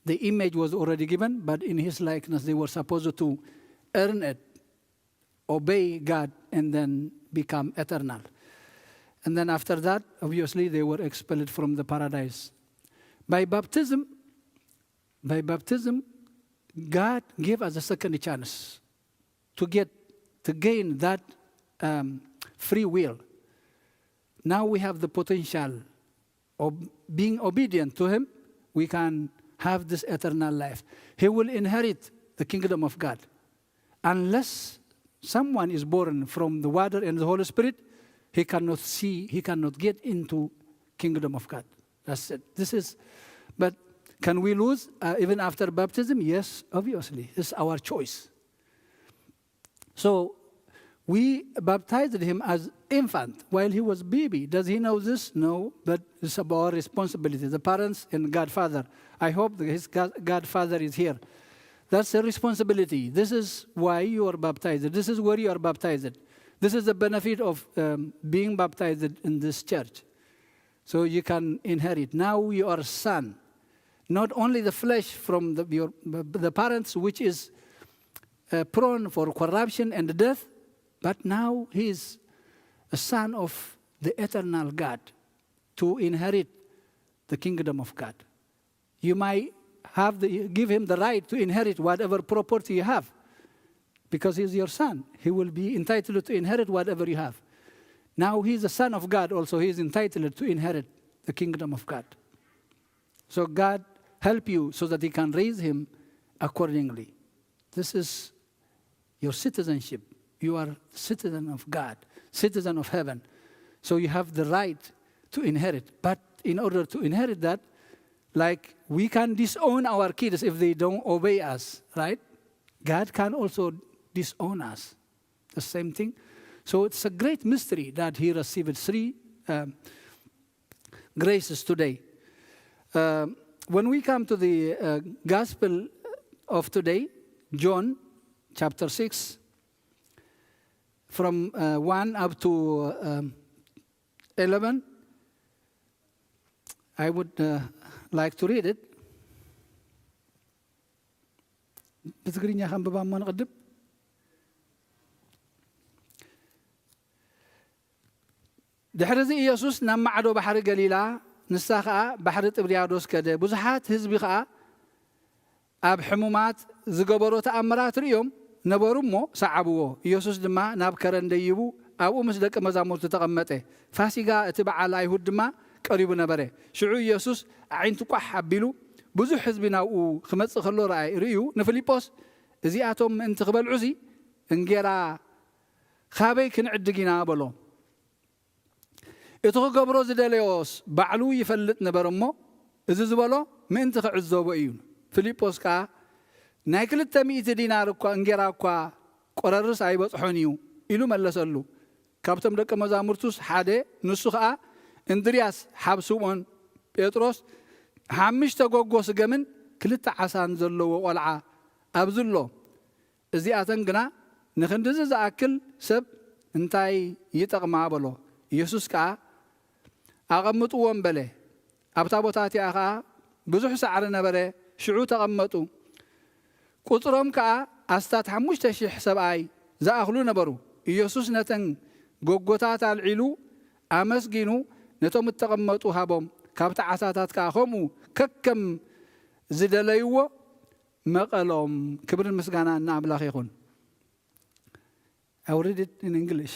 The image was already given, but in his likeness, they were supposed to earn it, obey God, and then become eternal. And then after that, obviously, they were expelled from the paradise. By baptism, by baptism, God gave us a second chance to get, to gain that, um, free will. Now we have the potential of being obedient to him. We can have this eternal life. He will inherit the kingdom of God. Unless someone is born from the water and the Holy Spirit, he cannot see, he cannot get into kingdom of God. That's it. This is, but can we lose, uh, even after baptism? Yes, obviously. It's our choice. So we baptized him as infant while he was baby. Does he know this? No, but it's our responsibility, the parents and godfather. I hope that his god-, godfather is here. That's a responsibility. This is why you are baptized. This is where you are baptized. This is the benefit of, um, being baptized in this church. So you can inherit. Now you are a son. Not only the flesh from the, your, the parents, which is, uh, prone for corruption and death, but now he is a son of the eternal God to inherit the kingdom of God. You might have the, give him the right to inherit whatever property you have, because he is your son. He will be entitled to inherit whatever you have. Now he is a son of God also. He is entitled to inherit the kingdom of God. So God help you so that he can raise him accordingly. This is your citizenship. You are citizen of God, citizen of heaven. So you have the right to inherit. But in order to inherit that, like, we can disown our kids if they don't obey us, right? God can also disown us. The same thing. So it's a great mystery that he received three, um, graces today. Um, when we come to the, uh, gospel of today, John chapter six, from, uh, one up to, um, eleven, I would, uh, like to read it. ብትግርኛ ከንብባ እሞ ንቕድም። ድሕሪ እዚ ኢየሱስ ናብ ማዕዶ ባሕሪ ገሊላ ንሳ ኸኣ ባሕሪ ጥብርያዶስ ከደ። ብዙሓት ህዝቢ ኸኣ ኣብ ሕሙማት ዝገበሮ ተኣምራት ርእዮም ነበሩ እሞ ሰዓብዎ። ኢየሱስ ድማ ናብ ከረን ደይቡ ኣብኡ ምስ ደቀ መዛሙርቱ ተቐመጠ። ፋሲጋ እቲ በዓል ኣይሁድ ድማ ቀሪቡ ነበረ። ሽዑ ኢየሱስ ኣዒንቱ ቋሕ ኣቢሉ ብዙሕ ህዝቢ ናብኡ ክመጽእ ከሎ ረኣየ። ርእዩ ንፊልጶስ፣ "እዚኣቶም ምእንቲ ክበልዑሲ እንጌራ ካበይ ክንዕድግ ኢና?" በሎ። እቲ ክገብሮ ዝደለዮስ ባዕሉ ይፈልጥ ነበር እሞ፣ እዚ ዝበሎ ምእንቲ ክዕዘቦ እዩ። ፊልጶስ ከኣ፣ "ናይ ክልተ ሚእቲ ዲናር እኳ እንጌራ እኳ ቆረርስ ኣይበጽሖን እዩ" ኢሉ መለሰሉ። ካብቶም ደቀ መዛሙርቱስ ሓደ፣ ንሱ ኸኣ እንድርያስ ሓብ ስምዖን ጴጥሮስ፣ ሓምሽተ ጎጎ ስገምን ክልተ ዓሳን ዘለዎ ቆልዓ ኣብዚ ኣሎ። እዚኣተን ግና ንኽንድዚ ዝኣክል ሰብ እንታይ ይጠቕማ? በሎ። ኢየሱስ ከኣ ኣቐምጥዎም በለ። ኣብታ ቦታ እቲኣ ኸኣ ብዙሕ ሳዕሪ ነበረ፣ ሽዑ ተቐመጡ። ቁጽሮም ከኣ ኣስታት ሓሙሽተ ሽሕ ሰብኣይ ዝኣኽሉ ነበሩ። ኢየሱስ ነተን ጎጎታት ኣልዒሉ ኣመስጊኑ ነቶም እተቐመጡ ሃቦም። ካብቲ ዓሳታት ከኣ ከምኡ ከከም ዝደለይዎ መቐሎም። ክብርን ምስጋናን ንኣምላኽ ይኹን። I will read it in English.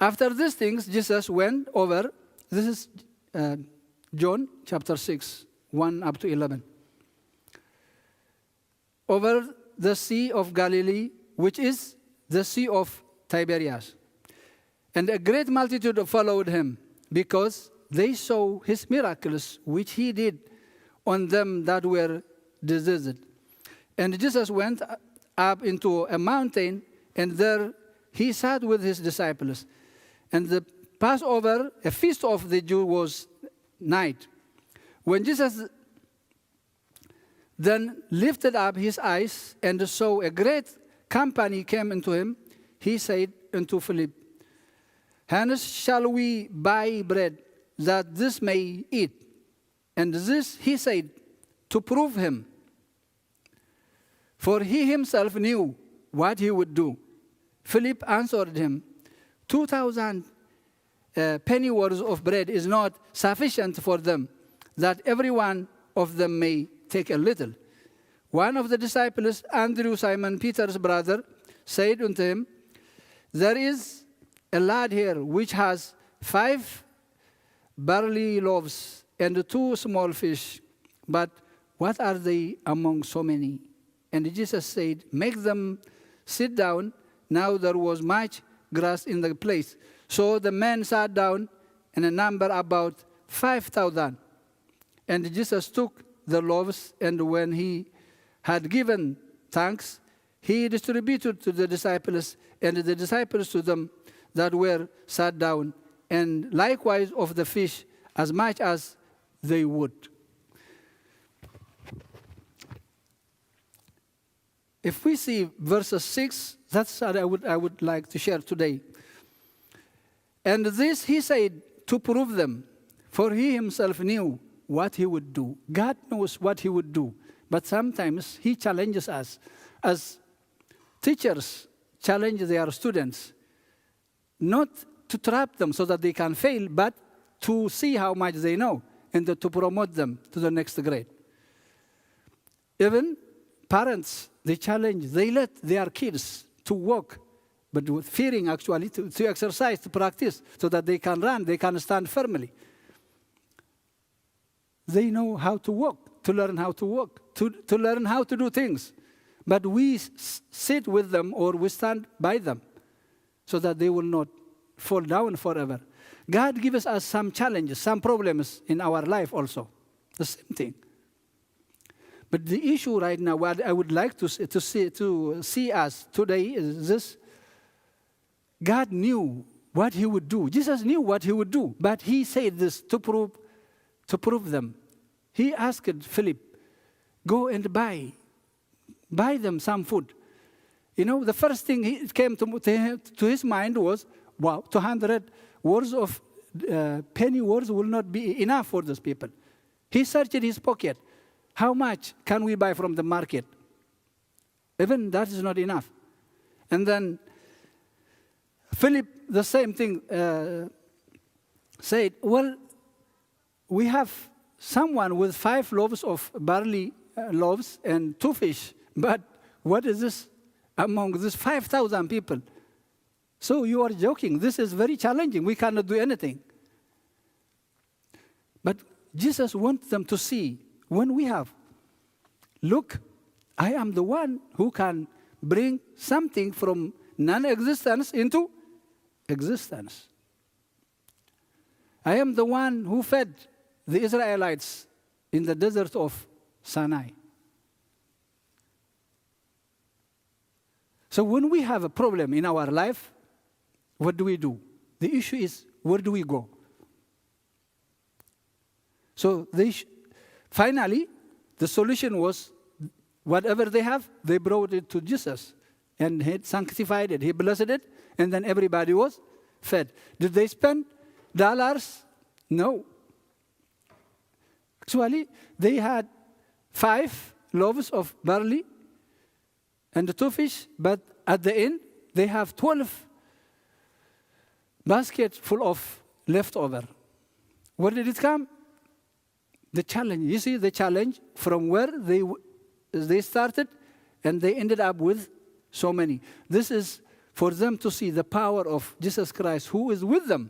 After these things, Jesus went over, this is uh, John chapter six, one up to eleven. Over the Sea of Galilee, which is the Sea of Tiberias. And a great multitude followed him, because they saw his miracles which he did on them that were diseased. And Jesus went up into a mountain, and there he sat with his disciples. And the Passover, a feast of the Jews, was night. When Jesus then lifted up his eyes and saw a great company came unto him, he said unto Philip, "Hence shall we buy bread that this may eat?" And this he said to prove him, for he himself knew what he would do. Philip answered him, "Two thousand uh, penny worth of bread is not sufficient for them, that every one of them may take a little." One of the disciples, Andrew, Simon Peter's brother, said unto him, "There is a lad here which has five barley loaves and two small fish, but what are they among so many?" And Jesus said, "Make them sit down." Now there was much grass in the place. So the men sat down in a number about five thousand. And Jesus took the loaves, and when he had given thanks, he distributed to the disciples, and the disciples to them that were sat down, and likewise of the fish as much as they would. If we see verses six, that's what I would, I would like to share today. And this he said to prove them, for he himself knew what he would do. God knows what he would do, but sometimes he challenges us as teachers challenge their students, not to trap them so that they can fail, but to see how much they know and to promote them to the next grade. Even parents, they challenge, they let their kids to walk, but with fearing actually to, to exercise, to practice, so that they can run, they can stand firmly. They know how to walk, to learn how to walk, to, to learn how to do things. But we s- sit with them or we stand by them so that they will not fall down forever. God gives us some challenges, some problems in our life also. The same thing. But the issue right now, what I would like to see, to see, to see us today is this. God knew what he would do. Jesus knew what he would do, but he said this to prove, to prove them. He asked Philip, "Go and buy, buy them some food." You know, the first thing he, it came to, to, him- to his mind was, "Wow, two hundred worth of uh, penny worth will not be enough for those people." He searched his pocket. "How much can we buy from the market?" Even that is not enough. And then Philip, the same thing, uh, said, "Well, we have someone with five loaves of barley uh, loaves and two fish. But what is this among these five thousand people? So you are joking. This is very challenging. We cannot do anything. But Jesus wants them to see when we have. Look, I am the one who can bring something from non existence into existence. I am the one who fed the Israelites in the desert of Sinai. So when we have a problem in our life, what do we do? The issue is, where do we go? So they sh- finally, the solution was, whatever they have, they brought it to Jesus. And he sanctified it, he blessed it, and then everybody was fed. Did they spend dollars? No. Actually, they had five loaves of barley and two fish, but at the end, they have twelve basket full of leftover. Where did it come? The challenge. You see the challenge from where they, w- they started and they ended up with so many. This is for them to see the power of Jesus Christ who is with them.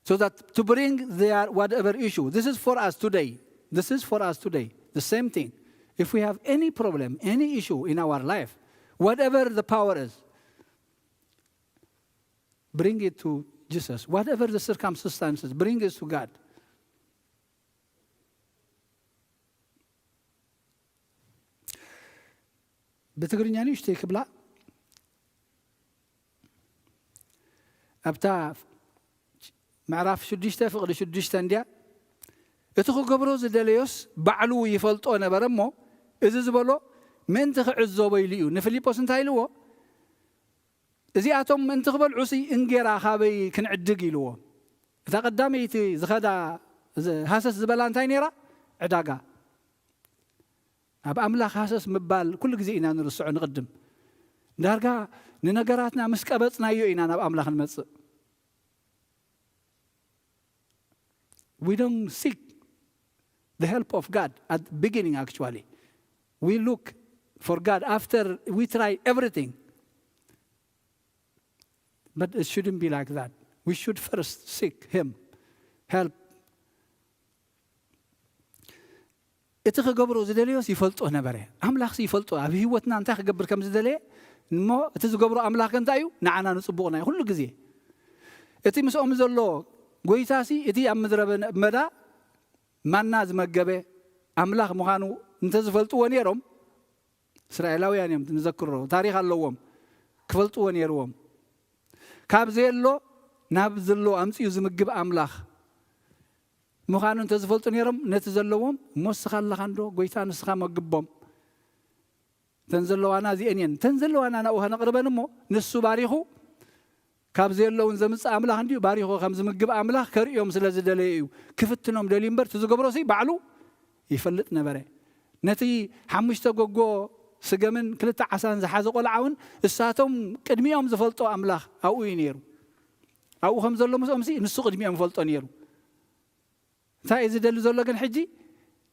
So that to bring their whatever issue, this is for us today. This is for us today. The same thing. If we have any problem, any issue in our life, whatever the power is, bring it to Jesus. Whatever the circumstances, bring it to God. ብትግርኛ ንእሽተይ ክብላ ኣብታ ምዕራፍ ሽዱሽተ ፍቕዲ ሽዱሽተ እንድያ እቲ ክገብሮ ዝደለዮስ ባዕሉ ይፈልጦ ነበረ እሞ እዚ ዝበሎ ምእንቲ ክዕዘቦ ኢሉ እዩ ንፊልጶስ እንታይ ኢልዎ እዚኣቶም ምእንቲ ክበልዑሲ እንጌራ ካበይ ክንዕድግ ኢልዎ እታ ቀዳመይቲ ዝኸዳ ሃሰስ ዝበላ እንታይ ነይራ ዕዳጋ ኣብ ኣምላኽ ሃሰስ ምባል ኩሉ ግዜ ኢና ንርስዖ ንቕድም ዳርጋ ንነገራትና ምስ ቀበጽናዮ ኢና ናብ ኣምላኽ ንመጽእ we don't seek the help of God at the beginning actually we look for God after we try everything but it shouldn't be like that we should first seek him help እቲ ክገብሮ ዝደለዮስ ይፈልጦ ነበረ ኣምላኽሲ ይፈልጦ ኣብ ህይወትና እንታይ ክገብር ከም ዝደለየ እሞ እቲ ዝገብሮ ኣምላኽ እንታይ እዩ ንዓና ንፅቡቕና እዩ ኩሉ ግዜ እቲ ምስኦም ዘሎ ጎይታሲ እቲ ኣብ ምድረ በዳ ማና ዝመገበ ኣምላኽ ምዃኑ እንተዝፈልጥዎ ነይሮም እስራኤላውያን እዮም ንዘክሮ ታሪኽ ኣለዎም ክፈልጥዎ ነይርዎም ካብ ዘየሎ ናብ ዘሎ ኣምፅኡ ዝምግብ ኣምላኽ ምዃኑ እንተዝፈልጡ ነይሮም ነቲ ዘለዎም እሞ እስኻ ኣለኻ እንዶ ጎይታ ንስኻ መግቦም እተን ዘለዋና እዚአን እየን እተን ዘለዋና ናብኡ ከነቕርበን እሞ ንሱ ባሪኹ ካብ ዘየለውን ዘምፅእ ኣምላኽ እንዲዩ ባሪኹ ከም ዝምግብ ኣምላኽ ከርእዮም ስለ ዝደለየ እዩ ክፍትኖም ደልዩ እምበር እቲ ዝገብሮ ሲ ባዕሉ ይፈልጥ ነበረ ነቲ ሓሙሽተ ጎጎ ስገምን ክልተ ዓሳን ዝሓዘ ቆልዓ እውን እሳቶም ቅድሚኦም ዝፈልጦ ኣምላኽ ኣብኡ እዩ ነይሩ ኣብኡ ከም ዘሎ ምስኦም ሲ ንሱ ቅድሚኦም ይፈልጦ ነይሩ እንታይ እዩ ዝደሊ ዘሎ ግን ሕጂ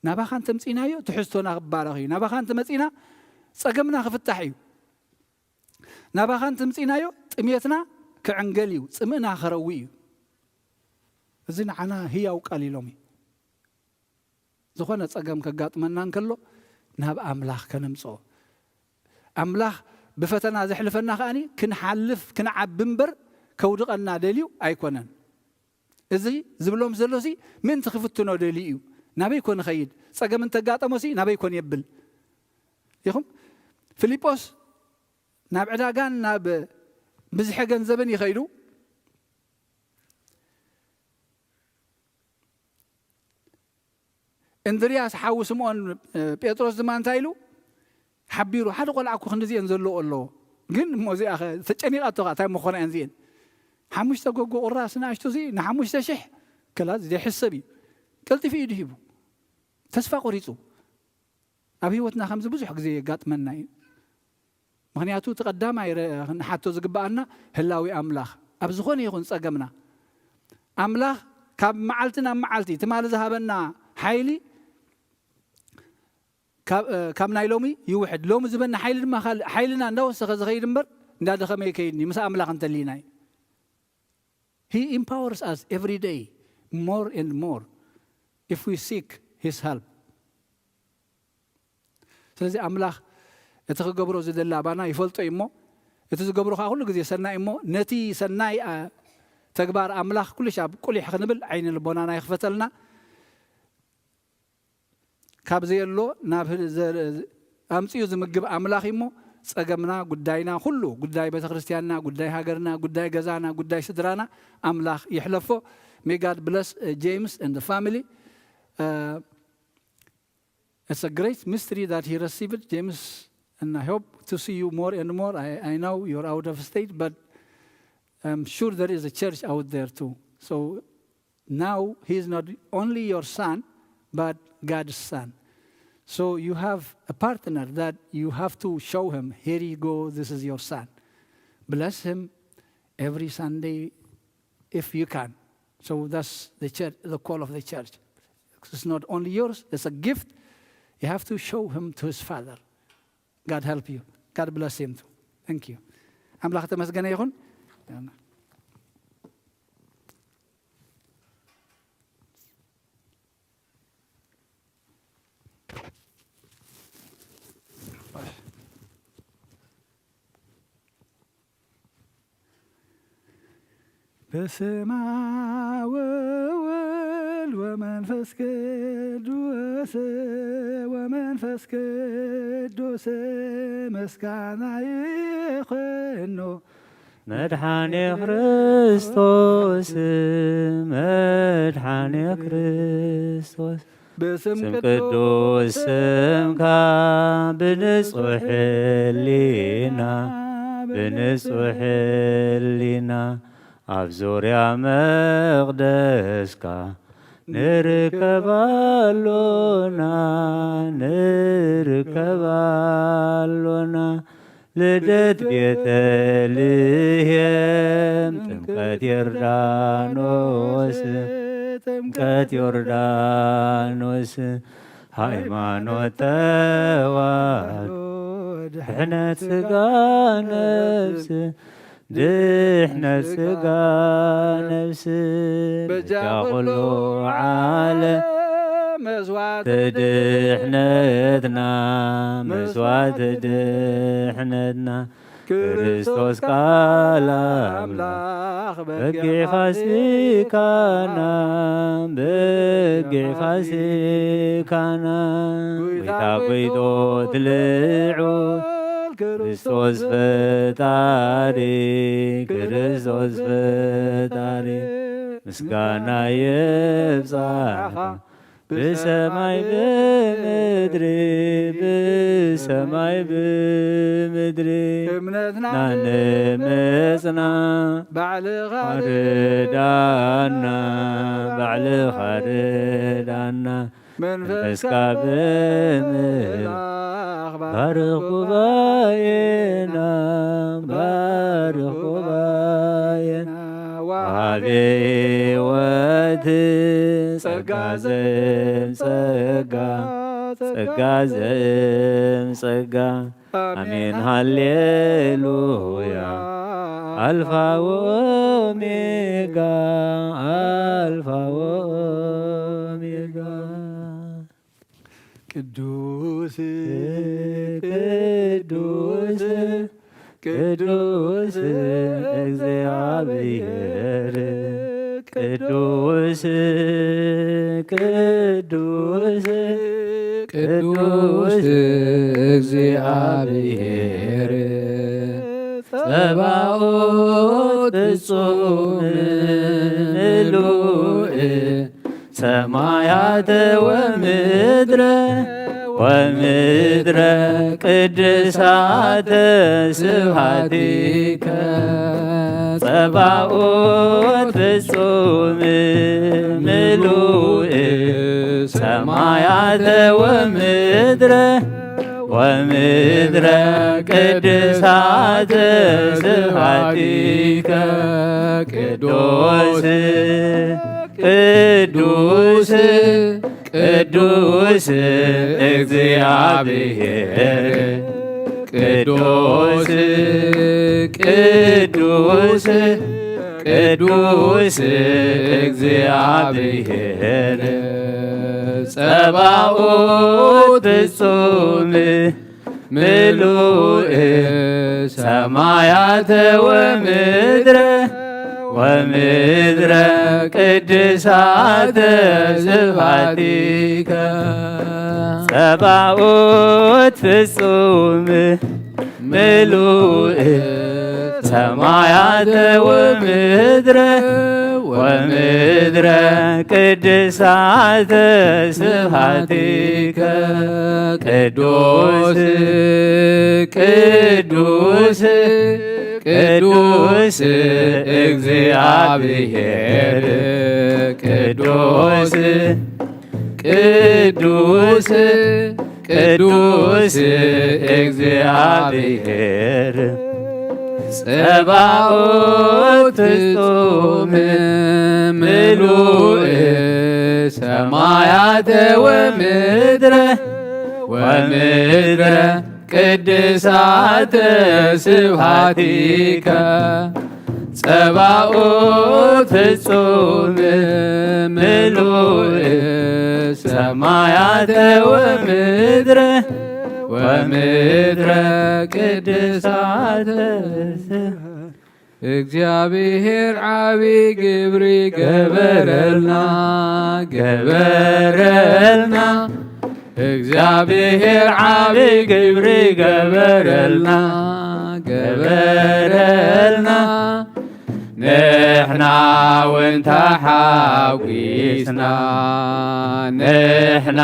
ናባኻ እንተምፂናዮ ትሕዝቶና ክባረኽ እዩ ናባኻ እንተመፂና ፀገምና ክፍታሕ እዩ ናባኻ እንተምፂናዮ ጥሜትና ክዕንገል እዩ ፅምእና ክረዊ እዩ እዚ ንዓና ህያው ቃል ኢሎም እዩ ዝኾነ ፀገም ከጋጥመና እንከሎ ናብ ኣምላኽ ከነምፅኦ ኣምላኽ ብፈተና ዘሕልፈና ከኣኒ ክንሓልፍ ክንዓቢ እምበር ከውድቐና ደልዩ ኣይኮነን እዚ ዝብሎም ዘሎሲ ምእንቲ ክፍትኖ ደልዩ እዩ ናበይ ኮን ኸይድ ፀገም እንተጋጠሞሲ ናበይ ኮን የብል ኢኹም ፊልጶስ ናብ ዕዳጋን ናብ ብዝሐ ገንዘብን ይኸይዱ እንድርያስ ሓዊ ስምኦን ጴጥሮስ ድማ እንታይ ኢሉ ሓቢሩ ሓደ ቆልዓ እኮ ክንዲዚአን ዘለዎ ኣለዎ ግን እሞ እዚኣ ተጨኒቓቶ ከዓ እንታይ መኾና እየን እዚአን ሓሙሽተ ጎጎ ቁራስ ንኣሽቱ እዚ ንሓሙሽተ ሽሕ ክላ እዚ ዘይሕሰብ እዩ ቀልጢፉ እዩ ድሂቡ ተስፋ ቆሪፁ ኣብ ህይወትና ከምዚ ብዙሕ ግዜ የጋጥመና እዩ ምኽንያቱ እቲ ቀዳማይ ንሓቶ ዝግብኣና ህላዊ ኣምላኽ ኣብ ዝኾነ ይኹን ጸገምና ኣምላኽ ካብ መዓልቲ ናብ መዓልቲ ትማሊ ዝሃበና ሓይሊ ካብ እ፣ ካብ ናይ ሎሚ ይውሕድ። ሎሚ ዝበና ሓይሊ ድማ ካልእ ሓይልና እንዳወሰኸ ዝኸይድ እምበር እንዳደኸመ ይከይድን እዩ፣ ምስ ኣምላኽ እንተሊና እዩ። He empowers us every day more and more if we seek his help. ስለዚ ኣምላኽ እቲ ክገብሮ ዝደሊ ኣባና ይፈልጦ እዩ እሞ፣ እቲ ዝገብሮ ከዓ ኩሉ ግዜ ሰናይ እሞ፣ ነቲ ሰናይ ኣ፣ ተግባር ኣምላኽ ኩሉ ሻብ ቁሊሕ ክንብል ዓይኒ ልቦናና ይኽፈተልና። ካብ ዘየሎ ናብ ህ-፣ ዘ-፣ ኣምጺኡ ዝምግብ ኣምላኽ እዩ እሞ፣ ጸገምና፣ ጉዳይና፣ ኩሉ ጉዳይ ቤተክርስትያንና፣ ጉዳይ ሃገርና፣ ጉዳይ ገዛና፣ ጉዳይ ስድራና ኣምላኽ ይሕለፎ። May God bless uh, James and the family. Uh, it's a great mystery that he received, James, and I hope to see you more and more. I, I know you're out of state, but I'm sure there is a church out there too. So now he is not only your son, but God's son. So you have a partner that you have to show him, here you go, this is your son. Bless him every Sunday if you can. So that's the church, the call of the church. It's not only yours, it's a gift. You have to show him to his father. God help you. God bless him too. Thank you. ኣምላኽ ተመስገነ ይኹን። በስመ አብ ወወልድ ወመንፈስ ቅዱስ፣ ወመንፈስ ቅዱስ ምስጋና ይኹኖ። መድኃኔ ክርስቶስ፣ መድኃኔ ክርስቶስ፣ ብስም ስም ቅዱስ ቅዱስ ስምካ፣ ብንጹሕ ሕሊና፣ ብንጹሕ ሕሊና፣ ኣብ ዙርያ መቕደስካ ንርከብ ኣሎና፣ ንርከብ ኣሎና። ልደት ቤተልሔም፣ ጥምቀት ዮርዳኖስ፣ ጥምቀት ዮርዳኖስ፣ ሃይማኖት ተዋህዶ፣ ድሕነት ስጋ ነፍስ፣ ድሕነት ስጋ ነፍስ፣ በጃ በጃ ኩሉ ኩሉ ዓለም፣ ዓለም መስዋዕቲ ድሕነትና፣ መስዋዕቲ ድሕነትና፣ ክርስቶስ ቃል ኣምላኽ በጊዕ ፋሲካና፣ በጊዕ ፋሲካና፣ ጎይታ ጎይቶት ልዑል ክርስቶስ ፈጣሪ፣ ክርስቶስ ፈጣሪ፣ ምስጋና ይብጻሕኻ። ብሰማይ ብምድሪ፣ ብሰማይ ብምድሪ፣ እምነትና ንምጽና፣ ባዕልኻ ርዳና፣ ባዕልኻ ርዳና። መንፈስካ መንፈስካ ብምልኣኽ ባርኽ ጉባኤና፣ ባርኽ ጉባኤና። ወሃቤ ሕይወት ጸጋ ዘእም ጸጋ፣ ጸጋ ዘእም ጸጋ። ኣሜን ሃሌሉያ። ኣልፋ ወኦሜጋ፣ ኣልፋ ወኦሜጋ። ቅዱስ፣ ቅዱስ፣ ቅዱስ እግዚኣብሔር፣ ቅዱስ፣ ቅዱስ፣ ቅዱስ እግዚኣብሔር፣ ጸባኦት ፍጹም ምሉእ፣ ሰማያተ ወምድረ፣ ወምድረ ቅድሳተ ስብሐቲከ። ጸባኦት ፍጹም ምሉእ፣ ሰማያተ ወምድረ፣ ወምድረ ቅድሳተ ስብሐቲከ። ቅዱስ፣ ቅዱስ ቅዱስ እግዚኣብሔር ቅዱስ ቅዱስ ቅዱስ እግዚኣብሔር ጸባኦት ፍጹም ምሉእ ሰማያተ ወምድረ ወምድረ ቅድሳተ ስብሐቲከ ጸባኦት ፍጹም ምሉእ ሰማያተ ወምድረ ወምድረ ቅድሳተ ስብሐቲከ ቅዱስ ቅዱስ ቅዱስ እግዚኣብሔር ቅዱስ ቅዱስ ቅዱስ እግዚኣብሔር ጸባኦት ፍጹም ምሉእ ሰማያተ ወምድረ ወምድረ ቅድሳተ ስብሐቲከ ጸባኦት ፍጹም ምሉእ ሰማያተ ወምድረ ወምድረ ቅድሳተ ስብሐ እግዚኣብሔር ዓቢ ግብሪ ገበረልና ገበረልና እግዚኣብሔር ዓቢ ግብሪ ገበረልና ገበረልና ንሕና እውን ተሓጒስና ንሕና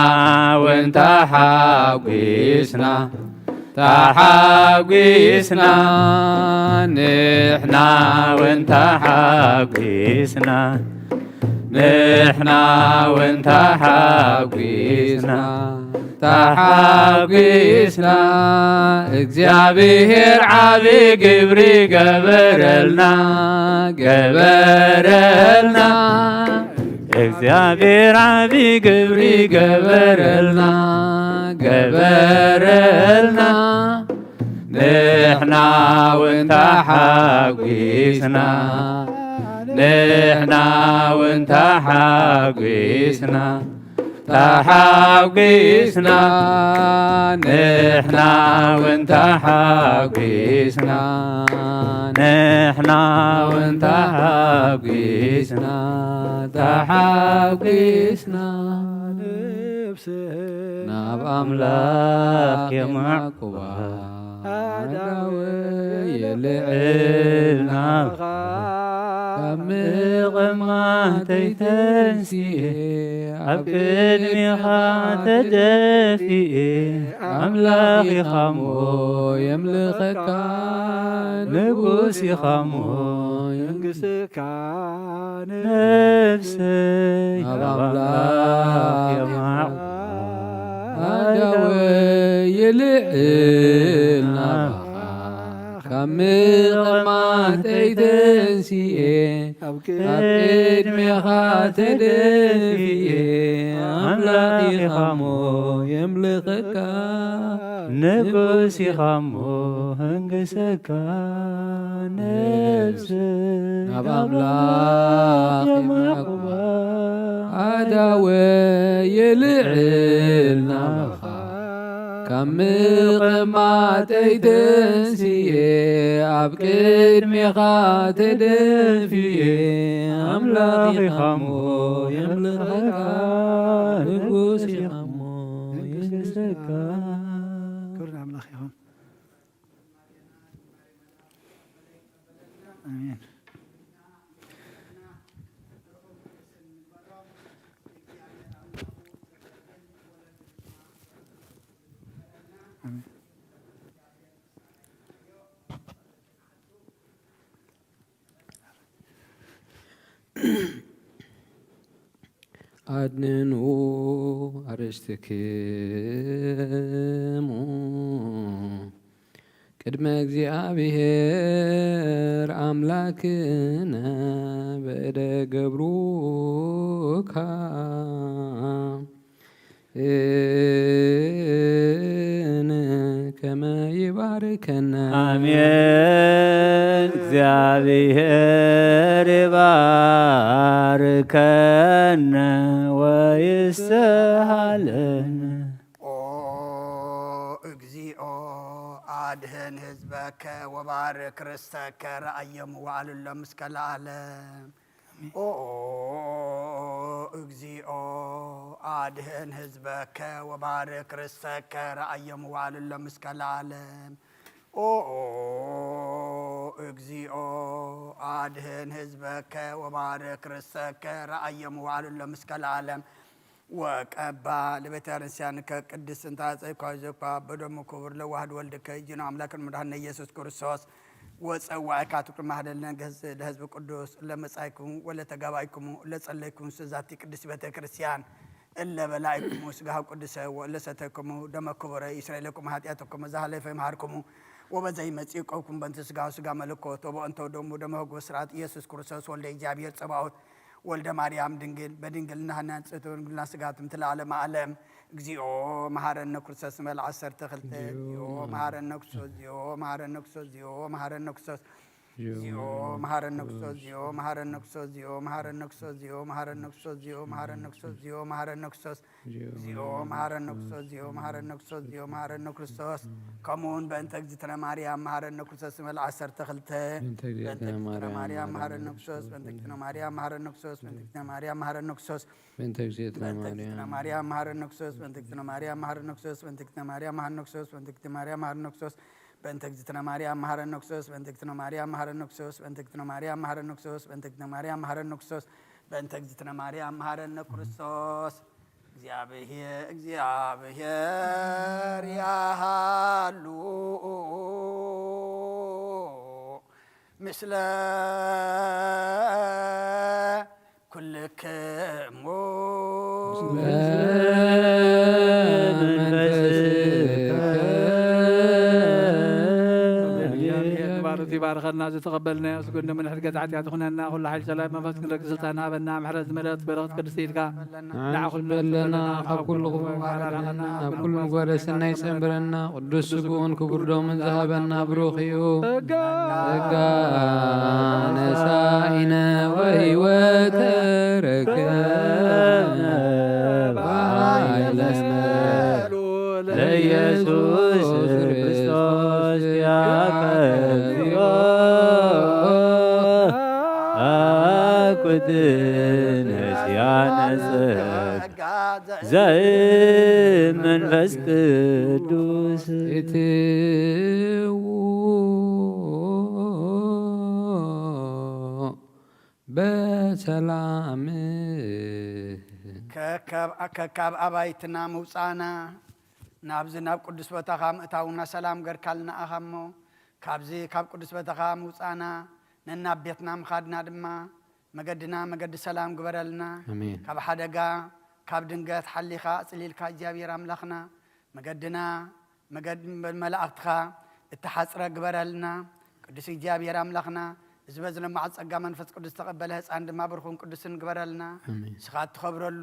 እውን ተሓጒስና ተሓጒስና ንሕና እውን ተሓጒስና ንሕና እውን ተሓጒስና ተሓጒስና እግዚኣብሔር ዓቢ ግብሪ ገበረልና ገበረልና እግዚኣብሔር ዓቢ ግብሪ ገበረልና ገበረልና ንሕና እውን ተሓጒስና ንሕና እውን ተሓጒስና ተሓጒስና ንሕና እውን ተሓጒስና ንሕና እውን ተሓጒስና ተሓጒስና ናብ ኣምላኽ የማዕቁባ ኣዳወ የልዕል ናብኻ ካብ ምቕማተይ ተንሲኤ ኣብ ቅድሜኻ ተደፊኤ ኣምላኽ ኢኻ እሞ የምልኸካ ንጉስ ኢኻ እሞ የንግስካ ነፍሰይ ናብ ኣምላኽ የማዕቁባ ኣዳወ የልዕል ናብኻ ካብ ምቕማተይ ተንሲኤ ኣብ ቅድሜኻ ተደፊኤ ኣምላኽ ኢኻ እሞ የምልኸካ ንጉስ ኢኻ እሞ ህንግሰካ ነፍሰይ ናብ ኣምላኽ የማዕቁባ ኣዳወ የልዕል ናብኻ ካብ ምቕማጠይ ተንስኤ ኣብ ቅድሜኻ ተደፊኤ ኣምላኽ ኢኻ እሞ የምልኸካ ንጉስ ኢኻ እሞ የንግሰካ። ክብሪ ንኣምላኽ ይኹን። ኣሜን። ኣሜን። ኣድንኑ ኣርእስትክሙ ቅድመ እግዚኣብሔር ኣምላክነ በእደ ገብሩካ እን ከመ ይባርከነ። ኣሜን። እግዚኣብሔር ይባርከነ ወይስሃለነ። ኦ እግዚኦ አድህን ህዝበከ ወባርክ ርስተከ ረአዮም ወአልሎም እስከ ለዓለም። ኦ እግዚኦ አድህን ህዝበከ ወባርክ ርስተከ ረአዮም ወአልሎም እስከ ለዓለም። ኦ እግዚኦ አድህን ህዝበከ ወባርክ ርስተከ ረአዮም ወአልሎም እስከ ለዓለም። ወቀባ ለቤተ ክርስቲያንከ ቅድስት እንተ አጸይኳ ዘኳ በደሙ ክቡር ለዋህድ ወልድከ ይጅኖ አምላክን መድኃኒነ ኢየሱስ ክርስቶስ ወጸዋዕካ ትኩን ማህደል ነገስ ለህዝብ ቅዱስ ለመጻይኩም ወለተጋባይኩሙ ለጸለይኩም ስዛቲ ቅድስት ቤተ ክርስቲያን እለ በላይኩሙ ስጋሁ ቅዱሰ ወእለ ሰተይኩሙ ደመ ክቡረ ይስረይ ለኩም ኃጢአትኩም ዘሃለፈ ይምሃርኩሙ ወበዘይ መጽእ ይቆብኩም በእንተ ስጋሁ ስጋ መለኮት ወበእንተ ደሙ ደመ ህጉ ስርዓት ኢየሱስ ክርስቶስ ወልደ እግዚኣብሔር ጸባኦት ወልደ ማርያም ድንግል በድንግልና ህናን ጽእቱ ድንግልና ስጋትም ትለዓለም ዓለም። እግዚኦ መሐረነ ክርስቶስ መል ዓሰርተ ክልተ። እግዚኦ መሐረነ ክርስቶስ፣ እግዚኦ መሐረነ ክርስቶስ፣ እግዚኦ መሐረነ ክርስቶስ። እግዚኦ መሐረነ ክርስቶስ፣ እግዚኦ መሐረነ ክርስቶስ፣ እግዚኦ መሐረነ ክርስቶስ፣ እግዚኦ መሐረነ ክርስቶስ፣ እግዚኦ መሐረነ ክርስቶስ፣ እግዚኦ መሐረነ ክርስቶስ። እግዚኦ መሐረነ ክርስቶስ፣ እግዚኦ መሐረነ ክርስቶስ፣ እግዚኦ መሐረነ ክርስቶስ። ከምኡውን በእንተ እግዝእትነ ማርያም መሐረነ ክርስቶስ መል ዓሰርተ ክልተ። በእንተ እግዝእትነ ማርያም መሐረነ ክርስቶስ፣ በእንተ እግዝእትነ ማርያም መሐረነ ክርስቶስ፣ በእንተ እግዝእትነ ማርያም መሐረነ ክርስቶስ። በእንተ እግዝእትነ ማርያም መሐረነ ክርስቶስ፣ በእንተ እግዝእትነ ማርያም መሐረነ ክርስቶስ፣ በእንተ እግዝእትነ ማርያም መሐረነ ክርስቶስ፣ በእንተ እግዝእትነ ማርያም መሐረነ ክርስቶስ። በእንተ እግዝእትነ ማርያም መሐረነ ክርስቶስ፣ በእንተ እግዝእትነ ማርያም መሐረነ ክርስቶስ፣ በእንተ እግዝእትነ ማርያም መሐረነ ክርስቶስ፣ በእንተ እግዝእትነ ማርያም መሐረነ ክርስቶስ። እግዚኣብሔር፣ እግዚኣብሔር ያሃሉ ምስለ ኩልክሙ። ይባርከና ዝተቐበልናዮ ስግድ ንምንሕድገት ሓጢኣት ይኹነና። ኩሉ ሓይል ጸላይ መንፈስ ክንረግ ስልጣን ሃበና። ምሕረት ዝመልአት በረኸት ቅድስቲ ኢድካ ንዓኹም በለና። ካብ ኩሉ ክፉእ ሓራርቀና። ካብ ኩሉ ምግባረ ሰናይ ጸንብረና። ቅዱስ ስግኡን ክቡር ደሙን ዝሃበና ብሩኽ እዩ። ጸጋ ነሳኢነ ወሕይወተ ረከብነ በኃይለ መስቀሉ ለኢየሱስ ክርስቶስ ያቀ እግዚኦ አኩትነ ሲያነ ጸጋ ዘእም መንፈስ ቅዱስ። እትዉ በሰላም። ከካብ ኣባይትና ምውፃእና ናብዚ ናብ ቅዱስ ቦታኻ ምእታውና ሰላም ገርካልና ኣኻ እሞ፣ ካብዚ ካብ ቅዱስ ቦታኻ ምውፃእና ነናብ ቤትና ምኻድና ድማ መገድና መገዲ ሰላም ግበረልና። ኣሜን። ካብ ሓደጋ ካብ ድንገት ሓሊኻ ኣጽሊልካ እግዚኣብሔር ኣምላኽና መገድና መገድ መላእኽትኻ እተሓጽረ ግበረልና። ቅዱስ እግዚኣብሔር ኣምላኽና እዚ በዚ ለማዕ ጸጋ መንፈስ ቅዱስ ዝተቐበለ ህፃን ድማ ብርኹን ቅዱስን ግበረልና። ኣሜን። ንስኻ እትኸብረሉ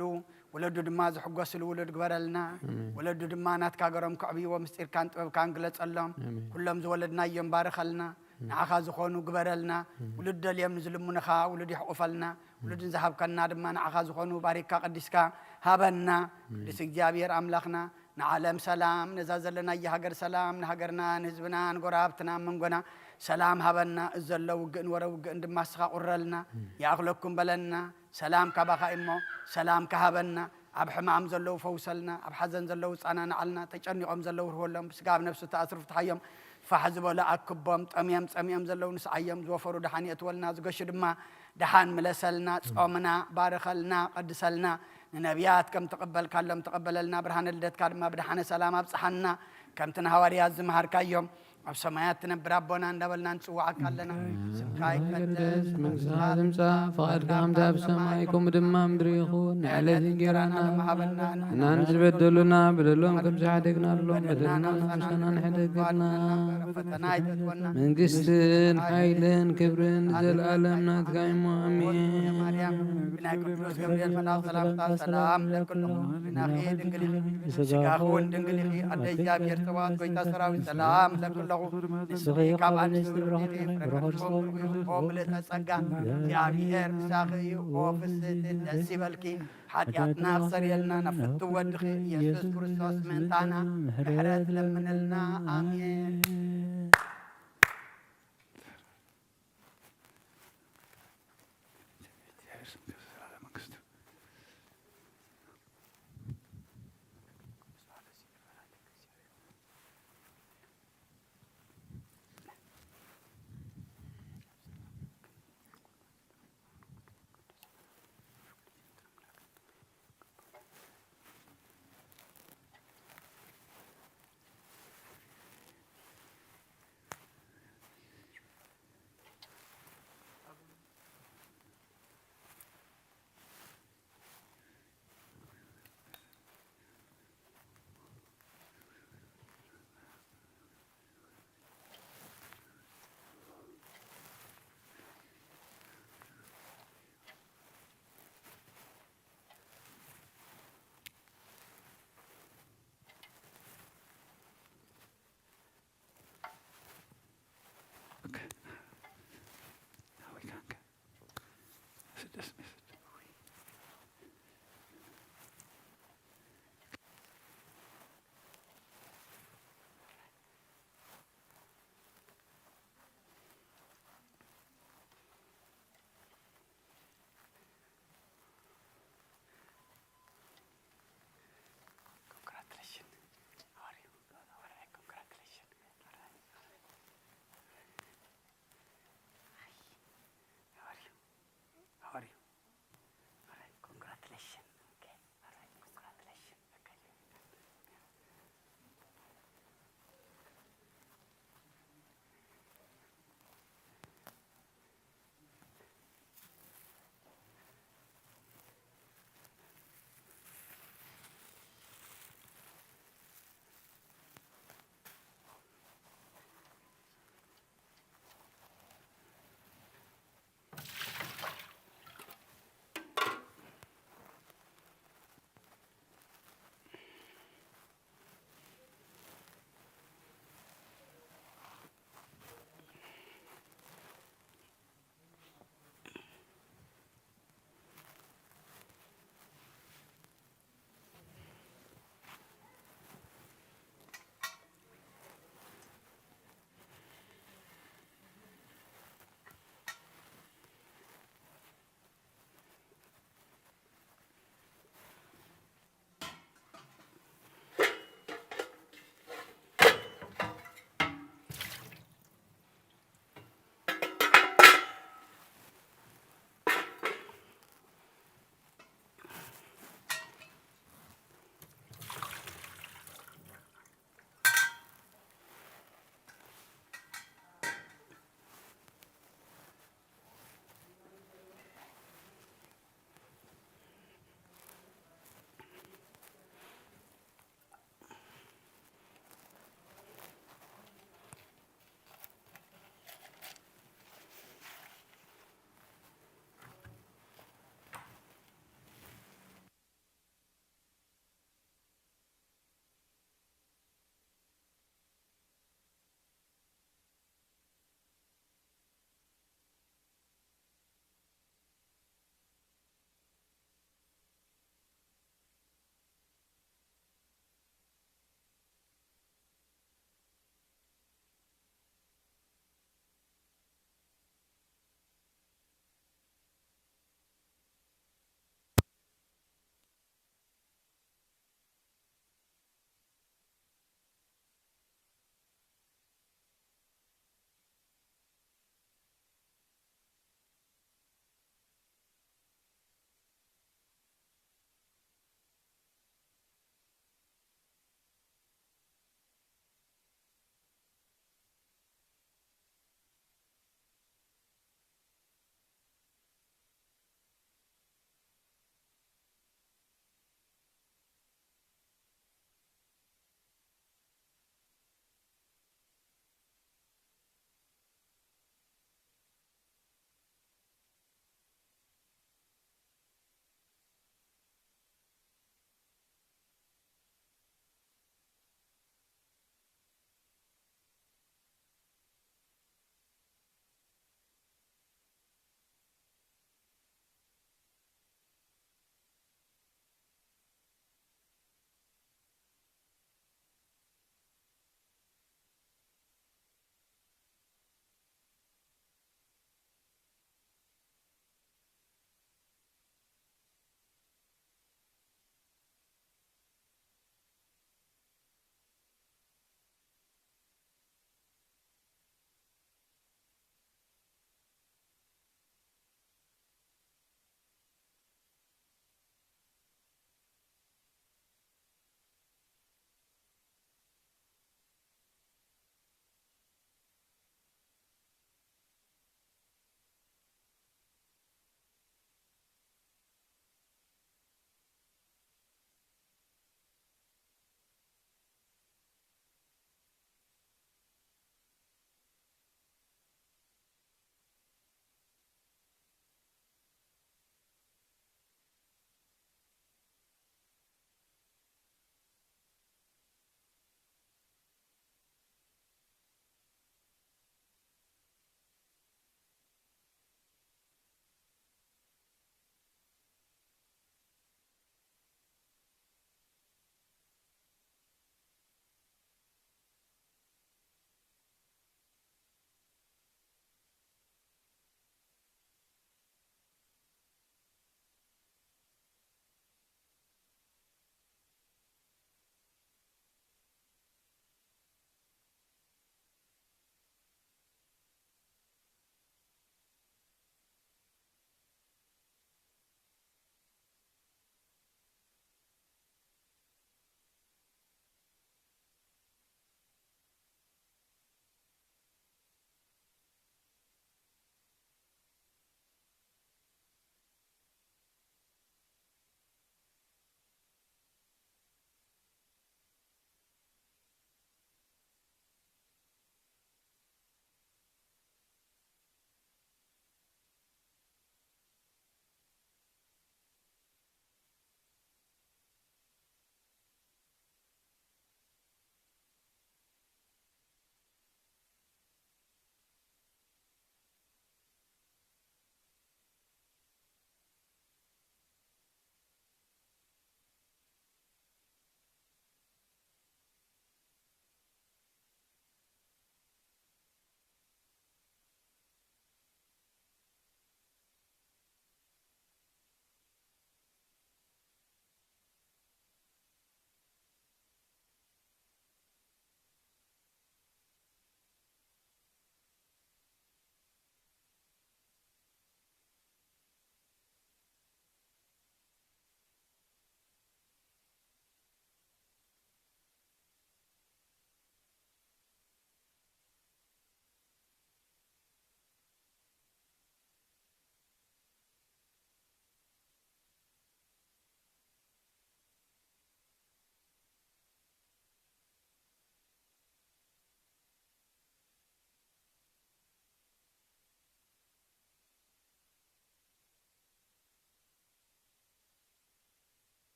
ወለዱ ድማ ዝሕጎስሉ ውሉድ ግበረልና። ኣሜን። ወለዱ ድማ ናትካ ገሮም ከዕብይዎ ምስጢርካን ጥበብካን ግለጸሎም። ኣሜን። ኩሎም ዝወለድናዮም ባርኸልና። ንዓኻ ዝኾኑ ግበረልና። ውሉድ ደልዮም ንዝልምኑኻ ውሉድ ይሕቑፈልና። ውሉድ ንዝሃብከና ድማ ንዓኻ ዝኾኑ ባሪካ ቀዲስካ ሃበና። ቅዱስ እግዚኣብሔር ኣምላኽና ንዓለም ሰላም፣ ነዛ ዘለናያ ሃገር ሰላም፣ ንሃገርና ንህዝብና ንጎረባብትና መንጎና ሰላም ሃበና። እዚ ዘሎ ውግእን ወረ ውግእን ድማ ንስኻ ቁረልና። ይኣኽለኩም በለና። ሰላም ካባኻ እሞ ሰላም ካሃበና። ኣብ ሕማም ዘለዉ ፈውሰልና፣ ኣብ ሓዘን ዘለዉ ጻናናዓልና፣ ተጨኒቖም ዘለዉ ርህወሎም፣ ብስጋ ኣብ ነፍሲ ተኣስሩ ፍትሓዮም። ፋሕ ዝበሉ ኣክቦም፣ ጠምዮም ጸሚኦም ዘለዉ ንስዓዮም፣ ዝወፈሩ ደሓን የእትወልና፣ ዝገሹ ድማ ደሓን ምለሰልና። ጾምና ባርኸልና፣ ቀድሰልና። ንነቢያት ከም ተቐበልካሎም ተቐበለልና። ብርሃነ ልደትካ ድማ ብደሓነ ሰላም ኣብጽሓና። ከምቲ ንሃዋርያት ዝመሃርካዮም ኣብ ሰማያት ትነብር ኣቦና እንዳበልና ንጽውዓካ ኣለና። ስምካ ይቀደስ፣ መንግስትኻ ትምጻእ፣ ፍቓድካ ከምቲ ኣብ ሰማይ ከምኡ ድማ ምድሪ ይኹን። ንዕለት እንጀራና ሃበና፣ ንሕና ንዝበደሉና በደሎም ከም ዝሓደግናሎም በደልና ንሕደገልና። ፈተና ኣይተእትወና። መንግስትን ሓይልን ክብርን ንዘለኣለም ናትካ እሞ ኣሜን። ማርያም ብናይ ቅዱስ ገብርኤል መልኣኽ ሰላምታ ሰላም ለክሎ ናኺ ድንግል ኢኺ፣ ስጋኺ እውን ድንግል ኢኺ። ኣደ እግዚኣብሔር ጸባኦት ጎይታ ሰራዊት ሰላም ለክለኹ። ንስኺ ካብ ኣንስቲ ብሩኽቲ ኢኺ፣ ፍረ ከርሥኺ ብሩኽ እዩ። ኦ ምልእተ ጸጋ እግዚኣብሔር ምሳኺ እዩ። ኦ ፍስሕቲ ደስ ይበልኪ። ሓጢኣትና ኣኽሰርየልና፣ ናብ ፍቱ ወድኺ ኢየሱስ ክርስቶስ ምእንታና ምሕረት ለምንልና። ኣሜን።